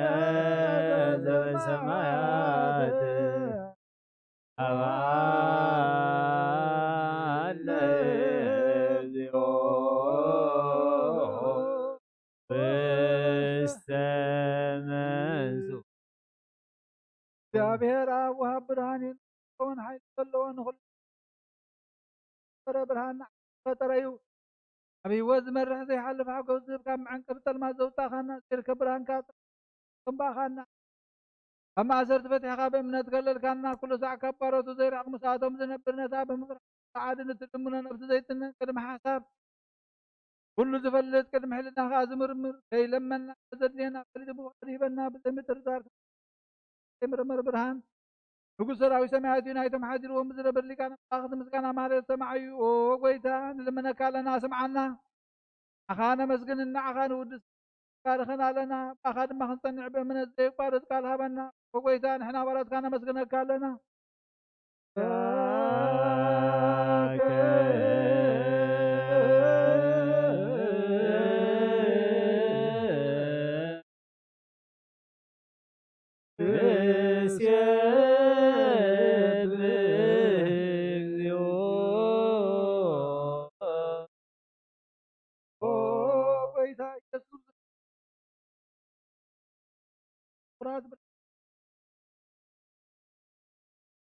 ዘበሰማያት አበነ እግዚኦ ውስተ መንሱ እግዚኣብሔር ኣብ ወሃብ ብርሃን እዩ። ንኸውን ሓይሊ ዘለዎ ንኹሉ ፈረ ብርሃን ፈጠረ እዩ። ኣብ ህይወት ዝመርሕ ዘይሓልፍ ሓጎስ ዝህብ ካብ መዐንቀሪ ጸልማት ዘውጻእካና፣ ዝርከብ ብርሃንካ ጽንባኻና። ኣብ ማእሰርቲ ፈቲሕካ ብእምነት ከለልካና፣ ኩሉ ሳዕ ካብ ባሮቱ ዘይርሕቕ ምስኣቶም ዝነብር ነታ ብምፍራሕ ጻዕድን እትልምኖ ነብሲ ዘይትነን ቅድሚ ሓሳብ ኩሉ ዝፈልጥ ቅድሚ ሕልና ከኣ ዝምርምር ከይለመና ዘድልየና ፈሊጡ ብፍቓዱ ሂበና ብዘይምጥርጣር ዘይምርመር ብርሃን ንጉስ ሰራዊት ሰማያት እዩ። ናይቶም ሓዲርዎም ብዝነብር ሊቃነ መላእኽቲ ምስጋና ማህሌት ሰማዕ እዩ። ኦ ጎይታ ንልምነካ ኣለና ስምዓና። ንዓኻ ነመስግን ንዓኻ ንውድስ ባርኸና ኣለና። ብኣኻ ድማ ክንጸንዕ ብእምነት ዘይቋረጽ ቃል ሃበና። ኦ ጎይታ ንሕና ባሮትካ ነመስግነካ ኣለና።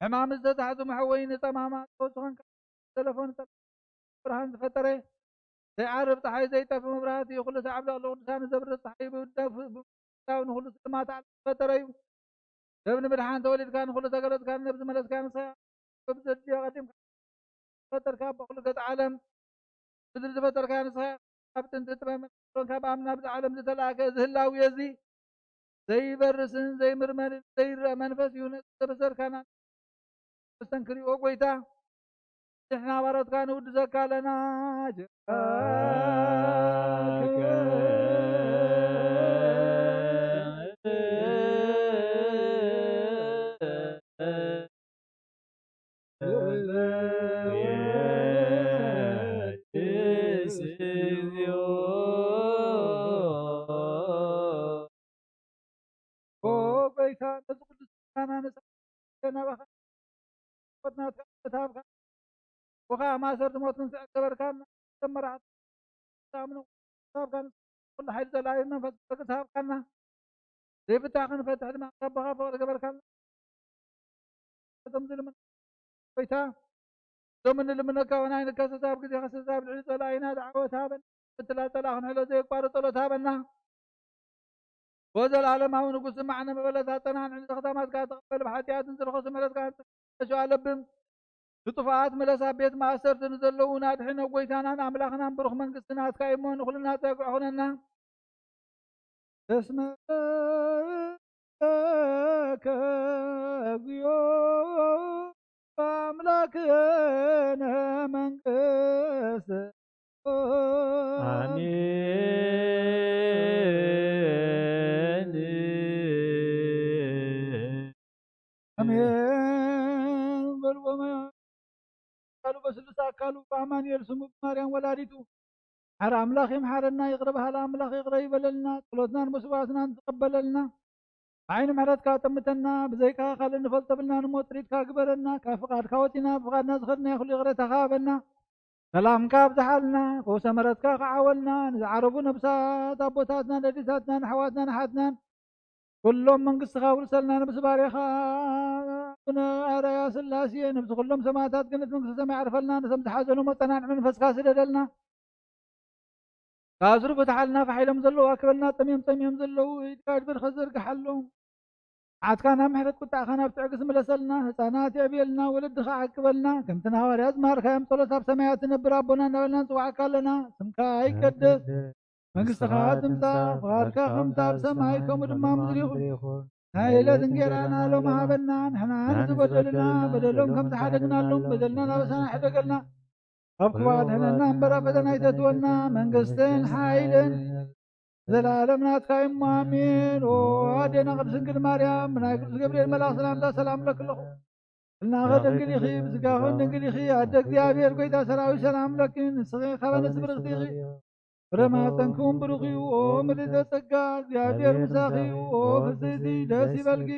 ሕማም ዝተታሕዙ መሕወይ ንጸማማት ተወስኸን ተለፎን ብርሃን ዝፈጠረ ዘይዓርብ ጸሓይ ዘይጠፍ መብራህቲ እዩ። ኩሉ ሳዕ ኣብ ልዕሊ ቅዱሳን ዘብርህ ጸሓይ ብውዳፍ ብውዳብ ንኹሉ ስልማት ዓለም ዝፈጠረ እዩ። ሰብ ንምድሓን ተወሊድካ ንኹሉ ተገለጽካ ነብዚ መለስካ ንስኻ ብዘድልዮ ቀዲምካ ፈጠርካ በኹሉ ገጽ ዓለም ምድሪ ዝፈጠርካ ንስኻ ካብ ጥንቲ ጥበብ መለስካ ብኣምና ብዛ ዓለም ዝተላእከ እዚ ህላዊ እዚ ዘይበርስን ዘይምርመርን ዘይረአ መንፈስ እዩ። ነቲ ዘበሰርካና መስተንክር እዩ። ኦ ጎይታ ንሕና ባሮትካ ንውድሰካ ኣለና። ኦ ጎይታ ነዚ ኩሉ ስልጣና ነሳ ናባኻ ናትካ ተታብካ ወኻ ማእሰርቲ ሞት ክንስዕር ገበርካና። ተመራሕቲ ተኣምኖ ተታብካ ኩሉ ሓይሊ ጸላኢ መንፈስ ቅዱስ ተሃብካና። ዘይፍታሕ ክንፈትሕ ድማ ካብ ኣቦኻ ፍቕሪ ገበርካና። እቶም ዝልምኑ ጎይታ እቶም እንልምነካ ወናይ ንከሰስ ኣብ ግዜ ከሰስ ኣብ ልዕሊ ጸላኢና ዝዓወት ሃበን። ምትላል ጸላኢ ክንሕሎ ዘየቋርጥ ጸሎት ሃበና። ወዘለዓለማዊ ንጉስ ስማዕ ንመበለት ኣጸናንዕ ንተኽታማትካ ተቐበል ብሓጢኣትን ዝረኸሱ ምሕረትካ ንተሸዋ ለብም ንጥፉኣት ምለስ ኣብ ቤት ማእሰርቲ ንዘለዉ ናድሕነ ጎይታናን ኣምላኽናን ብሩኽ መንግስቲ ናትካ እሞ ንኹልና ጸግዒ ኹነና። እስመ ለከ እግዚኦ ኣምላክነ መንግስት ኣሜን። ኣሜን በልዎ። ኣካሉ በስሉስ ኣካሉ ብኣማኑኤል ስሙ ብማርያም ወላዲቱ ሓረ ኣምላኽ ይምሓረና። ይቕረ በሃሊ ኣምላኽ ይቕረ ይበለልና። ጸሎትናን መስዋዕትናን ዝቐበለልና። ብዓይኒ ምሕረትካ ጠምተና። ብዘይካ ካልእ ንፈልጦ ብልና ንሞ ጥሪትካ ግበረና። ካብ ፍቓድካ ወጺና ብፍቓድና ዝኸድናዮ ኩሉ ይቕረታኻ ሃበና። ሰላምካ ኣብዝሓልና። ፈውሰ ምሕረትካ ክዓወልና። ንዝዓረፉ ነብሳት ኣቦታትናን ኣዴታትናን ኣሕዋትናን ኣሓትናን ኩሎም መንግስትኻ ውርሰልና። ነብሲ ባርያኻ ኣቡነ ኣርኣያ ስላሴ ነብሲ ኩሎም ሰማዕታት ገነት መንግስተ ሰማይ ዓርፈልና። ነቶም ዝሓዘኑ መጸናንዒ መንፈስካ ስደደልና። ካብ ኣስሩ ፍትሓልና። ፋሕ ኢሎም ዘለዉ ኣክበልና። ጠምዮም ጸሚኦም ዘለዉ ኢድካ ድብርኸ ዘርግሓሎም። መዓትካ ናብ ምሕረት ቁጣዕኻ ናብ ትዕግስቲ ምለሰልና። ህፃናት የዕብየልና። ወለድኻ ዓቅበልና። ከምቲ ንሃዋርያት ዝመሃርካዮም ጸሎት ኣብ ሰማያት ትነብር ኣቦና እናበልና ንጽውዓካ ኣለና። ስምካ ይቀደስ። መንግስትኻ ትምጻእ። ፍቓድካ ከምቲ ኣብ ሰማይ ከምኡ ድማ ኣብ ምድሪ ይኹን። ናይ ዕለት እንጌራና ሎሚ ሃበና። ንሕና ንዝበደሉና በደሎም ከም ዝሓደግናሎም በደልና ናበሳና ሕደገልና። ካብ ክፉእ ኣድሕነና እምበር ኣብ ፈተና ኣይተእትወና። መንግስትን ሓይልን ዘላለም ናትካ እዩ እሞ ኣሜን። ኦ ኣዴና ቅድስት ድንግል ማርያም ብናይ ቅዱስ ገብርኤል መልኣኽ ሰላምታ ሰላም እብለኪ ኣለኹ። ህልናኸ ድንግል ኢኺ፣ ብስጋኸን ድንግል ኢኺ። ኣደ እግዚኣብሔር ጐይታ ሰራዊት ሰላም እብለኪ። ንስኺ ካብ ኣንስቲ ብርኽቲ ኢኺ። ፍረ ማህፀንክውን ብሩኽ እዩ። ኦ ምልዕተ ጸጋ እግዚኣብሔር ምሳኺ እዩ። ኦ ፍስሕቲ ደስ ይበልኪ።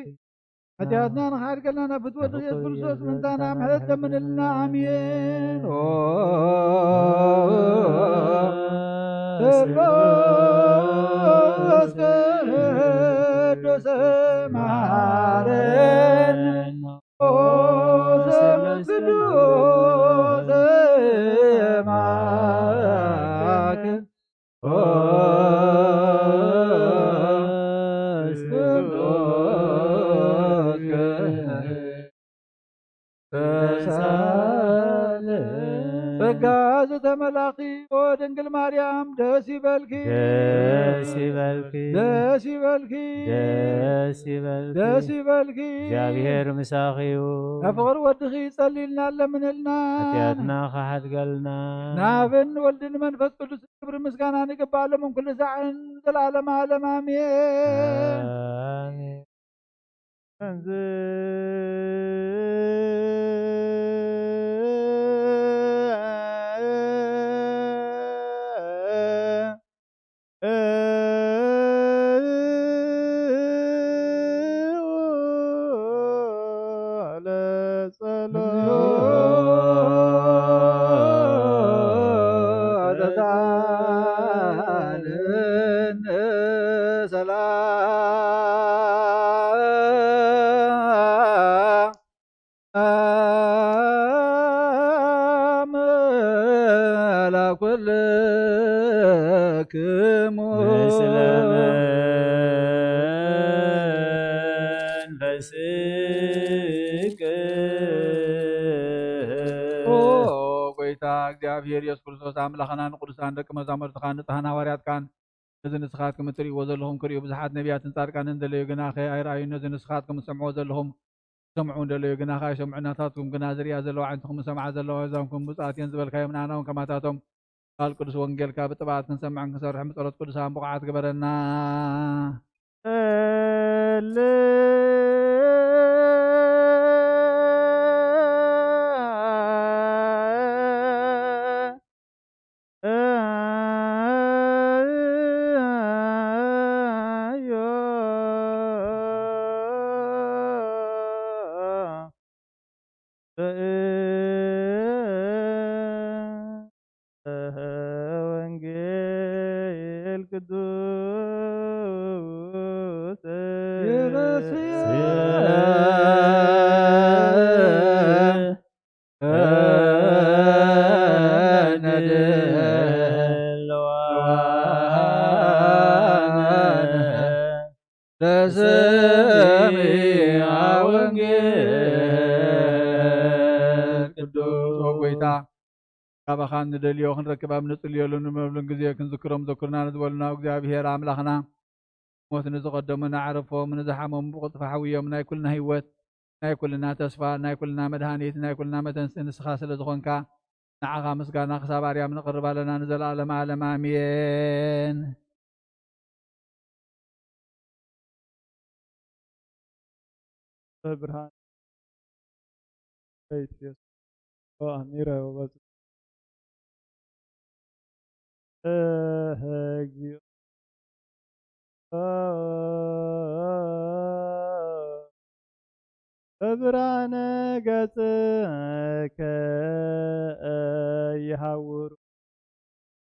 ሓጢኣትና ንኽሓድገልና ናብ ፍትወት ኢየሱስ ክርስቶስ ምምጻእና ምሕረት ለምንልና። ኣሜን። ኦ ስሉስ ቅዱስ መሓረነ ስሉስ ማክ ጸጋ ዝተመላኺ ኦ ድንግል ማርያም ደስ ይበልኪ፣ ደስ ይበልኪ፣ ደስ ይበልኪ፣ ደስ ይበልኪ፣ ደስ ይበልኪ። እግዚኣብሔር ምሳኺ እዩ። ካብ ፍቕሪ ወድኺ ጸልይልና ኣለምንልና። ሓጢኣትና ክሓድገልና። ናብን ወልድን መንፈስ ቅዱስ ክብሪ ምስጋና ንግባእ ሎምን ኩሉ ሳዕን ዘላለማ ዓለም ኣሜን። ኣሜን። ኦ ጎይታ እግዚኣብሔር ኢየሱስ ክርስቶስ ኣምላኽና ንቅዱሳን ደቂ መዛሙርትኻን ንጽሃን ሃዋርያትካን ነዚ ንስኻትኩም እትርእይዎ ዘለኹም ክርእዩ ብዙሓት ነቢያትን ጻድቃንን ደለዩ፣ ግናኸ ኣይረኣዩን። ነዚ ንስኻትኩም እትሰምዕዎ ዘለኹም ክሰምዑ እንደለዩ፣ ግናኸ ኣይሰምዑን። ናታትኩም ግና ዝርእያ ዘለዋ ኣዒንትኹም ዝሰምዓ ዘለዋ ኣእዛንኩም ብፁዓት እየን ዝበልካዮም ንኣና እውን ከማታቶም ቃል ቅዱስ ወንጌልካ ብጥብዓት ክንሰምዕን ክንሰርሕን ብጸሎት ቅዱሳን ብቑዓት ግበረና። ወንጌል ቅዱስ ለሰሚዐ ወንጌል ቅዱስ። ኦ ጎይታ፣ ካባኻ እንደልዮ ክንረክብ ኣብ ንጽልየሉን ንመብሉን ግዜ ክንዝክሮም ዘኩርና ንዝበሉና እግዚኣብሔር ኣምላኽና፣ ሞት ንዝቐደሙ ንዓረፎም፣ ንዝሓመሙ ብቕልጥፋ ሓውዮም፣ ናይ ኩልና ህይወት፣ ናይ ኩልና ተስፋ፣ ናይ ኩልና መድሃኒት፣ ናይ ኩልና መተንስኢ ንስኻ ስለ ዝኾንካ፣ ንዓኻ ምስጋና ክሳብ ኣርያም ነቕርብ ኣለና ንዘለኣለም ዓለም ኣሜን። ብርሃን ኢየሱስ ኣሚረ ወበዝ እህ፣ እግዚኦ። በብርሃነ ገጽከ ይሃውሩ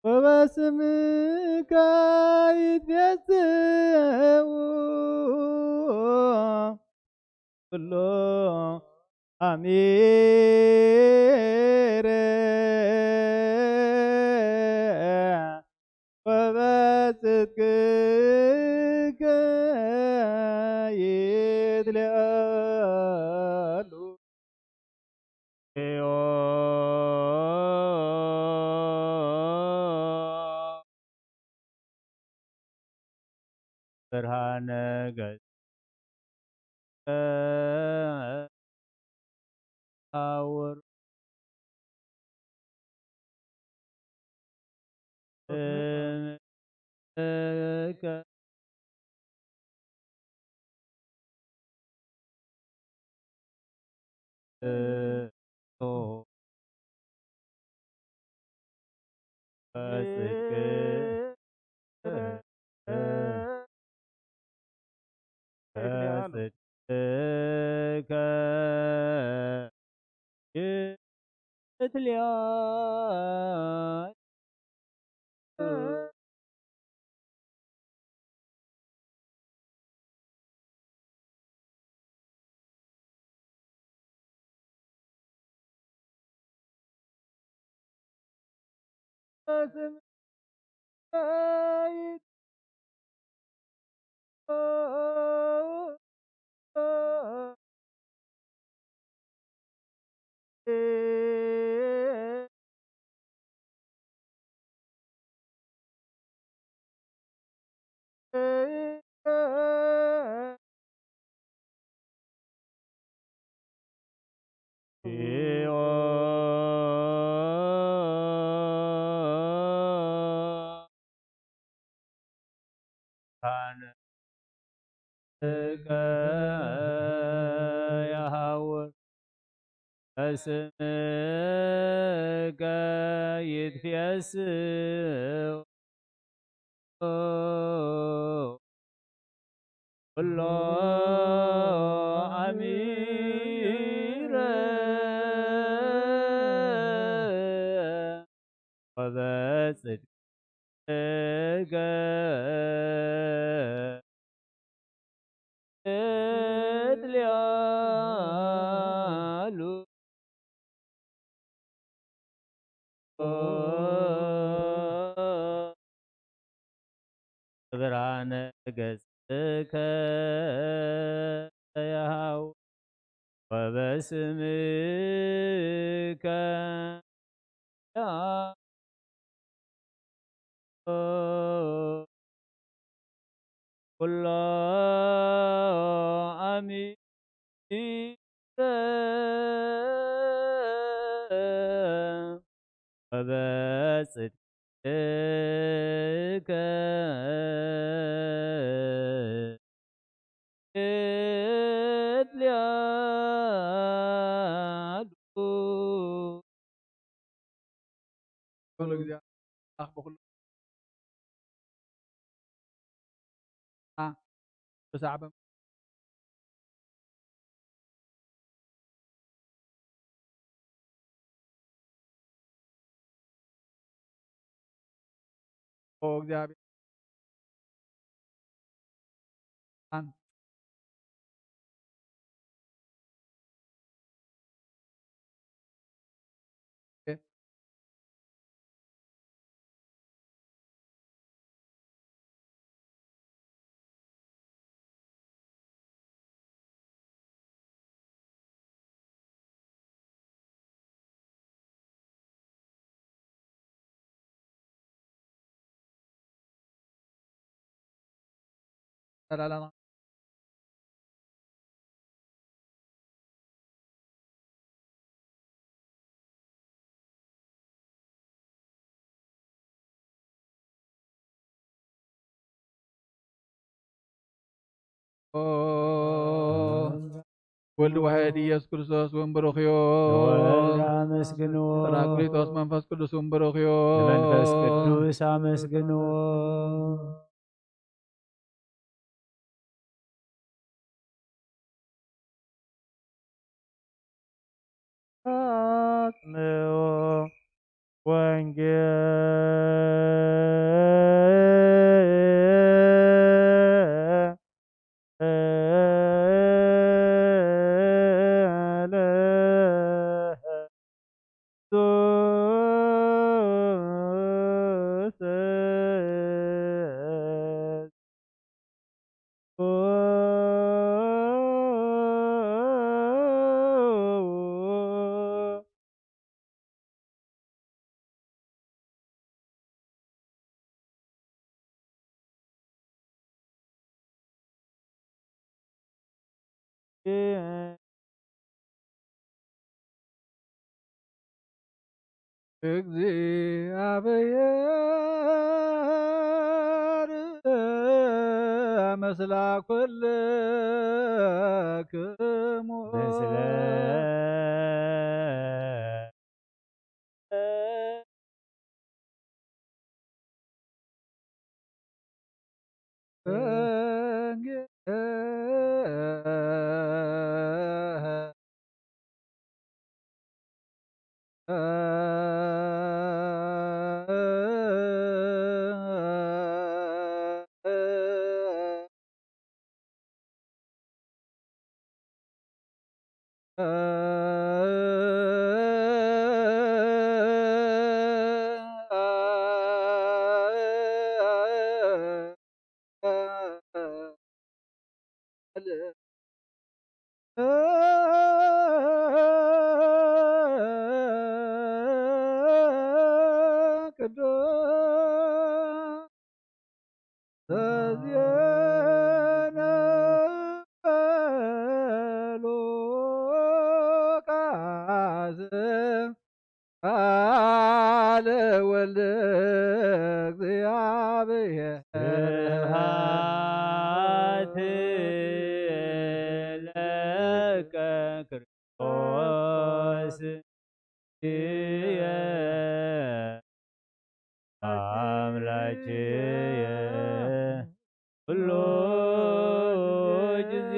ወበስምከ ይትቤጽኡ ኩሎ ኣሚረ ወበጽድቅከ ይትልኣሉ። ብርሃነ ገጽ ኣውር በስምከ ይት- ብርሃንከ የሐውር በስምከ ይትፌስው ኩሎ ኣሚረ ወበጽድቅከ እትልዓሉ። ብርሃነ ገጽከ የሐውር ወበስምከ ኩሎ ኣሚረ ወበጽድቅከ እትልዓሉ። ኩሉ ግዜ ኣምላኽ ብኹሉ ኣ ብዛዕባ ኦ እግዚኣብሔር ኣን ወልድ ዋሕድ ኢየሱስ ክርስቶስ እውን ብሩኽ እዩ። ንወልድ ኣመስግንዎ። ጳራቅሊጦስ መንፈስ ቅዱስ እውን ብሩኽ እዩ። ንመንፈስ ቅዱስ ኣመስግንዎ። ኣጽምዑ ወንጌል እግዚኣብሔር ምስላ ኩልክሙ። ምስለ ለወልደ እግዚኣብሔር። ስብሐት ለከ ክርስቶስ ኣምላክየ ኩሉ ጊዜ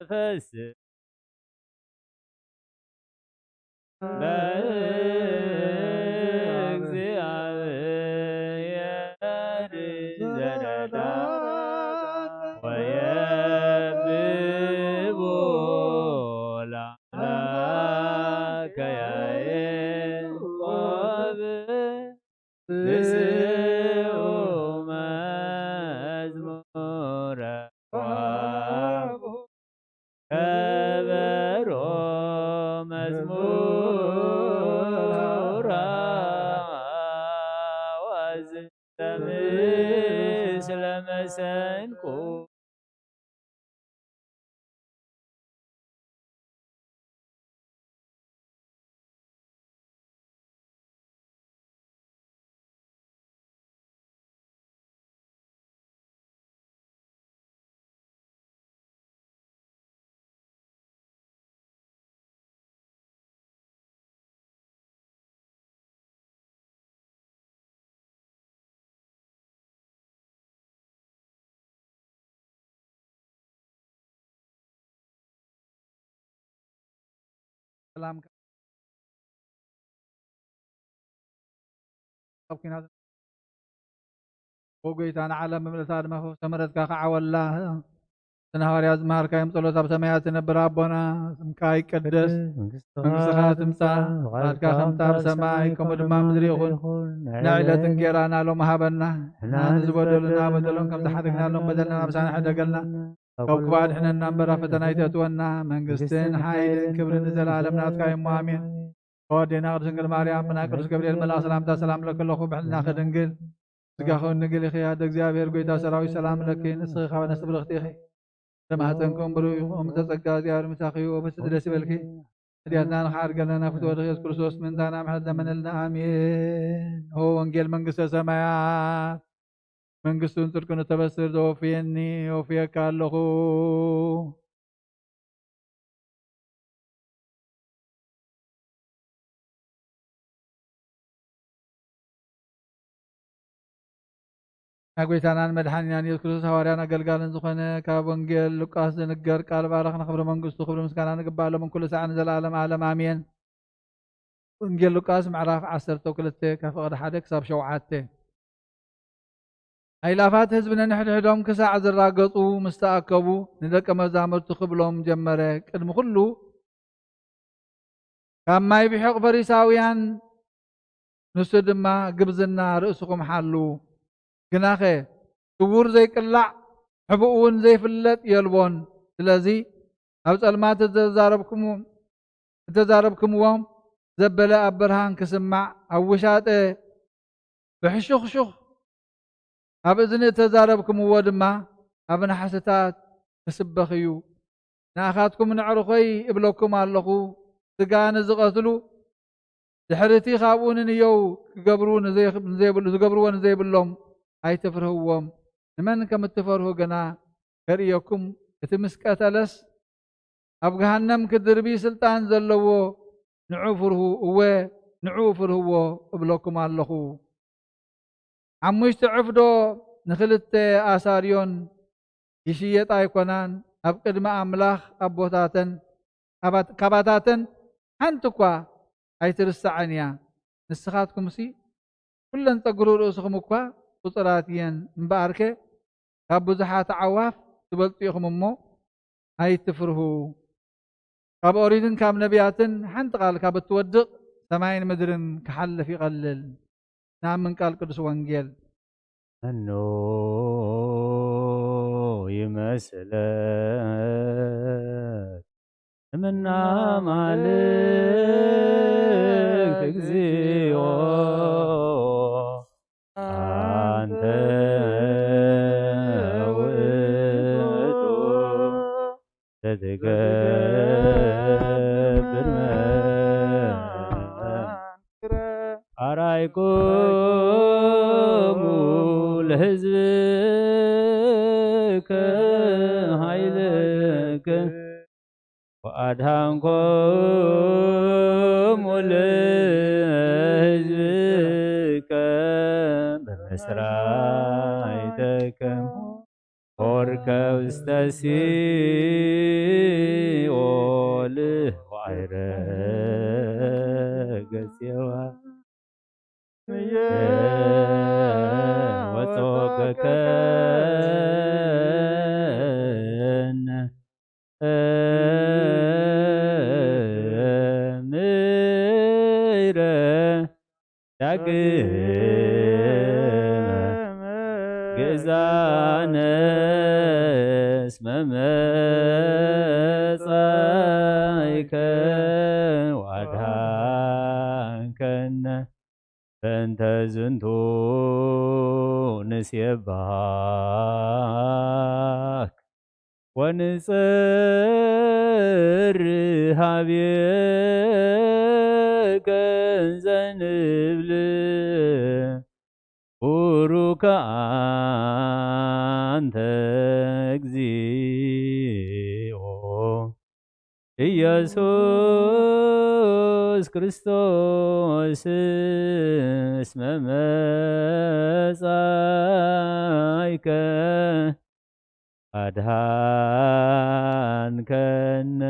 ፈስህ በእግዚኣብሔር ዘረዳ ወየብቦ ለአምላከ ያዕቆብ ንስኡ መዝሙረ ወሃቡ ከበሮ መዝሙራ ወዝንተ ምስለ መሰንቆ። ሰላም ኣብ ኲናት። ኦ ጎይታ፣ ንዓለም ብምልእታ ድማ ፈውሰ ምሕረትካ ክዓወላ። እቲ ንሃዋርያት ዝመሃርካዮም ጸሎት፣ ኣብ ሰማያት ትነብር ኣቦና፣ ስምካ ይቀደስ፣ መንግስትኻ ትምጻእ፣ ፍቓድካ ከምታ ኣብ ሰማይ ከምኡ ድማ ኣብ ምድሪ ይኹን። ናይ ዕለት እንጌራና ሎም ሃበና፣ ንሕና ንዝበደሉና በደሎም ከም ዝሓደግናሎም በደልና ምሳና ሕደገልና፣ ካብ ክፉእ ኣድሕነና እምበር ኣብ ፈተና ኣይተእትወና። መንግስትን ሓይልን ክብርን ንዘለኣለም ናትካ እሞ ኣሜን። ኦ ኣዴና ቅድስት ድንግል ማርያም፣ ብናይ ቅዱስ ገብርኤል መልኣኽ ሰላምታ ሰላም ለኪ ኣለኹ፣ ብሕልናኺ ድንግል፣ ስጋኺ እውን ድንግል ኢኺ። ኣደ እግዚኣብሔር፣ ጎይታ ሰራዊት፣ ሰላም ለኪ፣ ንስኺ ካብ ኣንስቲ ብርኽቲ ኢኺ፣ ተማህፀንኩም ብሩኽ እዩ። እም ተጸጋ እግዚኣብሔር ምሳኺ እዩ፣ ወብስቲ ደስ ይበልኪ። ኃጢአትና ንኽሓር ገለና ፍትወ ኢየሱስ ክርስቶስ ምእንታና ምሕረት ለመነልና። ኣሜን። ኦ ወንጌል መንግስተ ሰማያት መንግስቱን ጽድቁን እተበስር ዘወፍየኒ ወፍየካ ኣለኹ። ናይ ጎይታናን መድሓኒናን የሱስ ክርስቶስ ሃዋርያን ኣገልጋልን ዝኾነ ካብ ወንጌል ሉቃስ ዝንገር ቃል ባረኽና። ክብሪ መንግስቱ፣ ክብሪ ምስጋና ንግባእ ሎምን ኩሉ ሳዕ ንዘለኣለም ዓለም ኣሜን። ወንጌል ሉቃስ ምዕራፍ ዓሰርተ ክልተ ካብ ፍቕዲ ሓደ ክሳብ ሸውዓተ። ኣይላፋት ህዝቢ ነንሕድሕዶም ክሳዕ ዝራገጹ ምስ ተኣከቡ ንደቀ መዛሙርቱ ክብሎም ጀመረ። ቅድሚ ኩሉ ካብ ማይ ብሒቕ ፈሪሳውያን፣ ንሱ ድማ ግብዝና ርእስኹም ሓልዉ። ግናኸ ስዉር ዘይቅላዕ፣ ሕብኡ እውን ዘይፍለጥ የልቦን። ስለዚ ኣብ ጸልማት እተዛረብኩሙ-፣ እተዛረብኩምዎ ዘበለ ኣብ ብርሃን ክስማዕ፣ ኣብ ውሻጠ ብሕሹኽሹኽ ኣብ እዝኒ እተዛረብኩምዎ ድማ ኣብ ናሕስታት ክስበኽ እዩ። ንኣኻትኩም ነዕርኾይ እብለኩም ኣለኹ፣ ስጋ ንዝቐትሉ ድሕሪ እቲ ካብኡ ንንየው ክገብሩ ንዘይ-፣ ንዘይብሉ-፣ ዝገብርዎ ንዘይብሎም ኣይትፍርህዎም። ንመን ከም እትፈርሁ ግና ከርእየኩም፣ እቲ ምስ ቀተለስ ኣብ ገሃነም ክድርቢ ስልጣን ዘለዎ ንዑ ፍርሁ፣ እወ ንዑ ፍርህዎ እብለኩም ኣለኹ። ሓሙሽተ ዕፍ ዶ ንኽልተ ኣሳርዮን ይሽየጣ ኣይኮናን? ኣብ ቅድሚ ኣምላኽ ኣቦታተን ካባት-፣ ካባታተን ሓንቲ እኳ ኣይትርሳዕን እያ። ንስኻትኩምሲ ኩለን ጸጉሪ ርእስኹም እኳ ቁጽራት እየን። እምበኣርከ ካብ ብዙሓት ኣዕዋፍ ትበልጹ ኢኹም እሞ ኣይትፍርሁ። ካብ ኦሪትን ካብ ነቢያትን ሓንቲ ቃል ካብ እትወድቕ ሰማይን ምድርን ክሓልፍ ይቐልል። ንኣምን ቃል ቅዱስ ወንጌል። መኑ ይመስለክ እምነ ኣማልክት እግዚኦ ኣንተ ውእቱ ዘትገብር ኣድኃንኮሙ ለሕዝብከ በምስራይተከ ሆርከ ውስተ ሲኦል ወዐረገ ጽዮን። ወጾበከነ ምረ ዳግመ ግእዛነ እስመ መጻእከ ወአድኃንከነ። በእንተ ዝንቱ ንሴባክ ወንጸሪ ሀቤከ እንዘ ንብል ቡሩክ አንተ እግዚኦ ኢየሱስ ክርስቶስ እስመ መጻእከ አድኃንከነ።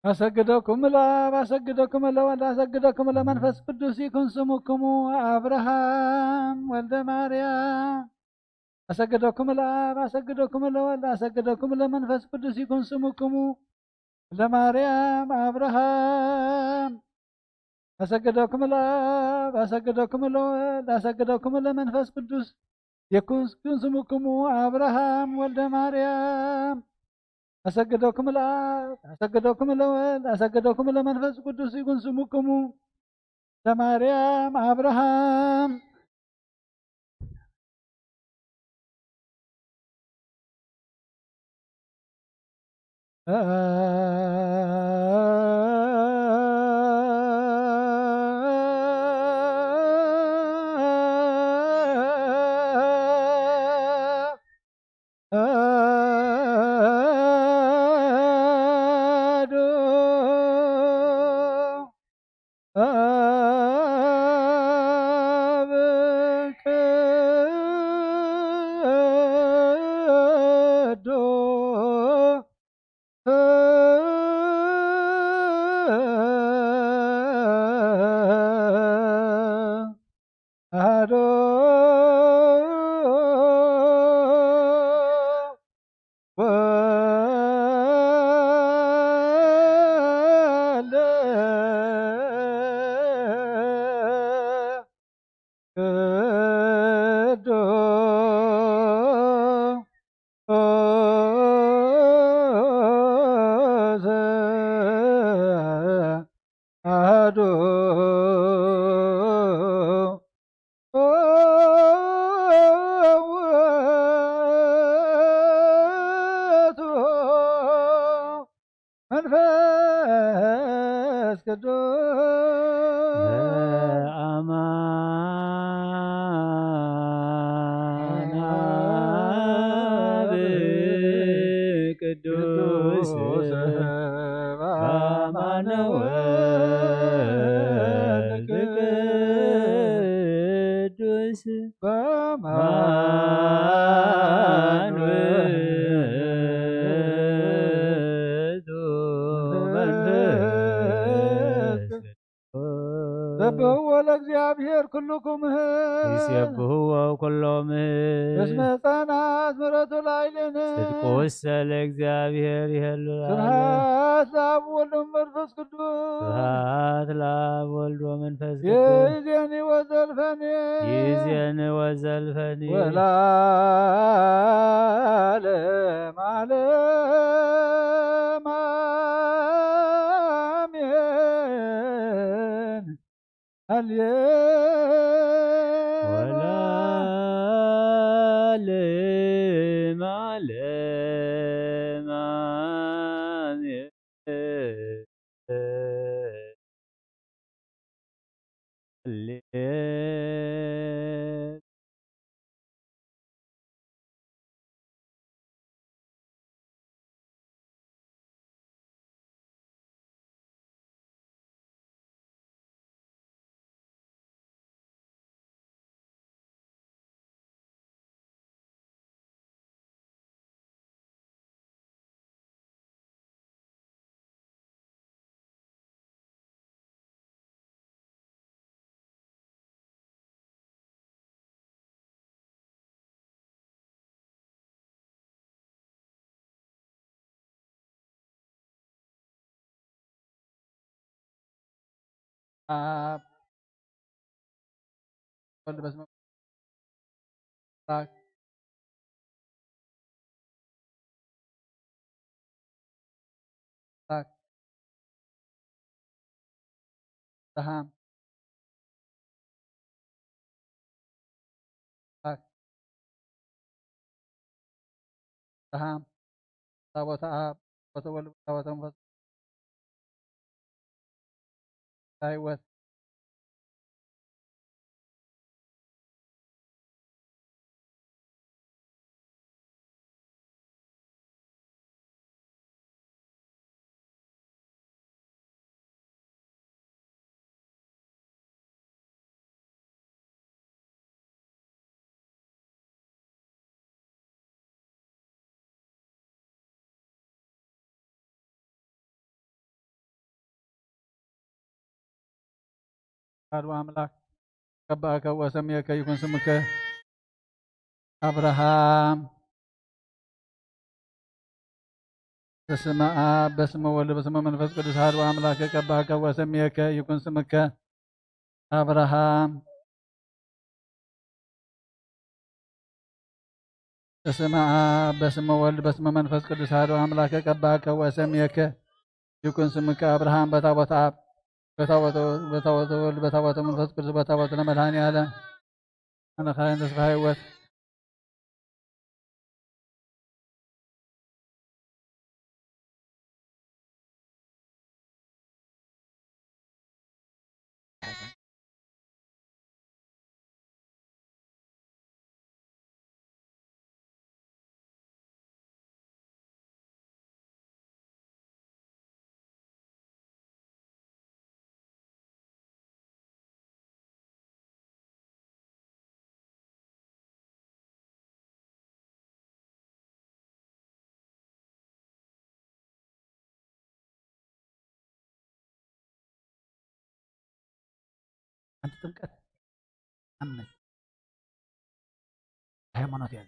አሰግደኩም ለአብ አሰግደኩም ለወልድ አሰግደኩም ለመንፈስ ቅዱስ ይኩን ስሙክሙ አብርሃም ወልደ ማርያም። አሰግደኩም ለአብ አሰግደኩም ለወልድ አሰግደኩም ለመንፈስ ቅዱስ ይኩን ስሙክሙ ለማርያም አብርሃም። አሰግደኩም ለአብ አሰግደኩም ለወልድ አሰግደኩም ለመንፈስ ቅዱስ ይኩን ስምክሙ ኣብርሃም ወልደ ማርያም። ኣሰገደኩም ለኣብ፣ ኣሰገደኩም ለወልድ፣ ኣሰገደኩም ለመንፈስ ቅዱስ ይኩን ስምክሙ። ለማርያም ኣብርሃም። መንፈስ ቅዱስ በአማን አብ ቅዱስ በአማን ወልድ ቅዱስ በአማን ውእቱ መንፈስ ሰብሕዎ ለእግዚኣብሔር ኩልኩም ምህር። ይሴብሕዎ ኩሎም ምህር። እስመ ጸንዓት ምሕረቱ ላዕሌነ። ጽድቁሰ ለእግዚኣብሔር ይሄሉ ለዓለም። ስብሐት ለአብ ወወልድ ወመንፈስ ቅዱስ። ስብሐት ለአብ ወልድ ወመንፈስ ቅዱስ። ይእዜኒ ወዘልፈኒ። ይእዜኒ ወዘልፈኒ። ወለዓለመ ዓለም አሜን። ሃሌ ወለዓለመ ዓለም አሜን። ሃሌ አብ ወልድ በስመ አብ። ታክ። ሰሃም። ታክ። ሰሃም። ታቦተ አብ፣ ታቦተ ወልድ፣ ታቦተ መንፈስ ቅዱስ። ታይወት። አሐዱ አምላክ ቀባእከ ወሰምየከ ይኩን ስምከ። አብርሃም። በስመ አብ በስመ ወልድ በስመ መንፈስ ቅዱስ አሐዱ አምላክ ቀባእከ ወሰምየከ ይኩን ስምከ። አብርሃም። በስመ አብ በስመ ወልድ በስመ መንፈስ ቅዱስ አሐዱ አምላክ ቀባከ ወሰምየከ ይኩን ስምከ አብርሃም በታቦተ አብ በታቦተ ወልድ በታቦተ መንፈስ ቅዱስ በታቦተ ለመድኃኔ ዓለም። ኣነ ካህን ተስፋ ህይወት። ሓንቲ ጥምቀት ኣምን ሃይማኖት እያ።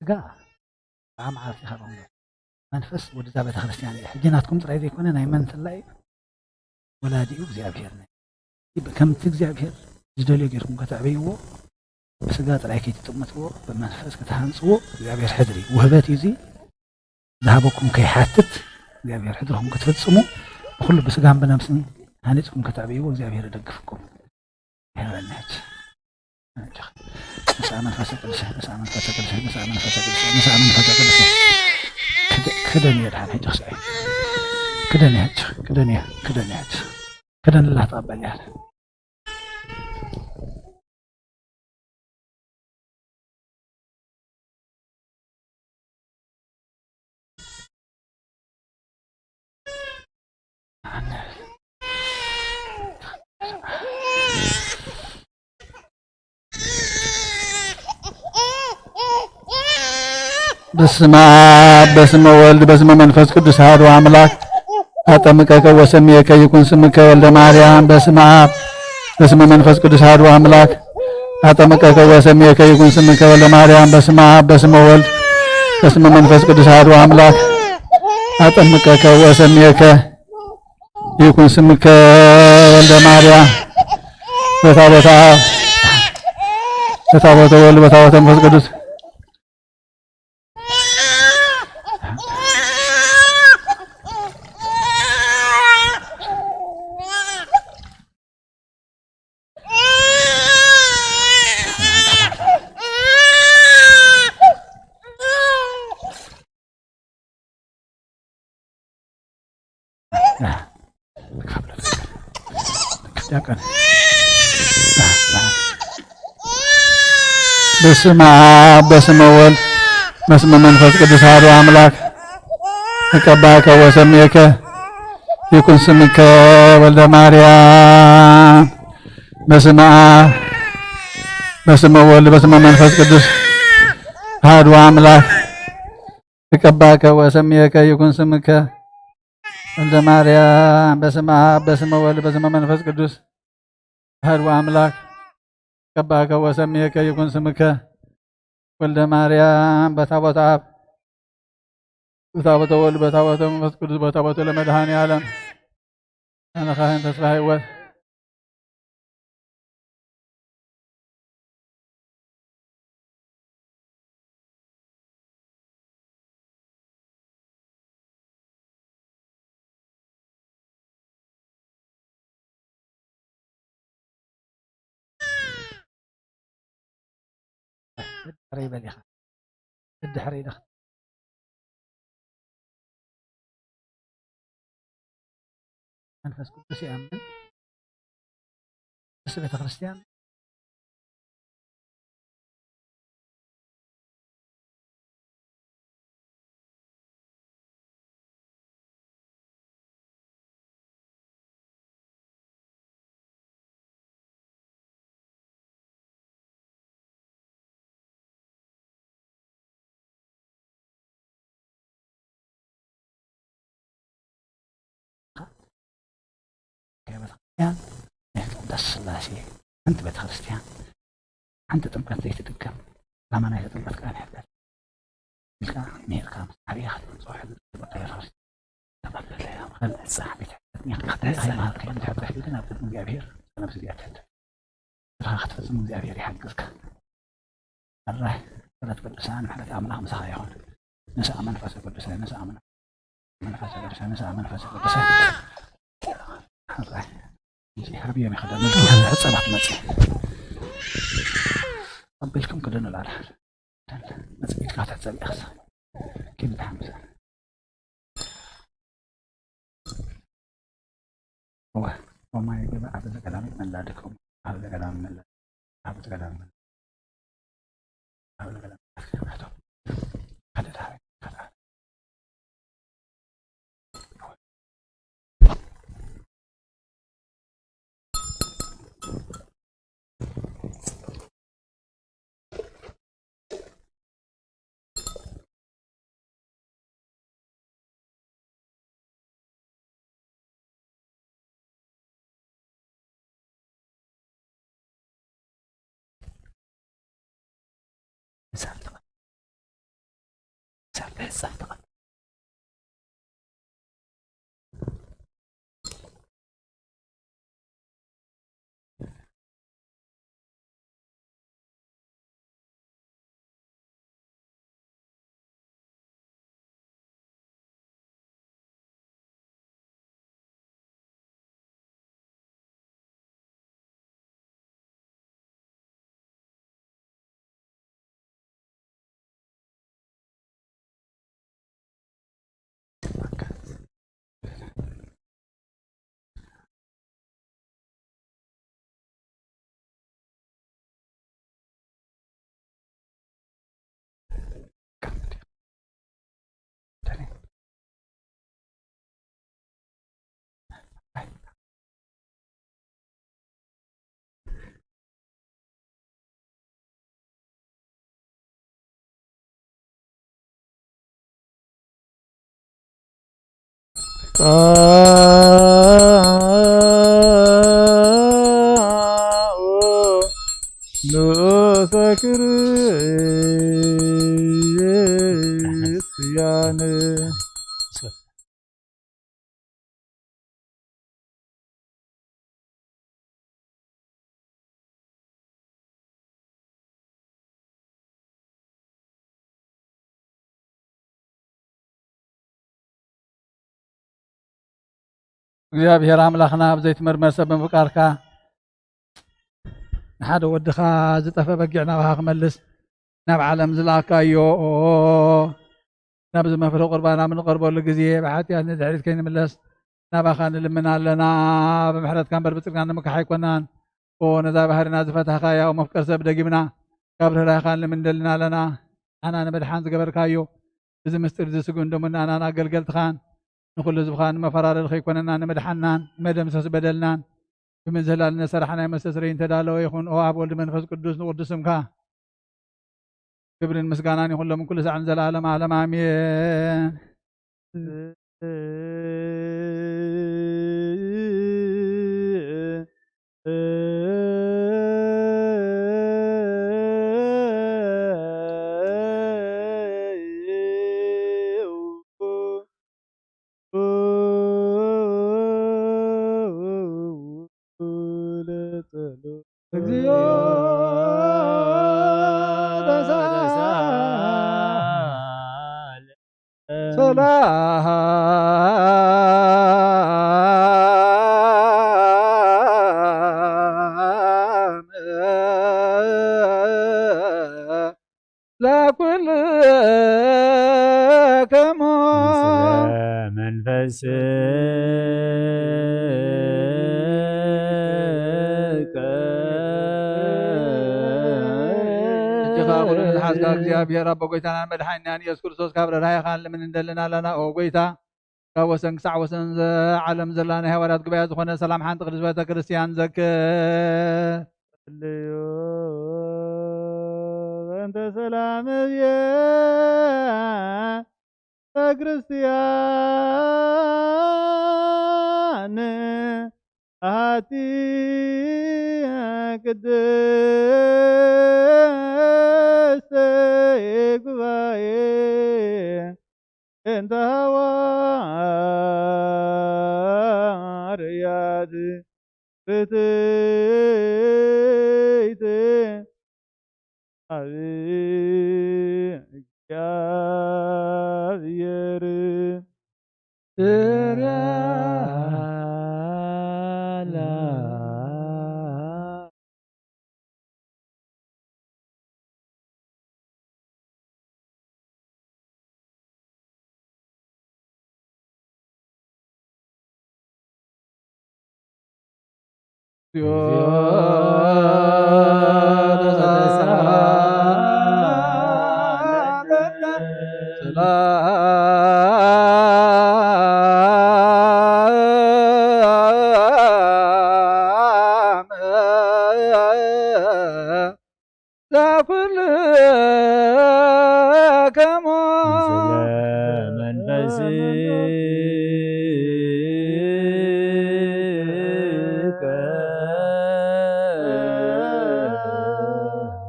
ስጋ ብኣ መዓልቲ ኢኻ ቐምዶ መንፈስ ወድዛ ቤተ ክርስቲያን እያ። ሕጂ ናትኩም ጥራይ ዘይኮነ ናይ መን ተላ እዩ? ወላዲኡ እግዚኣብሔር ናይ ከምቲ እግዚኣብሔር ዝደልዮ ጌርኩም ከተዕብይዎ ብስጋ ጥራይ ከይትጥምትዎ ብመንፈስ ከተሃንፅዎ እግዚኣብሔር ሕድሪ ውህበት እዩ። እዚ ዝሃበኩም ከይሓትት እግዚኣብሔር ሕድርኹም ክትፍፅሙ ብኩሉ ብስጋን ብነብስን ሃኒፅኩም ከተዕብይዎ እግዚኣብሔር ይደግፍኩም። ይሃበና ሕጂ። ንስኣ መንፈሰ ቅዱስ፣ ንስኣ መንፈሰ ቅዱስ፣ ንስኣ መንፈሰ ቅዱስ፣ ንስኣ መንፈሰ ቅዱስ። ክደ-፣ ክደን እየ ድሓን ሕጂ ክስዐ። ክደን እየ ሕጂ፣ ክደን እየ፣ ክደን እየ ሕጂ። ክደን እላ ትቐበል እያ። በስመ አብ በስመ ወልድ በስመ መንፈስ ቅዱስ አሐዱ አምላክ። አጠምቀከ ወሰምየከ ይኩን ስምከ ወልደ ማርያም። በስመ አብ በስመ መንፈስ ቅዱስ አሐዱ አምላክ። አጠምቀከ ወሰምየከ ይኩን ስምከ ወልደ ማርያም። በስመ አብ በስመ ወልድ በስመ መንፈስ ቅዱስ አሐዱ አምላክ። አጠምቀከ ወሰምየከ ይኩን ስምከ ወልደ ማርያም። በታ ቦታ አብ በታ ቦታ ወልድ በታ ቦታ መንፈስ ቅዱስ። በስመ አብ በስመ ወልድ በስመ መንፈስ ቅዱስ አሐዱ አምላክ። እቀባከ ወሰምየከ ይኩን ስምከ ወልደ ማርያም። በስመ አብ በስመ ወልድ በስመ መንፈስ ቅዱስ አሐዱ አምላክ። እቀባከ ወሰምየከ ይኩን ስምከ ወልደ ማርያም። በስመ አብ በስመ ወልድ በስመ መንፈስ ቅዱስ አሐዱ አምላክ። እቀባከ ወሰምየከ ይኩን ስምከ ወልደ ማርያም። በታ ቦታ አብ በታ ቦታ ወልድ በታ ቦታ መንፈስ ቅዱስ በታ ቦታ ለመድኃኔ ዓለም። ኣነ ካህን ተስፋ ህይወት። ሕረይ በል ኢኻ። ደድሕረይ ኢኻ። መንፈስ ቅዱስ ይኣምን። ቅድስት ቤተ ክርስቲያን ቤተክርስቲያን ናይ ቅድስት ሥላሴ ሓንቲ ቤተክርስቲያን ሓንቲ ጥምቀት ዘይትጥቀም ላማ ናይ ጥምቀት ከኣ ንሕበር ኢልካ ምሂርካ ምስ ዓብያ ክትምጽኦ ሕዚ ጥምቀት ቤተክርስቲያን ተቐበለ። ካልእ ጻሕ ቤተ ክርስቲያን ክትሕበር ሃይማኖት ከይትሕበር ግን ኣብ ቅድሚ እግዚኣብሔር ነብሲ እዚኣ ትሕደር። ስራሕኻ ክትፍጽም እግዚኣብሔር ይሓግዝካ። ሕራይ። ምሕረት ቅዱሳን፣ ምሕረት ኣምላኽ ምሳኻ ይኹን። ንስኣ መንፈስ ቅዱስ፣ ንስኣ መንፈስ ቅዱስ፣ ንስኣ መንፈስ ቅዱስ። ሕራይ። እዚ ሃብዮም ይኸደሉ። ሕጸባ ክትመጽእ። ቀቢልኩም ክደኑ ላድሓን። መጽእ ኢልካ ክትሕጸብ ኢኻ። ኪድ ሓምሳ። እወ፣ ኦማይ ገበ ኣብ ዘገዳም መላድኩም፣ ኣብ ዘገዳም መላ-፣ ኣብ ዘገዳም መላ-፣ ኣብ ዘገዳም መላ-፣ ሓደ ድሓረ፣ ሓደ ድሓረ። ንኡሰ ክርስቲያን። እግዚኣብሔር ኣምላኽና፣ ብዘይትምርመር ሰብ ብምፍቃርካ፣ ንሓደ ወድኻ ዝጠፈ በጊዕ ናባኻ ክመልስ ናብ ዓለም ዝለኣካዮ፣ ናብዚ መፍረ ቁርባን ኣብ ንቐርበሉ ግዜ፣ ብሓጢኣት ንድሕሪት ከይንምለስ ናባኻ ንልምን ኣለና። ብምሕረትካ እምበር ብጽድቅና ንምካሕ ኣይኮናን። ኦ፣ ነዛ ባህርና ዝፈታሕካ ያው መፍቀር ሰብ ደጊምና፣ ካብ ርህራሄኻ ንልምን እንደልና ኣለና። ንዓና ንምድሓን ዝገበርካዮ፣ እዚ ምስጢር እዚ ስግኡን ደሙን ንኣናን ኣገልገልትኻን ንኹሉ ህዝብኻ ንመፈራረዲ ከይኮነና፣ ንምድሓንናን ንመደምሰስ በደልናን ብምዝህላል ንሰራሕ ናይ መስተስረይ እንተዳለወ ይኹን። ኦ ኣብ ወልድ መንፈስ ቅዱስ ንቕዱስ ስምካ ክብርን ምስጋናን ይኹን ሎም ኩሉ ሳዕ ንዘለዓለም ዓለም ኣሜን። እግዚኦ ተሳለ ሰላም ለኩልክሙ። መንፈስከ እጅኻ ኩሉ ዝሓዝካ እግዚኣብሔር ኣቦ ጎይታናን መድሓኒናን ኢየሱስ ክርስቶስ ካብ ርህራሄኻ ንልምን እንደልን ኣለና። ኦ ጎይታ፣ ካብ ወሰን ክሳዕ ወሰን ዘ-፣ ዓለም ዘላ ናይ ሃዋርያት ጉባኤ ዝኾነ ሰላም ሓንቲ ቅድስት ቤተ ክርስቲያን ዘክር። ጸልዩ በእንተ ሰላም እየ ክርስቲያን ኣቲ ቅድስት ጉባኤ እንተ ሃዋርያት ርትዕት ኣብ እግዚኣብሔር።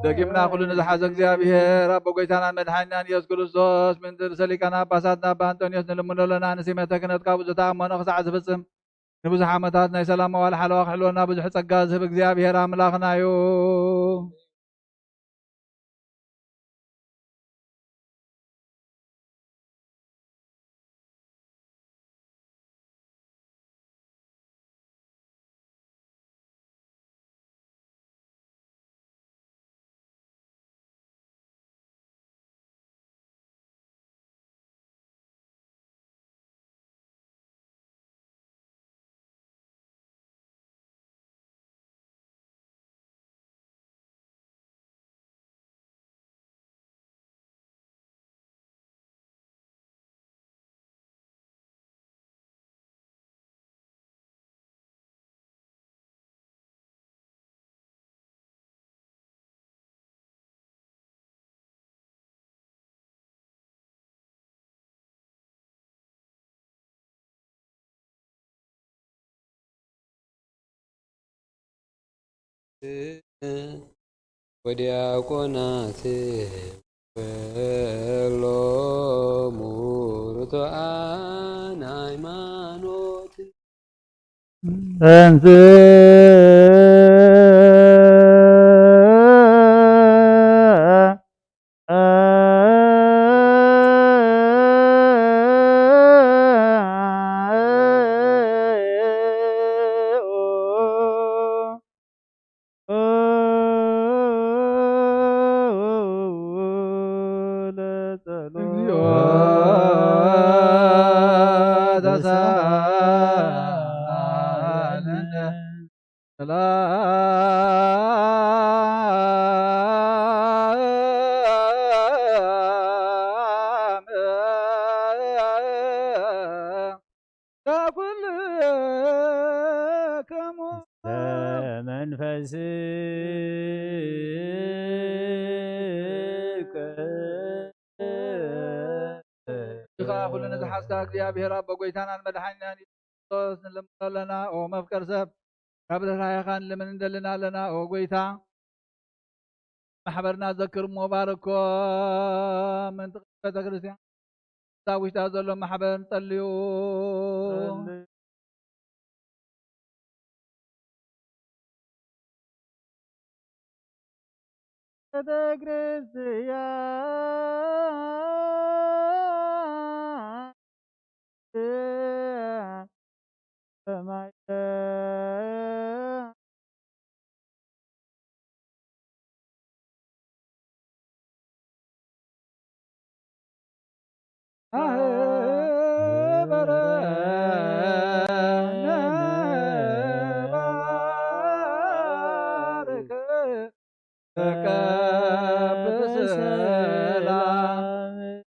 ደጊምና ኩሉ ንዝሓዘ እግዚኣብሔር ኣቦ ጎይታናን መድሓኒናን ኢየሱስ ክርስቶስ፣ ምንትር ሰሊቃና ኣባሳትና ኣባ ኣንጦንዮስ ንልምኖ ኣለና። ንሲመተ ክህነት ካብኡ ዝተኣመኖ ክሳዕ ዝፍጽም ንብዙሕ ዓመታት ናይ ሰላም መዋል ሓለዋ ክሕልወና ብዙሕ ጸጋ ዝህብ እግዚኣብሔር ኣምላኽና እዩ። ወዲያቆናት በሎሙ ርቱዓን ሃይማኖት። እንተ እግዚኦ ተሳለነ። ሰላም ለኩልክሙ መንፈስከ። ንኻ ኩሉ ንዝሓዝካ እግዚኣብሔር ኣቦ ጎይታናን መድሓኒናን ኢየሱስ ክርስቶስ ንልምኖ ኣለና። ኦ መፍቀር ሰብ፣ ካብ ርህራሄኻ ንልምን እንደልን ኣለና። ኦ ጎይታ፣ ማሕበርና ዘክር እሞ ባርኮ። ምእንቲ ቤተ ክርስቲያን፣ እዛ ውሽጣ ዘሎ ማሕበር ጸልዩ። ቤተ ክርስቲያን ሰማይ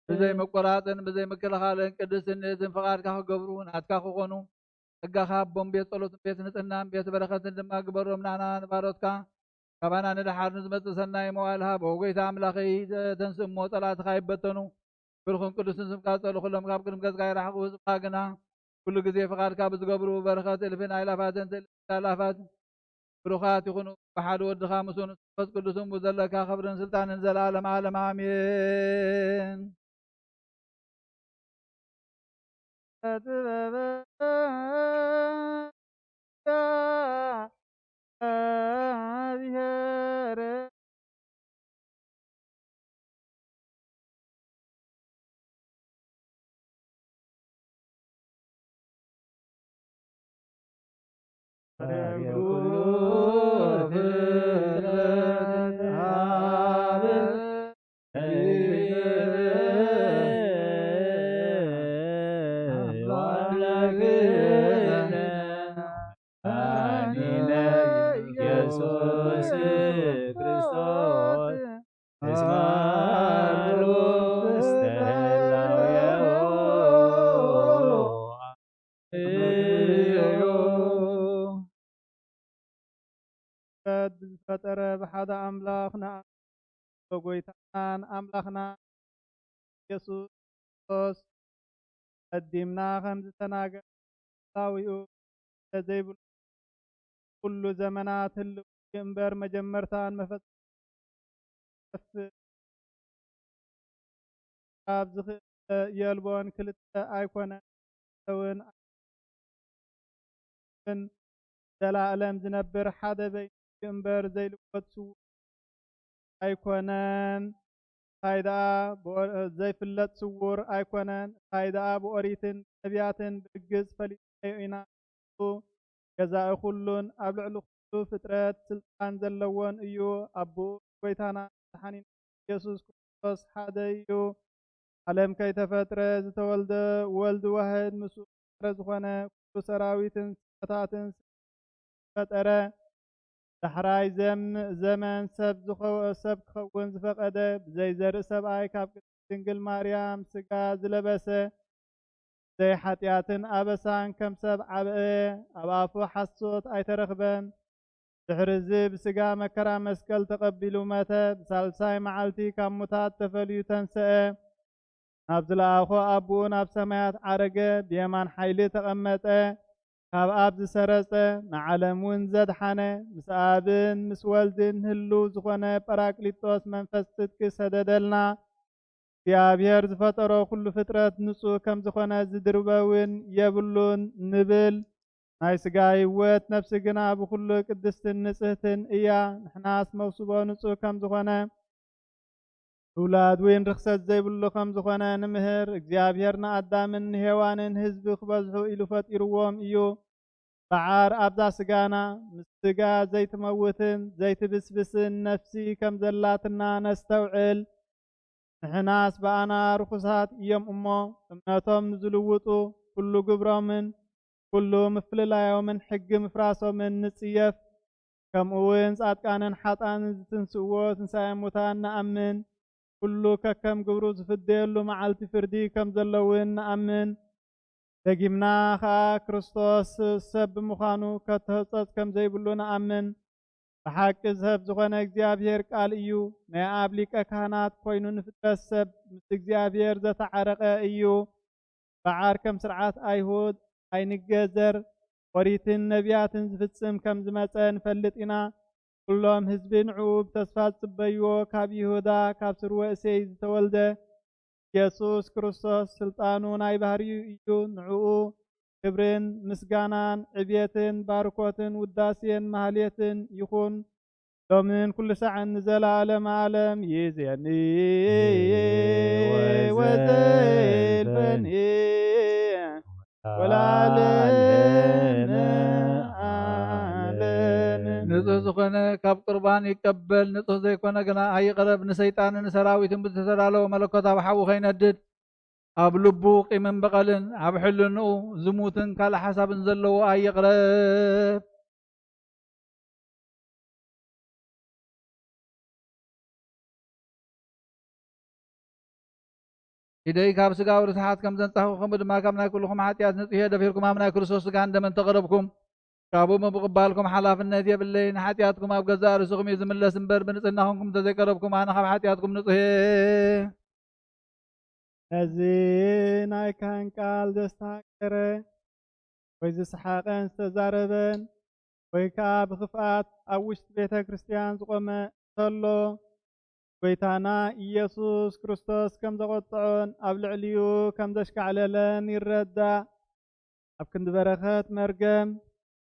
ብዘይ ምቁራጽን ብዘይ ምክልኻልን ቅድስትን ንእዝን ፍቓድካ ክገብሩ ናትካ ክኾኑ ጸጋኻ ኣቦን ቤት ጸሎትን ቤት ንጽህናን ቤት በረኸትን ድማ ግበሮም። ንዓና ንባሮትካ ካባና ንደሓር ንዝመጽእ ሰናይ መዋእል ሃቦ። ጎይታ ኣምላኸይ፣ ተንስእ እሞ ጸላእትኻ ይበተኑ። ብሩኽን ቅዱስን ስምካ ዝጸልኡ ኩሎም ካብ ቅድሚ ገጽካ ይርሓቑ። ህዝብኻ ግና ኩሉ ግዜ ፍቓድካ ብዝገብሩ በረኸት እልፍን ኣእላፋትን ትእልፍን ኣእላፋት ብሩኻት ይኹኑ። ብሓደ ወድኻ ምስኡ ንመንፈስ ቅዱስን ብዘለካ ክብርን ስልጣንን ዘለዓለም ዓለም ኣሜን። ጥበበ ክርስቶስ፣ ክርስቶስ እስመ ሎእስተ ህላዌሁ ኣምዮ። ብዝፈጠረ ብሓደ ኣምላኽ ንኣምን፣ ብጎይታናን ኣምላኽና ኢየሱስ ክርስቶስ ቀዲምና ከም ዝተናገረ፣ ህላዊኡ ዘይብሉ ኩሉ ዘመናት ህልው እዩ እምበር፣ መጀመርታን መፈጸምታን ካብ ዝኽእል የልቦን፣ ክልተ ኣይኮነን፣ እውን ዘላለም ዝነብር ሓደ በይኑ እዩ እምበር፣ ዘይልወጥ ስውር ኣይኮነን። እንታይ ደኣ ብኦ-፣ ዘይፍለጥ ስውር ኣይኮነን። እንታይ ደኣ ብኦሪትን ነቢያትን ብርግጽ ፈሊጥናዮ ኢና። ንሱ ገዛኢ ኩሉን ኣብ ልዕሊ ኩሉ ፍጥረት ስልጣን ዘለዎን እዩ። ኣቦኡ ጎይታና መድሓኒና ኢየሱስ ክርስቶስ ሓደ እዩ። ዓለም ከይተፈጥረ ዝተወልደ ወልድ ዋሕድ ምስኡ ፈጣሪ ዝኾነ፣ ኩሉ ሰራዊትን ስፍሓታትን ፈጠረ። ዳሕራይ ዘም-፣ ዘመን ሰብ ዝኸ-፣ ሰብ ክኸውን ዝፈቐደ ብዘይ ዘርኢ ሰብኣይ ካብ ቅድስት ድንግል ማርያም ስጋ ዝለበሰ፣ ብዘይ ሓጢኣትን ኣበሳን ከም ሰብ ዓበየ። ኣብ ኣፉ ሓሶት ኣይተረኽበን። ድሕሪ እዚ ብስጋ መከራ መስቀል ተቐቢሉ መተ። ብሳልሳይ መዓልቲ ካብ ሙታት ተፈልዩ ተንሰአ። ናብ ዝለኣኾ ኣቦኡ ናብ ሰማያት ዓረገ። ብየማን ሓይሊ ተቐመጠ። ካብ ኣብ ዝሰረጸ፣ ንዓለም እውን ዘድሓነ፣ ምስ ኣብን ምስ ወልድን ህልው ዝኾነ ጳራቅሊጦስ መንፈስ ጽድቂ ሰደደልና። እግዚኣብሔር ዝፈጠሮ ኩሉ ፍጥረት ንጹህ ከም ዝኾነ ዝድርበ እውን የብሉን ንብል። ናይ ስጋ ህይወት፣ ነፍሲ ግና ብኹሉ ቅድስትን ንጽህትን እያ። ንሕናስ መውስቦ ንጹህ ከም ዝኾነ፣ ምውላድ እውን ርኽሰት ዘይብሉ ከም ዝኾነ ንምህር። እግዚኣብሔር ንኣዳምን ንሄዋንን ህዝቢ ክበዝሑ ኢሉ ፈጢርዎም እዩ። በዓር ኣብዛ ስጋና፣ ምስ ስጋ ዘይትመውትን ዘይትብስብስን ነፍሲ ከም ዘላትና ነስተውዕል። ንሕናስ ብኣና ርኹሳት እዮም እሞ፣ እምነቶም ንዝልውጡ፣ ኩሉ ግብሮምን ኩሉ ምፍልላዮምን ሕጊ ምፍራሶምን ንጽየፍ። ከምኡ እውን ጻድቃንን ሓጥኣንን ዝትንስእዎ ትንሳኤ ሙታን ንኣምን። ኩሉ ከከም ግብሩ ዝፍደየሉ መዓልቲ ፍርዲ ከም ዘሎ እውን ንኣምን። ደጊምና ኸኣ ክርስቶስ ሰብ ብምዃኑ ከተህጸጽ ከም ዘይብሉ ንኣምን። ብሓቂ ሰብ ዝኾነ እግዚኣብሔር ቃል እዩ። ናይ ኣብ ሊቀ ካህናት ኮይኑ ንፍጥረት ሰብ ምስ እግዚኣብሔር ዘተዓረቐ እዩ። በዓር ከም ስርዓት ኣይሁድ ኣይንገዘር፣ ኦሪትን ነቢያትን ዝፍጽም ከም ዝመጸ ንፈልጥ ኢና። ኩሎም ህዝቢ ንዕኡ ብተስፋ ዝጽበይዎ፣ ካብ ይሁዳ ካብ ስርወ እሴይ ዝተወልደ ኢየሱስ ክርስቶስ ስልጣኑ ናይ ባህሪኡ እዩ። ንዕኡ ክብርን ምስጋናን ዕብየትን ባርኮትን ውዳሴን ማህሌትን ይኹን፣ ሎምን ኩሉ ሳዕን ንዘለዓለመ ዓለም። ይእዜኒ ወዘልፈኒ ወለዓለመ ዓለም። ንጹህ ዝኾነ ካብ ቁርባን ይቀበል፣ ንጹህ ዘይኮነ ግና ኣይቕረብ። ንሰይጣንን ንሰራዊትን ብዝተዳለወ መለኮታዊ ሓዊ ከይነድድ፣ ኣብ ልቡ ቂምን በቐልን፣ ኣብ ሕልንኡ ዝሙትን ካልእ ሓሳብን ዘለዎ ኣይቕረብ። ኢደይ ካብ ስጋዊ ርስሓት ከም ዘንጻሕኩ፣ ከምኡ ድማ ካብ ናይ ኩልኹም ሓጢኣት ንጹሕ እየ። ደፊርኩም ኣብ ናይ ክርስቶስ ስጋን ደምን ተቐረብኩም። ካብኡ ብምቕባልኩም ሓላፍነት የብለይ። ንሓጢኣትኩም ኣብ ገዛእ ርእስኹም እዩ ዝምለስ እምበር፣ ብንጽህና ኹንኩም እንተዘይቀረብኩም፣ ኣነ ካብ ሓጢኣትኩም ንጹሕ እየ። ነዚ ናይ ካህን ቃል ዘስተሃቀረ ወይ ዝሰሓቐን ዝተዛረበን ወይ ከኣ ብኽፍኣት ኣብ ውሽጢ ቤተ ክርስቲያን ዝቖመ እንተሎ፣ ጎይታና ኢየሱስ ክርስቶስ ከም ዘቖጥዖን ኣብ ልዕሊኡ ከም ዘሽካዕለለን ይረዳእ። ኣብ ክንዲ በረኸት መርገም፣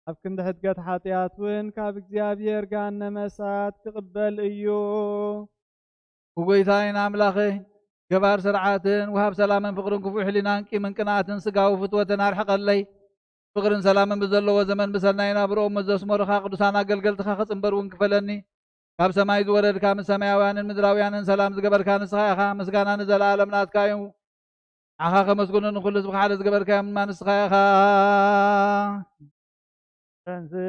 ኣብ ክንዲ ሕድገት ሓጢኣት እውን ካብ እግዚኣብሔር ገሃነመ እሳት ክቕበል እዩ። ብጎይታይን ኣምላኸይ፣ ገባር ስርዓትን ወሃብ ሰላምን ፍቕርን ክፉእ ሕሊናን ቂምን ቅንኣትን ስጋዊ ፍትወትን ኣርሕቐለይ። ፍቕርን ሰላምን ብዘለዎ ዘመን ብሰናይ ናብርኦም ምስ ዘስመሩኻ ቅዱሳን ኣገልገልትኻ ክጽንበር እውን ክፈለኒ። ካብ ሰማይ ዝወረድካ፣ ምስ ሰማያውያንን ምድራውያንን ሰላም ዝገበርካ ንስኻ ኢኻ። ምስጋና ንዘለኣለም ናትካ እዩ። ንዓኻ ከመስግኑ፣ ንኹሉ ህዝብኻ ሓደ ዝገበርካዮም ድማ ንስኻ ኢኻ። ተንሥእ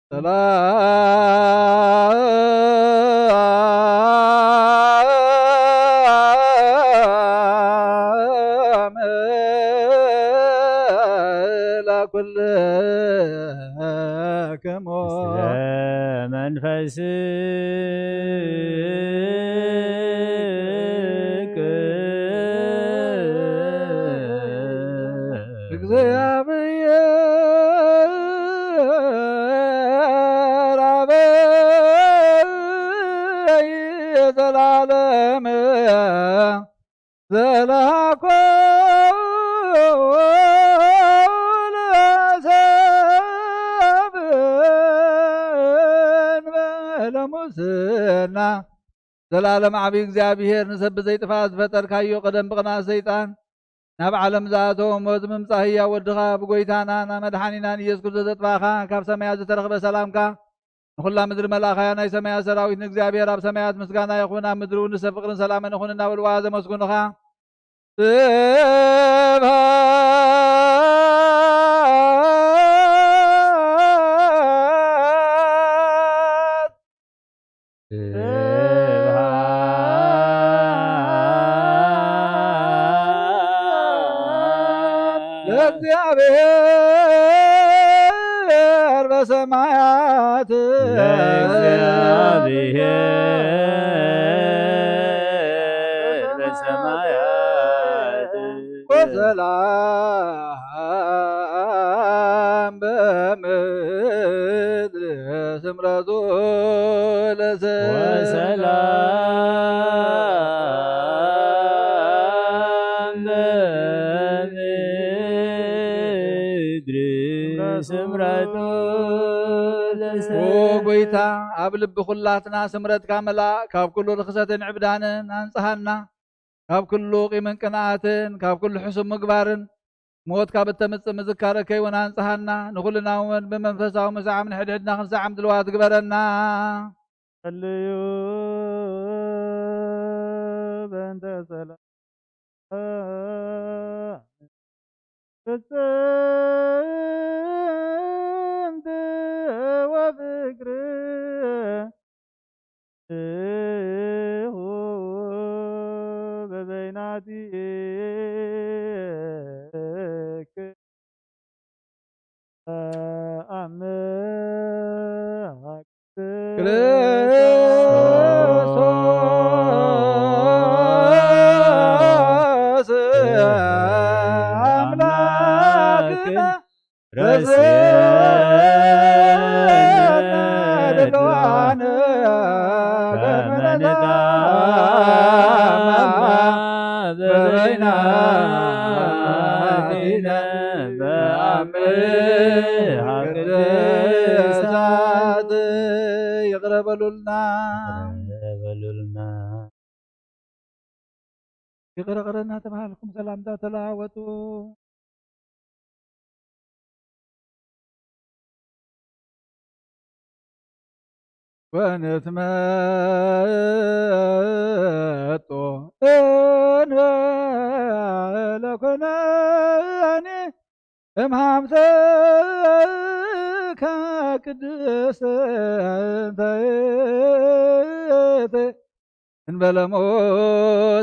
ሰላም ለኩልክሙ። እግዚአብሔር አብ ዘላለም ዘላኮ ለሰብ እንበለ ሙስና። ዘላለም ዓብዪ እግዚኣብሔር፣ ንሰብ ብዘይጥፋእ ዝፈጠርካዮ፣ ቀደም ብቕንኣት ሰይጣን ናብ ዓለም ዝኣተወ፣ ሞት ብምምጻእ ህያው ወድኻ፣ ብጎይታናን መድሓኒናን ኢየሱስ ክርስቶስ ዘጥፋእኻ፣ ካብ ሰማያት ዝተረኽበ ሰላምካ ንኹላ ምድሪ መልኣኻያ። ናይ ሰማያት ሰራዊት ንእግዚኣብሔር ኣብ ሰማያት ምስጋና ይኹን፣ ኣብ ምድሪ እውን ንሰብ ፍቕርን ሰላምን ይኹን እናበልዋ ዘመስግኑኻ። ስብሐት ስብሐት ለእግዚአብሔር በሰማያት። ለእግዚአብሔር በሰማያት። ወሰላም በምድር ስምረቱ ለሰላም። ወሰላም በምድር ስምረቱ ለሰላም። ኦ ጎይታ፣ ኣብ ልቢ ኩላትና ስምረትካ መላእ፣ ካብ ኩሉ ርኽሰትን ዕብዳንን ኣንጽሃና። ካብ ኩሉ ቂምን ቅንኣትን፣ ካብ ኩሉ ሕሱም ምግባርን፣ ሞት ካብ እተምጽእ ምዝካረ ከይውን ኣንጽሃና። ንኹልና እውን ብመንፈሳዊ ምስዓም ንሕድሕድና ክንሰዓም ድልዋት ግበረና። ጸልዩ በእንተ ሰላም ፍጽምቲ ወፍቅሪ በበይናቲክ ክርስቶስ አምላክነ። ረስየነ ድልዋነ ከመ ንታመ በበይናቲነ በአምሃ ቅድሳት። ይቅረ በሉልና። ይቅረ በሉልና። ይቅረ ቅረ እናተባሃልኩም ሰላምታ ተለዋወጡ። ወንትመጦ እንበለ ኮነኒ እምሃምተከ ቅድስተ እንበለሞ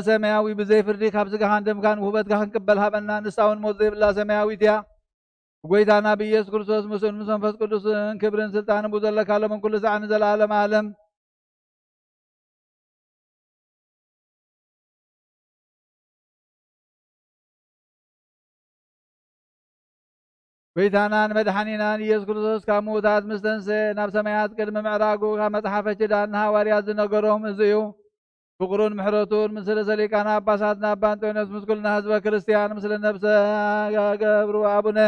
ሰማያዊ ብዘይ ፍርዲ ካብ ስጋኻን ደምካን ውህበትካ ክንቅበል ሃበና። ንሳ እውን ሞት ዘይብላ ሰማያዊት እያ። ብጎይታና ብኢየሱስ ክርስቶስ ምስኡን ምስ መንፈስ ቅዱስን ክብርን ስልጣንን ብኡ ዘለካ ሎምን ኩሉ ሰዓት ንዘለዓለም ዓለም። ጎይታናን መድሓኒናን ኢየሱስ ክርስቶስ ካብ ምዉታት ምስ ተንስኤ ናብ ሰማያት ቅድሚ ምዕራጉ ካብ መጽሓፈ ኪዳን ንሃዋርያት ዝነገሮም እዚ እዩ። ፍቕሩን ምሕረቱን ምስለ ርእሰ ሊቃነ ጳጳሳትና ኣባ እንጦንዮስ ምስ ኩልና ህዝበ ክርስቲያን ምስለ ነፍሰ ገብሩ ኣቡነ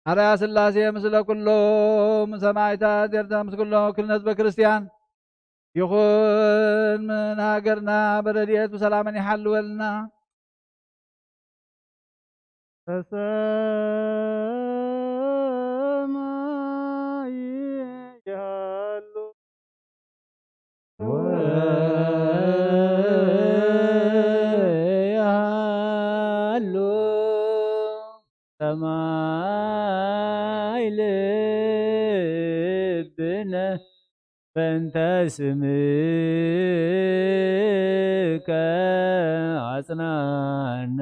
ኣርያ ሥላሴ ምስለ ኩሎም ሰማዕታት ኤርትራ ምስ ኩሎም ኩልነ ህዝበ ክርስቲያን ይኹን። ምን ሃገርና ብረድኤት ብሰላምን ይሓልወልና። በሰማይ ይሃሉ ወያሉ ሰማይ ልብ በእንተ ስምከ አጽናነ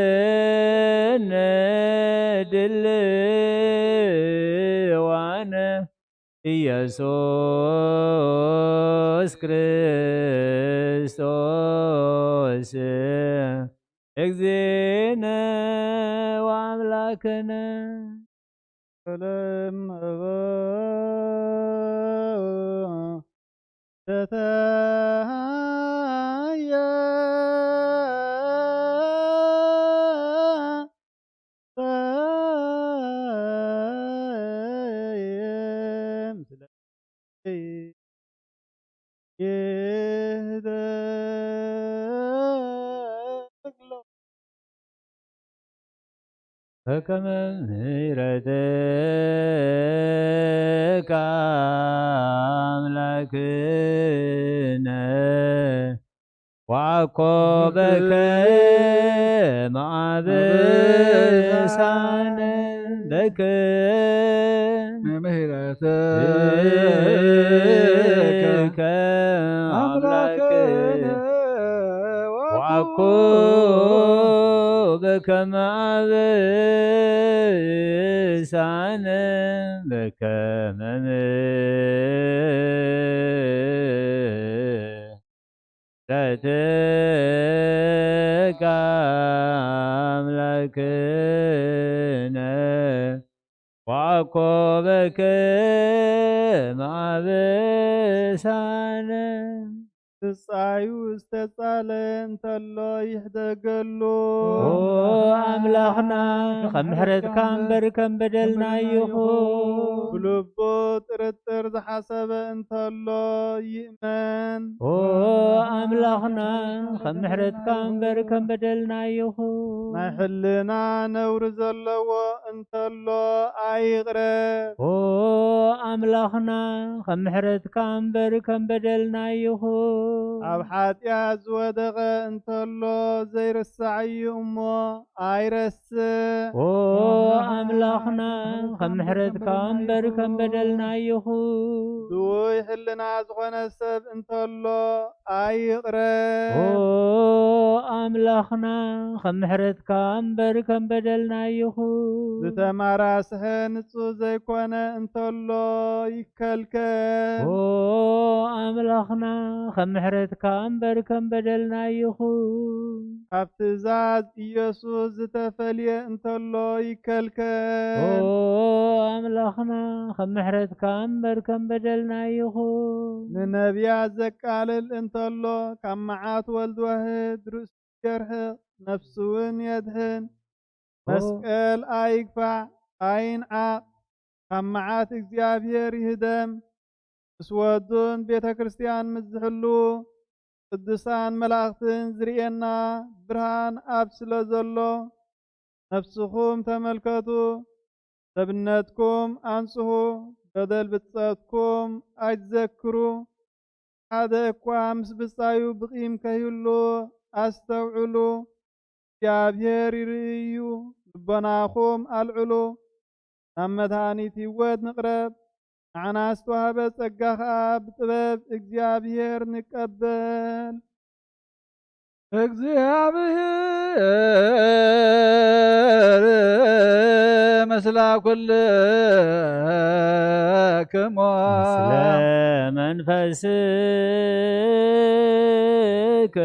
ወረስየነ ድልዋነ ኢየሱስ ክርስቶስ እግዚእነ ወአምላክነ። ሰላም እበ ዘተሃየ ይህደግ ሎ። በከመ ምሕረትከ አምላክነ ወአኮ በከመ አብሳነ በከመ ምሕረትከ አምላክነ ወአኮ በከመ አብሳነ በከመ ምሕረትከ አምላክነ ወአኮ በከመ አብሳነ። ብጻዩ ዝተጻለ እንተሎ ይሕደገሉ። ኦ ኣምላኽና፣ ከም ምሕረትካ እምበር ከም በደልና ይኹን። ብልቡ ጥርጥር ዝሓሰበ እንተሎ ይእመን። ኦ ኣምላኽና፣ ከም ምሕረትካ እምበር ከም በደልና ይኹን። ናይ ሕልና ነውሪ ዘለዎ እንተሎ ኣይቕረብ። ኦ ኣምላኽና፣ ከም ምሕረትካ እምበር ከም በደልና ይኹን። ኣብ ሓጢኣት ዝወደቐ እንተሎ ዘይርሳዕ እዩ እሞ ኣይረስዕ። ኦ ኣምላኽና፣ ከም ምሕረትካ እምበር ከም በደልና ይኹን። ድውይ ሕልና ዝኾነ ሰብ እንተሎ ኣይቕረብ። ኦ ኣምላኽና፣ ከም ምሕረትካ እምበር ከም በደልና ይኹን። ዝተማራስሐ ንጹህ ዘይኮነ እንተሎ ይከልከል። ኦ ኣምላኽና፣ ከም ምሕረትካ እምበር ከም በደልና ይኹን። ካብ ትእዛዝ ኢየሱስ ዝተፈልየ እንተሎ ይከልከል። ኦ ኣምላኽና፣ ከም ምሕረትካ እምበር ከም በደልና ይኹን። ንነቢያት ዘቃልል እንተሎ ካብ መዓት ወልድ ዋህድ ርእሱ የርሕቕ፣ ነፍሱ እውን የድሕን። ኦ። መስቀል ኣይግፋዕ፣ ኣይንዓቕ፣ ካብ መዓት እግዚኣብሔር ይህደም። ምስ ወዱን ቤተ ክርስቲያን ምስ ዝሕሉ፣ ቅዱሳን መላእኽትን ዝርእየና ብርሃን ኣብ ስለ ዘሎ፣ ነፍስኹም ተመልከቱ፣ ሰብነትኩም ኣንጽሁ፣ በደል ብጸትኩም ኣይትዘክሩ። ሓደ እኳ ምስ ብጻዩ ብቒም ከይህሉ ኣስተውዕሉ። እግዚኣብሔር ይርኢ እዩ። ልቦናኹም ኣልዕሉ፣ ናብ መድሃኒት ህይወት ንቕረብ። ንዓና ዝተዋህበ ጸጋ ኸኣ ብጥበብ እግዚኣብሔር ንቀበል። እግዚኣብሔር ምስላ ኩልክሞ። ምስለ መንፈስክ።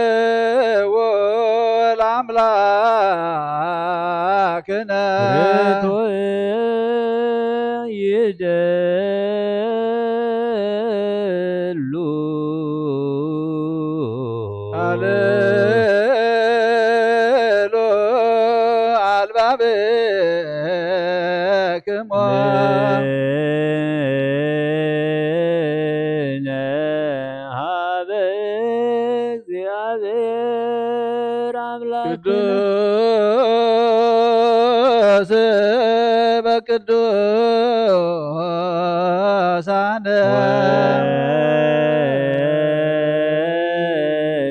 አግብትዎ ለአምላክነ። ርቱዕ ይደሉ። አልሉ አልባብክሞ። ሀበ እግዚአብሔር አምላክነ። ቅዱስ በቅዱሳነ።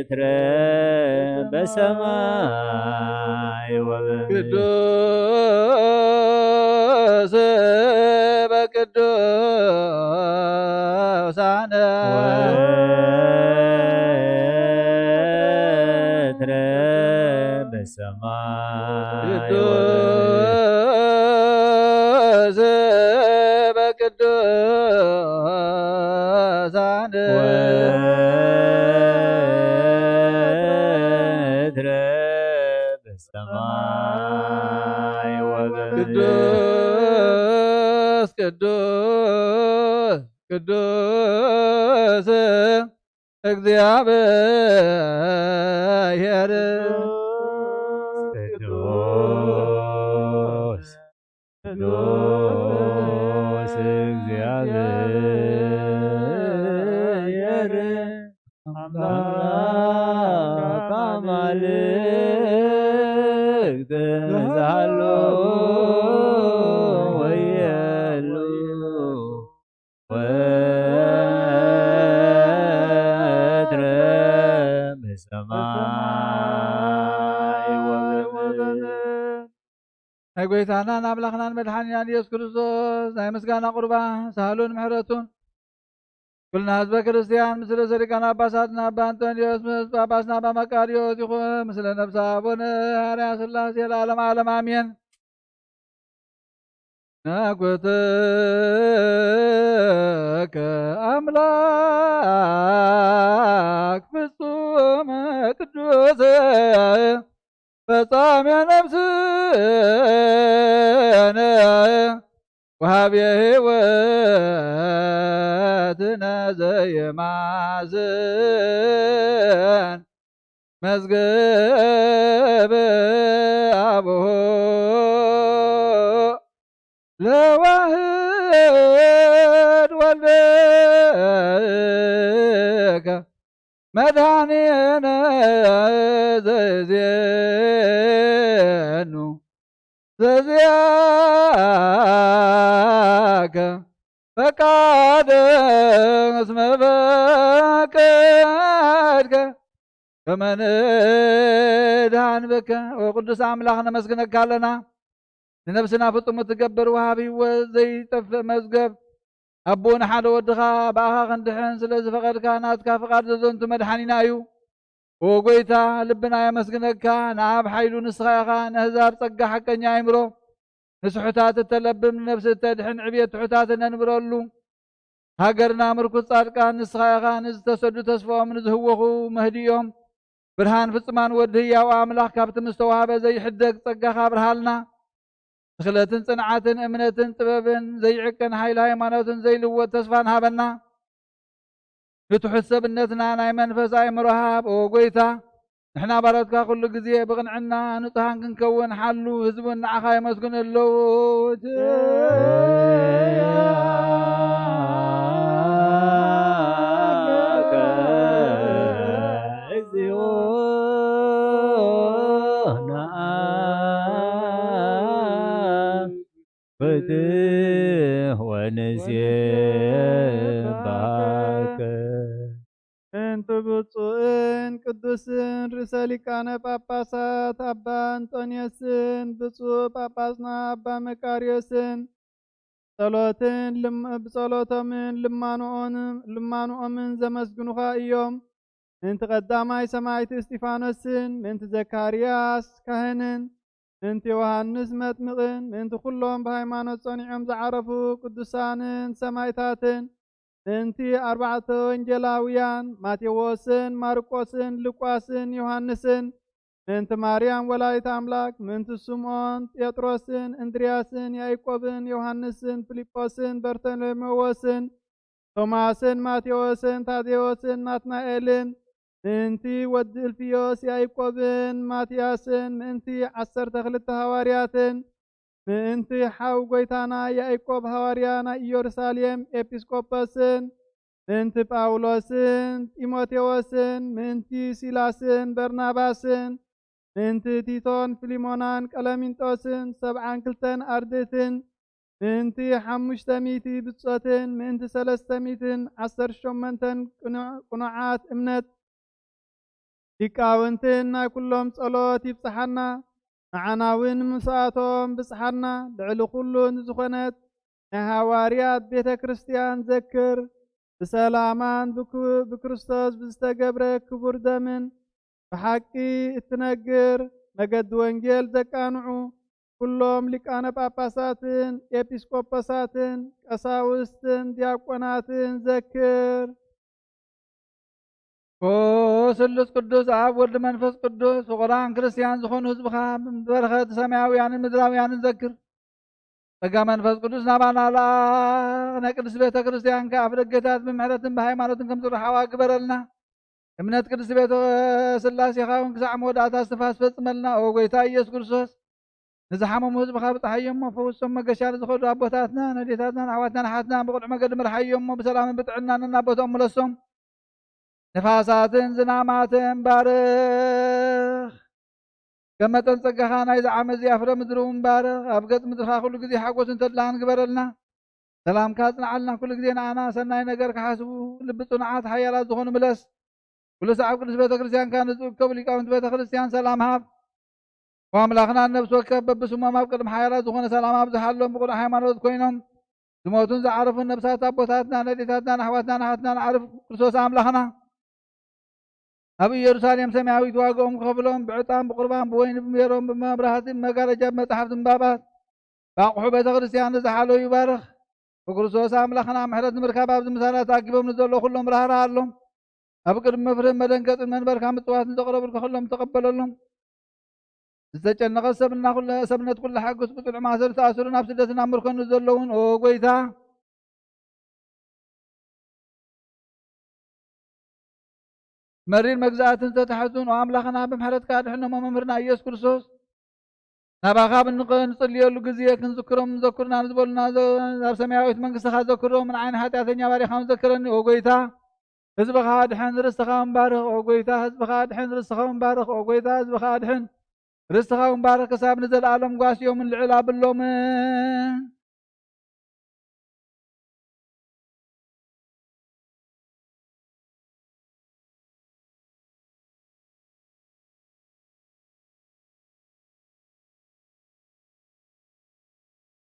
ወትረ በሰማይ ወበምድር። ቅዱስ በቅዱሳን ወትረ በሰማይ ወበምድር። ቅዱስ በቅዱሳን ወትረ በሰማይ ወበምድር። ቅዱስ ቅዱስ ቅዱስ እግዚአብሔር ቅዱስ ቅዱስ እግዚአብሔር አምላክ አማልክት ዛሎ ወየሉ ወትረ በሰማይ ወበምድር። ናይ ጎይታናን ኣምላኽናን መድሓኒናን ኢየሱስ ክርስቶስ ናይ ምስጋና ቁርባን ሳህሉን ምሕረቱን ኩልና ህዝበ ክርስቲያን ምስ ርእሰ ሊቃነ ጳጳሳትና ኣባ ኣንጦንዮስ ምስ ጳጳስና ኣባ መቃርዮስ ይኹን፣ ምስለ ነፍሰ ኣቡነ ኣርያ ሥላሴ ለዓለመ ዓለም ኣሜን። ናኩትከ ኣምላክ ፍጹም ቅዱስ ፈጻሜ ነፍስነ ወሃቤ ሕይወትነ ዘይማስን መዝገብ አቡሁ ለዋህድ ወልድከ መድኃኒነ ዘዜኑ ዘዚአከ ፈቃደ እስመ ፈቀድከ ከመ ንድኃን ብከ። ወቅዱስ ኣምላኽ ነመስግነካ ኣለና። ንነፍስና ፍጹም እትገብር ወሃብ ህይወት ዘይጠፍእ መዝገብ ኣቦ ንሓደ ወድኻ ብኣኻ ክንድሕን ስለ ዝፈቐድካ ናትካ ፍቓድ ዘዘንቱ መድሓኒና እዩ። ኦ ጎይታ፣ ልብና የመስግነካ። ንኣብ ሓይሉ ንስኻ ኢኻ፣ ነህዛብ ጸጋ ሓቀኛ ኣእምሮ፣ ንስሑታት እተለብም፣ ንነፍሲ እተድሕን ዕብየት ትሑታት እነንብረሉ፣ ሃገርና ምርኩስ ጻድቃን ንስኻ ኢኻ። ንዝተሰዱ ተስፋኦም፣ ንዝህወኹ መህድኦም፣ ብርሃን ፍጹማን ወዲ ህያው ኣምላኽ ካብቲ ምስተዋህበ ዘይሕደግ ጸጋኻ ኣብርሃልና። ትኽለትን ጽንዓትን እምነትን ጥበብን ዘይዕቀን ሓይሊ ሃይማኖትን ዘይልወጥ ተስፋን ሃበና። ንትሑት ሰብነትና ናይ መንፈስ ኣእምሮ ሃብ፣ ኦ ጎይታ። ንሕና ባሮትካ ኩሉ ግዜ ብቕንዕና ንጹሃን ክንከውን ሓሉ፣ ህዝቡን ንዓኻ የመስግኑ ኣለዉ። እግዚኦ ነአ ፍትሕ ወንሴብሐከ። እንቱ ብፁዕን ቅዱስን ርእሰ ሊቃነ ጳጳሳት ኣባ እንጦንዮስን ብፁዕ ጳጳስና ኣባ መቃርዮስን ጸሎትን ልም-፣ ብጸሎቶምን ልማኖኦን-፣ ልማኖኦምን ዘመስግኑኻ እዮም። ምእንቲ ቀዳማይ ሰማዕቲ እስጢፋኖስን፣ ምእንቲ ዘካርያስ ካህንን፣ ምእንቲ ዮሃንስ መጥምቕን፣ ምእንቲ ኩሎም ብሃይማኖት ጸኒዖም ዝዓረፉ ቅዱሳንን ሰማዕታትን፣ ምእንቲ ኣርባዕተ ወንጌላውያን ማቴዎስን ማርቆስን ሉቃስን ዮሃንስን፣ ምእንቲ ማርያም ወላዲት ኣምላክ፣ ምእንቲ ስምዖን ጴጥሮስን እንድርያስን ያዕቆብን ዮሃንስን ፊልጶስን በርተሎሜዎስን ቶማስን ማቴዎስን ታዴዎስን ናትናኤልን፣ ምእንቲ ወዲ እልፍዮስ ያዕቆብን ማትያስን፣ ምእንቲ ዓሰርተ ክልተ ሃዋርያትን፣ ምእንቲ ሓው ጐይታና ያዕቆብ ሃዋርያ ናይ ኢየሩሳሌም ኤጲስቆጶስን፣ ምእንቲ ጳውሎስን ጢሞቴዎስን፣ ምእንቲ ሲላስን በርናባስን፣ ምእንቲ ቲቶን ፊልሞናን ቀለሚንጦስን ሰብዓን ክልተን ኣርድእትን፣ ምእንቲ ሓሙሽተ ሚእቲ ብጾትን፣ ምእንቲ ሰለስተ ሚእትን ዓሰርተ ሸሞንተን ቅኑዕ-፣ ቅኑዓት እምነት፣ ሊቃውንትን ናይ ኩሎም ጸሎት ይብጽሓና። ንዓና እውን ምስኣቶም ብጽሓና። ልዕሊ ኩሉ ንዝኾነት ናይ ሃዋርያት ቤተ ክርስቲያን ዘክር። ብሰላማን ብክ-፣ ብክርስቶስ ብዝተገብረ ክቡር ደምን ብሓቂ እትነግር መገዲ ወንጌል ዘቃንዑ ኩሎም ሊቃነ ጳጳሳትን ኤጲስቆጶሳትን ቀሳውስትን ዲያቆናትን ዘክር። ኦ ስሉስ ቅዱስ ኣብ ወልድ መንፈስ ቅዱስ ፍቑራን ክርስቲያን ዝኾኑ ህዝብኻ በረኸት ሰማያውያንን ምድራውያንን ዘክር። ጸጋ መንፈስ ቅዱስ ናባና ለኣኽ። ናይ ቅድስት ቤተ ክርስቲያን ከኣ ኣፍ ደገታት ብምሕረትን ብሃይማኖትን ከም ዝርሓዋ ግበረልና። እምነት ቅድስት ቤተ ስላሴኻ እውን ክሳዕ መወዳእታ እስትንፋስ ፈጽመልና። ኦ ጎይታ ኢየሱስ ክርስቶስ፣ ንዝሓመሙ ህዝብኻ ብጽሓዮ እሞ ፈውሶም። መገሻ ንዝኸዱ ኣቦታትና፣ ነዴታትና፣ ንኣሕዋትና፣ ንሓትና ብቕኑዕ መገዲ ምርሓዮ እሞ ብሰላምን ብጥዕናን ናብ ቦታኦም ምለሶም። ንፋሳትን ዝናማትን ባርኽ። ከም መጠን ጸጋኻ ናይዚ ዓመት እዚኣ ፍረ ምድሪ እውን ባርኽ። ኣብ ገጽ ምድርኻ ኩሉ ግዜ ሓጎስን ተድላን ግበረልና። ሰላምካ ኣጽንዓልና። ኩሉ ግዜ ንኣና ሰናይ ነገር ክሓስቡ ልቢ ጽኑዓት ሓያላት ዝኾኑ ምለስ። ኩሉ ሰዓብ ቅዱስ ቤተ ክርስቲያንካ ንዝእከቡ ሊቃውንቲ ቤተ ክርስቲያን ሰላም ሃብ። ወኣምላኽና ነፍሲ ወከፍ በብስሞም ኣብ ቅድሚ ሓያላት ዝኾነ ሰላም ኣብዝሓሎም። ብቕኑዕ ሃይማኖት ኮይኖም ዝሞቱን ዝዓረፉን ነብሳት ኣቦታትና፣ ነዴታትና፣ ንኣሕዋትና፣ ንሓትና ንዓርፍ ክርስቶስ ኣምላኽና ኣብ ኢየሩሳሌም ሰማያዊት ዋጋኦም ክኸፍሎም ብዕጣን ብቁርባን ብወይኒ ብሜሮን ብመብራህቲ ብመጋረጃ ብመጻሕፍቲ ምንባባት ብኣቑሑ ቤተ ክርስቲያን ንዝሓለዩ ባርኽ። ብክርስቶስ ኣምላኽና ምሕረት ንምርካብ ኣብዚ ምሳና ተኣኪቦም ንዘለዉ ኩሎም ራህራሃሎም። ኣብ ቅድሚ መፍርህን መደንገጽን መንበርካ ምጽዋት ንዘቕረቡልካ ኩሎም ተቐበለሎም። ዝተጨነቐ ሰብና ኩለ-፣ ሰብነት ኩሉ ሓግስ። ብጽኑዕ ማእሰር ዝተኣስሩን ኣብ ስደትን ኣብ ምርኮን ዘለውን ኦ ጎይታ፣ መሪር መግዛእትን ዝተታሕዙን ኦ ኣምላኽና ብምሕረትካ ኣድሕኖም። ኦ መምህርና ኢየሱስ ክርስቶስ፣ ናባኻ ብንቕ-፣ ንጽልየሉ ግዜ ክንዝክሮም ዘኩርና ንዝበሉና ዘ-፣ ኣብ ሰማያዊት መንግስትኻ ዘኩሮም። ንዓይኒ ሓጢኣተኛ ባሪኻውን ዘክረኒ ኦ ጎይታ። ህዝብኻ ኣድሕን ርስትኻ እውን ባርኽ ኦ ጎይታ። ህዝብኻ ኣድሕን ርስትኻ እውን ባርኽ ኦ ጎይታ። ህዝብኻ ኣድሕን ርስትኻ እውን ባርኽ ክሳብ ንዘለኣለም ጓስዮምን ልዕል ኣብሎምን።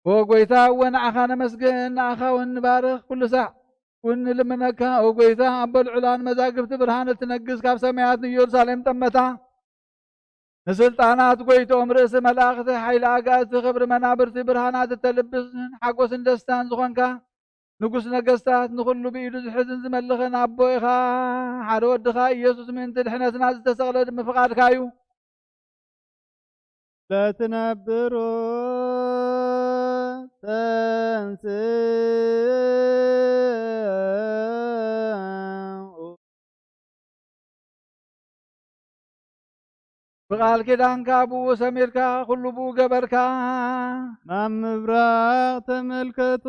ኦ ጎይታ እወ ንዓኻ ነመስግን፣ ንዓኻ እውን ንባርኽ። ኩሉ ሳዕ እውን ንልምነካ። ኦ ጎይታ ኣቦ ልዑላን መዛግብቲ ብርሃን እትነግስ ካብ ሰማያት ንኢየሩሳሌም ጠመታ። ንስልጣናት ጎይትኦም ርእሲ መላእኽቲ፣ ሓይሊ ኣጋእዝቲ፣ ክብሪ መናብርቲ፣ ብርሃናት እተልብስን ሓጎስን ደስታን ዝኾንካ ንጉስ ነገስታት፣ ንኹሉ ብኢዱ ዝሕዝን ዝመልኽን ኣቦ ኢኻ። ሓደ ወድኻ ኢየሱስ ምእንቲ ድሕነትና ዝተሰቕለ ብምፍቓድካ እዩ። ለትነብሩ ተንስ ብቓል ኪዳንካ ብኡ ሰሚርካ፣ ኩሉ ብኡ ገበርካ። ናብ ምብራቕ ተመልከቱ።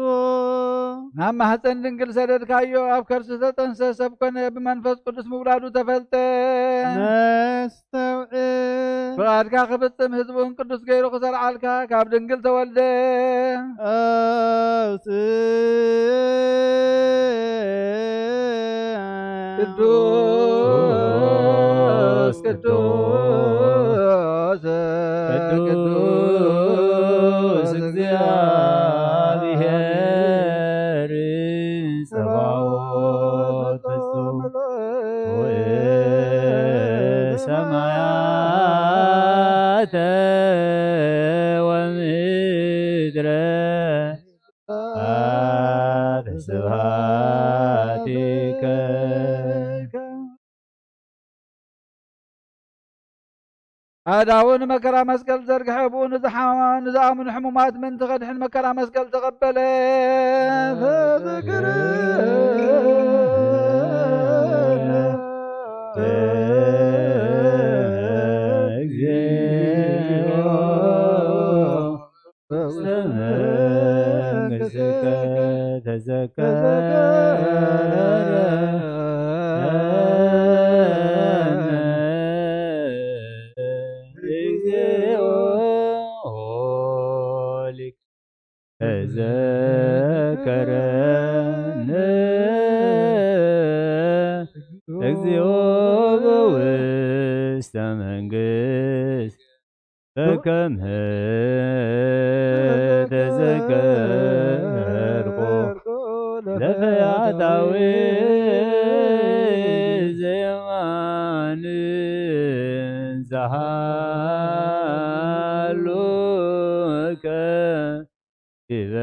ናብ ማህፀን ድንግል ሰደድካዮ፣ ኣብ ከርሲ ተጠንሰ፣ ሰብ ኮነ፣ ብመንፈስ ቅዱስ ምውላዱ ተፈልጠ። ነስተውዕል። ፍቓድካ ክፍጽም ህዝቡን ቅዱስ ገይሩ ክሰርዓልካ ካብ ድንግል ተወልደ። ኣውፅእ። ቅዱስ ቅዱስ ቅዱስ እግዚአብሔር ጸባኦት ፍጹም ሰማያተ ወምድረ ስብሐቲከ። ኣእዳዉ ንመከራ መስቀል ዘርግሐ፣ ብኡ ንዝሓ-፣ ንዝኣምኑ ሕሙማት ምእንቲ ከድሕን መከራ መስቀል ተቐበለ። መንግስት በከመ ተዘከርኩ ለፈያታዊ ዘየማን ዘሃሉከ ዲበ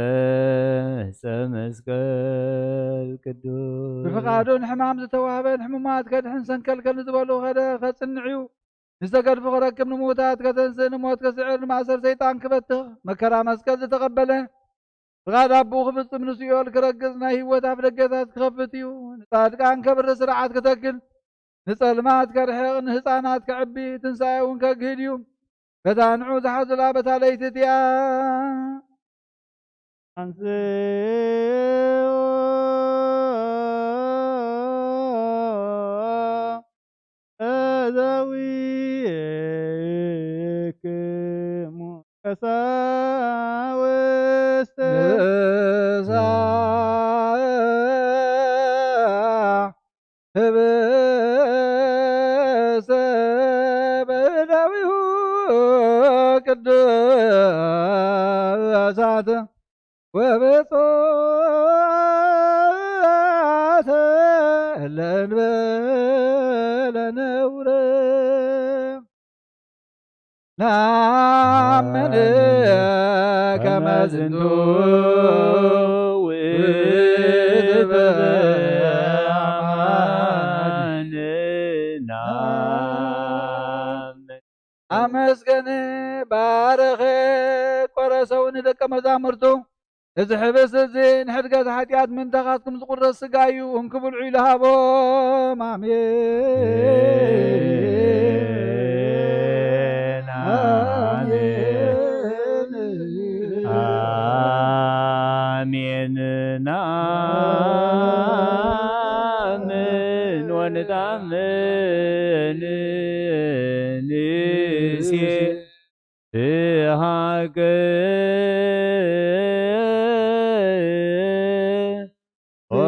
ዕፀ መስቀል ቅዱስ። ብፍቓዱ ንሕማም ዝተዋህበ ንሕሙማት ከድሕን ሰንከልከል ንዝበሉ ከደ ከጽንዕ እዩ። ንዝተገድፉ ክረክብ፣ ንምዉታት ከተንስእ፣ ንሞት ክስዕር፣ ንማእሰር ሰይጣን ክበትኽ፣ መከራ መስቀል ዝተቐበለ፣ ፍቓድ ኣቦኡ ክፍጽም፣ ንሲኦል ክረግጽ፣ ናይ ህይወት ኣፍ ደገታት ክኸፍት እዩ። ንጻድቃን ከብሪ፣ ስርዓት ክተክል፣ ንጸልማት ከርሕቕ፣ ንህጻናት ከዕቢ፣ ትንሳኤ እውን ከግህድ እዩ። በታ ንዑ ዝሓዙላ በታ ለይቲ እቲኣ ኣንስኡ እዘዊክሙ ቀሳውስተ ንሳ ህብስተ በእደዊሁ ቅዱሳት ወብፁዓት ለእንበለ ነውር። ነአምን ከመ ዝንቱ ውእቱ በአማን ነአምን። ኣመስገን፣ ባረኸ፣ ቆረሰው ንደቀ መዛሙርቱ። እዚ ሕብስት እዚ ንሕድገት ሓጢኣት ምእንታኻትኩም ዝቁረስ ስጋ እዩ፣ እንኪ ብልዑ ኢሉ ሃቦም። ኣሜን። ኣሜን። ኣሜን። ነአምን ወንታምን ንሴ ብሃቅ ኦ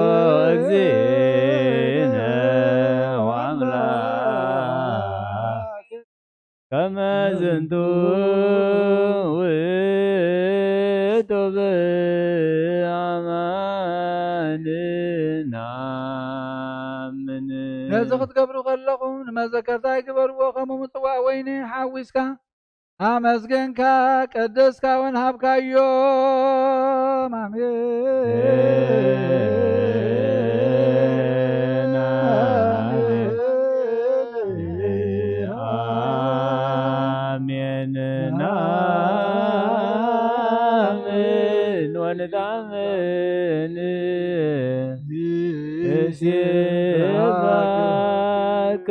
እግዚእነ ወአምላክ ከመ ዝንቱ ውእቱ በአማን ነአምን። ነዚ ክትገብሩ ከለኹም ንመዘከርታይ ግበርዎ፣ ከምኡ ምጽዋእ ወይኒ ሓዊስካ ኣመስገንካ፣ ቀደስካ፣ ወነሃብካዮም። ኣሜን። ኣሜን። ነአምን ወንታምን ንሴብሐከ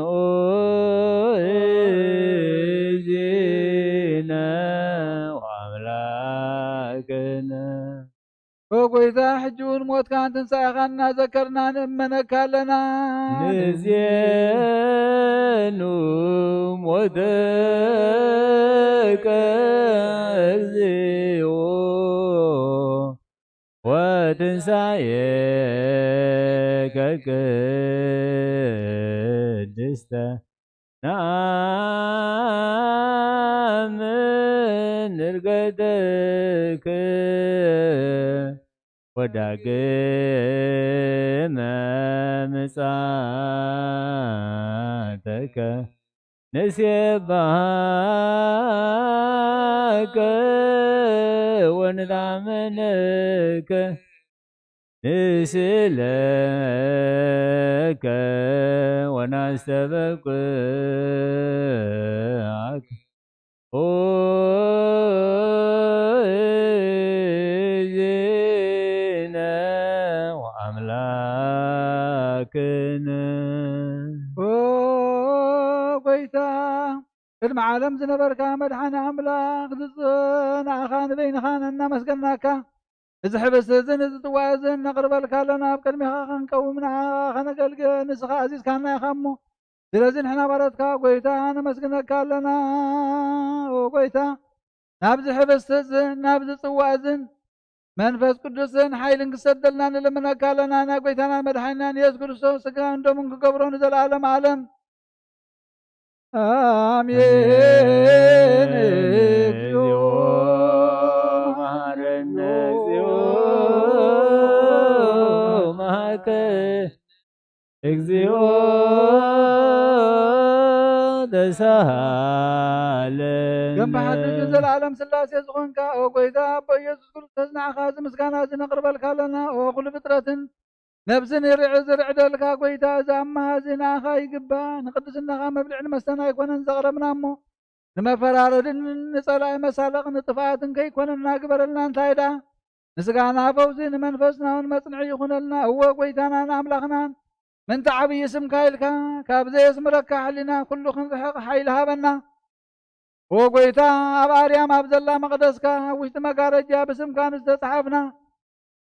ኦ እግዚእነ ወአምላክነ። ኦ ጎይታ፣ ሕጂ እውን ሞትካን ትንሳኤኻን እናዘከርና ንእመነካ ኣለና። ንዜኑ ሞትከ እግዚኦ ወትንሳኤከ ቅድስተ ነአምን ዕርገተከ ወዳግመ ምጽኣተከ ንሴብሐከ ወንታመነከ ንስእለከ ወናስተበቅዓከ ኦ እግዚእነ ወአምላክነ። ኦ ጎይታ፣ ቅድሚ ዓለም ዝነበርካ መድሓኒ ኣምላኽ፣ ዝጸናእኻ ንበይንኻን እናመስገናካ፣ እዚ ሕብስቲ እዝን እዚ ጽዋእ እዝን ነቕርበልካ ኣለና፣ ኣብ ቅድሜኻ ክንቀውም ንዓኻ ከነገልግል ንስኻ ኣዚዝካና ኢኻ እሞ፣ ስለዚ ንሕና ባሮትካ ጎይታ ነመስግነካ ኣለና። ኦ ጎይታ፣ ናብዚ ሕብስቲ እዝን ናብዚ ጽዋእ እዝን መንፈስ ቅዱስን ሓይልን ክሰደልና ንልምነካ ኣለና። ናይ ጎይታናን መድሓኒናን የሱስ ክርስቶስ ስጋን ደሙን ክገብሮ ንዘለኣለም ዓለም። አሜን። እግዚኦ መሐረነ፣ እግዚኦ መሐረነ፣ እግዚኦ ተሳሃለነ። ከም ብሓድሽ ዘላለም ስላሴ ዝኾንካ፣ ኦ ጎይታ፣ ኣቦ ኢየሱስ ክርስቶስ፣ ንዓኻ እዚ ምስጋና እዚ ነቕርበልካ ኣለና። ኦ ኩሉ ፍጥረትን ነብስን ይርዕ-፣ ዝርዕደልካ ጎይታ፣ እዚ ኣማሃ እዚ ንኣኻ ይግባእ። ንቅድስናኻ መብልዕን መስተን ኣይኮነን ዘቕረብና እሞ፣ ንመፈራረድን ንጸላኢ መሳለቕን ንጥፍኣትን ከይኮነና ግበረልና። እንታይ ደኣ፣ ምስጋና ፈውሲ፣ ንመንፈስና እውን መጽንዒ ይኹነልና። እወ፣ ጎይታናን ኣምላኽናን፣ ምንታ ዓብዪ ስምካ ኢልካ፣ ካብ ዘየስምረካ ሕሊና ኩሉ ክንርሕቕ ሓይሊ ሃበና። ኦ ጎይታ፣ ኣብ ኣርያም ኣብ ዘላ መቕደስካ፣ ኣብ ውሽጢ መጋረጃ ብስምካ ንዝተጻሓፍና፣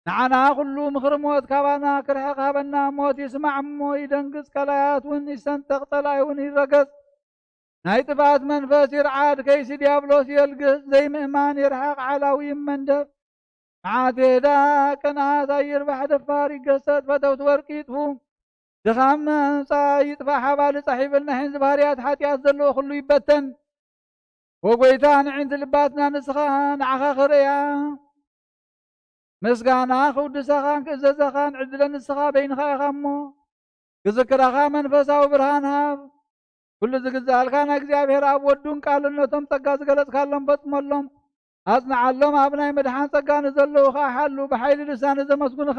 ንዓና ኩሉ ምኽሪ ሞት ካባና ክርሕቕ ሃበና። ሞት ይስማዕ እሞ ይደንግጽ፣ ቀላያት እውን ይሰንጠቕ፣ ጸላኢ እውን ይረገጽ። ናይ ጥፍኣት መንፈስ ይርዓድ፣ ከይሲ ዲያብሎስ የልግስ፣ ዘይምእማን ይርሓቕ፣ ዓላዊ ይመንደፍ። መዓት ይህዳእ፣ ቅንኣት ኣይርባሕ፣ ደፋር ይገሰጥ፣ ፈተውቲ ወርቂ ይጥፉ። ድኻም ምምጻእ ይጥፋእ፣ ሓባሊ ጻሕ ይብል፣ ናይ ሕንዚ ባህርያት ሓጢኣት ዘለዎ ኩሉ ይበተን። ወጎይታ ንዕንቲ ልባትና ንስኻ ንዓኻ ክርእያ፣ ምስጋና ክውድሰኻን ክእዘዘኻን ዕድለ ንስኻ በይንኻ ኢኻ እሞ፣ ክዝክረኻ መንፈሳዊ ብርሃን ሃብ። ኩሉ ዝግዝኣልካ ናይ እግዚኣብሔር ኣብ ወዱን ቃሉን ነቶም ጸጋ ዝገለጽካሎም ፈጽመሎም፣ ኣጽንዓሎም። ኣብ ናይ ምድሓን ጸጋ ንዘለዉ ኸኣ ሓሉ። ብሓይሊ ልሳን ዘመስጉንኻ፣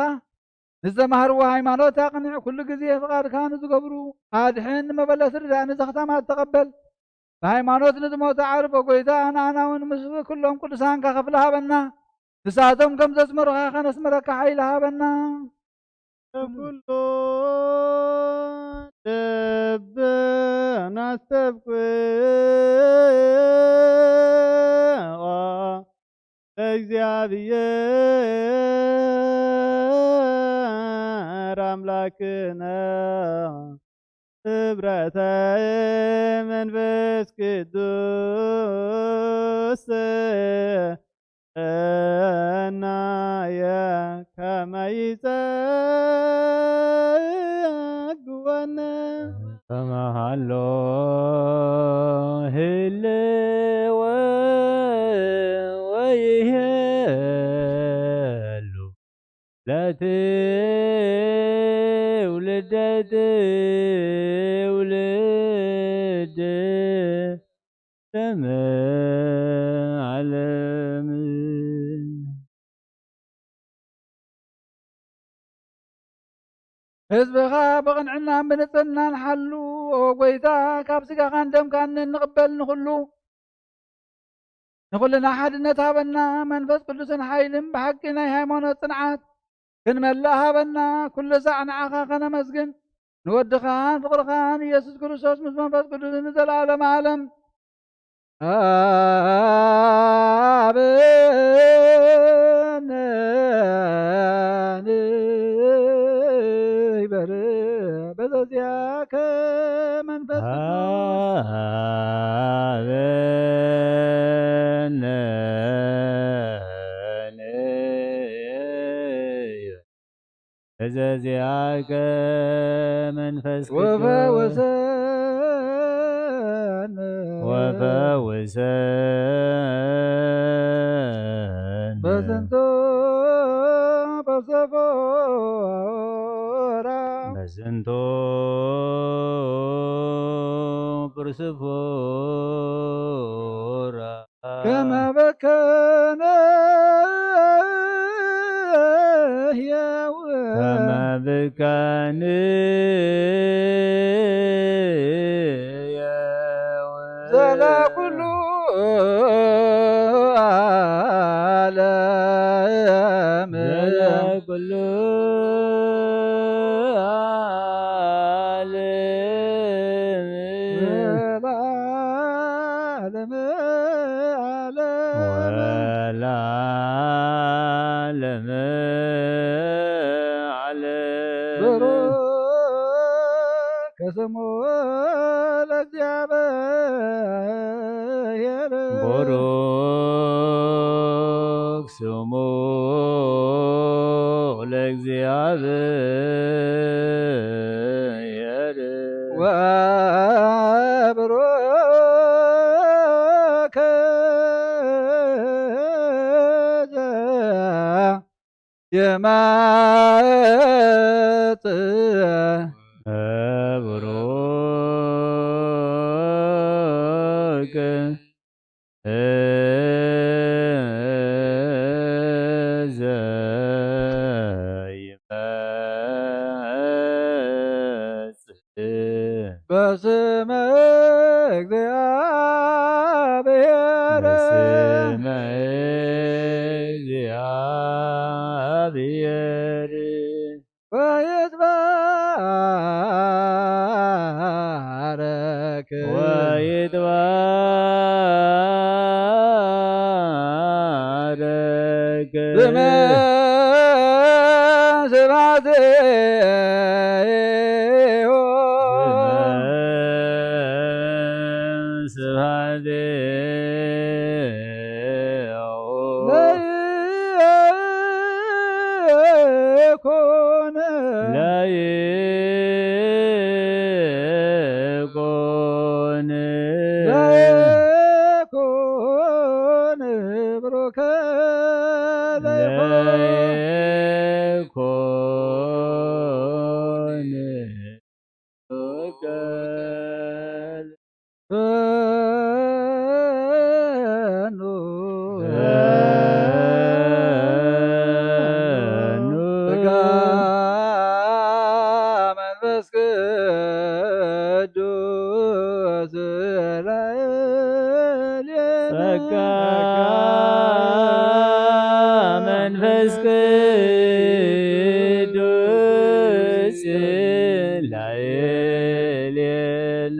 ንዘማህርዎ ሃይማኖት ኣቕንዕ። ኩሉ ግዜ ፍቓድካ ንዝገብሩ ኣድሕን። ንመበለት ርዳእ፣ ንዘኽታማት ተቐበል። ብሃይማኖት ንዝሞተ ዓርፎ ጎይታ፣ ንኣና እውን ምስ ኩሎም ቅዱሳንካ ክፍሊ ሃበና። ንሳቶም ከም ዘስመሩኻ ከነስምረካ ሓይሊ ሃበና። ኩሉ ልብና ኣስተብቅዖ ለእግዚኣብሔር ኣምላክነ ህብረተ መንፈስ ቅዱስ እናየ ከመ ይጸግወነ። ከመሃሎ ህልወ ወይሄሉ ለትውልደ ትውልድ ለዓለም። ህዝብኻ ብቕንዕናን ብንጽህናን ሓሉ። ኦ ጎይታ፣ ካብ ስጋኻን ደምካን እንቕበል ንኹሉ፣ ንኹልና ሓድነት ሃበና። መንፈስ ቅዱስን ሓይልን ብሓቂ ናይ ሃይማኖት ጽንዓት ክንመልእ ሃበና። ኩሉ ሳዕ ንዓኻ ከነመስግን፣ ንወድኻን ፍቕርኻን ኢየሱስ ክርስቶስ ምስ መንፈስ ቅዱስ ንዘለዓለመ ዓለም። ሃበነ ንበረ በዘዚአከ መንፈስ ቅዱስ። ሃበነ ንበረ በዘዚአከ መንፈስ ቅዱስ። ወፈውሰነ። ወፈውሰነ። በዝንቱ ፐርሰፎራ። በዝንቱ ፐርሰፎራ። ከመ በከነ ህያው። ከመ በከነ ህያው። ዘለኩሉ ዓለም። ዘለኩሉ ዓለም። ዘለዓለመ ዓለም። ወለዓለመ ዓለም። ብሩክ ስሙ ለእግዚኣብሔር። ብሩክ የማጽእ ቡሩክ ዘይመጽእ በስመ እግዚአብሔር በስመ እግዚአብሔር ወይትባረክ ወይትባረክ ስመ ስብሐቲሁ ስብሐቲሁ ለይኩን ለይኩን ለይኩን ብሩከ ለይኩን ለይኩን ብሩከ ጸጋ መንፈስ ቅዱስ ላዕሌነ።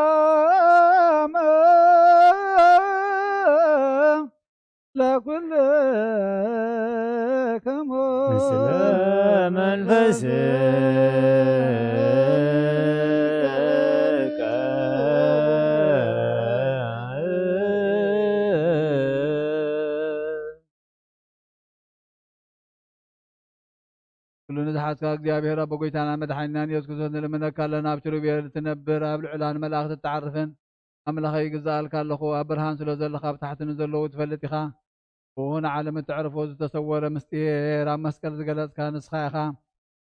ሰላም ለኩልክሙ ምስለ መንፈስከ። ኩሉ ንዝሓዝካ እግዚኣብሔር ኣቦ ጎይታና መድሓኒናን የሱስ ክርስቶስ ንልምነካ ኣለና። ኣብ ኪሩቤል እትነብር ኣብ ልዑላን መላእኽቲ እትዓርፍን ኣምላኸይ ይግዛኣልካ ኣለኹ። ኣብ ብርሃን ስለ ዘለኻ ኣብ ታሕቲ ንዘለዉ ትፈልጥ ኢኻ። ብኡ ንዓለም እተዕርፎ ዝተሰወረ ምስጢር ኣብ መስቀል ዝገለጽካ ንስኻ ኢኻ።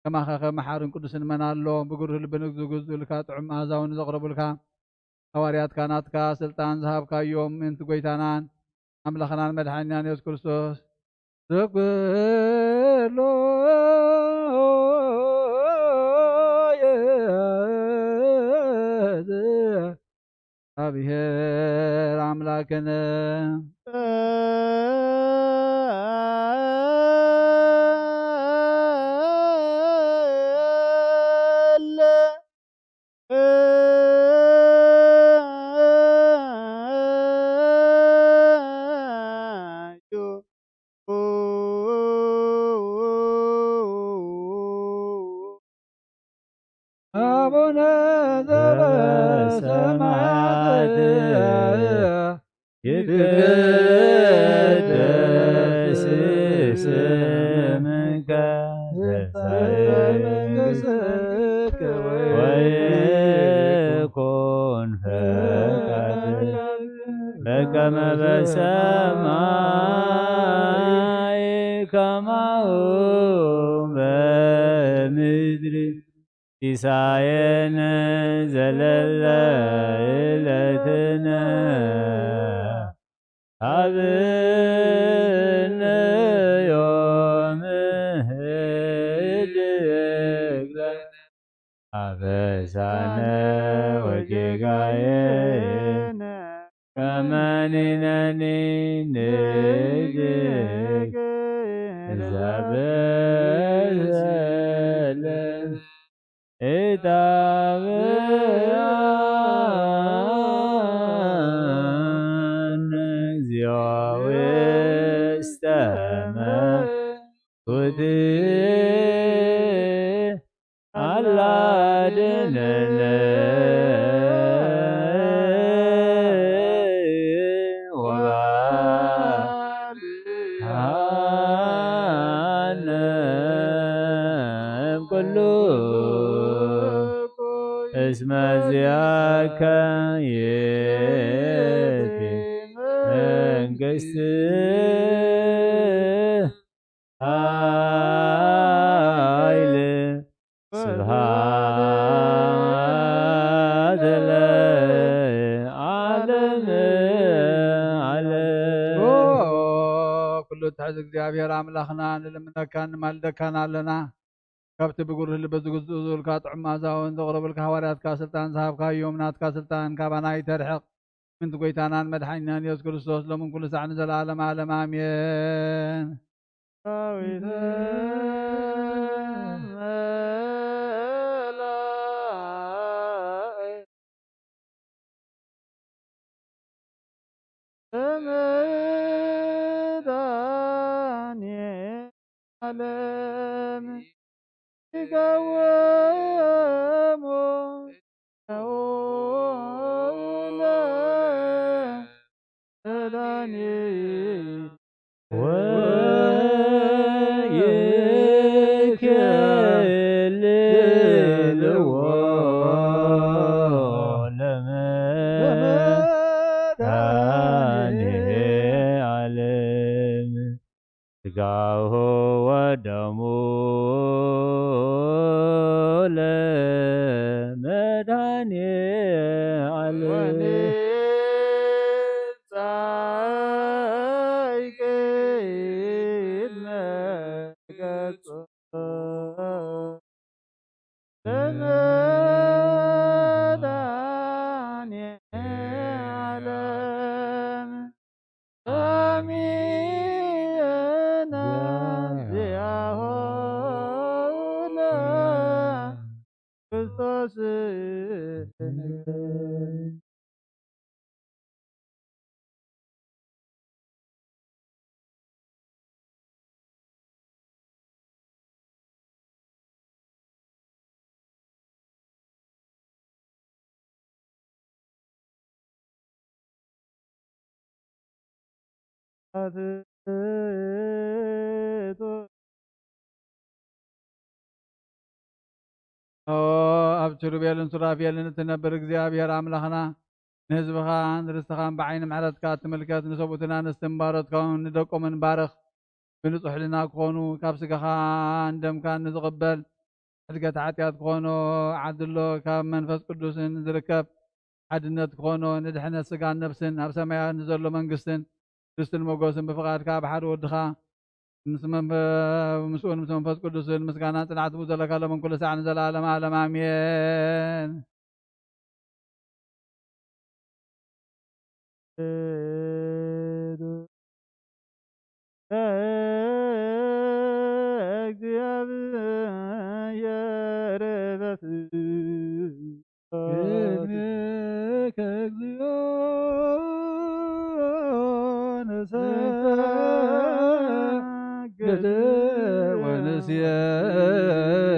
ከማኻ ከ መሓርን ቅዱስን መን ኣሎ? ብግሩህ ልቢ ንዝግዝኡልካ ጥዑም መኣዛ እውን ዘቕረቡልካ ሃዋርያትካ ናትካ ስልጣን ዝሃብካዮም ምእንቲ ጎይታናን ኣምላኽናን መድሓኒናን የሱስ ክርስቶስ ዘኩሎ የእዝዝ። ኣብሔር ኣምላክነ። አቡነ ዘበሰማያት ይትቀደስ ስምከ ትምጻእ መንግሥትከ ወይኩን ፈቃድከ በከመ በሰማይ ከማሁ በምድሪ። ሲሳየነ ዘለለ ዕለትነ ሀበነ ዮም ህድግ ለነ አበሳነ ወጌጋየነ ከመ ንሕነኒ ንህድግ ለዘአበሰ ለነ ኢታብአነ ኣላድነነ ወባልሃነ እምኩሉ እስመ ዚአከ ይእቲ መንግስት ኃይል ስብሐት ለዓለመ ዓለም። ኦ፣ ኩሉ ትሕዝ እግዚኣብሔር ኣምላኽና፣ ንልምነካን ንማልደካን ኣለና። ካብቲ ብጉሩህ ልቢ ዝግዝኡ ዝብሉልካ ጥዑም መኣዛውን ዘቕረቡልካ ሃዋርያትካ ስልጣን ዝሃብካዮም፣ ናትካ ስልጣን ካባና ይተርሕቕ። ምንቲ ጐይታናን መድሓኒናን የሱስ ክርስቶስ፣ ሎምን ኩሉ ሳዕ ንዘለዓለመ ዓለም ኣሜን። ዳዊት መላእክት ለመድኃኔ ዓለም ይቀውሙ ዳዊት ወይክልልዎ ለመድኃኔ ዓለም። ሥጋሁ ወደሙ ለመድኃኔ ዓለም። ወንጻይ ቅድመ ገጹ ለመድኃኔ ዓለም። ሰሚዕነ ዚአሁ ለክርስቶስ ንግር። ኦ፣ ኣብ ኪሩቤልን ሱራፌልን እትነብር እግዚኣብሔር ኣምላኽና፣ ንህዝብኻን ርስትኻን ብዓይኒ ምሕረትካ እትምልከት፣ ንሰብኡትን ኣንስትን ባሮትካ እውን ንደቆምን ባርኽ። ብንጹሕ ሕልና ክኾኑ፣ ካብ ስጋኻን ደምካን ንዝቕበል፣ ሕድገት ሓጢኣት ክኾኖ ዓድሎ፣ ካብ መንፈስ ቅዱስን ዝርከብ ሓድነት ክኾኖ፣ ንድሕነት ስጋን ነፍስን፣ ኣብ ሰማያት ንዘሎ መንግስትን ርስትን ሞገስን ብፍቓድካ ኣብ ሓደ ወድኻ ምስ መንፈ-፣ ምስኡን ምስ መንፈስ ቅዱስን ምስጋናን ጽንዓት ብኡ ዘለካ ሎምን ኩሉ ሳዕ ንዘለዓለመ ዓለም ኣሜን። እግዚአብሔር በስብሐት ቅድሜከ እግዚኦ ንሰግድ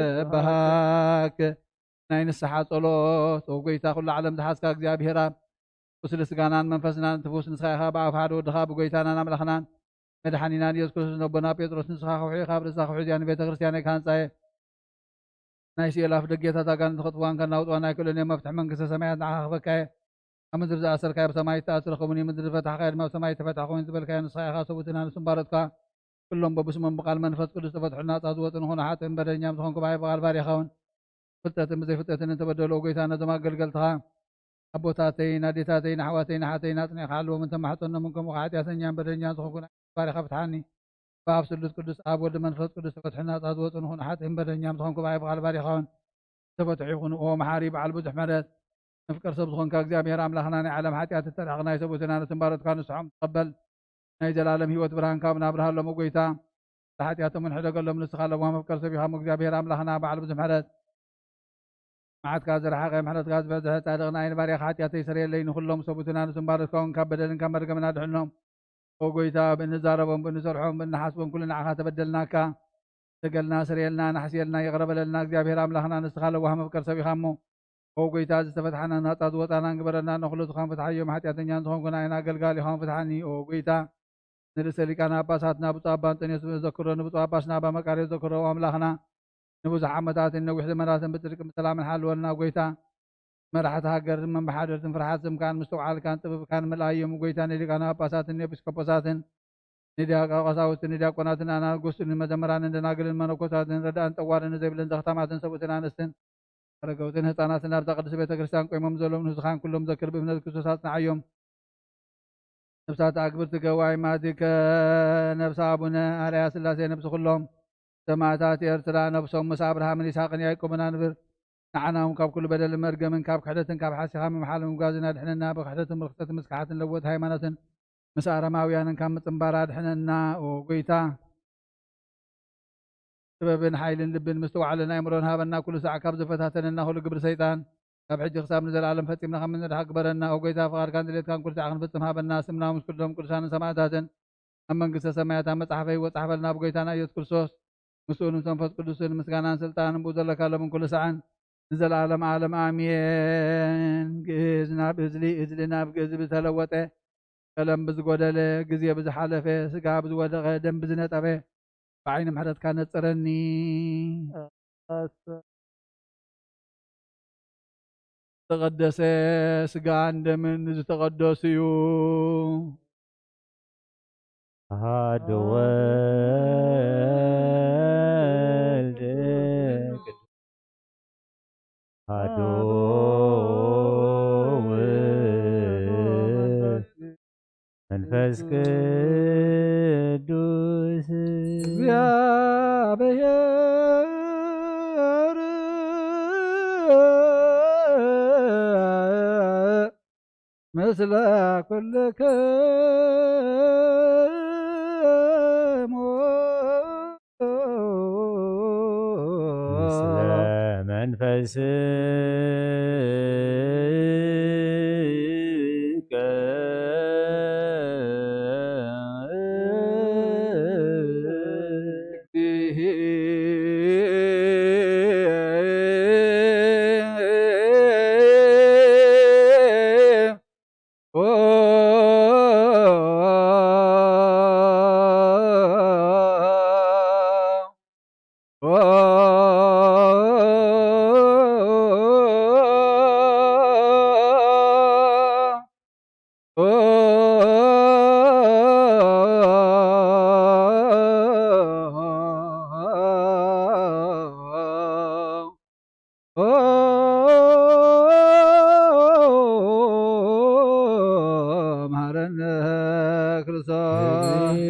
ወንሴብሐክ። ናይ ንስሓ ጸሎት። ኦ ጐይታ፣ ኵሉ ዓለም ዝሓዝካ እግዚኣብሔር ኣብ ቁስሊ ስጋናን መንፈስናን ትፍውስ ንስኻ ኢኻ። ብኣፍ ሓደ ወድኻ ብጐይታናን ኣምላኽናን መድሓኒናን የሱስ ክርስቶስ ነቦና ጴጥሮስ ንስኻ ከውሒ ኢኻ፣ ኣብ ርእስኻ ከውሒ እዚኣ ንቤተ ክርስቲያነይ ክሃንጻ እየ። ናይ ሲኦል ኣፍ ደጌታት ኣጋንንቲ ከጥፍዋን ከናውጥዋን ኣይክእሉን እዮም። መፍትሒ መንግስተ ሰማያት ንዓኻ ክህበካ እየ። ኣብ ምድሪ ዝኣሰርካዮ ኣብ ሰማይ ይተኣሰር ከምኡውን እዩ፣ ምድሪ ዝፈታሕካዮ ድማ ኣብ ሰማይ ይተፈትሐ ከምኡውን ዝበልካዮ ንስኻ ኢኻ። ሰብኡትን ኣንስትን ባሮትካ ኩሎም በብስሞም ብቃል መንፈስ ቅዱስ ዝተፈትሑን ናጻ ዝወጹ ንኾኑ ሓጥእን በደለኛም ዝኾንኩ ብዓይ ብቓል ባሪኻውን ፍልጠትን ብዘይፍልጠትን እተበደሉ፣ ኦ ጐይታ፣ ነዞም ኣገልገልትኻ ኣቦታተይን ኣዴታተይን ኣሕዋተይን ኣሓተይን ኣጽኒዕካ ሓልዎምን ተማሕጸኖምን፣ ከምኡ ኸዓ ሓጢኣተኛን በደለኛን ዝኾንኩ ንዓይ ባሪኻ ፍትሓኒ። ብኣብ ስሉስ ቅዱስ ኣብ ወልድ መንፈስ ቅዱስ ተፈትሑ ናጻ ዝወጹ ንኹን ሓጥእን በደለኛም ዝኾንኩ ብኣይ ብቓል ባሪኻውን ዝተፈትሑ ይኹኑ። ኦ መሓሪ በዓል ብዙሕ ምሕረት፣ መፍቀር ሰብ ዝኾንካ እግዚኣብሔር ኣምላኽና፣ ናይ ዓለም ሓጢኣት እተርሕቕ ናይ ሰብኡትን ኣንስትን ባሮትካ ንስሖም ተቐበል። ናይ ዘላለም ህይወት ብርሃን ካብና ኣብርሃሎም። ኦ ጐይታ፣ ንሓጢኣቶም እውን ሕደገሎም። ንስኻ ለዋህ መፍቀር ሰብ ኢኻ እሞ እግዚኣብሔር ኣምላኽና በዓል ብዙሕ ምሕረት፣ መዓትካ ዝረሓቐ ምሕረትካ ዝበዝሐ ጻድቕ ንዓይ ንባርያኻ ሓጢኣተይ ስረየለይ። ንኹሎም ሰብኡትን ኣንስትን ባሮትካ እውን ካብ በደልን ካብ መርገምን ኣድሕኖም። ኦ ጐይታ፣ ብእንዛረቦም፣ ብእንሰርሖም፣ ብእንሓስቦም ኩሉ ንዓኻ ተበደልናካ። ስገልና፣ ስርየልና፣ ናሕስየልና፣ ይቕረ በለልና። እግዚኣብሔር ኣምላኽና ንስኻ ለዋህ መፍቀር ሰብ ኢኻ እሞ፣ ኦ ጎይታ፣ ዝተፈትሓና ናጻ ዝወጻና ንግበረና። ንኹሉ ዝኾን ፍትሓዮም፣ ሓጢኣተኛ ዝኾንኩ ንዓይን ኣገልጋሊኻን ፍትሓኒ። ኦ ጎይታ፣ ንርእሰ ሊቃነ ጳጳሳትና ብፁዕ ኣባ እንጦንዮስ ዘክሮ፣ ንብፁዕ ኣባ ሽናባ መቃርዮስ ዘክሮ፣ ኣምላኽና ንብዙሕ ዓመታትን ነዊሕ ዘመናትን ብጽድቅን ብሰላምን ሓልወልና። ጎይታ፣ መራሕቲ ሃገርን መመሓደርትን ፍርሓት ስምካን ምስትውዓልካን ጥበብካን ምልኣዮም። ጎይታ፣ ንሊቃነ ጳጳሳትን ንኤጲስቆጶሳትን ንዲያቆ-፣ ቀሳውስትን ንዲያቆናትን ኣናጉስትን ንመዘምራንን ደናግልን መነኮሳትን ረዳእን ጠዋርን ንዘይብለን ዘኽታማትን ሰብኡትን ኣንስትን ኣረገውትን ህፃናትን ኣብዛ ቅድስት ቤተ ክርስቲያን ቆይሞም ዘለዉ ንስኻን ኩሎም ዘክር ብእምነት ክርስቶስ ኣጽንዓዮም። ነፍሳት ኣግብርቲ ገዋይ ማቲከ ነፍሲ ኣቡነ ኣርያ ስላሴ ነፍሲ ኩሎም ሰማዕታት ኤርትራ ነፍሶም ምስ ኣብርሃምን ይስሐቅን ያዕቆብን ኣንብር። ንዓና እውን ካብ ኩሉ በደልን መርገምን ካብ ክሕደትን ካብ ሓሲኻ ምምሓል ምምጓዝን ኣድሕነና። ብክሕደትን ብርክሰትን ምስክሓትን ለወጥ ሃይማኖትን ምስ ኣረማውያንን ካብ ምጽንባር ኣድሕነና። ኦ ጎይታ፣ ጥበብን ሓይልን ልብን ምስትውዓልን ኣእምሮን ሃበና። ኩሉ ሳዕ ካብ ዝፈታተነና ኩሉ ግብሪ ሰይጣን ካብ ሕጂ ክሳብ ንዘለኣለም ፈጺምና ከም እንድሓቅ ግበረና። ኦ ጎይታ፣ ፍቓድካን ድሌትካን ኩሉ ሳዕ ክንፍጽም ሃበና። ስምና ምስ ኩሎም ቅዱሳንን ሰማዕታትን ኣብ መንግስተ ሰማያት ኣብ መጽሓፈ ህይወት ጻሕፈልና። ብጎይታና ኢየሱስ ክርስቶስ ምስኡ ምስ መንፈስ ቅዱስን ምስጋናን ስልጣንን ብኡ ዘለካ ሎምን ኩሉ ሳዕን ንዘለኣለም ዓለም ኣሜን። ግእዝ ናብ እዝሊ፣ እዝሊ ናብ ግእዝ ብዝተለወጠ፣ ቀለም ብዝጎደለ፣ ግዜ ብዝሓለፈ፣ ስጋ ብዝወደቐ፣ ደም ብዝነጠበ፣ ብዓይኒ ምሕረትካ ነጽረኒ። ዝተቐደሰ ስጋን ደምን ዝተቐደሱ እዩ። ኣሃዱ ወልድ ኣሃዱ ውእቱ መንፈስ ቅዱስ እግዚኣብሔር ምስለ ኩልክሙ ምስለ መንፈስከ መሐረነ ክርስቶስ።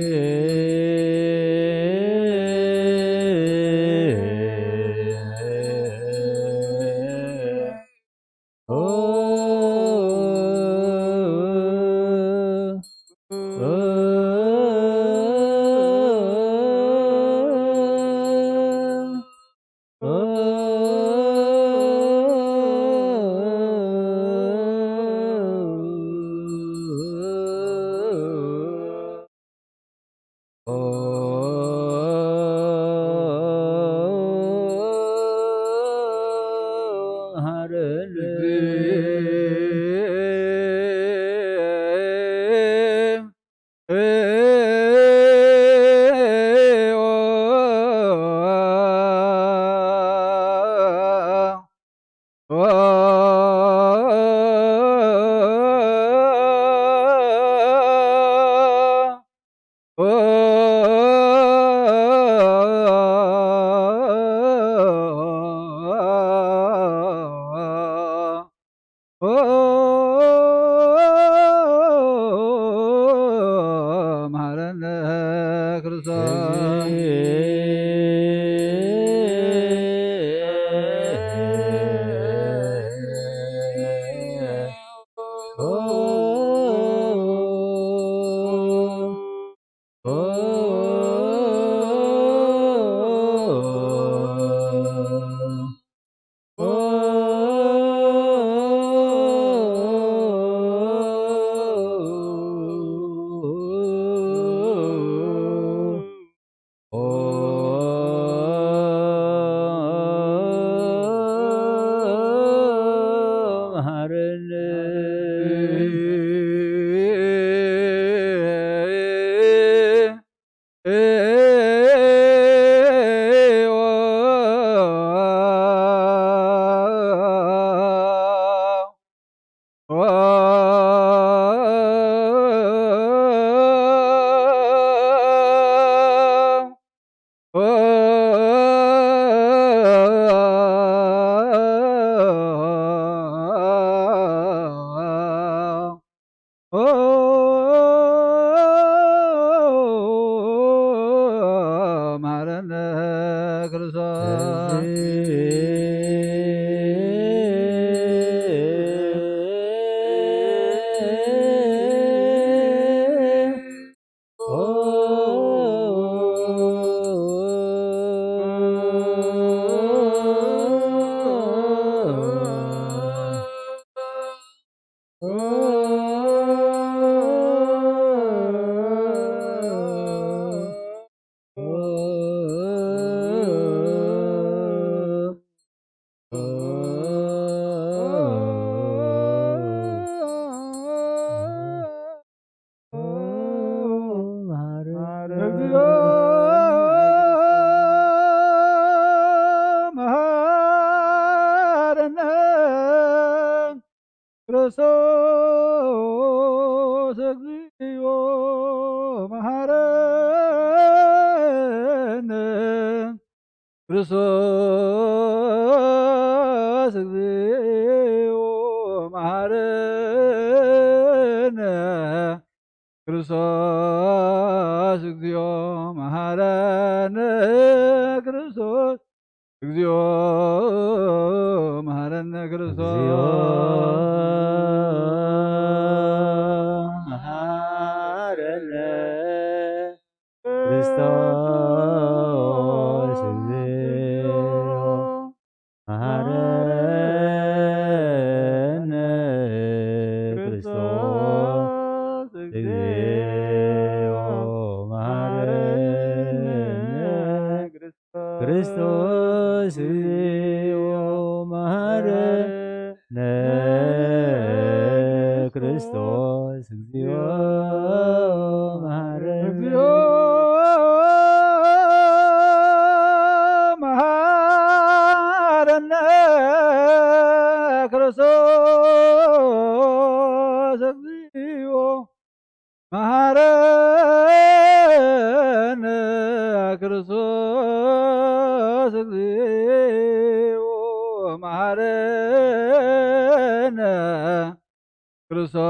ክርስቶስ። እግዚኦ መሐረነ ክርስቶስ። እግዚኦ መሐረነ ክርስቶስ። እግዚኦ መሐረነ ክርስቶስ። እግዚኦ መሐረነ ክርስቶስ። እግዚኦ መሐረነ ክርስቶስ። እግዚኦ መሐረነ ክርስቶስ። እግዚኦ መሐረነ ክርስቶስ። እግዚኦ መሐረነ ክርስቶስ። እግዚኦ መሐረነ ክርስቶስ። እግዚኦ መሐረነ። እግዚኦ መሐረነ ክርስቶስ። እግዚኦ መሐረነ ክርስቶስ። እግዚኦ መሐረነ ክርስቶስ።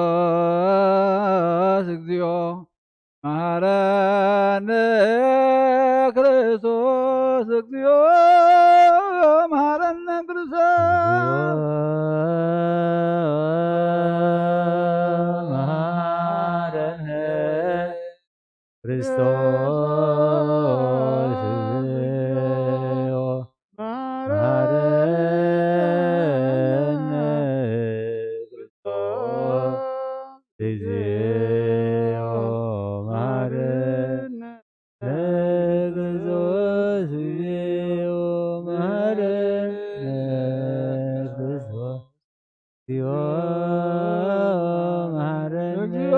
እግዚኦ መሐረነ ክርስቶስ። እግዚኦ መሐረነ ክርስቶስ። መሐረነ ክርስቶስ። እግዚኦ መሐረነ ክርስቶስ። እግዚኦ መሐረነ ክርስቶስ። እግዚኦ መሐረነ ክርስቶስ። እግዚኦ መሐረነ። እግዚኦ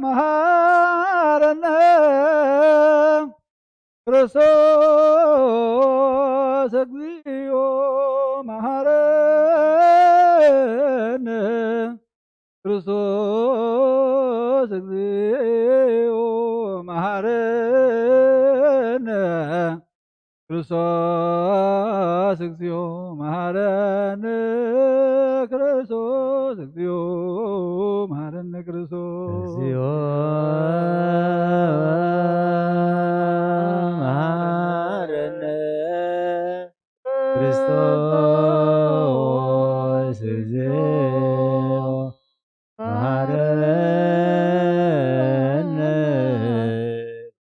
መሐረነ ክርስቶስ። እግዚኦ መሐረነ ክርስቶስ። እግዚኦ መሐረነ ክርስቶስ። እግዚኦ መሐረነ ክርስቶስ። እግዚኦ መሐረነ ክርስቶስ። እግዚኦ መሐረነ ክርስቶስ። እግዚኦ መሐረነ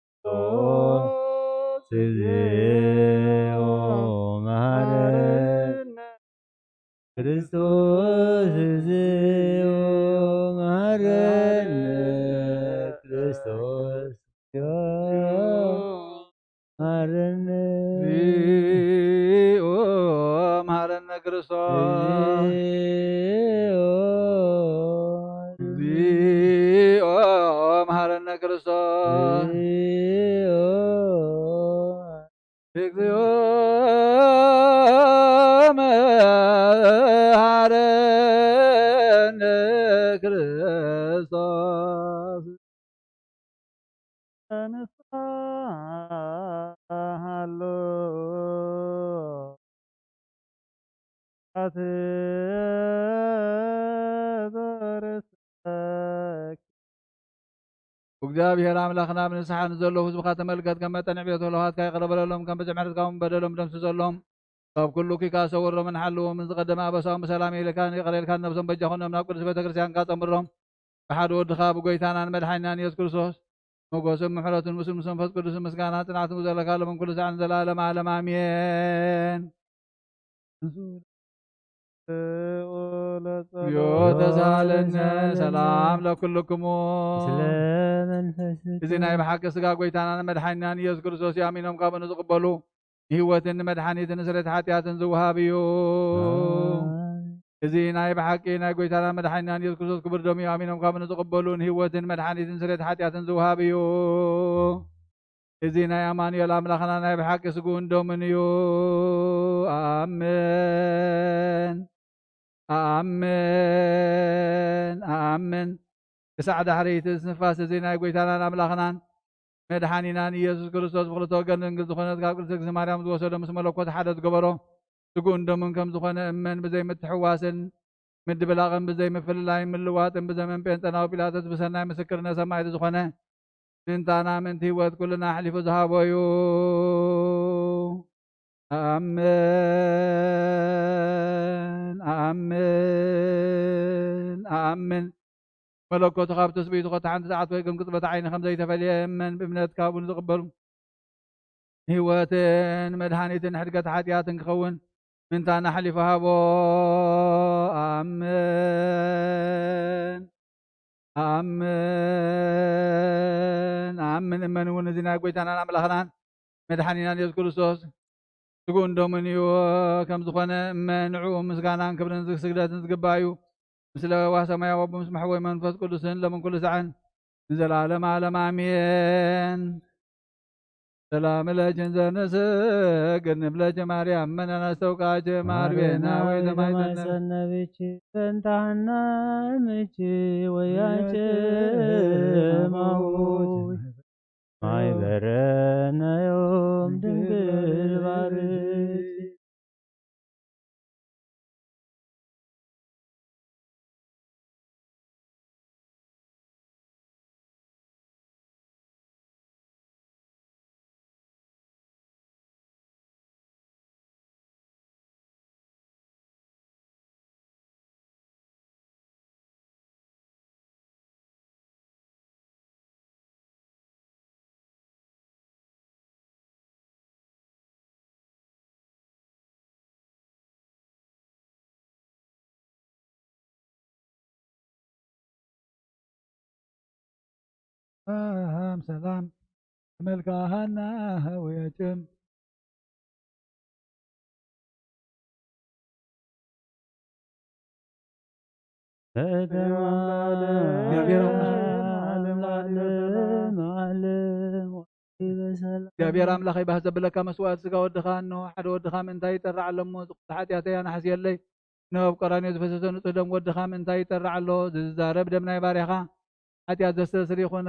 ክርስቶስ። እግዚኦ መሐረነ ክርስቶስ። እግዚኦ መሐረነ ክርስቶስ። መሐረነ። እግዚኦ መሐረነ ክርስቶስ። እግዚኦ። እግዚኦ መሐረነ ክርስቶስ። እግዚኦ። እግዚኦ መሐረነ ክርስቶስ። ተነሳ ሃሎ ኣትበርሰኪ። እግዚኣብሔር ኣምላኽና፣ ብንስሓ ንዘለዉ ህዝብኻ ተመልከት። ከም መጠን ዕብየት ወለዋትካ ይቕረ በለሎም። ከም ብዝሒ ምሕረትካ እውን በደሎም ደምስሰሎም። ካብ ኩሉ ኪካ ሰውሮምን ሓልዎምን። ዝቐደመ ኣበሳኦም ብሰላም ኢልካ ይቕረ ኢልካ ነብሶም በጃ ኾኖም ናብ ቅዱስ ቤተ ክርስቲያንካ ጸምሮም። ብሓደ ወድኻ ብጎይታናን መድሓኒናን ኢየሱስ ክርስቶስ ሞገስን ምሕረትን ምስሉን ምስ መንፈስ ቅዱስን ምስጋና ጽንዓትን ዘለካ ሎምን ኩሉ ሳዕን ዘላለም ዓለም ኣሜን። ዮ ተሳሃለነ ሰላም ለኩልክሙ። ምስለ መንፈስክ። እዚ ናይ ብሓቂ ስጋ ጎይታናን መድሓኒናን ኢየሱስ ክርስቶስ እዩ። ኣሚኖም ካብኡ ንዝቕበሉ ንህይወትን ንመድሓኒትን ንስርየት ሓጢኣትን ዝወሃብ እዩ። ኣሜን። እዚ ናይ ብሓቂ ናይ ጎይታናን መድሓኒናን ኢየሱስ ክርስቶስ ክቡር ደሙ እዩ። ኣሚኖም ካብኡ ንዝቕበሉ ንህይወትን መድሓኒትን ስርየት ሓጢኣትን ዝወሃብ እዩ። እዚ ናይ ኣማኑኤል ኣምላኽና ናይ ብሓቂ ስግኡን ደሙን እዩ። ኣሜን፣ ኣሜን፣ ኣሜን። ክሳዕ ዳሕረይቲ ትንፋስ እዚ ናይ ጎይታናን ኣምላኽናን መድሓኒናን ኢየሱስ ክርስቶስ ብኽልተ ወገን ድንግል ዝኾነት ካብ ቅድስት ማርያም ዝወሰዶ ምስ መለኮት ሓደ ዝገበሮ ስግኡን ደሙን ከም ዝኾነ እመን። ብዘይ ምትሕዋስን ምድብላቕን ብዘይ ምፍልላይን ምልዋጥን ብዘመን ጴንጠናዊ ጲላጦስ ብሰናይ ምስክርነት ሰማዕቲ ዝኾነ ምእንታና ምእንቲ ህይወት ኩልና ኣሕሊፉ ዝሃቦ እዩ። ኣሜን፣ ኣሜን፣ ኣሜን። መለኮቱ ካብ ትስብእቱ ኸታ ሓንቲ ሰዓት ወይ ግን ቅጽበት ዓይኒ ከም ዘይተፈልየ እመን። ብእምነት ካብኡ ንዝቕበሉ ህይወትን መድሓኒትን ሕድገት ሓጢኣትን ክኸውን ምእንታና ኣሕሊፉ ሃቦ። ኣሜን፣ ኣሜን፣ ኣሜን። እመን እውን እዚ ናይ ጎይታናን ኣምላኽናን መድሓኒናን የሱስ ክርስቶስ ስግኡን ደሙን እዩ። ከም ዝኾነ እመን። ንዕኡ ምስጋናን ክብርን ስግደትን ዝግባእ እዩ። ምስለ ዋህ ሰማያዊ ኣቦ ምስ መሕወይ መንፈስ ቅዱስን ሎምን ኩሉ ሳዕን ንዘላለም ዓለም ኣሜን። ሰላም ለኪ እንዘ ንሰግድ ንብለኪ ማርያም መነን ኣስተውቃኪ ማርቤና ወይ ተማይጸነ ተማይጸነብኪ በንታህና ምኪ ወያጨ ማውት ማይበረናዮም ድንግል ባርኪ። ሰላም ሰላም መልካ ሃና ሃውየጭም እግዚአብሔር አምላክ። እግዚአብሔር አምላኸይ ባህ ዘብለካ መስዋዕት ስጋ ወድኻ፣ እንሆ ሓደ ወድኻ ምእንታይ ይጠርዕ ኣሎ እሞ፣ ዝኹሉ ሓጢኣተይ ኣናሕስየለይ። እንሆ ኣብ ቀራንዮ ዝፈሰሰ ንጹህ ደም ወድኻ ምእንታይ ይጠርዕ ኣሎ። ዝዛረብ ደም ናይ ባርያኻ ሓጢኣት ዘስተስሪ ይኹን፣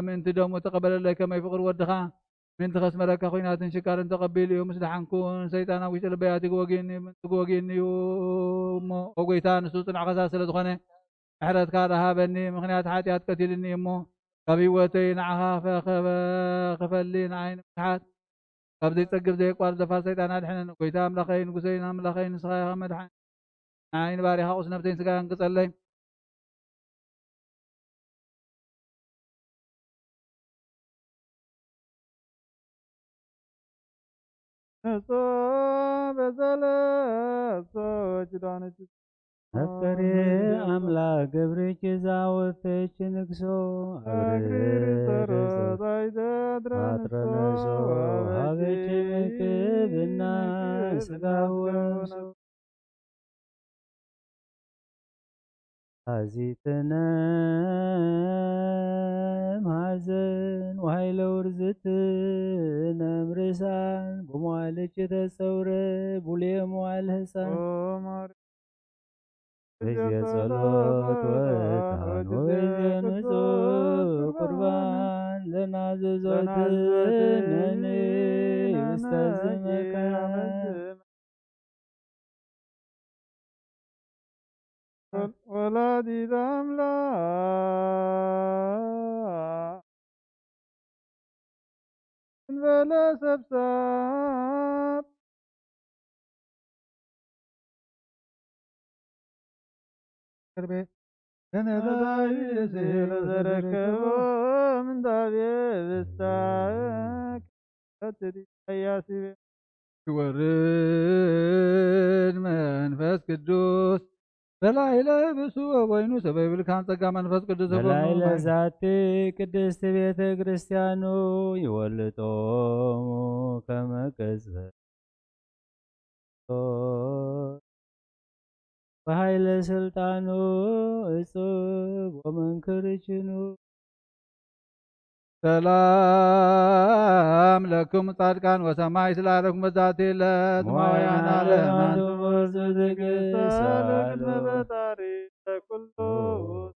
ምእንቲ ደሙ ተቐበለለይ። ከመይ ፍቕሪ ወድኻ ምእንቲ ከስመረካ ኲናትን ሽካርን ተቐቢሉ እዩ። ምስ ደሓንኩ ንሰይጣን ኣብ ውሽጢ ልበይ ኣትዩ ወጊኡኒ፣ ወጊኡኒ እዩ እሞ፣ ኦ ጐይታ፣ ንሱ ጽኑዕ ኸሳሲ ስለ ዝኾነ፣ ምሕረትካ ደሃበኒ። ምኽንያት ሓጢኣት ቀቲሉኒ እዩ እሞ፣ ካብ ህይወተይ ንዓኻ ፈ-፣ ከፈ-፣ ክፈሊ ንዓይ ንምትሓት፣ ካብ ዘይጸግብ ዘየቋርጽ ዘፋር ሰይጣን ኣድሕነኒ። ጐይታ ኣምላኸይ፣ ንጉሰይን ኣምላኸይን፣ ንስኻ ኢኻ መድሓኒ። ንዓይን ባርያኻ ቁስ ነፍሰይን ስጋይን ቅጸለይ። ንሶ በዘለሶ ኪዳነች መፍቀሬ ኣምላክ ገብርኪ ዛወፈች ንግሶ እግሪ ጸሎት ኣይተድረንሶ ኣትረነሶ ሀበች ምክብና ስጋወ ነፍሶ። ሐዚትነ ማዘን ወሃይለ ውርዝትነ ምርሳን ብመዋልች ተሰውረ ቡሌ መዋል ህፃን ወይዜ ጸሎት ወዕጣን ወይዜ ንጹህ ቁርባን ለናዘዞትነኒ ውስተ ዝመካን ወላዲት ኣምላክ እንበለ ሰብሳብ ቅርቤ ተነባቢ ስኢሉ ዘረከቦ ምንዳቤ ብሳክ ቀትሪ ቀያሲቤ ይወርድ መንፈስ ቅዱስ በላዕለ ብሱ ወወይኑ ሰበ ይብልካን ጸጋ መንፈስ ቅዱስ በላዕለ ዛቲ ቅድስት ቤተ ክርስቲያኑ ይወልጦሙ ከመ ቅጽበት በኃይለ ሥልጣኑ እጹብ ወመንክር ችኑ። ሰላም ለክሙ ጻድቃን ወሰማይ ስላረኩም በዛቲ ዕለት ሞያና ለማንቱ ወዙ ዝግሳሉ መበጣሪ ለኩሉ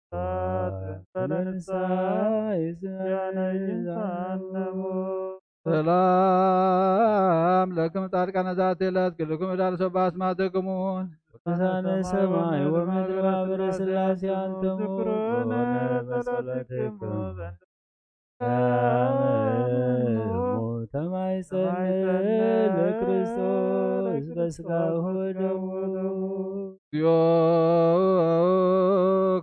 ሳት በለንሳ ይስያነ ይዛነሙ። ሰላም ለክም ጻድቃነ ዛቲ ዕለት ክልኩም ዕዳ ለሰባ አስማትክሙ ቅዱሳነ ሰማይ ወምድር ማህበረ ሥላሴ አንትሙ በጸሎትክሙ ተማይጸነ ለክርስቶስ በስጋሁ ወደሙ። እግዚኦ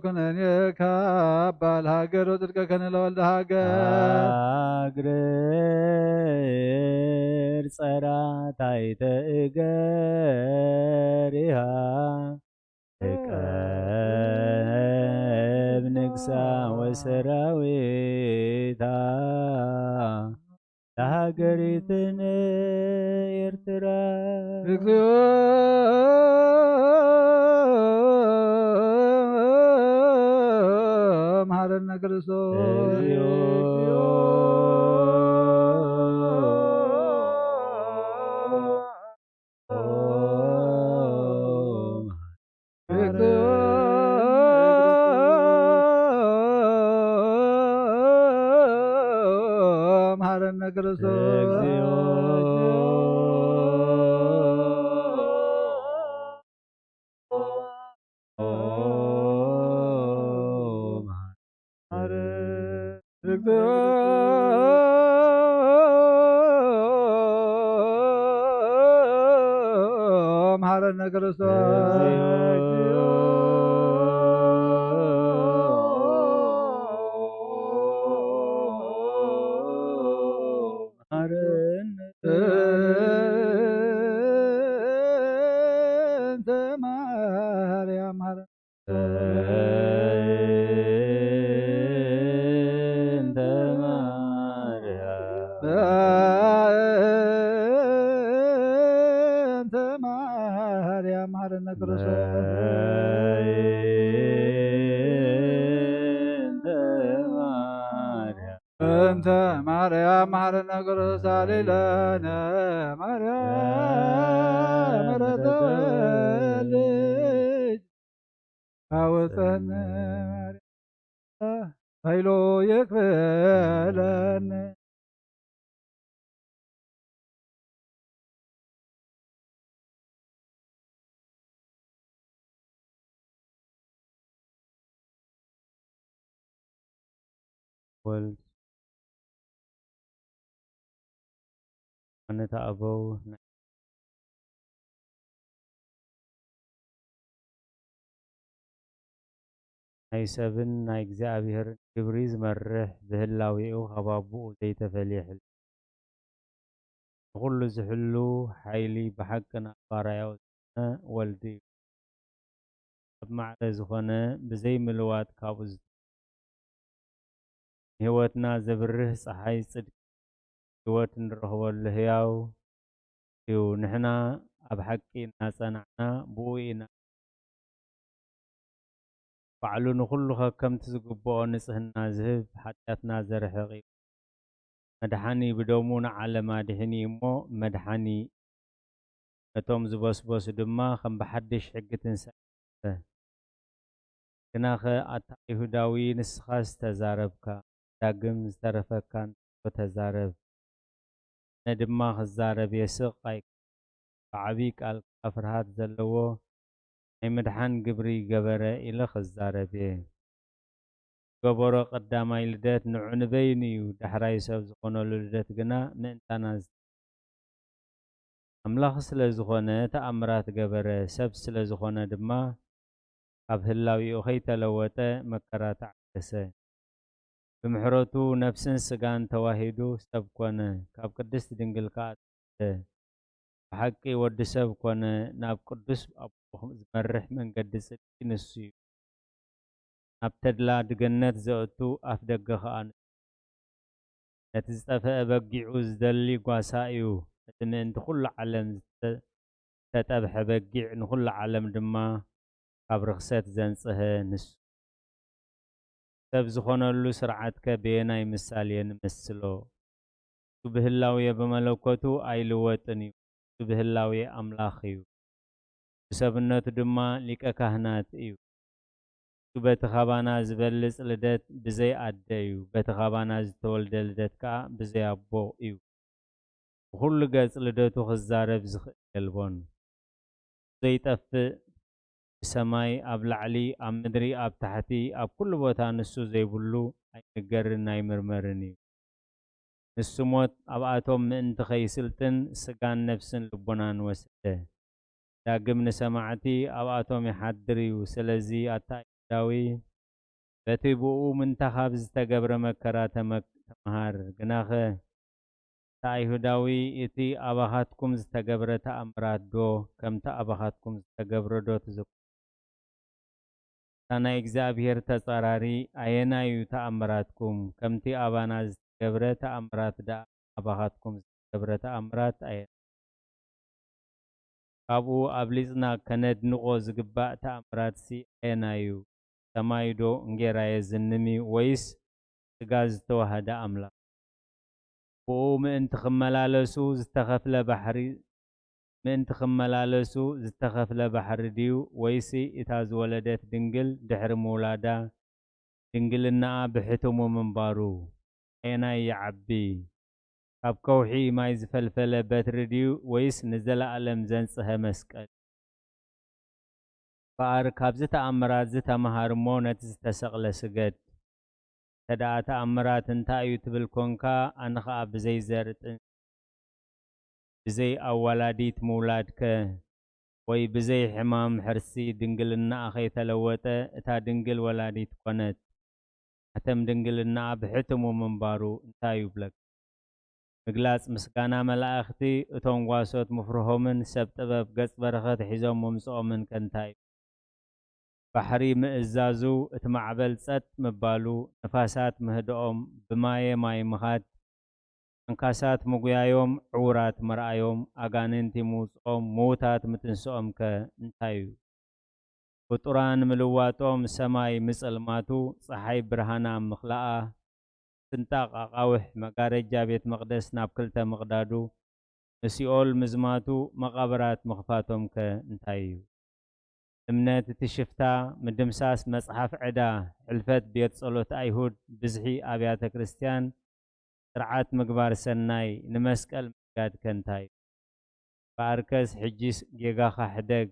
ኩነኔ ካባ ለሃገር ወጽድቀ ከነ ለወልደ ሃገር። ሃግር ጸራታይተ እገሪሃ ትቀብ ንግሳ ወሰራዊታ ለሃገሪትነ ኤርትራ። እግዚኦ መሐረነ ክርስቶስ። እግዚኦ መሐረነ ክርስቶስ። መሐረነ ክርስቶስ። እንተ ማርያም መሐረነ እንተ ማርያም እንተ ማርያም መሐረነ ክርስቶስ። እንተ ማርያም እንተ ማርያም መሐረነ ክርስቶስ። ሳሊ ለነ ማርያም ምሕረተ ወልድኪ አውፀነ ማርያም ኃይሎ ይክፈለነ። ወልድ ኣነተ ኣበው ናይ ሰብን ናይ እግዚኣብሔርን ግብሪ ዝመርሕ ብህላዌኡ ካብ ኣቦኡ ዘይተፈልየ ሕልሚ ንኹሉ ዝሕሉ ሓይሊ ብሓቂ ናብ ባራያኡ ዝኾነ ወልዲ እዩ። ኣብ ማዕረ ዝኾነ ብዘይ ምልዋጥ ካብኡ ዝተ ንህይወትና ዘብርህ ጸሓይ ጽድቂ ህይወት እንረኽበሉ ህያው እዩ። ንሕና ኣብ ሓቂ እናጸናዕና ብኡ ኢና ባዕሉ ንኹሉ ከከምቲ ዝግብኦ ንጽህና ዝህብ ሓጢኣትና ዘርሕቕ እዩ። መድሓኒ ብደሙ ንዓለም ኣድሒኑ እዩ እሞ መድሓኒ ነቶም ዝበስበሱ ድማ ከም ብሓድሽ ሕጊ ትንሳኤ ገበረ። ግናኸ ኣታ ኣይሁዳዊ ንስኻስ ተዛረብካ፣ ዳግም ዝተረፈካ እንተሎ ተዛረብ። ኣነ ድማ ክዛረብ እየ ስቕ ኣይኮንኩን። ብዓቢ ቃል ከኣ ፍርሃት ዘለዎ ናይ ምድሓን ግብሪ ገበረ ኢለ ክዛረብ እየ። ዝገበሮ ቀዳማይ ልደት ንዑ ንበይኑ እዩ፣ ዳሕራይ ሰብ ዝኾነሉ ልደት ግና ምእንታና ዝ-፣ ኣምላኽ ስለ ዝኾነ ተኣምራት ገበረ፣ ሰብ ስለ ዝኾነ ድማ ካብ ህላዊኡ ከይተለወጠ መከራ ተዓገሰ። ብምሕረቱ ነፍስን ስጋን ተዋሂዱ ሰብ ኮነ። ካብ ቅድስት ድንግል ከኣ ተወልደ። ብሓቂ ወዲ ሰብ ኮነ። ናብ ቅዱስ ኣቦ ዝመርሕ መንገዲ ጽድቂ ንሱ እዩ። ናብ ተድላ ድገነት ዘእቱ ኣፍ ደገ ከኣ ንሱ። ነቲ ዝጠፍአ በጊዑ ዝደሊ ጓሳ እዩ። እቲ ምእንቲ ኩሉ ዓለም ዝተ-፣ ዝተጠብሐ በጊዕ ንኹሉ ዓለም ድማ ካብ ርኽሰት ዘንጽሀ ንሱ። ሰብ ዝኾነሉ ስርዓትከ በየናይ ምሳሌ ንመስሎ? እሱ ብህላዌ ብመለኮቱ ኣይልወጥን እዩ። እሱ ብህላዌ ኣምላኽ እዩ። ብሰብነቱ ድማ ሊቀ ካህናት እዩ። እሱ በቲ ካባና ዝበልጽ ልደት ብዘይ ኣደ እዩ። በቲ ካባና ዝተወልደ ልደት ከኣ ብዘይ ኣቦ እዩ። ብኹሉ ገጽ ልደቱ ክዛረብ ዝኽእል የልቦን። ዘይጠፍእ፣ ብሰማይ፣ ኣብ ላዕሊ፣ ኣብ ምድሪ፣ ኣብ ታሕቲ፣ ኣብ ኩሉ ቦታ ንሱ ዘይብሉ ኣይንገርን ኣይምርመርን እዩ። ንሱ ሞት ኣብኣቶም ምእንቲ ኸይስልጥን ስጋን ነፍስን ልቦናን ወሰደ። ዳግም ንሰማዕቲ ኣብኣቶም ይሓድር እዩ። ስለዚ ኣታ ኣይሁዳዊ፣ በቲ ብእኡ ምንታኻብ ዝተገብረ መከራ ተመክ-፣ ተመሃር። ግናኸ፣ ኣታ ኣይሁዳዊ፣ እቲ ኣባኻትኩም ዝተገብረ ተኣምራት ዶ ከምቲ ኣባኻትኩም ዝተገብረ ዶ ትዝክሩ? እታ ናይ እግዚኣብሔር ተጻራሪ ኣየናይ እዩ ተኣምራትኩም? ከምቲ ኣባና ዝተገብረ ተኣምራት ደኣ ኣባኻትኩም ዝተገብረ ተኣምራት ኣየናይ? ካብኡ ኣብሊጽና ከነድንቖ ዝግባእ ተኣምራትሲ ኣየናይ እዩ? ሰማይ ዶ እንጌራ የዝንሚ ወይስ ስጋ ዝተዋህደ ኣምላኽ? ብኡ ምእንቲ ክመላለሱ ዝተኸፍለ ባሕሪ፣ ምእንቲ ክመላለሱ ዝተኸፍለ ባሕሪ ድዩ? ወይሲ እታ ዝወለደት ድንግል ድሕሪ ምውላዳ ድንግልናኣ ብሕትሙ ምንባሩ ኣየናይ ይዓቢ? ካብ ከውሒ ማይ ዝፈልፈለ በትሪ ድዩ ወይስ ንዘለኣለም ዘንጽሀ መስቀል? እምበኣር ካብዚ ተኣምራት እዚ ተመሃር እሞ ነቲ ዝተሰቕለ ስገድ። እንተ ደኣ ተኣምራት እንታይ እዩ ትብል ኮንካ፣ ኣነ ኸኣ ብዘይ ዘር ጥንሲ፣ ብዘይ ኣዋላዲት ምውላድከ፣ ወይ ብዘይ ሕማም ሕርሲ ድንግልናኣ ከይተለወጠ እታ ድንግል ወላዲት ኮነት። ማሕተም ድንግልናኣ ብሕትሙ ምንባሩ እንታይ ይብለካ? ምግላጽ ምስጋና መላእኽቲ፣ እቶም ጓሶት ምፍርሆምን ሰብ ጥበብ ገጽ በረኸት ሒዞም ምምጽኦምን ከ እንታይ እዩ? ባሕሪ ምእዛዙ፣ እቲ ማዕበል ጸጥ ምባሉ፣ ንፋሳት ምህድኦም፣ ብማየ ማይ ምኻድ፣ ኣንካሳት ምጉያዮም፣ ዕዉራት ምርኣዮም፣ ኣጋንንቲ ምውጽኦም፣ ምዉታት ምትንስኦምከ እንታይ እዩ? ፍጡራን ምልዋጦም፣ ሰማይ ምጽልማቱ፣ ጸሓይ ብርሃና ምኽላኣ፣ ስንጣቕ ኣቓውሕ መጋረጃ ቤት መቕደስ ናብ ክልተ ምቕዳዱ፣ ንሲኦል ምዝማቱ፣ መቓብራት ምኽፋቶምከ እንታይ እዩ? እምነት እቲ ሽፍታ፣ ምድምሳስ መጽሓፍ ዕዳ፣ ሕልፈት ቤት ጸሎት ኣይሁድ፣ ብዝሒ ኣብያተ ክርስቲያን፣ ስርዓት ምግባር ሰናይ፣ ንመስቀል ምስጋድከ እንታይ እዩ? እምበኣርከስ ሕጂስ ጌጋኻ ሕደግ።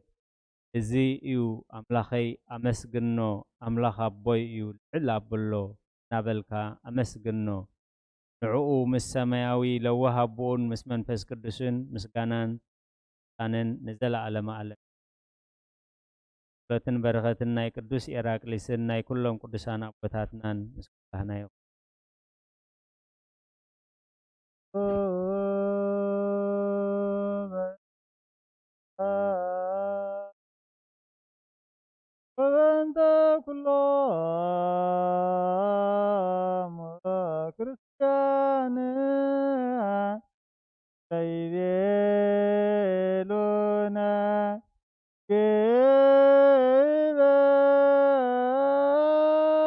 እዚ እዩ ኣምላኸይ፣ ኣመስግኖ፣ ኣምላኽ ኣቦይ እዩ፣ ልዕል ኣብሎ እናበልካ ኣመስግኖ። ንዕኡ ምስ ሰማያዊ ለዋህ ኣቦኡን ምስ መንፈስ ቅዱስን ምስጋናን ስልጣንን ንዘለኣለመ ዓለም። ጸሎትን በረኸትን ናይ ቅዱስ ኤራቅሊስን ናይ ኩሎም ቅዱሳን ኣቦታትናን ምስ ኩላህና ይኹን። ወበእንተ ኩሎም ክርስቲያን ዘይቤሉነ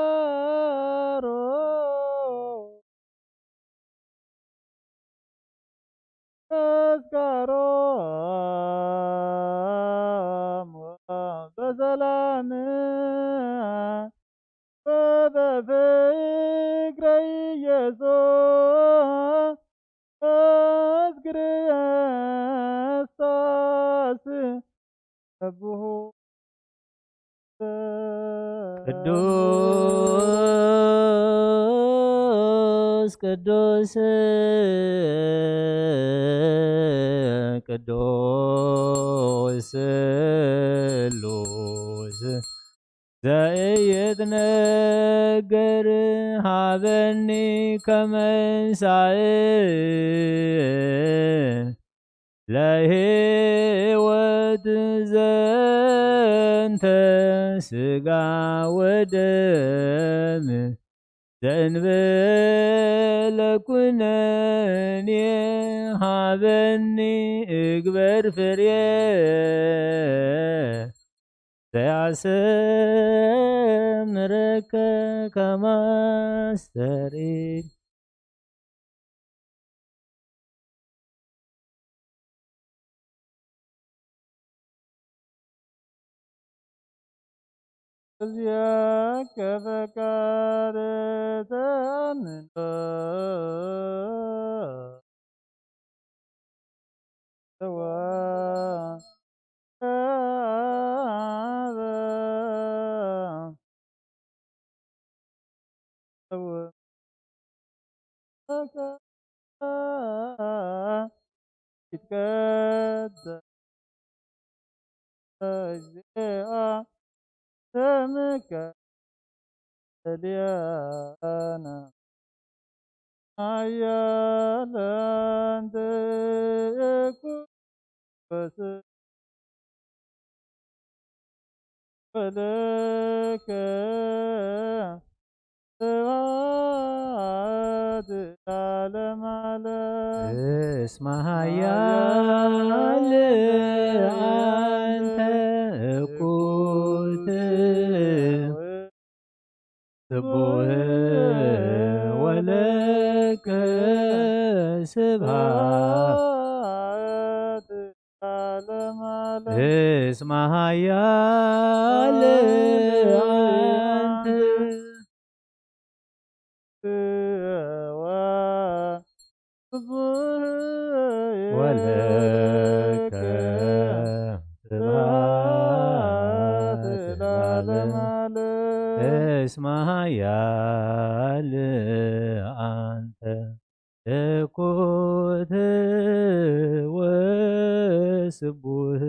ግበሩ። ተስካሮም በሰላም ወበፍቅረ ኢየሱስ ክርስቶስ። ሰብሑ ቅዱስ ቅዱስ ቅዱስ ስሉስ ዘኢይትነገር ሃበኒ ከመንሳእ ለህይወት ዘንተ ስጋ ወደም ዘእንበለ ኩነኔ ሃበኒ እግበር ፍሬ ዘያሰምረከ ከማስተሪ እዚያከ ፈቃድ ተኣምኖ ተዋ ይትቀደስ እግዚኦ ስምከ ሰልያነ ኃያል አንተ ኩበስ ወለከ ስብሐት ለዓለመ ዓለም። እስመ ኃያል አንተ እኩት ስቡሕ ወለከ ስብሐት እስመ ኃያል አንተ ወለከ ስብሐት ለዓለመ ዓለም። እስመ ኃያል አንተ እኩት ወስቡህ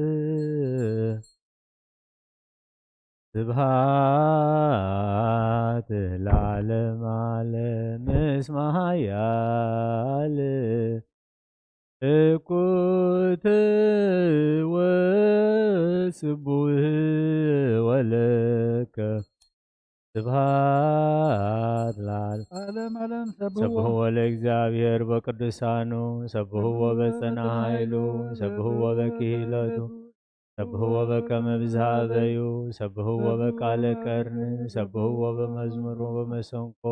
ስብሐት ለዓለመ ዓለም። እስመ ኃያል እኩት ወስቡህ ወለከ ስብሐት ለዓለም። ዓለም ዓለም ሰብሕዎ ሰብሕዎ ለእግዚኣብሔር በቅዱሳኑ፣ ሰብሕዎ በጸና ኃይሉ፣ ሰብሕዎ በክሂለቱ፣ ሰብሕዎ በከመ ብዝሃ በዩ፣ ሰብሕዎ በቃለ ቀርን፣ ሰብሕዎ በመዝሙር ወበመሰንቆ፣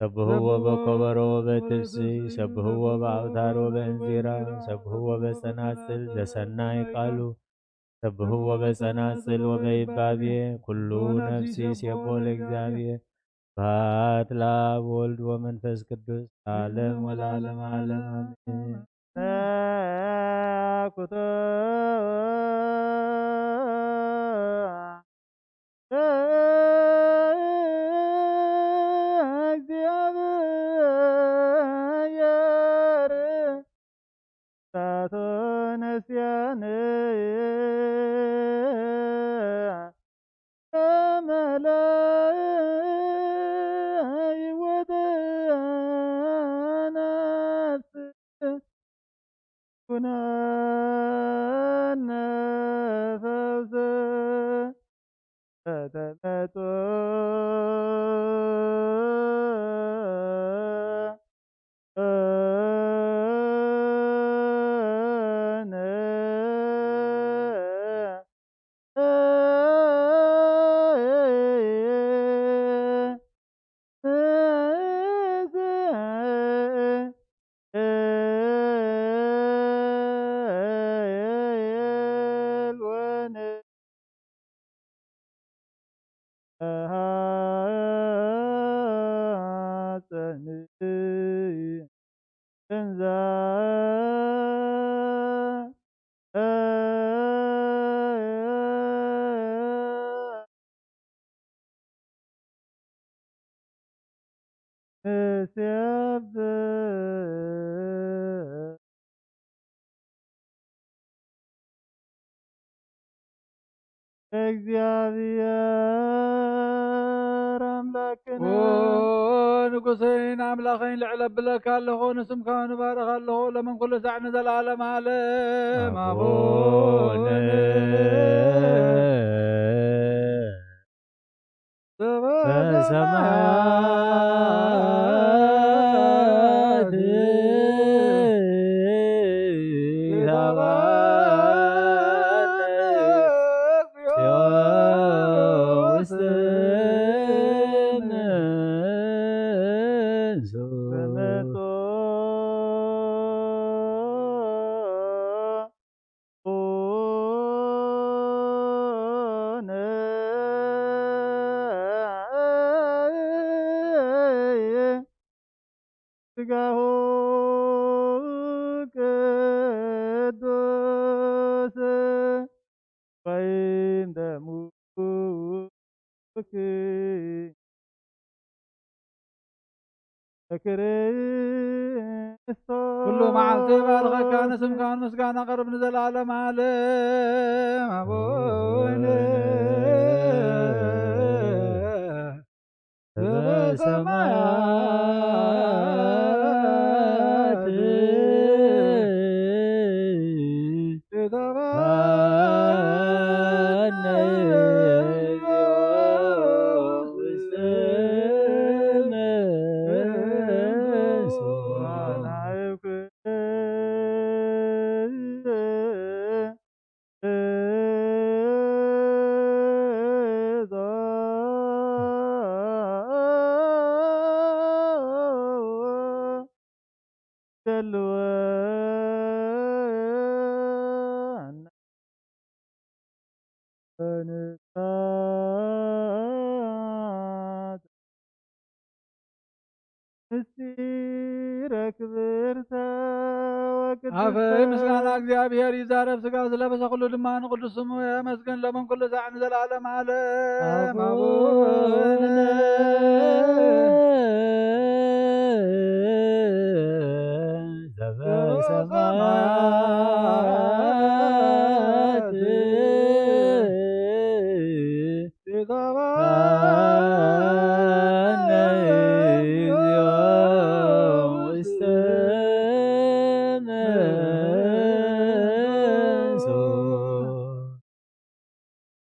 ሰብሕዎ በኮበሮ ወበትፍሲ፣ ሰብሕዎ በአውታር ወበእንዚራ፣ ሰብሕዎ በጸናጽል ዘሰናይ ቃሉ፣ ሰብሕዎ በጸናጽል ወበይባቤ ኩሉ ነፍሲ ሴቦ ለእግዚኣብሔር። ስብሐት ለአብ ወልድ ወመንፈስ ቅዱስ ለዓለም ወለዓለመ ዓለም አሜን። ኩቶ ለእግዚኣብሔር ሳቶ ነስያነ መላእወተ ነፍስ ኩነነ ፈውሰ ከተመጦ ንሴብሕ እግዚኣብሔር ኣምላክነ። ኦ ንጉሰይን ኣምላኸይን፣ ልዕል ኣብለካ ኣለኹ፣ ንስምካ ንባርኽ ኣለኹ፣ ለመን ኩሉ ሳዕ ንዘለዓለም ዓለም። ኣቡነ ኣቡነ በሰማያት ይትባረክ ውስተ ስጋሁ ቅዱስ ወይን ደሙ ክርስቶስ። ኩሉ መዓልቲ ባርኸካ፣ ንስምካ ምስጋና ቀርብ ንዘለዓለም ዓለም። ኣቡነ በሰማያት ይትባረክ ውስተ መንግስቱ። ምስጢረ ክብርተ ወቅድስተ። ኣፈይ ምስጋና እግዚኣብሔር ይዛረብ፣ ስጋ ዝለበሰ ኩሉ ድማ ንቅዱስ ስሙ የመስግን፣ ሎምን ኩሉ ሳዕ ንዘለዓለም ዓለም። ኣቡነ ኣቡነ ዘበሰማያት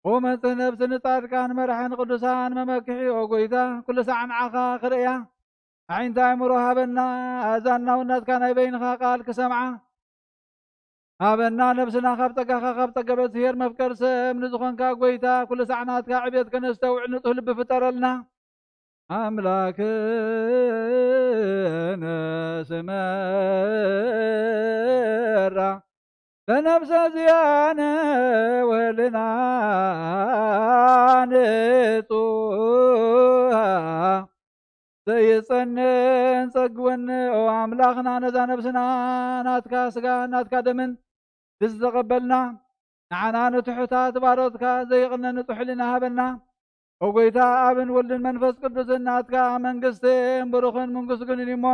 ቁመተ ነብሲ ንጻድቃን መራሒ ንቅዱሳን መመክሒ ኦ ጎይታ፣ ኩሉ ሳዕ ንዓኻ ክርእያ ኣዒንቲ ኣእምሮ ሃበና፣ ኣእዛንና እውን ናትካ ናይ በይንኻ ቃል ክሰምዓ ሃበና። ነብስና ካብ ጸጋኻ ካብ ጸገበት ሄር መፍቀር ሰብ ንዝኾንካ ጎይታ፣ ኩሉ ሳዕ ናትካ ዕብየት ከነስተውዕል ንጹህ ልቢ ፍጠረልና። ኣምላክነ ስመራ ለነብሰ ዚኣነ ወህልና ንጹሃ ዘይጸንን ጸግወኒ ኦ ኣምላኽና፣ ነዛ ነብስና ናትካ ስጋ ናትካ ደምን ዝተቐበልና ንዓና ንትሑታት ባሮትካ ዘይቕነ ንጹሕ ሕልና ሃበና። ኦ ጎይታ፣ ኣብን ወልድን መንፈስ ቅዱስን ናትካ መንግስትን ብሩኽን ምንጉስግንን እዩሞ፣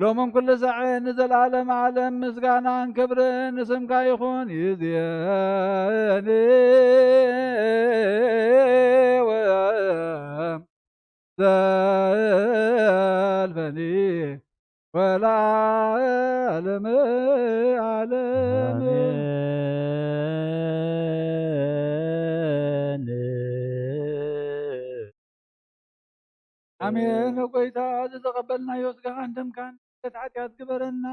ሎምን ኩሉ ሳዕ ንዘለዓለም ዓለም ምስጋናን ክብርን ንስምካ ይኹን። ይእዜኒ ወዘልፈኒ ወለዓለመ ዓለም። ኣሜን። ኣሜን። ኦ ጎይታ፣ እዚ ዘቐበልናዮ ስጋኻን ደምካን ምሕረት ሓጢኣት ግበረና፣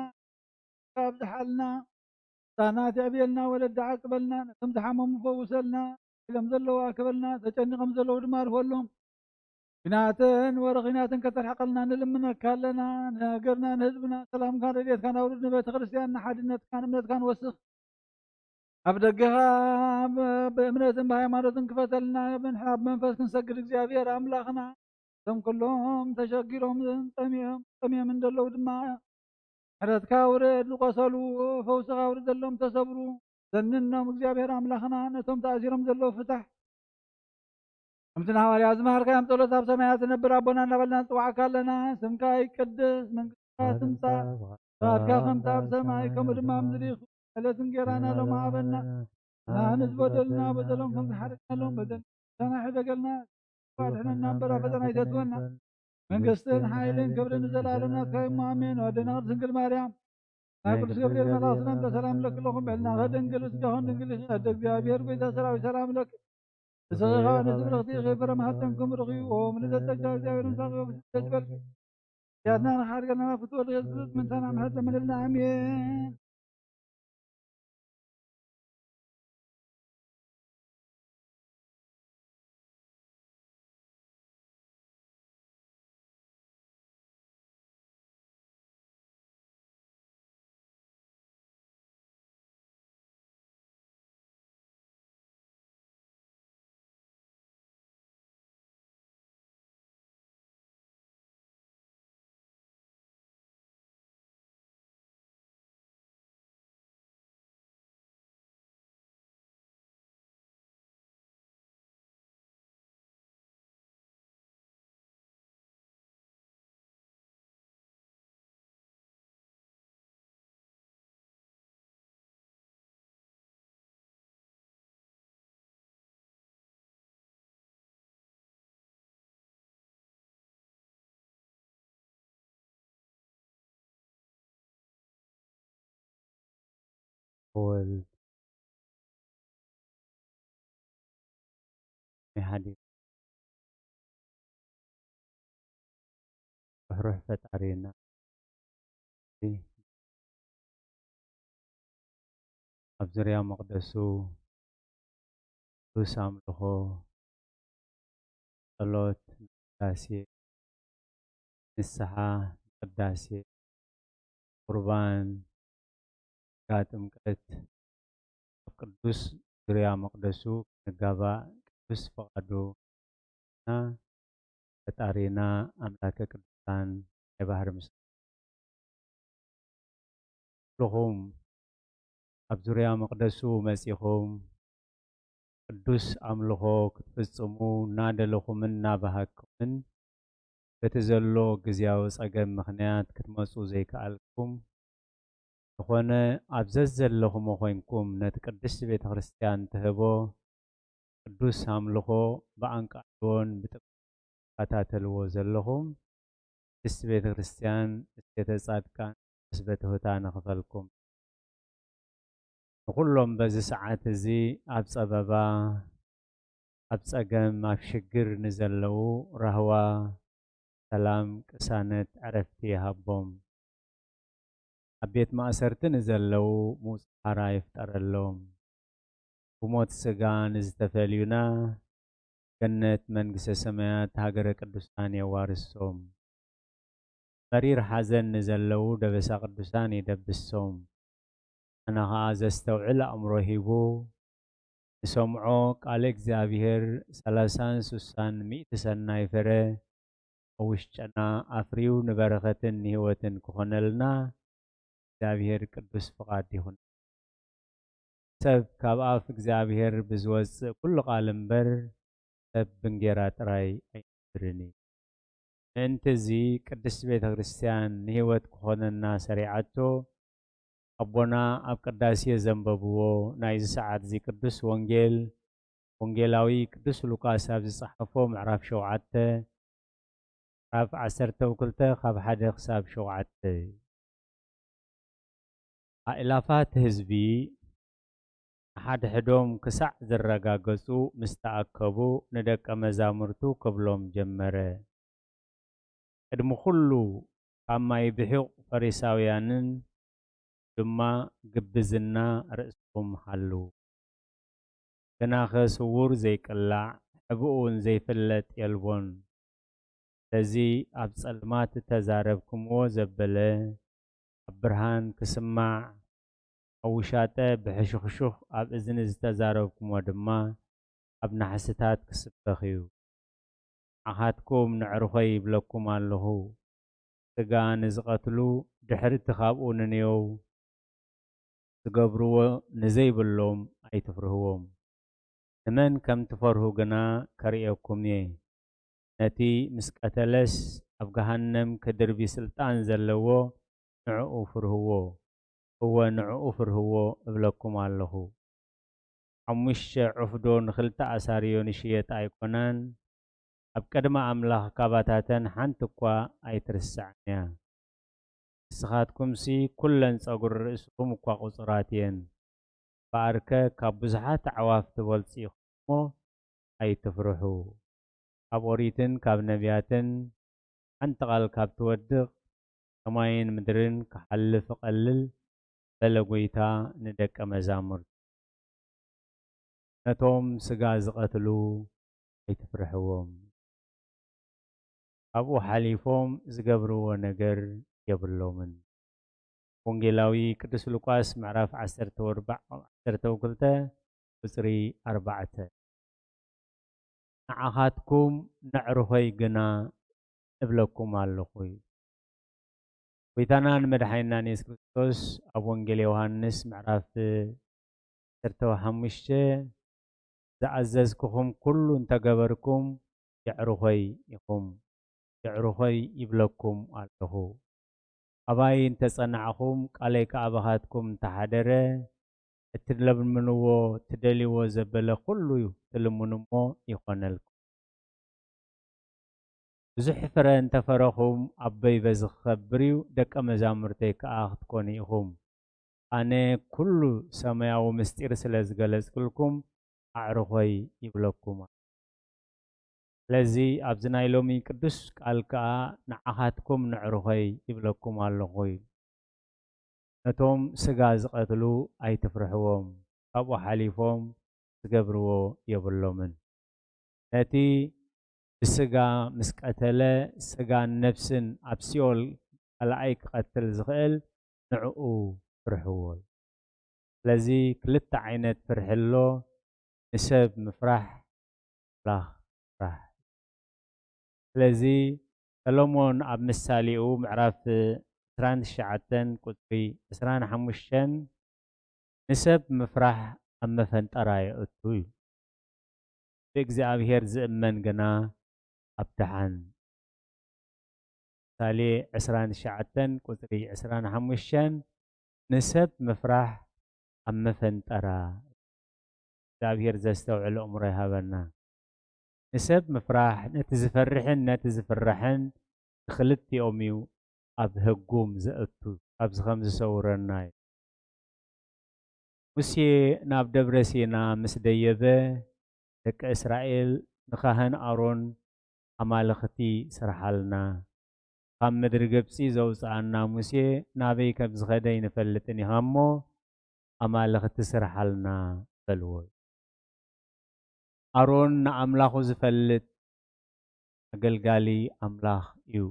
ኣብዝሓልና። ህጻናት የዕብየልና፣ ወለዲ ዓቅበልና፣ ነቶም ዝሓመሙ ፈውሰልና፣ ኢሎም ዘለዉ ኣክበልና፣ ተጨኒቖም ዘለዉ ድማ ኣልፈሎም። ኲናትን ወረ ኲናትን ከተርሕቐልና ንልምነካ ኣለና። ንሃገርና ንህዝብና ሰላምካን ረድኤትካን ኣውርድ፣ ንቤተ ክርስቲያን ንሓድነትካን እምነትካን ወስኽ። ኣብ ደገኻ ብ-፣ ብእምነትን ብሃይማኖትን ክፈተልና፣ ብንሕና ብመንፈስ ክንሰግድ እግዚኣብሔር ኣምላኽና። እቶም ኩሎም ተሸጊሮምን ጠሚዮም፣ ጠሚዮምን ዘለዉ ድማ ምሕረትካ ውረድ፣ ዝቆሰሉ ፈውስኻ ውረደሎም፣ ተሰብሩ ዘንኖም እግዚኣብሔር ኣምላኽና፣ ነቶም ተኣሲሮም ዘለዉ ፍታሕ ከምቲ ንሃዋርያት ዝመሃርካዮም ጸሎት ኣብ ሰማያት ትነብር ኣቦና እናበልና ንጽውዓካ ኣለና። ስምካ ይቀደስ፣ መንግስትካ ትምጻእ፣ ፍቓድካ ከምቲ ኣብ ሰማይ ከምኡ ድማ ኣብ ምድሪ ይኹን። ዕለት እንጌራና ሎሚ ሃበና፣ ንሕና ንዝበደሉና በደሎም ከም ዝሓረድናሎም በደል ንሕደገልና፣ ኣድሕነና እምበር ኣብ ፈተና ኣይተእትወና። መንግስትን ሓይልን ክብርን ንዘለኣለም ናትካ እዩ እሞ ኣሜን። ኣደና ቅድስት ድንግል ማርያም፣ ናይ ቅዱስ ገብርኤል መልኣኽ ሰላምታ ሰላም ለኪ ኣለኹም፣ ብዕልና ድንግል ስጋኹን ድንግል ይኹን። ኣደ እግዚኣብሔር ጎይታ ሰራዊት ሰላም ለኪ። ንስኺ ኸኣ ንስብርኽቲ ኢኺ፣ ፍረ ማህፀንኪ ብሩኽ እዩ። ኦም ንዘጸጋ እግዚኣብሔር ምሳኺ ወብስቲ ተጅበልኪ። ያትና ንሓድገና ፍትወ ልየት ፍሉጥ ምንታና ምሕረት ለመለልና ኣሜን። ወልድ ናይ ሓዲር ርሕሩሕ ፈጣሪና ኣብ ዙርያ መቕደሱ ቅዱስ ኣምልኾ፣ ጸሎት፣ ቅዳሴ፣ ንስሓ፣ ቅዳሴ፣ ቁርባን፣ ጋ ጥምቀት፣ ኣብ ቅዱስ ዙርያ መቕደሱ ክንጋባእ ቅዱስ ፍቓዱ እና ፈጣሪና ኣምላከ ቅዱሳን ናይ ባህሪ ምስ ኩልኹም ኣብ ዙርያ መቕደሱ መጺኹም ቅዱስ ኣምልኾ ክትፍጽሙ እናደለኹምን እናባሃግኩምን በቲ ዘሎ ግዝያዊ ጸገም ምኽንያት ክትመጹ ዘይከኣልኩም፣ ዝኾነ ኣብ ዘዘለኹሞ ኮይንኩም ነቲ ቅድስቲ ቤተ ክርስቲያን ትህቦ ቅዱስ ኣምልኾ ብኣንቃዕድዎን ብጥብቅን ትከታተልዎ ዘለኹም ቅድስቲ ቤተ ክርስቲያን እስቴተ ጻድቃን ምስ በትሑታ ንኽፈልኩም። ንኹሎም በዚ ሰዓት እዚ ኣብ ጸበባ፣ ኣብ ጸገም፣ ኣብ ሽግር ንዘለዉ ራህዋ፣ ሰላም፣ ቅሳነት፣ ዕረፍቲ ይሃቦም። ኣብ ቤት ማእሰርቲ ንዘለዉ ምውጽእ ሓራ ይፍጠረሎም። ብሞት ስጋ ንዝተፈልዩና ገነት መንግስተ ሰማያት ሃገረ ቅዱሳን የዋርሶም። መሪር ሓዘን ንዘለዉ ደበሳ ቅዱሳን ይደብሶም። ኣነ ኸኣ ዘስተውዕል ኣእምሮ ሂቡ ንሰምዖ ቃለ እግዚኣብሔር ሰላሳን ስሳን ሚእቲ ሰናይ ፍረ ኣብ ውሽጥና ኣፍርዩ ንበረኸትን ንህይወትን ክኾነልና እግዚኣብሔር ቅዱስ ፍቓድ ይኹን። ሰብ ካብ ኣፍ እግዚኣብሔር ብዝወጽእ ኩሉ ቃል እምበር ሰብ ብእንጌራ ጥራይ ኣይነብርን እዩ። ምእንቲ እዚ ቅድስቲ ቤተ ክርስቲያን ንህይወት ክኾነና ሰሪዓቶ ኣቦና ኣብ ቅዳሴ ዘንበብዎ ናይዚ ሰዓት እዚ ቅዱስ ወንጌል ወንጌላዊ ቅዱስ ሉቃስ ኣብ ዝጸሓፎ ምዕራፍ ሸውዓተ ካብ ዓሰርተ ክልተ ካብ ሓደ ክሳብ ሸውዓተ። ኣእላፋት ህዝቢ ንሓድሕዶም ክሳዕ ዝረጋገጹ ምስ ተኣከቡ ንደቀ መዛሙርቱ ክብሎም ጀመረ። ቅድሚ ኩሉ ካብ ማይ ብሒቕ ፈሪሳውያንን ድማ ግብዝና ርእስኹም ሃልዉ። ግናኸ ስዉር ዘይቅላዕ፣ ሕብኡ እውን ዘይፍለጥ የልቦን። ስለዚ ኣብ ጸልማት እተዛረብኩምዎ ዘበለ ኣብ ብርሃን ክስማዕ፣ ኣብ ውሻጠ ብሕሹኽሹኽ ኣብ እዝኒ ዝተዛረብኩሞ ድማ ኣብ ናሕስታት ክስበኽ እዩ። ንዓኻትኩም ነዕርኾይ ይብለኩም ኣለኹ። ስጋ ንዝቐትሉ ድሕሪ እቲ ካብኡ ንንየው ዝገብርዎ ንዘይብሎም ኣይትፍርህዎም። ንመን ከም ትፈርሁ ግና ከርእየኩም እየ። ነቲ ምስ ቀተለስ ኣብ ገሃነም ክድርቢ ስልጣን ዘለዎ ንዕኡ ፍርህዎ። እወ ንዕኡ ፍርህዎ እብለኩም ኣለኹ። ሓሙሽተ ዑፍ ዶ ንኽልተ ኣሳርዮ ንሽየጣ ኣይኮናን? ኣብ ቅድሚ ኣምላኽ ካባታተን ሓንቲ እኳ ኣይትርሳዕን እያ። ንስኻትኩምሲ ኵለን ጸጉሪ ርእስኹም እኳ ቁጹራት እየን። እምበኣርከ ካብ ብዙሓት ኣዕዋፍ ትበልጹ ኢኹም እሞ ኣይትፍርሑ። ካብ ኦሪትን ካብ ነብያትን ሓንቲ ቓል ካብ ትወድቕ፣ ሰማይን ምድርን ክሓልፍ እቐልል፣ በለ ጐይታ ንደቀ መዛሙርቱ። ነቶም ስጋ ዝቐትሉ ኣይትፍርሕዎም። ካብኡ ሓሊፎም ዝገብርዎ ነገር የብሎምን። ወንጌላዊ ቅዱስ ሉቃስ ምዕራፍ ዓሰርተ ኣርባዕተ፣ ዓሰርተ ክልተ ቁጽሪ ኣርባዕተ። ንዓኻትኩም ነዕርኾይ ግና እብለኩም ኣለኹ እዩ። ጐይታናን መድሓኒናን የሱስ ክርስቶስ ኣብ ወንጌል ዮሃንስ ምዕራፍ ዓሰርተ ሓሙሽተ፣ "ዝኣዘዝኩኹም ኩሉ እንተገበርኩም የዕርኾይ ኢኹም፣ የዕርኾይ ይብለኩም ኣለኹ። ኣባይ እንተጸናዕኹም፣ ቃለይ ከኣ ኣባኻትኩም እንተሓደረ፣ እትለምንዎ፣ እትደልይዎ ዘበለ ኩሉ ትልምኑ እሞ ይኾነልኩም። ብዙሕ ፍረ እንተፈረኹም፣ ኣቦይ በዚ ክኸብር እዩ፣ ደቀ መዛሙርተይ ከኣ ክትኮኑ ኢኹም። ኣነ ኩሉ ሰማያዊ ምስጢር ስለ ዝገለጽኩልኩም፣ ኣዕርኾይ ይብለኩም። ስለዚ ኣብዚ ናይ ሎሚ ቅዱስ ቃል ከኣ ንዓኻትኩም ነዕርኾይ ይብለኩም ኣለኹ እዩ። ነቶም ስጋ ዝቐትሉ ኣይትፍርሕዎም፣ ካብኡ ሓሊፎም ዝገብርዎ የብሎምን። ነቲ ብስጋ ምስ ቀተለ፣ ስጋን ነፍስን ኣብ ሲኦል ካልኣይ ክቐትል ዝኽእል ንዕኡ ፍርሕዎ። ስለዚ ክልተ ዓይነት ፍርሒ ኣሎ፣ ንሰብ ምፍራሕ፣ ኣምላኽ ምፍራሕ። ስለዚ ሰሎሞን ኣብ ምሳሌኡ ምዕራፍ ዕስራን ትሽዓተን ቁጽሪ ዕስራን ሓሙሽተን፣ "ንሰብ ምፍራሕ ኣብ መፈንጠራ የእቱ" እዩ። ብእግዚኣብሔር ዝእመን ግና ኣብ ደሓን። ምሳሌ ዕስራን ትሽዓተን ቁጽሪ ዕስራን ሓሙሽተን፣ "ንሰብ ምፍራሕ ኣብ መፈንጠራ" እግዚኣብሔር ዘስተውዕል ኣእምሮ ይሃበና። ንሰብ ምፍራሕ፣ ነቲ ዝፈርሕን ነቲ ዝፍራሕን ንኽልቲኦም እዩ ኣብ ህጉም ዘእቱ፣ ካብዚ ከም ዝሰውረና እዩ። ሙሴ ናብ ደብረ ሲና ምስ ደየበ፣ ደቂ እስራኤል ንካህን ኣሮን፣ "ኣማልኽቲ ስርሓልና፣ ካብ ምድሪ ግብጺ ዘውጽኣና ሙሴ ናበይ ከም ዝኸደ ኣይንፈልጥን ኢኻ እሞ፣ ኣማልኽቲ ስርሓልና" በልዎ። ኣሮን ንኣምላኹ ዝፈልጥ ኣገልጋሊ ኣምላኽ እዩ።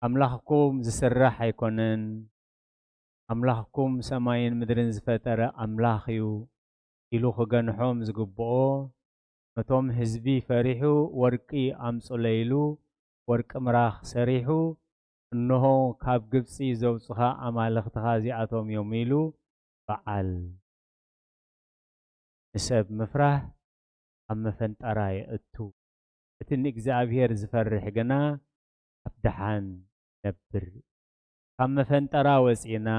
"ኣምላኽኩም ዝስራሕ ኣይኮነን፣ ኣምላኽኩም ሰማይን ምድርን ዝፈጠረ ኣምላኽ እዩ" ኢሉ ክገንሖም ዝግብኦ፣ ነቶም ህዝቢ ፈሪሑ፣ "ወርቂ ኣምጹለይ" ኢሉ ወርቂ ምራኽ ሰሪሑ፣ "እንሆ ካብ ግብጺ ዘውጽኻ ኣማልኽትኻ እዚኣቶም እዮም" ኢሉ በዓል። ንሰብ ምፍራህ ኣብ መፈንጠራ የእቱ፣ እቲ ንእግዚኣብሔር ዝፈርሕ ግና ኣብ ደሓን ይነብር። ካብ መፈንጠራ ወጺና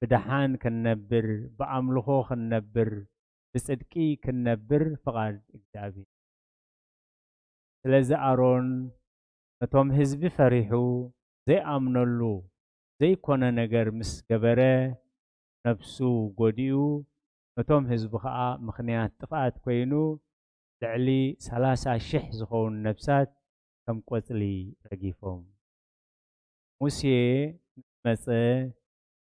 ብደሓን ክንነብር፣ ብኣምልኾ ክንነብር፣ ብጽድቂ ክንነብር ፍቓድ እግዚኣብሔር። ስለዚ ኣሮን ነቶም ህዝቢ ፈሪሑ ዘይኣምነሉ ዘይኮነ ነገር ምስ ገበረ ነፍሱ ጎዲኡ፣ ነቶም ህዝቢ ኸኣ ምኽንያት ጥፍኣት ኮይኑ ልዕሊ ሰላሳ ሽሕ ዝኾኑ ነፍሳት ከም ቆጽሊ ረጊፎም። ሙሴ ምስ መጸ፣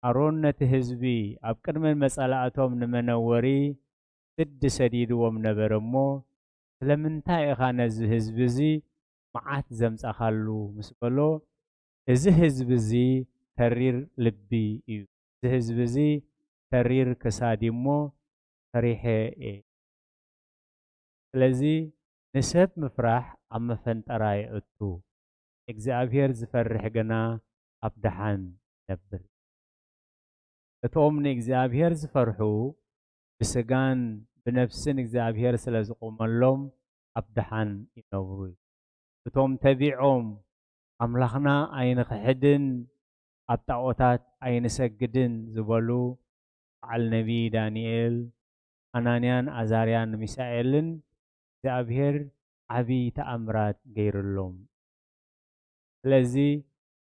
ኣሮን ነቲ ህዝቢ ኣብ ቅድሚ መጻልኣቶም ንመነወሪ ስዲ ሰዲድዎም ነበረ እሞ፣ "ስለምንታይ ኢኻ ነዚ ህዝቢ እዚ መዓት ዘምጻኻሉ?" ምስ በሎ፣ "እዚ ህዝቢ እዚ ተሪር ልቢ እዩ፣ እዚ ህዝቢ እዚ ተሪር ክሳድ እዩ እሞ ፈሪሐ እየ።" ስለዚ ንሰብ ምፍራሕ ኣብ መፈንጠራ የእቱ፣ እግዚኣብሔር ዝፈርሕ ግና ኣብ ደሓን ይነብር። እቶም ንእግዚኣብሔር ዝፈርሑ ብስጋን ብነፍስን እግዚኣብሔር ስለ ዝቆመሎም ኣብ ደሓን ይነብሩ። እቶም ተቢዖም ኣምላኽና ኣይንኽሕድን፣ ኣብ ጣዖታት ኣይንሰግድን ዝበሉ በዓል ነቢይ ዳንኤል፣ ኣናንያን ኣዛርያን ሚሳኤልን እግዚኣብሔር ዓቢ ተኣምራት ገይሩሎም። ስለዚ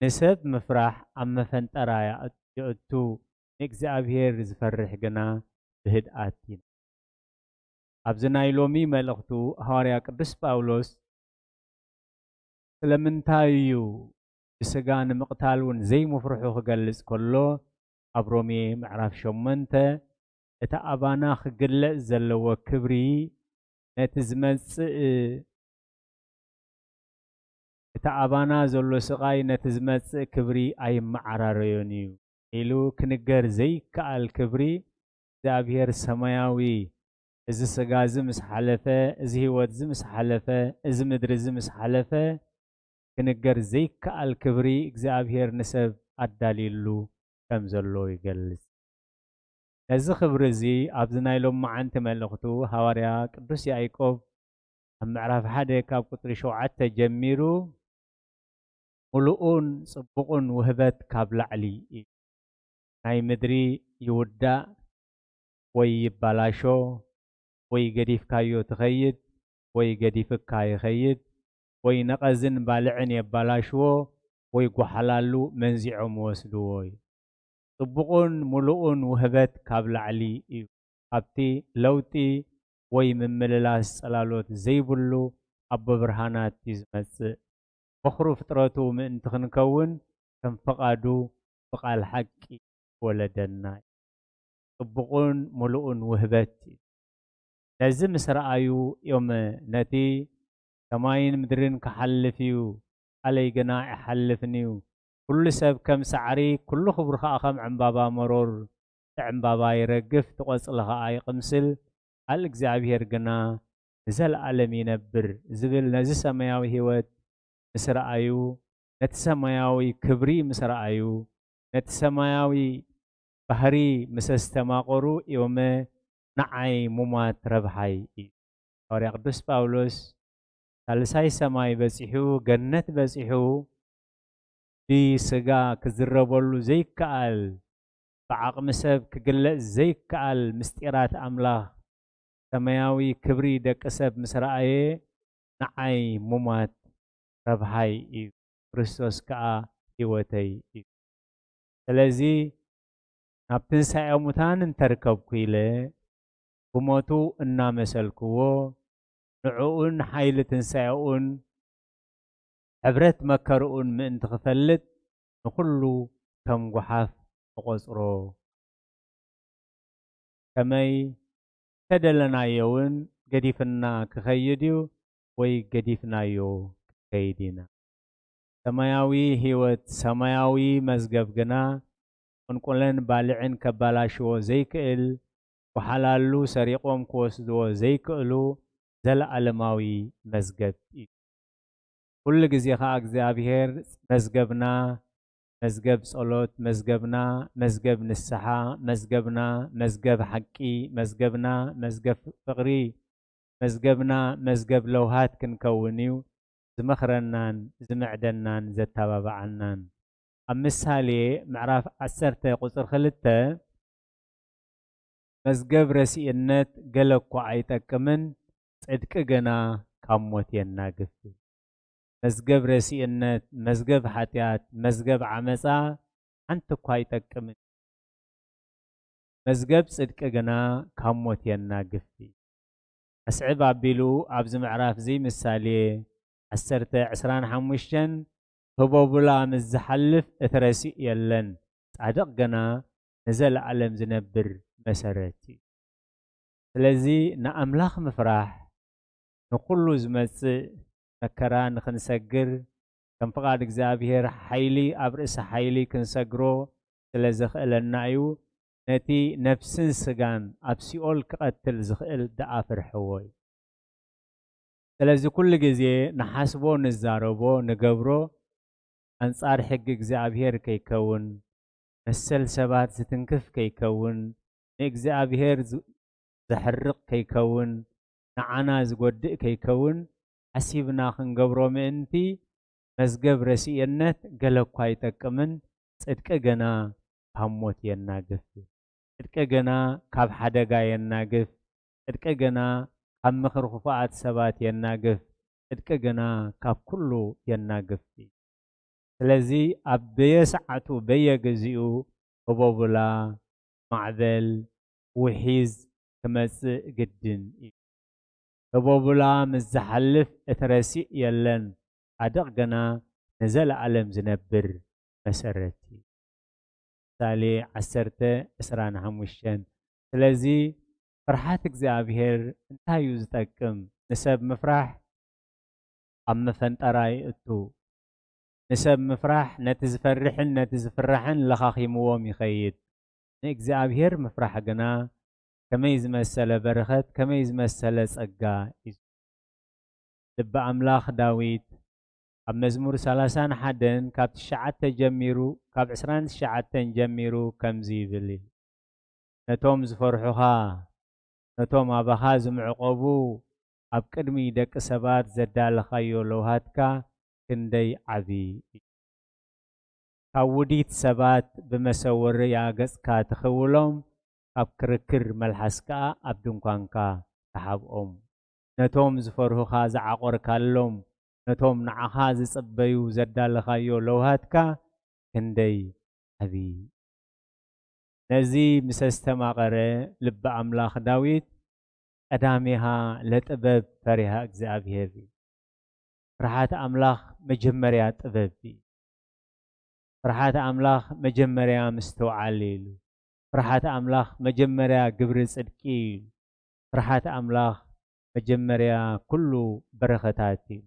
ንሰብ ምፍራሕ ኣብ መፈንጠራ የእቱ፣ ንእግዚኣብሔር ዝፈርሕ ግና ብህድኣት ይነብር። ኣብዚ ናይ ሎሚ መልእኽቱ ሃዋርያ ቅዱስ ጳውሎስ ስለምንታይ እዩ ብስጋ ንምቕታል እውን ዘይምፍርሑ ክገልጽ ከሎ፣ ኣብ ሮሜ ምዕራፍ ሸሞንተ እቲ ኣባና ክግለጽ ዘለዎ ክብሪ ነቲ ዝመጽእ እቲ ኣባና ዘሎ ስቓይ ነቲ ዝመጽእ ክብሪ ኣይመዓራረዮን እዩ ኢሉ ክንገር ዘይከኣል ክብሪ እግዚኣብሔር ሰማያዊ፣ እዚ ስጋ እዚ ምስ ሓለፈ፣ እዚ ህይወት እዚ ምስ ሓለፈ፣ እዚ ምድሪ እዚ ምስ ሓለፈ፣ ክንገር ዘይከኣል ክብሪ እግዚኣብሔር ንሰብ ኣዳልዩሉ ከም ዘሎ ይገልጽ። ነዚ ክብሪ እዚ ኣብዚ ናይ ሎማዓንቲ መልእኽቱ ሃዋርያ ቅዱስ ያዕቆብ ኣብ ምዕራፍ ሓደ ካብ ቁጽሪ ሸውዓተ ጀሚሩ፣ ምሉኡን ጽቡቕን ውህበት ካብ ላዕሊ እዩ። ናይ ምድሪ ይውዳእ ወይ ይባላሾ፣ ወይ ገዲፍካዮ ትኸይድ ወይ ገዲፍካ ይኸይድ፣ ወይ ነቐዝን ባልዕን የባላሽዎ፣ ወይ ጓሓላሉ መንዚዖም ይወስድዎ እዩ። ጽቡቕን ምሉኡን ውህበት ካብ ላዕሊ እዩ። ካብቲ ለውጢ ወይ ምምልላስ ጽላሎት ዘይብሉ ኣቦ ብርሃናት እዩ ዝመጽእ። በኹሪ ፍጥረቱ ምእንቲ ክንከውን ከም ፍቓዱ ብቓል ሓቂ ወለደና እዩ። ጽቡቕን ምሉኡን ውህበት እዩ። ነዚ ምስ ረኣዩ እዮም ነቲ ሰማይን ምድርን ክሓልፍ እዩ፣ ቃለይ ግና ኣይሓልፍን እዩ። ኩሉ ሰብ ከም ሳዕሪ፣ ኩሉ ክብሩ ኸኣ ከም ዕምባባ መሮር፣ እቲ ዕምባባ ይረግፍ፣ እቲ ቖጽሊ ኸኣ ይቕምስል፣ ቃል እግዚኣብሔር ግና ንዘለኣለም ይነብር ዝብል ነዚ ሰማያዊ ህይወት ምስ ረኣዩ፣ ነቲ ሰማያዊ ክብሪ ምስ ረኣዩ፣ ነቲ ሰማያዊ ባህሪ ምስ ኣስተማቐሩ እዮም ንዓይ ሙማት ረብሓይ እዩ። ሃዋርያ ቅዱስ ጳውሎስ ሳልሳይ ሰማይ በጺሑ፣ ገነት በጺሑ፣ ብስጋ ክዝረበሉ ዘይከኣል፣ ብዓቕሚ ሰብ ክግለጽ ዘይከኣል ምስጢራት ኣምላኽ፣ ሰማያዊ ክብሪ ደቂ ሰብ ምስ ረኣየ፣ ንዓይ ሙማት ረብሓይ እዩ፣ ክርስቶስ ከኣ ህይወተይ እዩ። ስለዚ ናብ ትንሳኤ ሙታን እንተርከብኩ ኢለ ብሞቱ እናመሰልክዎ፣ ንዕኡን ሓይሊ ትንሳኤኡን ሕብረት መከርኡን ምእንቲ ክፈልጥ ንኹሉ ከም ጓሓፍ እቖጽሮ። ከመይ ተደለናዮ እውን ገዲፍና ክኸይድ እዩ ወይ ገዲፍናዮ ክንከይድ ኢና። ሰማያዊ ህይወት፣ ሰማያዊ መዝገብ ግና ቁንቁለን ባልዕን ከባላሽዎ ዘይክእል፣ ጓሓላሉ ሰሪቖም ክወስድዎ ዘይክእሉ ዘለኣለማዊ መዝገብ እዩ። ኩሉ ግዜ ኸኣ እግዚኣብሔር መዝገብና፣ መዝገብ ጸሎት መዝገብና፣ መዝገብ ንስሓ መዝገብና፣ መዝገብ ሓቂ መዝገብና፣ መዝገብ ፍቕሪ መዝገብና፣ መዝገብ ለውሃት ክንከውን እዩ ዝመኽረናን ዝምዕደናን ዘተባብዓናን። ኣብ ምሳሌ ምዕራፍ ዓሰርተ ቁጽሪ ክልተ፣ መዝገብ ረሲእነት ገለ እኳ ኣይጠቅምን፣ ጽድቂ ግና ካብ ሞት የናግፍ። መዝገብ ረሲእነት፣ መዝገብ ሓጢኣት፣ መዝገብ ዓመጻ ሓንቲ እኳ ኣይጠቅምን። መዝገብ ጽድቂ ግና ካብ ሞት የናግፍ እዩ። ኣስዕብ ኣቢሉ ኣብዚ ምዕራፍ እዚ ምሳሌ ዓሰርተ ዕስራን ሓሙሽተን ህቦብላ ምስ ዝሓልፍ እትረሲእ የለን፣ ጻድቕ ግና ንዘለኣለም ዝነብር መሰረት እዩ። ስለዚ ንኣምላኽ ምፍራሕ ንኹሉ ዝመጽእ መከራ ንኽንሰግር፣ ከም ፍቓድ እግዚኣብሔር ሓይሊ ኣብ ርእሲ ሓይሊ ክንሰግሮ ስለ ዘኽእለና እዩ። ነቲ ነፍስን ስጋን ኣብ ሲኦል ክቐትል ዝኽእል ደኣ ፍርሕዎ እዩ። ስለዚ ኩሉ ግዜ ንሓስቦ፣ ንዛረቦ፣ ንገብሮ ኣንጻር ሕጊ እግዚኣብሔር ከይከውን፣ መሰል ሰባት ዝትንክፍ ከይከውን፣ ንእግዚኣብሔር ዝ-፣ ዘሕርቕ ከይከውን፣ ንዓና ዝጎድእ ከይከውን ሓሲብና ክንገብሮ ምእንቲ፣ መዝገብ ረሲኤነት ገለ እኳ ኣይጠቅምን። ጽድቂ ገና ካብ ሞት የናግፍ። ጽድቂ ገና ካብ ሓደጋ የናግፍ። ጽድቂ ገና ካብ ምኽሪ ክፉኣት ሰባት የናግፍ። ጽድቂ ገና ካብ ኩሉ የናግፍ። ስለዚ ኣብ በየሰዓቱ በየግዚኡ ህቦቡላ፣ ማዕበል፣ ውሒዝ ክመጽእ ግድን እዩ። ህቦቡላ ምስ ዝሓልፍ እቲ ረሲእ የለን። ጻድቕ ግና ንዘለኣለም ዝነብር መሰረት እዩ። ምሳሌ ዓሰርተ ዕስራን ሓሙሽተን። ስለዚ ፍርሓት እግዚኣብሔር እንታይ እዩ ዝጠቅም? ንሰብ ምፍራሕ ኣብ መፈንጠራ ይእቱ። ንሰብ ምፍራሕ ነቲ ዝፈርሕን ነቲ ዝፍራሕን ለኻኺምዎም ይኸይድ። ንእግዚኣብሔር ምፍራሕ ግና ከመይ ዝመሰለ በረኸት፣ ከመይ ዝመሰለ ጸጋ እዩ። ልበ ኣምላኽ ዳዊት ኣብ መዝሙር ሰላሳን ሓደን ካብ ትሽዓተ ጀሚሩ፣ ካብ ዕስራን ትሽዓተን ጀሚሩ ከምዚ ይብል እዩ። ነቶም ዝፈርሑኻ፣ ነቶም ኣባኻ ዝምዕቆቡ፣ ኣብ ቅድሚ ደቂ ሰባት ዘዳለኻዮ ለውሃትካ ክንደይ ዓቢ እዩ። ካብ ውዲት ሰባት ብመሰወርያ ገጽካ ትኽውሎም፣ ካብ ክርክር መልሓስ ከኣ ኣብ ድንኳንካ ተሓብኦም። ነቶም ዝፈርሁኻ ዝዓቖርካሎም፣ ነቶም ንዓኻ ዝጽበዩ ዘዳለኻዮ ለውሃትካ ክንደይ ዓቢ። ነዚ ምስ ኣስተማቐረ ልቢ ኣምላኽ ዳዊት፣ ቀዳሜሃ ለጥበብ ፈሪሃ እግዚኣብሔር እዩ። ፍርሃት ኣምላኽ መጀመርያ ጥበብ እዩ። ፍርሃት ኣምላኽ መጀመርያ ምስትውዓል እዩ ኢሉ። ፍርሃት ኣምላኽ መጀመርያ ግብሪ ጽድቂ እዩ ኢሉ። ፍርሃት ኣምላኽ መጀመርያ ኩሉ በረኸታት እዩ።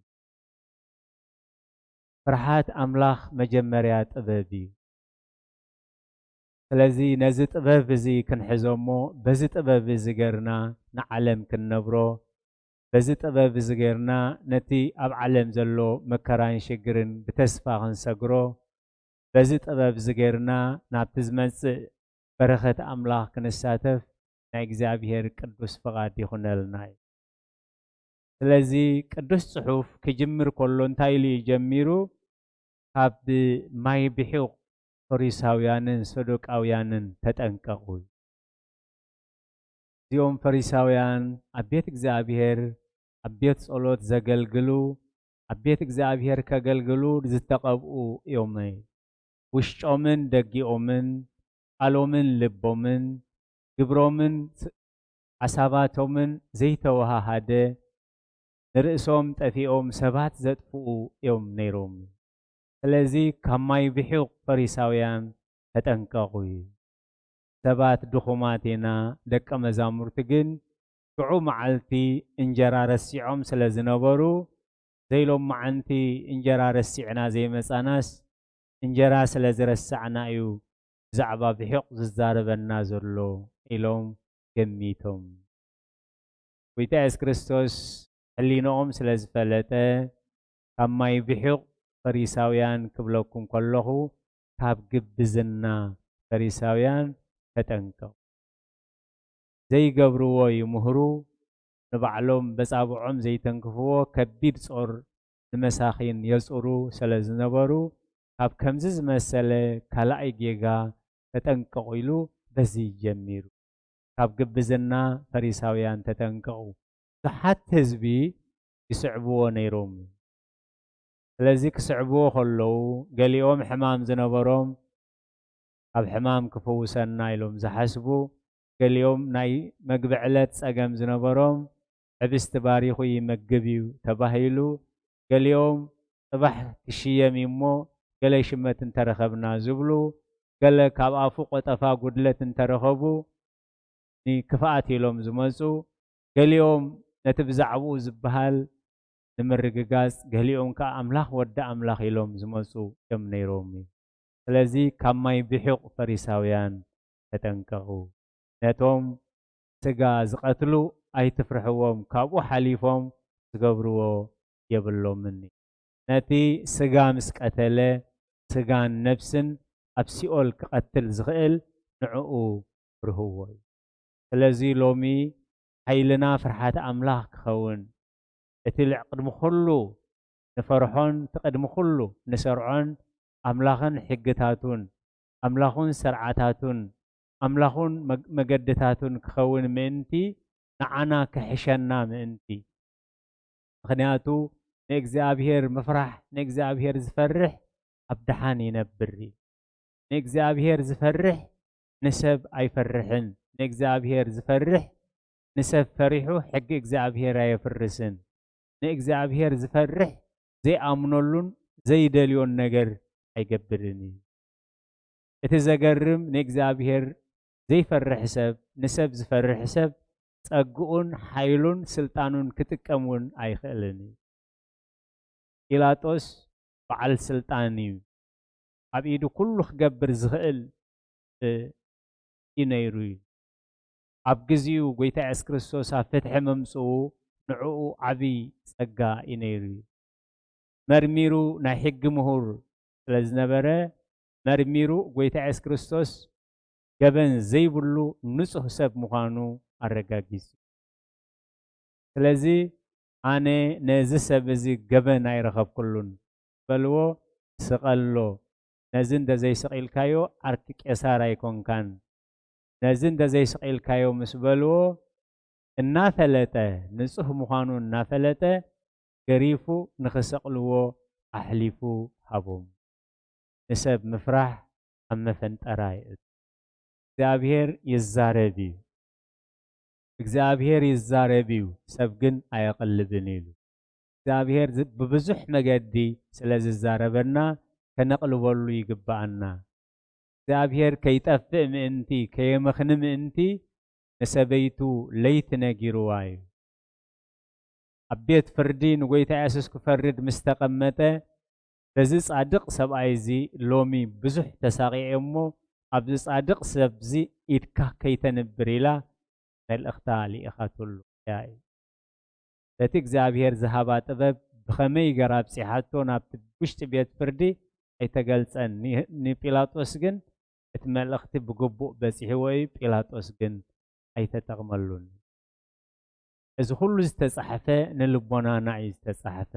ፍርሃት ኣምላኽ መጀመርያ ጥበብ እዩ። ስለዚ ነዚ ጥበብ እዚ ክንሕዞ እሞ፣ በዚ ጥበብ እዚ ገርና ንዓለም ክንነብሮ፣ በዚ ጥበብ እዚ ገርና ነቲ ኣብ ዓለም ዘሎ መከራን ሽግርን ብተስፋ ክንሰግሮ፣ በዚ ጥበብ እዚ ገርና ናብቲ ዝመጽእ በረኸት ኣምላኽ ክንሳተፍ ናይ እግዚኣብሔር ቅዱስ ፍቓድ ይኹነልና እዩ። ስለዚ ቅዱስ ጽሑፍ ክጅምር ከሎ እንታይ ኢሉ እዩ ጀሚሩ? ካብ ማይ ብሒቕ ፈሪሳውያንን ሰዱቃውያንን ተጠንቀቑ። እዚኦም ፈሪሳውያን ኣብ ቤት እግዚኣብሔር፣ ኣብ ቤት ጸሎት ዘገልግሉ፣ ኣብ ቤት እግዚኣብሔር ከገልግሉ ዝተቐብኡ እዮም። ውሽጦምን ደጊኦምን፣ ቃሎምን ልቦምን፣ ግብሮምን ስ-፣ ሓሳባቶምን ዘይተወሃሃደ፣ ንርእሶም ጠፊኦም ሰባት ዘጥፍኡ እዮም ነይሮም። ስለዚ ካብ ማይ ብሒቕ ፈሪሳውያን ተጠንቀቑ። ሰባት ድኹማት ኢና፣ ደቀ መዛሙርቲ ግን ሽዑ መዓልቲ እንጀራ ረሲዖም ስለ ዝነበሩ፣ ዘይሎማዓንቲ እንጀራ ረሲዕና ዘይመጻናስ፣ እንጀራ ስለ ዝረሳዕና እዩ ብዛዕባ ብሒቕ ዝዛረበና ዘሎ ኢሎም ገሚቶም። ጎይታ የሱስ ክርስቶስ ሕሊንኦም ስለ ዝፈለጠ፣ ካብ ማይ ብሒቕ ፈሪሳውያን ክብለኩም ከለኹ፣ ካብ ግብዝና ፈሪሳውያን ተጠንቀቑ። ዘይገብርዎ ይምህሩ፣ ንባዕሎም በጻብዖም ዘይተንክፍዎ ከቢድ ጾር ንመሳኺን የጹሩ ስለ ዝነበሩ፣ ካብ ከምዚ ዝመሰለ ካልኣይ ጌጋ ተጠንቀቑ ኢሉ በዚ ጀሚሩ። ካብ ግብዝና ፈሪሳውያን ተጠንቀቑ። ብዙሓት ህዝቢ ይስዕብዎ ነይሮም። ስለዚ ክስዕብዎ ከለዉ፣ ገሊኦም ሕማም ዝነበሮም ካብ ሕማም ክፍውሰና ኢሎም ዝሓስቡ፣ ገሊኦም ናይ መግቢ ዕለት ጸገም ዝነበሮም፣ ሕብስቲ ባሪኹ ይመግብ እዩ ተባሂሉ፣ ገሊኦም ጽባሕ ክሽየም እዩ እሞ ገለ ሽመት እንተረኸብና ዝብሉ፣ ገለ ካብ ኣፉ ቆጠፋ ጉድለት እንተረኸቡ ንክፍኣት ኢሎም ዝመጹ፣ ገሊኦም ነቲ ብዛዕባኡ ዝበሃል ንምርግጋጽ፣ ገሊኦም ከኣ ኣምላኽ ወዲ ኣምላኽ ኢሎም ዝመጹ እዮም ነይሮም። ስለዚ ካብ ማይ ብሒቕ ፈሪሳውያን ተጠንቀቑ። ነቶም ስጋ ዝቐትሉ ኣይትፍርሕዎም፣ ካብኡ ሓሊፎም ዝገብርዎ የብሎምን። ነቲ ስጋ ምስ ቀተለ፣ ስጋን ነፍስን ኣብ ሲኦል ክቐትል ዝኽእል ንዕኡ ፍርህዎ እዩ። ስለዚ ሎሚ ሓይልና ፍርሓት ኣምላኽ ክኸውን፣ እቲ ልዕ ቅድሚ ኩሉ ንፈርሖን እቲ ቅድሚ ኩሉ ንሰርዖን ኣምላኽን ሕግታቱን፣ ኣምላኹን ስርዓታቱን፣ ኣምላኹን መግ-፣ መገድታቱን ክኸውን ምእንቲ፣ ንዓና ክሕሸና ምእንቲ። ምኽንያቱ ንእግዚኣብሔር ምፍራሕ፣ ንእግዚኣብሔር ዝፈርሕ ኣብ ደሓን ይነብር እዩ። ንእግዚኣብሔር ዝፈርሕ ንሰብ ኣይፈርሕን። ንእግዚኣብሔር ዝፈርሕ ንሰብ ፈሪሑ ሕጊ እግዚኣብሔር ኣየፍርስን። ንእግዚኣብሔር ዝፈርሕ ዘይኣምነሉን ዘይደልዮን ነገር ኣይገብርን እዩ። እቲ ዘገርም ንእግዚኣብሔር ዘይፈርሕ ሰብ፣ ንሰብ ዝፈርሕ ሰብ ጸግኡን ሓይሉን ስልጣኑን ክጥቀም እውን ኣይኽእልን እዩ። ጲላጦስ በዓል ስልጣን እዩ። ኣብ ኢዱ ኩሉ ክገብር ዝኽእል፣ እ፣ እዩ ነይሩ እዩ። ኣብ ግዜኡ ጎይታ የሱስ ክርስቶስ ኣብ ፍትሒ ምምጽኡ ንዕኡ ዓቢ ጸጋ እዩ ነይሩ እዩ። መርሚሩ ናይ ሕጊ ምሁር ስለ ዝነበረ፣ መርሚሩ ጎይታ የሱስ ክርስቶስ ገበን ዘይብሉ ንጹህ ሰብ ምዃኑ ኣረጋጊጹ። ስለዚ ኣነ ነዚ ሰብ እዚ ገበን ኣይረኸብኩሉን በልዎ፣ ስቐሎ። ነዚ እንተ ዘይሰቒልካዮ ዓርኪ ቄሳር ኣይኮንካን። ነዚ እንተ ዘይሰቒልካዮ ምስ በልዎ፣ እናፈለጠ፣ ንጹህ ምዃኑ እናፈለጠ፣ ገሪፉ ንኽሰቕልዎ ኣሕሊፉ ሃቦም። ንሰብ ምፍራሕ ኣብ መፈንጠራ የእቱ። እግዚኣብሔር ይዛረብ እዩ። እግዚኣብሔር ይዛረብ እዩ፣ ሰብ ግን ኣየቕልብን ኢሉ። እግዚኣብሔር ዝ-፣ ብብዙሕ መገዲ ስለ ዝዛረበና ከነቕልበሉ ይግብኣና። እግዚኣብሔር ከይጠፍእ ምእንቲ፣ ከየመኽኒ ምእንቲ ንሰበይቱ ለይቲ ነጊርዋ እዩ። ኣብ ቤት ፍርዲ ንጎይታ የሱስ ክፈርድ ምስ ተቐመጠ፣ በዚ ጻድቕ ሰብኣይ እዚ ሎሚ ብዙሕ ተሳቒየ እሞ፣ ኣብዚ ጻድቕ ሰብ እዚ ኢድካ ከይተንብር ኢላ መልእኽታ ልኢኻትሉ እያ እዩ። በቲ እግዚኣብሔር ዝሃባ ጥበብ ብኸመይ ገራ ኣብጺሓቶ ናብቲ ውሽጢ ቤት ፍርዲ ኣይተገልጸን። ኒ-፣ ንጲላጦስ ግን እቲ መልእኽቲ ብግቡእ በጺሕዎ እዩ። ጲላጦስ ግን ኣይተጠቕመሉን። እዚ ኩሉ ዝተጻሕፈ ንልቦናና እዩ ዝተጻሕፈ።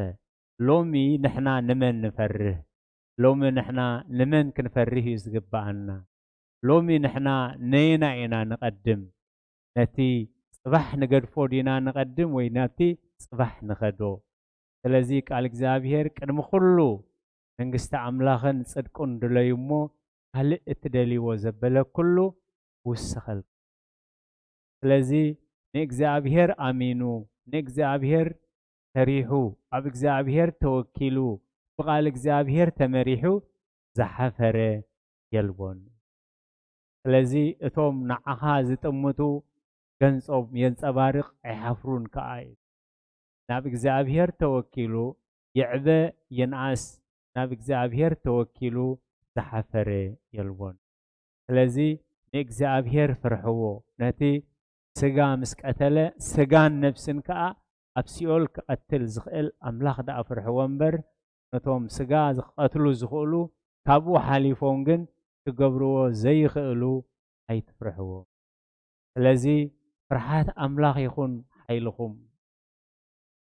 ሎሚ ንሕና ንመን ንፈርህ? ሎሚ ንሕና ንመን ክንፈርህ እዩ ዝግብኣና? ሎሚ ንሕና ነየና ኢና ንቐድም? ነቲ ጽባሕ ንገድፎ ዲና ንቐድም ወይ ናብቲ ጽባሕ ንኸዶ? ስለዚ ቃል እግዚኣብሔር ቅድሚ ኩሉ መንግስቲ ኣምላኽን ጽድቁን ድለዩ እሞ ካልእ እትደልይዎ ዘበለ ኩሉ ክውሰኸልኩም። ስለዚ ንእግዚኣብሔር ኣሚኑ፣ ንእግዚኣብሔር ፈሪሑ፣ ኣብ እግዚኣብሔር ተወኪሉ፣ ብቓል እግዚኣብሔር ተመሪሑ ዝሓፈረ የልቦን። ስለዚ እቶም ንዓኻ ዝጥምቱ ገንጾም የንጸባርቕ ኣይሓፍሩን ከኣ እዩ። ናብ እግዚኣብሔር ተወኪሉ ይዕበ ይንኣስ፣ ናብ እግዚኣብሔር ተወኪሉ ዝሓፈረ የልቦን። ስለዚ ንእግዚኣብሔር ፍርሕዎ። ነቲ ስጋ ምስ ቀተለ፣ ስጋን ነፍስን ከኣ ኣብ ሲኦል ክቐትል ዝኽእል ኣምላኽ ደኣ ፍርሕዎ እምበር፣ ነቶም ስጋ ክቐትሉ ዝኽእሉ ካብኡ ሓሊፎም ግን ክገብርዎ ዘይኽእሉ ኣይትፍርሕዎም። ስለዚ ፍርሓት ኣምላኽ ይኹን ሓይልኹም።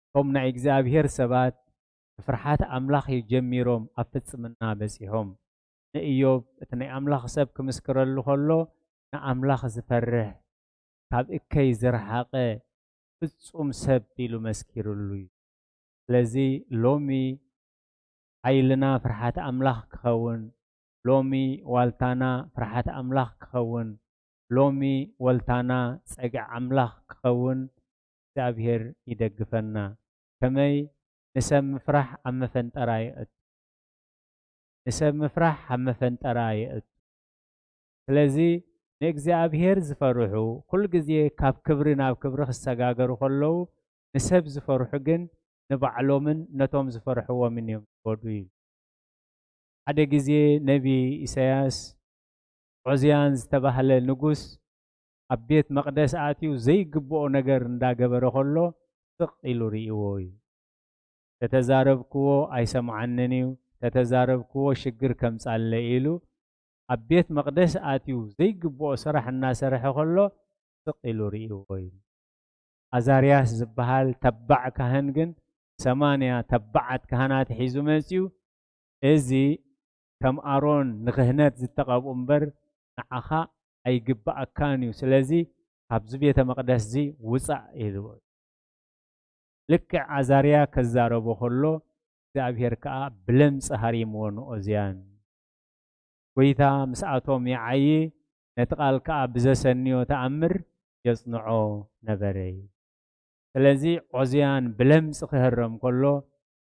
እቶም ናይ እግዚኣብሔር ሰባት ብፍርሓት ኣምላኽ እዩ ጀሚሮም ኣብ ፍጽምና በጺሖም። ንእዮብ እቲ ናይ ኣምላኽ ሰብ ክምስክረሉ ከሎ፣ ንኣምላኽ ዝፈርሕ፣ ካብ እከይ ዝረሓቐ ፍጹም ሰብ ኢሉ መስኪርሉ እዩ። ስለዚ ሎሚ ሓይልና ፍርሓት ኣምላኽ ክኸውን፣ ሎሚ ዋልታና ፍርሓት ኣምላኽ ክኸውን፣ ሎሚ ወልታና ጸግዒ ኣምላኽ ክኸውን እግዚኣብሔር ይደግፈና። ከመይ ንሰብ ምፍራሕ ኣብ መፈንጠራ የእቱ። ንሰብ ምፍራሕ ኣብ መፈንጠራ የእቱ። ስለዚ ንእግዚኣብሔር ዝፈርሑ ኩሉ ግዜ ካብ ክብሪ ናብ ክብሪ ክሰጋገሩ ከለዉ፣ ንሰብ ዝፈርሑ ግን ንባዕሎምን ነቶም ዝፈርሕዎምን እዮም ዝጎድኡ እዩ። ሓደ ግዜ ነቢ ኢሳያስ ዖዝያን ዝተባህለ ንጉስ ኣብ ቤት መቕደስ ኣትዩ ዘይግብኦ ነገር እንዳገበረ ከሎ ስቕ ኢሉ ርእይዎ እዩ። "ተተዛረብክዎ ኣይሰምዓንን እዩ፣ ተተዛረብክዎ ሽግር ከምጻለይ" ኢሉ ኣብ ቤት መቕደስ ኣትዩ ዘይግብኦ ስራሕ እናሰርሐ ከሎ ስቕ ኢሉ ርእይዎ እዩ። ኣዛርያስ ዝበሃል ተባዕ ካህን ግን ሰማንያ ተባዓት ካህናት ሒዙ መጺኡ። እዚ ከም ኣሮን ንክህነት ዝተቐብኡ እምበር ንዓኻ ኣይግብኣካን እዩ። ስለዚ ካብዚ ቤተ መቕደስ እዚ ውጻእ ኢልዎ። ልክዕ ኣዛርያ ከዛረቦ ከሎ እግዚኣብሔር ከኣ ብለምጺ ሃሪምዎ ንኦዝያን። ጎይታ ምስኣቶም ይዓዪ፣ ነቲ ቃል ከኣ ብዘሰንዮ ተኣምር የጽንዖ ነበረ። ስለዚ ዖዝያን ብለምጺ ክህረም ከሎ፣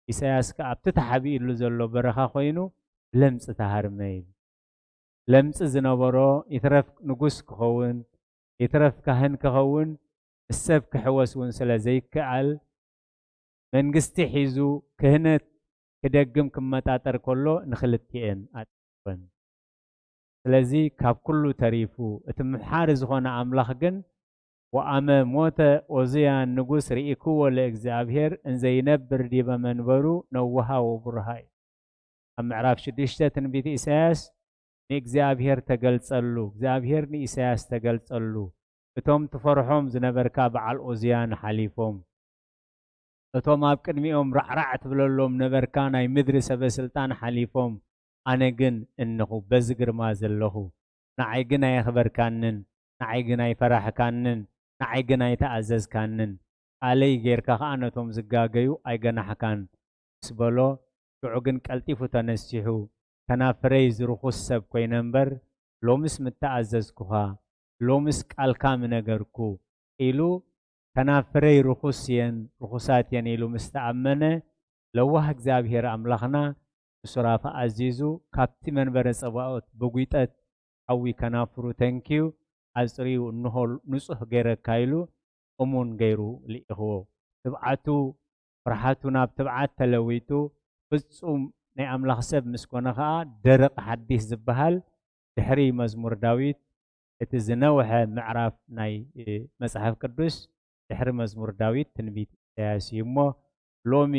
ኢሳያስ ከኣ ኣብቲ ተሓቢእሉ ዘሎ በረኻ ኮይኑ ብለምጺ ተሃርመ ኢሉ። ለምጺ ዝነበሮ ይትረፍ ንጉስ ክኸውን፣ ይትረፍ ካህን ክኸውን፣ ምስ ሰብ ክሕወስ እውን ስለ ዘይከኣል፣ መንግስቲ ሒዙ ክህነት ክደግም ክመጣጠር ከሎ ንኽልቲኤን ኣጥፍወን። ስለዚ ካብ ኩሉ ተሪፉ፣ እቲ ምሓሪ ዝኾነ ኣምላኽ ግን፣ ወኣመ ሞተ ኦዝያን ንጉስ ርኢክዎ ለእግዚኣብሔር እንዘይነብር ዲበ መንበሩ ነውሃ ወቡርሃ እዩ። ኣብ ምዕራፍ ሽዱሽተ ትንቢት ኢሳያስ ንእግዚኣብሔር ተገልጸሉ፣ እግዚኣብሔር ንኢሳያስ ተገልጸሉ። እቶም ትፈርሖም ዝነበርካ በዓል ኦዝያን ሓሊፎም፣ እቶም ኣብ ቅድሚኦም ራዕራዕ ትብለሎም ነበርካ ናይ ምድሪ ሰበ ስልጣን ሓሊፎም፣ ኣነ ግን እንኹ በዚ ግርማ ዘለኹ፣ ንዓይ ግን ኣየኽበርካንን፣ ንዓይ ግን ኣይፈራሕካንን፣ ንዓይ ግን ኣይተኣዘዝካንን፣ ቃለይ ጌርካ ኸኣ ነቶም ዝጋገዩ ኣይገናሕካን ምስ በሎ፣ ሽዑ ግን ቀልጢፉ ተነሲሑ፣ ከናፍረይ ዝርኹስ ሰብ ኮይነ እምበር፣ ሎምስ ምተኣዘዝኩኻ፣ ሎምስ ቃልካ ምነገርኩ ኢሉ፣ ከናፍረይ ርኹስ እየን፣ ርኹሳት እየን ኢሉ ምስ ተኣመነ፣ ለዋህ እግዚኣብሔር ኣምላኽና ብሱራፊ ኣዚዙ፣ ካብቲ መንበረ ጸባኦት ብጒጠት ሓዊ ከናፍሩ ተንክዩ፣ ኣጽርዩ፣ እንሆ ንጹህ ገይረካ ኢሉ እሙን ገይሩ ልኢኽዎ። ትብዓቱ፣ ፍርሓቱ ናብ ትብዓት ተለዊጡ፣ ፍጹም ናይ ኣምላኽ ሰብ ምስ ኮነ ኸኣ፣ ደረቕ ሓዲስ ዝበሃል ድሕሪ መዝሙር ዳዊት፣ እቲ ዝነውሐ ምዕራፍ ናይ፣ እ፣ መጽሓፍ ቅዱስ ድሕሪ መዝሙር ዳዊት ትንቢት ኢሳያስ እዩ እሞ፣ ሎሚ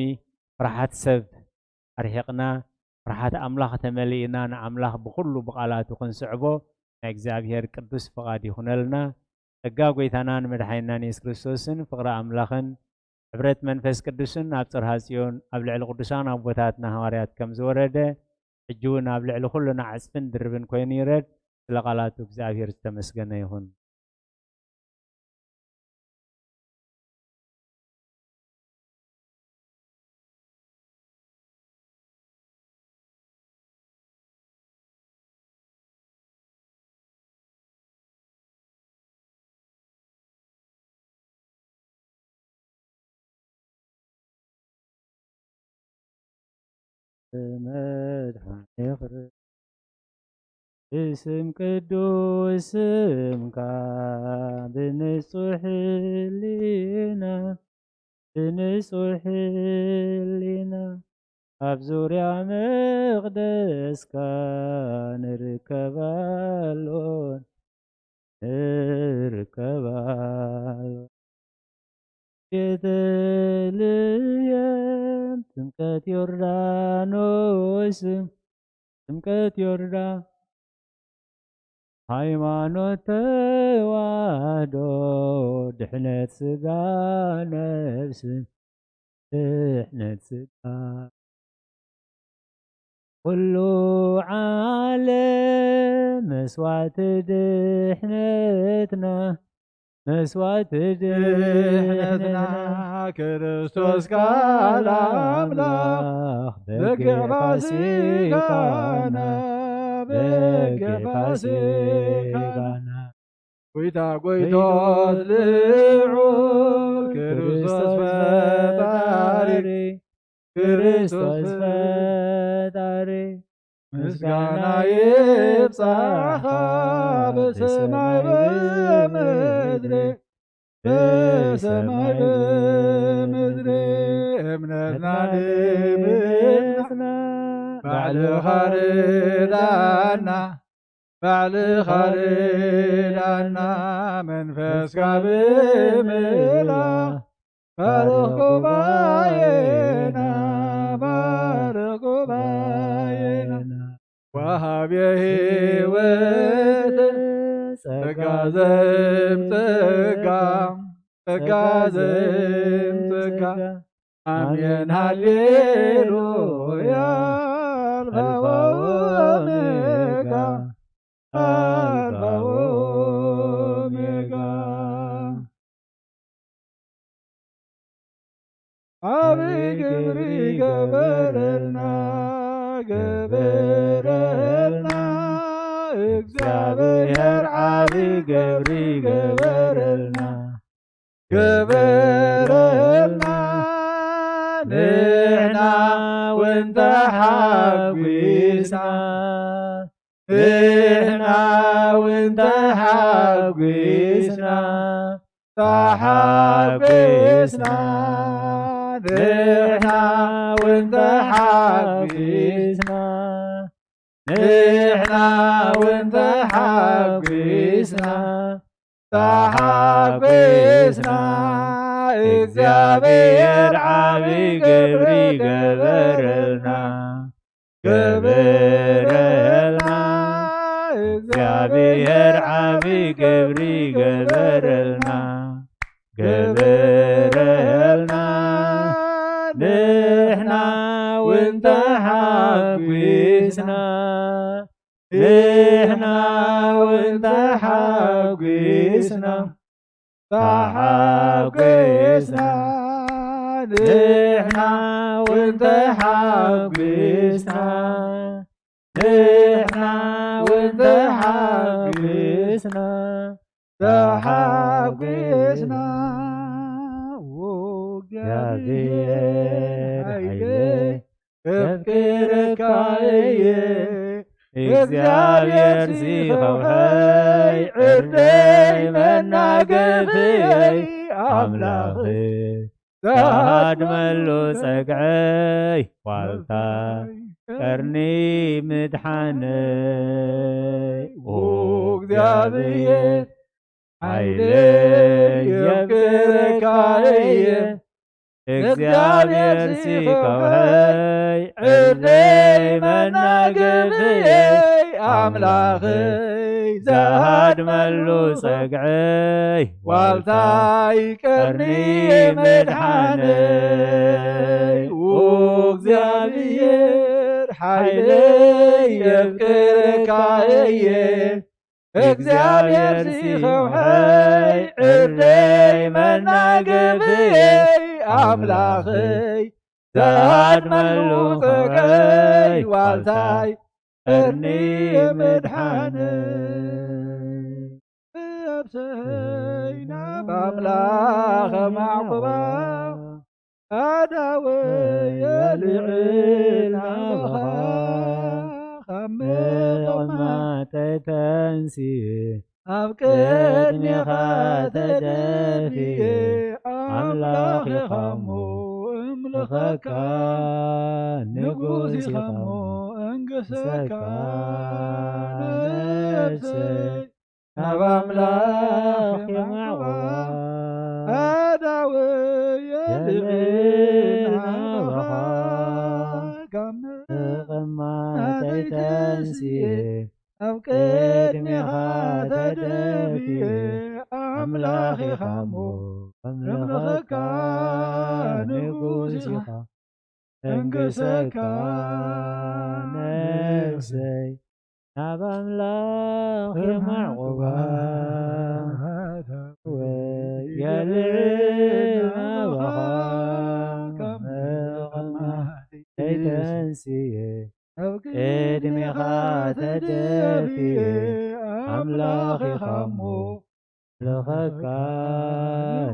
ፍርሓት ሰብ ኣርሒቕና፣ ፍርሓት ኣምላኽ ተመሊእና፣ ንኣምላኽ ብኹሉ ብቓላቱ ክንስዕቦ ናይ እግዚኣብሔር ቅዱስ ፍቓድ ይኹነልና። ጸጋ ጐይታናን መድሓኒናን የሱስ ክርስቶስን ፍቕሪ ኣምላኽን ሕብረት መንፈስ ቅዱስን ኣብ ጽርሃ ጽዮን ኣብ ልዕሊ ቅዱሳን ኣቦታትና ሃዋርያት ከም ዝወረደ፣ ሕጂ እውን ኣብ ልዕሊ ኩልና ዕጽፍን ድርብን ኮይኑ ይረድ። ስለ ቃላቱ እግዚኣብሔር ዝተመስገነ ይኹን። መድሓኒ ክርስቶስ ብስም ቅዱስ ስምካ ብንጹሕ ህሊና፣ ብንጹሕ ህሊና ኣብ ዙርያ መቕደስካ ንርከባሎን ንርከባሎን። ቤተልሔም ጥምቀት ዮርዳኖስ፣ ጥምቀት ዮርዳ ሃይማኖት ተዋህዶ ድሕነት ስጋ ነፍስ፣ ድሕነት ስጋ ኩሉ ዓለም መስዋዕቲ ድሕነትና፣ መስዋዕቲ ድሕነትና፣ ክርስቶስ ቃል ኣምላኽ በጊዕ ፋሲካና፣ በጊዕ ፋሲካና። ጎይታ ጎይቶት ልዑል ክርስቶስ ፈጣሪ፣ ክርስቶስ ፈጣሪ፣ ምስጋና ይብጻኻ ብሰማይ ብምድሪ፣ ብሰማይ ብምድሪ። እምነትና ድምፅና ባዕልኻ ርዳና፣ ባዕልኻ ርዳና፣ መንፈስካ ብምልኣ ባርኽ ጉባኤና፣ ባርኽ ጉባኤና። ወሃብየ ህይወት ጸጋ ዘምጽእ ጸጋ፣ ጸጋ ዘይም ጸጋ። ኣሜን ሃሌሉያ። ኣልፋ ኦሜጋ፣ ኣልፋ ኦሜጋ። ዓብይ ግብሪ ገበረልና፣ ገበረልና። እግዚኣብሔር ዓብይ ግብሪ ገበረልና፣ ገበረልና። ንሕና እውን ተሓጒስና፣ ንሕና እውን ተሓጒስና፣ ተሓጒስና። ንሕና እውን ተሓጒስና፣ ንሕና እውን ተሓጒስና፣ ተሓጒስና። እግዚኣብሔር ዓብይ ግብሪ ገበረልና፣ ገበረልና። እግዚኣብሔር ዓብይ ግብሪ ገበረልና፣ ገበረልና። ንሕና እውን ተሓጒስና፣ ንሕና እውን ተሓጒስና፣ ተሓጒስና። ንሕና እውን ተሓጒስና፣ ንሕና እውን ተሓጒስና፣ ተሓጒስና። ኦ እግዚኣብሔር ሓይለይ፣ የፍቅረካ እየ። እግዚኣብሔር ሲ ከውሐይ፣ ዕርደይ መናገፍየይ፣ ኣምላኽ ዘሃድመሉ ጸግዐይ፣ ዋልታ ቀርኒ ምድሓነይ። ኦ እግዚኣብሔር ሓይለይ፣ የፍቅረካ እየ። እግዚኣብሔር ሲ ከውሐይ፣ ዕርደይ መናገፍየይ፣ ኣምላኸይ ዘሃድመሉ ጸግዐይ፣ ዋልታይ ቀርኒ መድሓነይ። ኦ እግዚኣብሔር ሓይለይ፣ የፍቅረካ እየ። እግዚኣብሔር ሲ ከውሐይ፣ ዕርደይ መናገፍየይ፣ ኣምላኸይ ዘሃድመሉ ጸግዐይ፣ ዋልታይ ቀርኒ መድሓነይ። ነፍሰይ ናብ ኣምላኽ ማዕቁባ፣ ኣዳወየ ልዕል ናባኻ፣ ካብ መቐመጠይ ተንሲኤ፣ ኣብ ቅድሜኻ ተደፊኤ፣ ኣምላኽ ኢኻ እሞ እምልኸካ፣ ንጉስ ኢኻ እሞ እንግሰካ። ነፍሰይ ናብ ኣምላኽ የማዕዋ፣ ኣዳወየ ልዕል ናባኻ፣ ካብ መቐመጠይ ተንሲኤ፣ ኣብ ቅድሜኻ ተደፊኤ፣ ኣምላኽ ኢኻ እሞ እምልኸካ፣ ንጉስ ኢኻ እንግሰካ። ነፍሰይ ናብ ኣምላኽ የማዕቁባ፣ የልዕል ናባኻ፣ ካብ መቐመጢ ተንስኤ፣ ኣብ ቅድሜኻ ተደፊኤ፣ ኣምላኽ ኢኻ እሞ፣ ለኸካ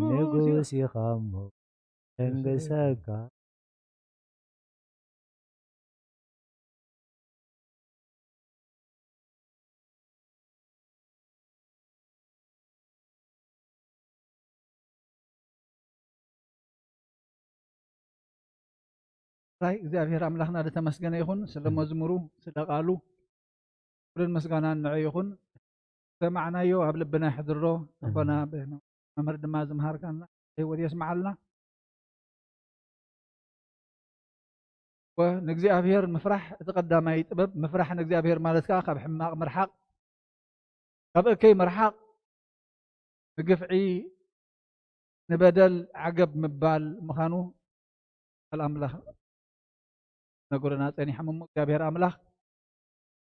ንጉስ ኢኻ እሞ፣ እንግሰካ። ራይ እግዚኣብሔር ኣምላኽና ዝተመስገነ ይኹን፣ ስለ መዝሙሩ፣ ስለ ቃሉ፣ ክብርን ምስጋናን ንዑ ይኹን። ሰማዕናዮ ኣብ ልብና የሕድሮ። ዝኾና ኣሜን። መምህር ድማ ዝምሃርካና ህይወት የስምዓልና። ወ-፣ ንእግዚኣብሔር ምፍራሕ እቲ ቀዳማይ ጥበብ። ምፍራሕ ንእግዚኣብሔር ማለት ከኣ ካብ ሕማቕ ምርሓቕ፣ ካብ እከይ ምርሓቕ፣ ንግፍዒ፣ ንበደል ዓገብ ምባል ምዃኑ ቃል ኣምላኽ ነግሩና ጸኒሖም እሞ፣ እግዚኣብሔር ኣምላኽ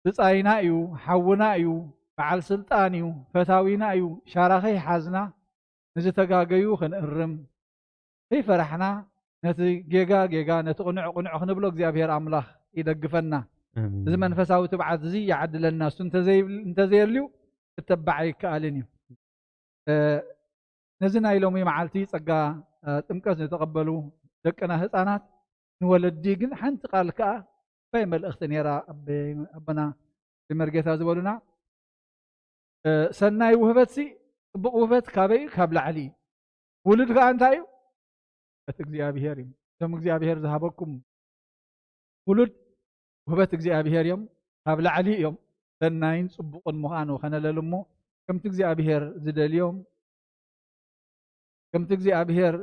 ብጻይና እዩ፣ ሓውና እዩ፣ በዓል ስልጣን እዩ፣ ፈታዊና እዩ፣ ሻራ ከይሓዝና ንዝተጋገዩ ክንእርም፣ ከይፈራሕና ነቲ ጌጋ ጌጋ፣ ነቲ ቅኑዕ ቅኑዕ ክንብሎ እግዚኣብሔር ኣምላኽ ይደግፈና። ኣሜን። እዚ መንፈሳዊ ትብዓት እዚ ይዓድለና። እሱ እንተዘይብል-፣ እንተዘየልዩ ክተባዕ ኣይከኣልን እዩ። እ፣ ነዚ ናይ ሎሚ መዓልቲ ጸጋ፣ እ፣ ጥምቀት ዝተቐበሉ ደቅና ህጻናት፣ ንወለዲ ግን ሓንቲ ቃል ከኣ ዓባይ መልእኽቲ ነይራ። ኣቦ-፣ ኣቦና መርጌታ ዝበሉና፣ እ፣ ሰናይ ውህበትሲ፣ ጽቡቕ ውህበት ካበይ እዩ? ካብ ላዕሊ እዩ። ውሉድ ከኣ እንታይ እዩ? ውህበት እግዚኣብሔር እዩ። እቶም እግዚኣብሔር ዝሃበኩም ውሉድ ውህበት እግዚኣብሔር እዮም። ካብ ላዕሊ እዮም። ሰናይን ጽቡቕን ምዃኑ ከነለሉ እሞ፣ ከምቲ እግዚኣብሔር ዝደልዮም፣ ከምቲ እግዚኣብሔር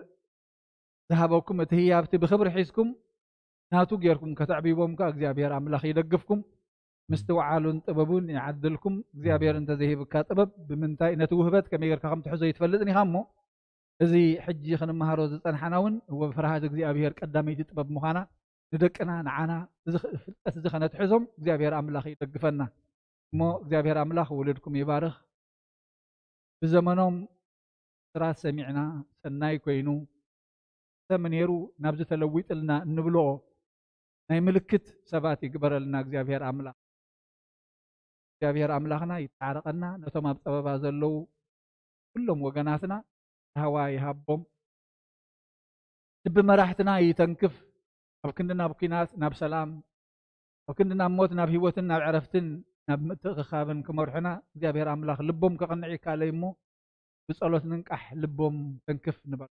ዝሃበኩም እቲ ህያብቲ ብኽብሪ ሒዝኩም፣ ናቱ ጌርኩም ከተዕብይዎም ከኣ እግዚኣብሔር ኣምላኽ ይደግፍኩም። ምስትውዓሉን ጥበቡን ይዓድልኩም። እግዚኣብሔር እንተዘይሂብካ ጥበብ ብምንታይ፣ ነቲ ውህበት ከመይ ጌርካ ከም ትሕዞ ይትፈልጥን ኢኻ እሞ፣ እዚ ሕጂ ክንመሃሮ ዝጸንሓና እውን እወ ፍርሃት እግዚኣብሔር ቀዳመይቲ ጥበብ ምዃና ንደቅና ንዓና እዚ ኽ-፣ ፍልጠት እዚ ከነትሕዞም እግዚኣብሔር ኣምላኽ ይደግፈና። እሞ እግዚኣብሔር ኣምላኽ ውሉድኩም ይባርኽ። ብዘመኖም ስራት ሰሚዕና ሰናይ ኮይኑ፣ ሰብ ነይሩ ናብዚ ተለዊጥልና እንብሎ ናይ ምልክት ሰባት ይግበረልና እግዚኣብሔር ኣምላኽ። እግዚኣብሔር ኣምላኽና ይተዓረቐና፣ ነቶም ኣብ ጸበባ ዘለዉ ኩሎም ወገናትና ራህዋ ይሃቦም። ልቢ መራሕትና ይተንክፍ፣ ኣብ ክንዲ ናብ ኲናት ናብ ሰላም፣ ኣብ ክንዲ ናብ ሞት ናብ ህይወትን ናብ ዕረፍትን ናብ ምትእኽኻብን ክመርሑና እግዚኣብሔር ኣምላኽ ልቦም ከቕንዕ ይከኣለይ እሞ፣ ብጸሎት ንንቃሕ፣ ልቦም ተንክፍ ንበል።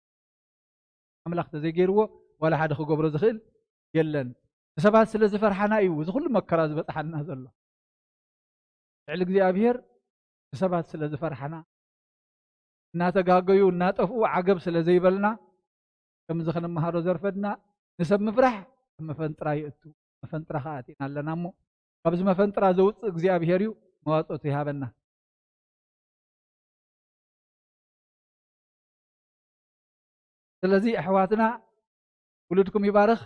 ኣምላኽ ተዘይገይርዎ ዋላ ሓደ ክገብሮ ዝኽእል የለን። ንሰባት ስለ ዝፈርሓና እዩ እዚ ኩሉ መከራ ዝበጽሓና ዘሎ። ልዕሊ እግዚኣብሔር ንሰባት ስለ ዝፈርሓና፣ እናተጋገዩ እናጠፍኡ ዓገብ ስለ ዘይበልና፣ ከምዚ ክንመሃሮ ዘርፈድና፣ ንሰብ ምፍራሕ ኣብ መፈንጥራ ይእቱ። መፈንጥራ ከኣ ኣቲና ኣለና እሞ፣ ካብዚ መፈንጥራ ዘውጽእ እግዚኣብሔር እዩ፣ መዋጽኦቱ ይሃበና። ስለዚ ኣሕዋትና፣ ውሉድኩም ይባርኽ።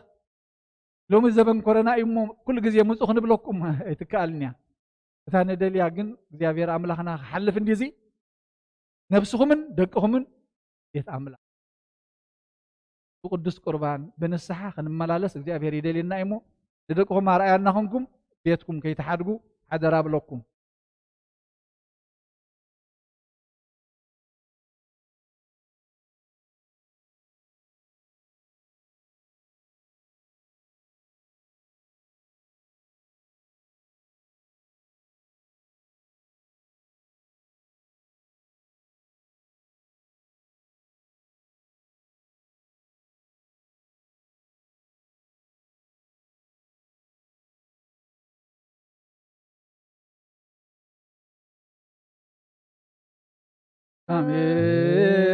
ሎሚ ዘበን ኮረና እዩ እሞ፣ ኩሉ ግዜ ምጹ ክንብለኩም ኣይትከኣልን እያ። እታ ንደልያ ግን እግዚኣብሔር ኣምላኽና ክሓልፍ እንድዩ እዚ፣ ነብስኹምን ደቅኹምን ቤት ኣምላኽ ብቅዱስ ቁርባን ብንስሓ ክንመላለስ እግዚኣብሔር ይደልየና እዩ እሞ፣ ንደቅኹም ኣርኣያ እናኾንኩም ቤትኩም ከይትሓድጉ ሓደራ ብለኩም።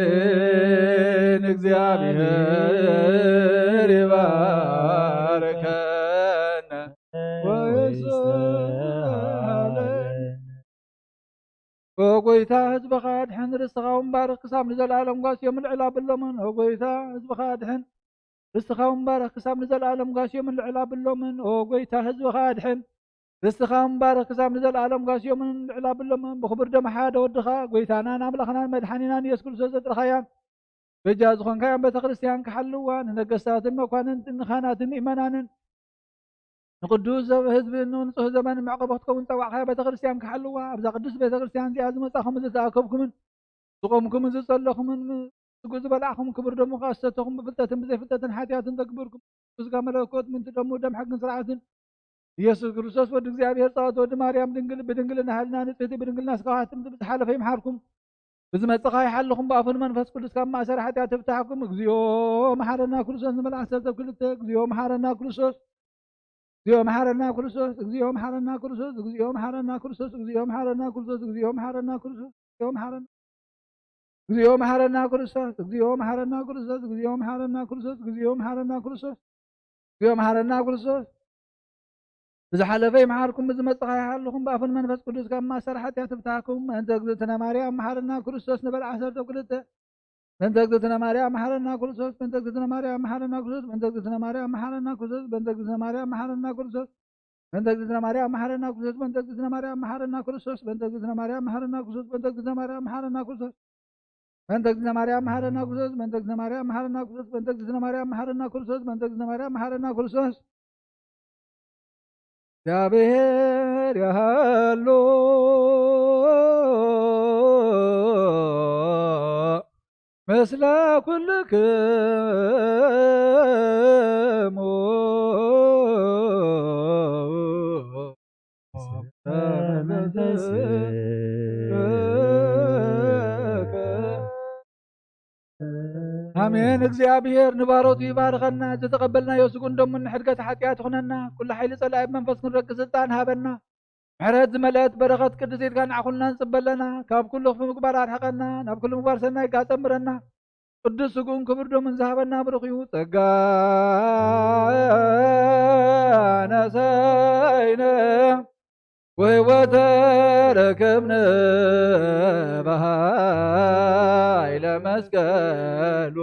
ኣሜን። እግዚኣብሔር ይባርከነ ወይስሐለን። ኦ ጎይታ፣ ህዝብኻ ኣድሕን፣ ርስትኻ እውን ባርኽ፣ ክሳብ ንዘለኣለም ጓስዮምን ልዕል ኣብሎምን። ኦ ጎይታ፣ ህዝብኻ ኣድሕን፣ ርስትኻ እውን ባርኽ፣ ክሳብ ንዘለኣለም ጓስዮምን ልዕል ኣብሎምን። ኦ ጎይታ፣ ህዝብኻ ኣድሕን፣ ርስትኻ እውን ባርኽ፣ ክሳብ ንዘለኣለም ጓስዮምን ልዕል ኣብሎምን። ብኽቡር ደም ሓደ ወድኻ፣ ጎይታናን ኣምላኽናን መድሓኒናን ኢየሱስ ክርስቶስ ዘጥረኻያን፣ በጃ ዝኾንካያን ቤተ ክርስቲያን ክሓልዋ፣ ንነገስታትን መኳንንትን ንኻህናትን ምእመናንን ንቅዱስ ዘበ-፣ ህዝቢ ንንጹህ ዘመን መዕቆቢ ክትከውን ጸዋዕካያ ቤተ ክርስቲያን ክሓልዋ፣ ኣብዛ ቅድስት ቤተ ክርስቲያን እዚኣ ዝመጻኹምን ዝተኣከብኩምን ዝቆምኩምን ዝጸለኹምን፣ ስግኡ ዝበላዕኹም ክቡር ደሙ ከኣ ዝሰተኹም፣ ብፍልጠትን ብዘይፍልጠትን ሓጢኣትን ተግብርኩም፣ ስጋ መለኮት ምንቲ ደሙ ደም ሕግን ስርዓትን ኢየሱስ ክርስቶስ ወዲ እግዚኣብሔር ጸዋት ወዲ ማርያም ድንግል ብድንግልና ሕልና ንጽህቲ ብድንግልና ስጋዋ ትምቲ ብዝሓለፈ ይምሓርኩም። ብዝመጽእ ከኣ ይሓልኹም፣ ብኣፉ ንመንፈስ ቅዱስ ካብ ማእሰር ሓጢኣት ይፍታሕኩም። እግዚኦ መሓረና ክርስቶስ ንመልኣክ ሰለስተ ክልተ። እግዚኦ መሓረና ክርስቶስ። እግዚኦ መሓረና ክርስቶስ። እግዚኦ መሓረና ክርስቶስ። እግዚኦ መሓረና ክርስቶስ። እግዚኦ መሓረና ክርስቶስ። እግዚኦ መሓረና። እግዚኦ መሓረና ክርስቶስ። እግዚኦ መሓረና ክርስቶስ። እግዚኦ መሓረና ክርስቶስ። እግዚኦ መሓረና ክርስቶስ። እግዚኦ መሓረና ክርስቶስ። ብዝሓለፈ ይምሓርኩም፣ ብዝመጽእ ከኣ ይሓልኹም፣ ብኣፉ ንመንፈስ ቅዱስ ካብ ማእሰር ሓጢኣት ይፍታሕኩም። ምእንተ እግዝእትነ ማርያም መሓረና ክርስቶስ ንበል ዓሰርተ ክልተ። በእንተ እግዝእትነ ማርያም መሐረና ክርስቶስ፣ በእንተ እግዝእትነ ማርያም መሐረና ክርስቶስ፣ በእንተ እግዝእትነ ማርያም መሐረና ክርስቶስ፣ በእንተ እግዝእትነ ማርያም መሐረና ክርስቶስ፣ በእንተ እግዝእትነ ማርያም መሐረና ክርስቶስ፣ በእንተ እግዝእትነ ማርያም መሐረና ክርስቶስ፣ በእንተ እግዝእትነ ማርያም መሐረና ክርስቶስ፣ በእንተ እግዝእትነ ማርያም መሐረና ክርስቶስ፣ በእንተ እግዝእትነ ማርያም መሐረና ክርስቶስ፣ በእንተ እግዝእትነ ማርያም መሐረና ክርስቶስ፣ በእንተ እግዝእትነ ማርያም መሐረና ክርስቶስ፣ በእንተ እግዝእትነ ማርያም መሐረና ክርስቶስ። እግዚአብሔር ያህሉ ምስለ ኩልክሙ አሜን። እግዚአብሔር ንባሮቱ ይባርከና። ዝተቐበልናዮ ስጉን ደሙን ንሕድገት ሓጢኣት ይኹነና። ኩሉ ሓይሊ ጸላኢ ብመንፈስ ክንረቂ ስልጣን ሃበና። ምሕረት ዝመልአት በረኸት ቅድስት ኢድካ ንዓኹልና ንጽበለና። ካብ ኩሉ ክፉ ምግባር ኣርሕቐና፣ ናብ ኩሉ ምግባር ሰናይ ጋጸምረና። ቅዱስ ስጉኡን ክቡር ደሙን ዝሃበና ብሩኽ እዩ። ጸጋ ነሳይነ ወሕይወተ ረከብነ በኃይለ መስቀሉ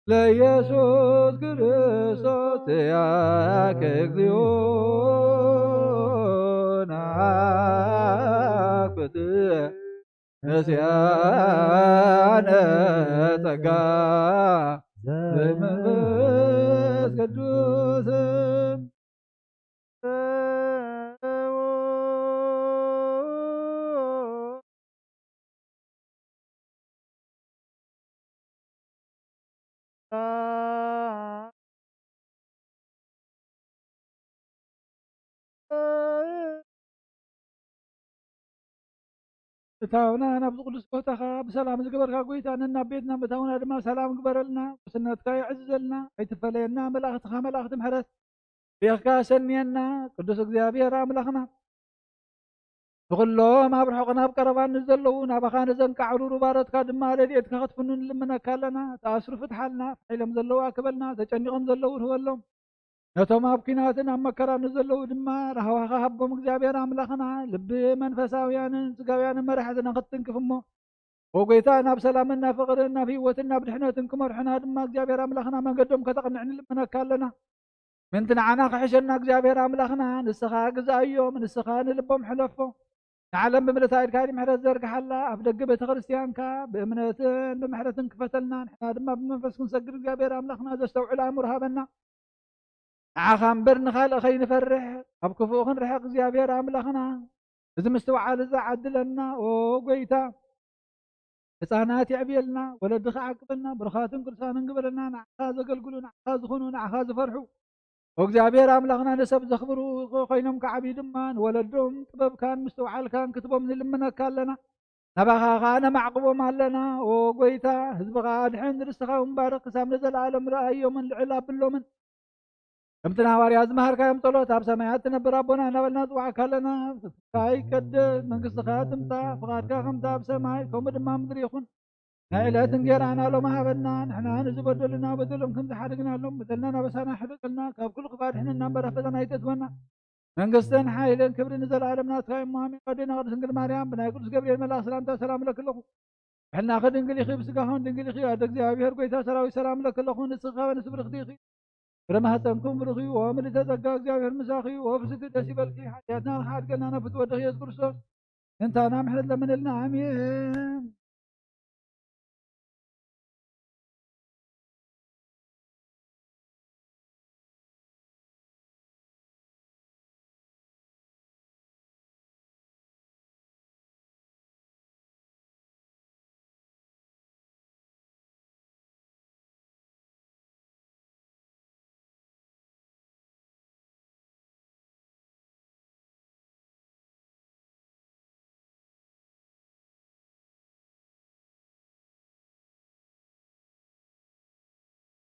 ለኢየሱስ ክርስቶስ ያከ እግዚኦ ናኩት ነሲያነ ጸጋ ዘመንፈስ ቅዱስ። እታውና ናብዚ ቅዱስ ቦታኻ ብሰላም ዝገበርካ ጎይታ፣ ነናብ ቤትና ምእታውና ድማ ሰላም ግበረልና። ቅስነትካ የዕዝዘልና፣ ኣይትፈለየና። መላእኽትኻ መላእኽቲ ምሕረት ሌኽካ ሰንየና። ቅዱስ እግዚኣብሔር ኣምላኽና፣ ንኹሎም ኣብ ርሑቕን ኣብ ቀረባን ንዘለዉ ናባኻ ንዘንቃዕሩሩ ባሮትካ ድማ ረድኤትካ ክትፍኑ ንልምነካ ኣለና። ተኣስሩ ፍትሓልና፣ ተሒሎም ዘለዉ ኣክበልና፣ ተጨኒቖም ዘለዉ ርህወሎም። ነቶም ኣብ ኲናትን ኣብ መከራን ንዘለዉ ድማ ራህዋኻ ሃቦም። እግዚኣብሔር ኣምላኽና፣ ልቢ መንፈሳውያንን ስጋውያንን መራሕትና ክትትንክፍ እሞ፣ ኦ ጐይታ፣ ናብ ሰላምን ናብ ፍቕርን ናብ ህይወትን ናብ ድሕነትን ክመርሑና ድማ እግዚኣብሔር ኣምላኽና መንገዶም ከተቕንዕ ንልምነካ ኣለና። ምእንቲ ንዓና ክሕሸና እግዚኣብሔር ኣምላኽና፣ ንስኻ ግዛኣዮም፣ ንስኻ ንልቦም ሕለፎ። ንዓለም ብምልእታ ኢድካ ምሕረት ዘርግሓላ፣ ኣፍ ደገ ቤተ ክርስቲያንካ ብእምነትን ብምሕረትን ክፈተልና። ንሕና ድማ ብመንፈስ ክንሰግድ እግዚኣብሔር ኣምላኽና ዘስተውዕል ኣእምሮ ሃበና። ንዓኻ እምበር ንኻልእ ኸይንፈርሕ፣ ካብ ክፉእ ክንርሕቕ እግዚኣብሔር ኣምላኽና፣ እዚ ምስትውዓል እዚ ዓድለና። ኦ ጐይታ፣ ህፃናት የዕብየልና፣ ወለድኻ ዓቅበልና፣ ብሩኻትን ቅዱሳንን ግበረልና። ንዓኻ ዘገልግሉ፣ ንዓኻ ዝኾኑ፣ ንዓኻ ዝፈርሑ፣ ኦ እግዚኣብሔር ኣምላኽና፣ ንሰብ ዘኽብሩ ኮይኖም ክዓብዩ ድማ ንወለዶም ጥበብካን ምስትውዓልካን ክትቦም ንልምነካ ኣለና። ናባኻ ኸዓ ነማዕቕቦም ኣለና። ኦ ጐይታ፣ ህዝብኻ ኣድሕን፣ ርስትኻ እውን ባርኽ፣ ክሳብ ንዘለኣለም ረኣዮምን ልዕል ኣብሎምን። ከምቲ ንሃዋርያት ዝመሃርካዮም ጸሎት፣ ኣብ ሰማያት ትነብር ኣቦና እናበልና ንጽውዓካ ኣለና። ስምካ ይቀደስ፣ መንግስትኻ ትምጻእ፣ ፍቓድካ ከምቲ ኣብ ሰማይ ከምኡ ድማ ኣብ ምድሪ ይኹን። ናይ ዕለት እንጌራና ሎሚ ሃበና፣ ንሕና ንዝበደሉና በደሎም ከም ዝሓደግናሎም፣ በደልና ናበሳና ኣይሕደገልና፣ ካብ ኩሉ ክፉእ ኣድሕነና እምበር ኣብ ፈተና ኣይተእትወና። መንግስትን ሓይልን ክብርን ንዘለኣለም ናትካ እዩ። ኣሜን። ኣዴና ቅድስት ድንግል ማርያም፣ ብናይ ቅዱስ ገብርኤል መልኣኽ ሰላምታ ሰላም እለኪ ኣለኹ። ብሕልናኺ ድንግል ኢኺ፣ ብስጋኽን ድንግል ኢኺ። ኣደ እግዚኣብሔር ጐይታ ሰራዊት ሰላም እለኪ ኣለኹ። ንስኺ ኸበ ንስብርኽቲ ኢኺ። ፍረ ማህፀንኩም ብሩኽ እዩ። ኦ ምልዕተ ጸጋ፣ እግዚኣብሔር ምሳኺ እዩ። ኦ ፍስቲ ደስ ይበልኪ። ሓጢኣትና ንኽሓድገና ናብ ፍትወ ወድኺ ኢየሱስ ክርስቶስ ምእንታና ምሕረት ለምንልና። ኣሜን።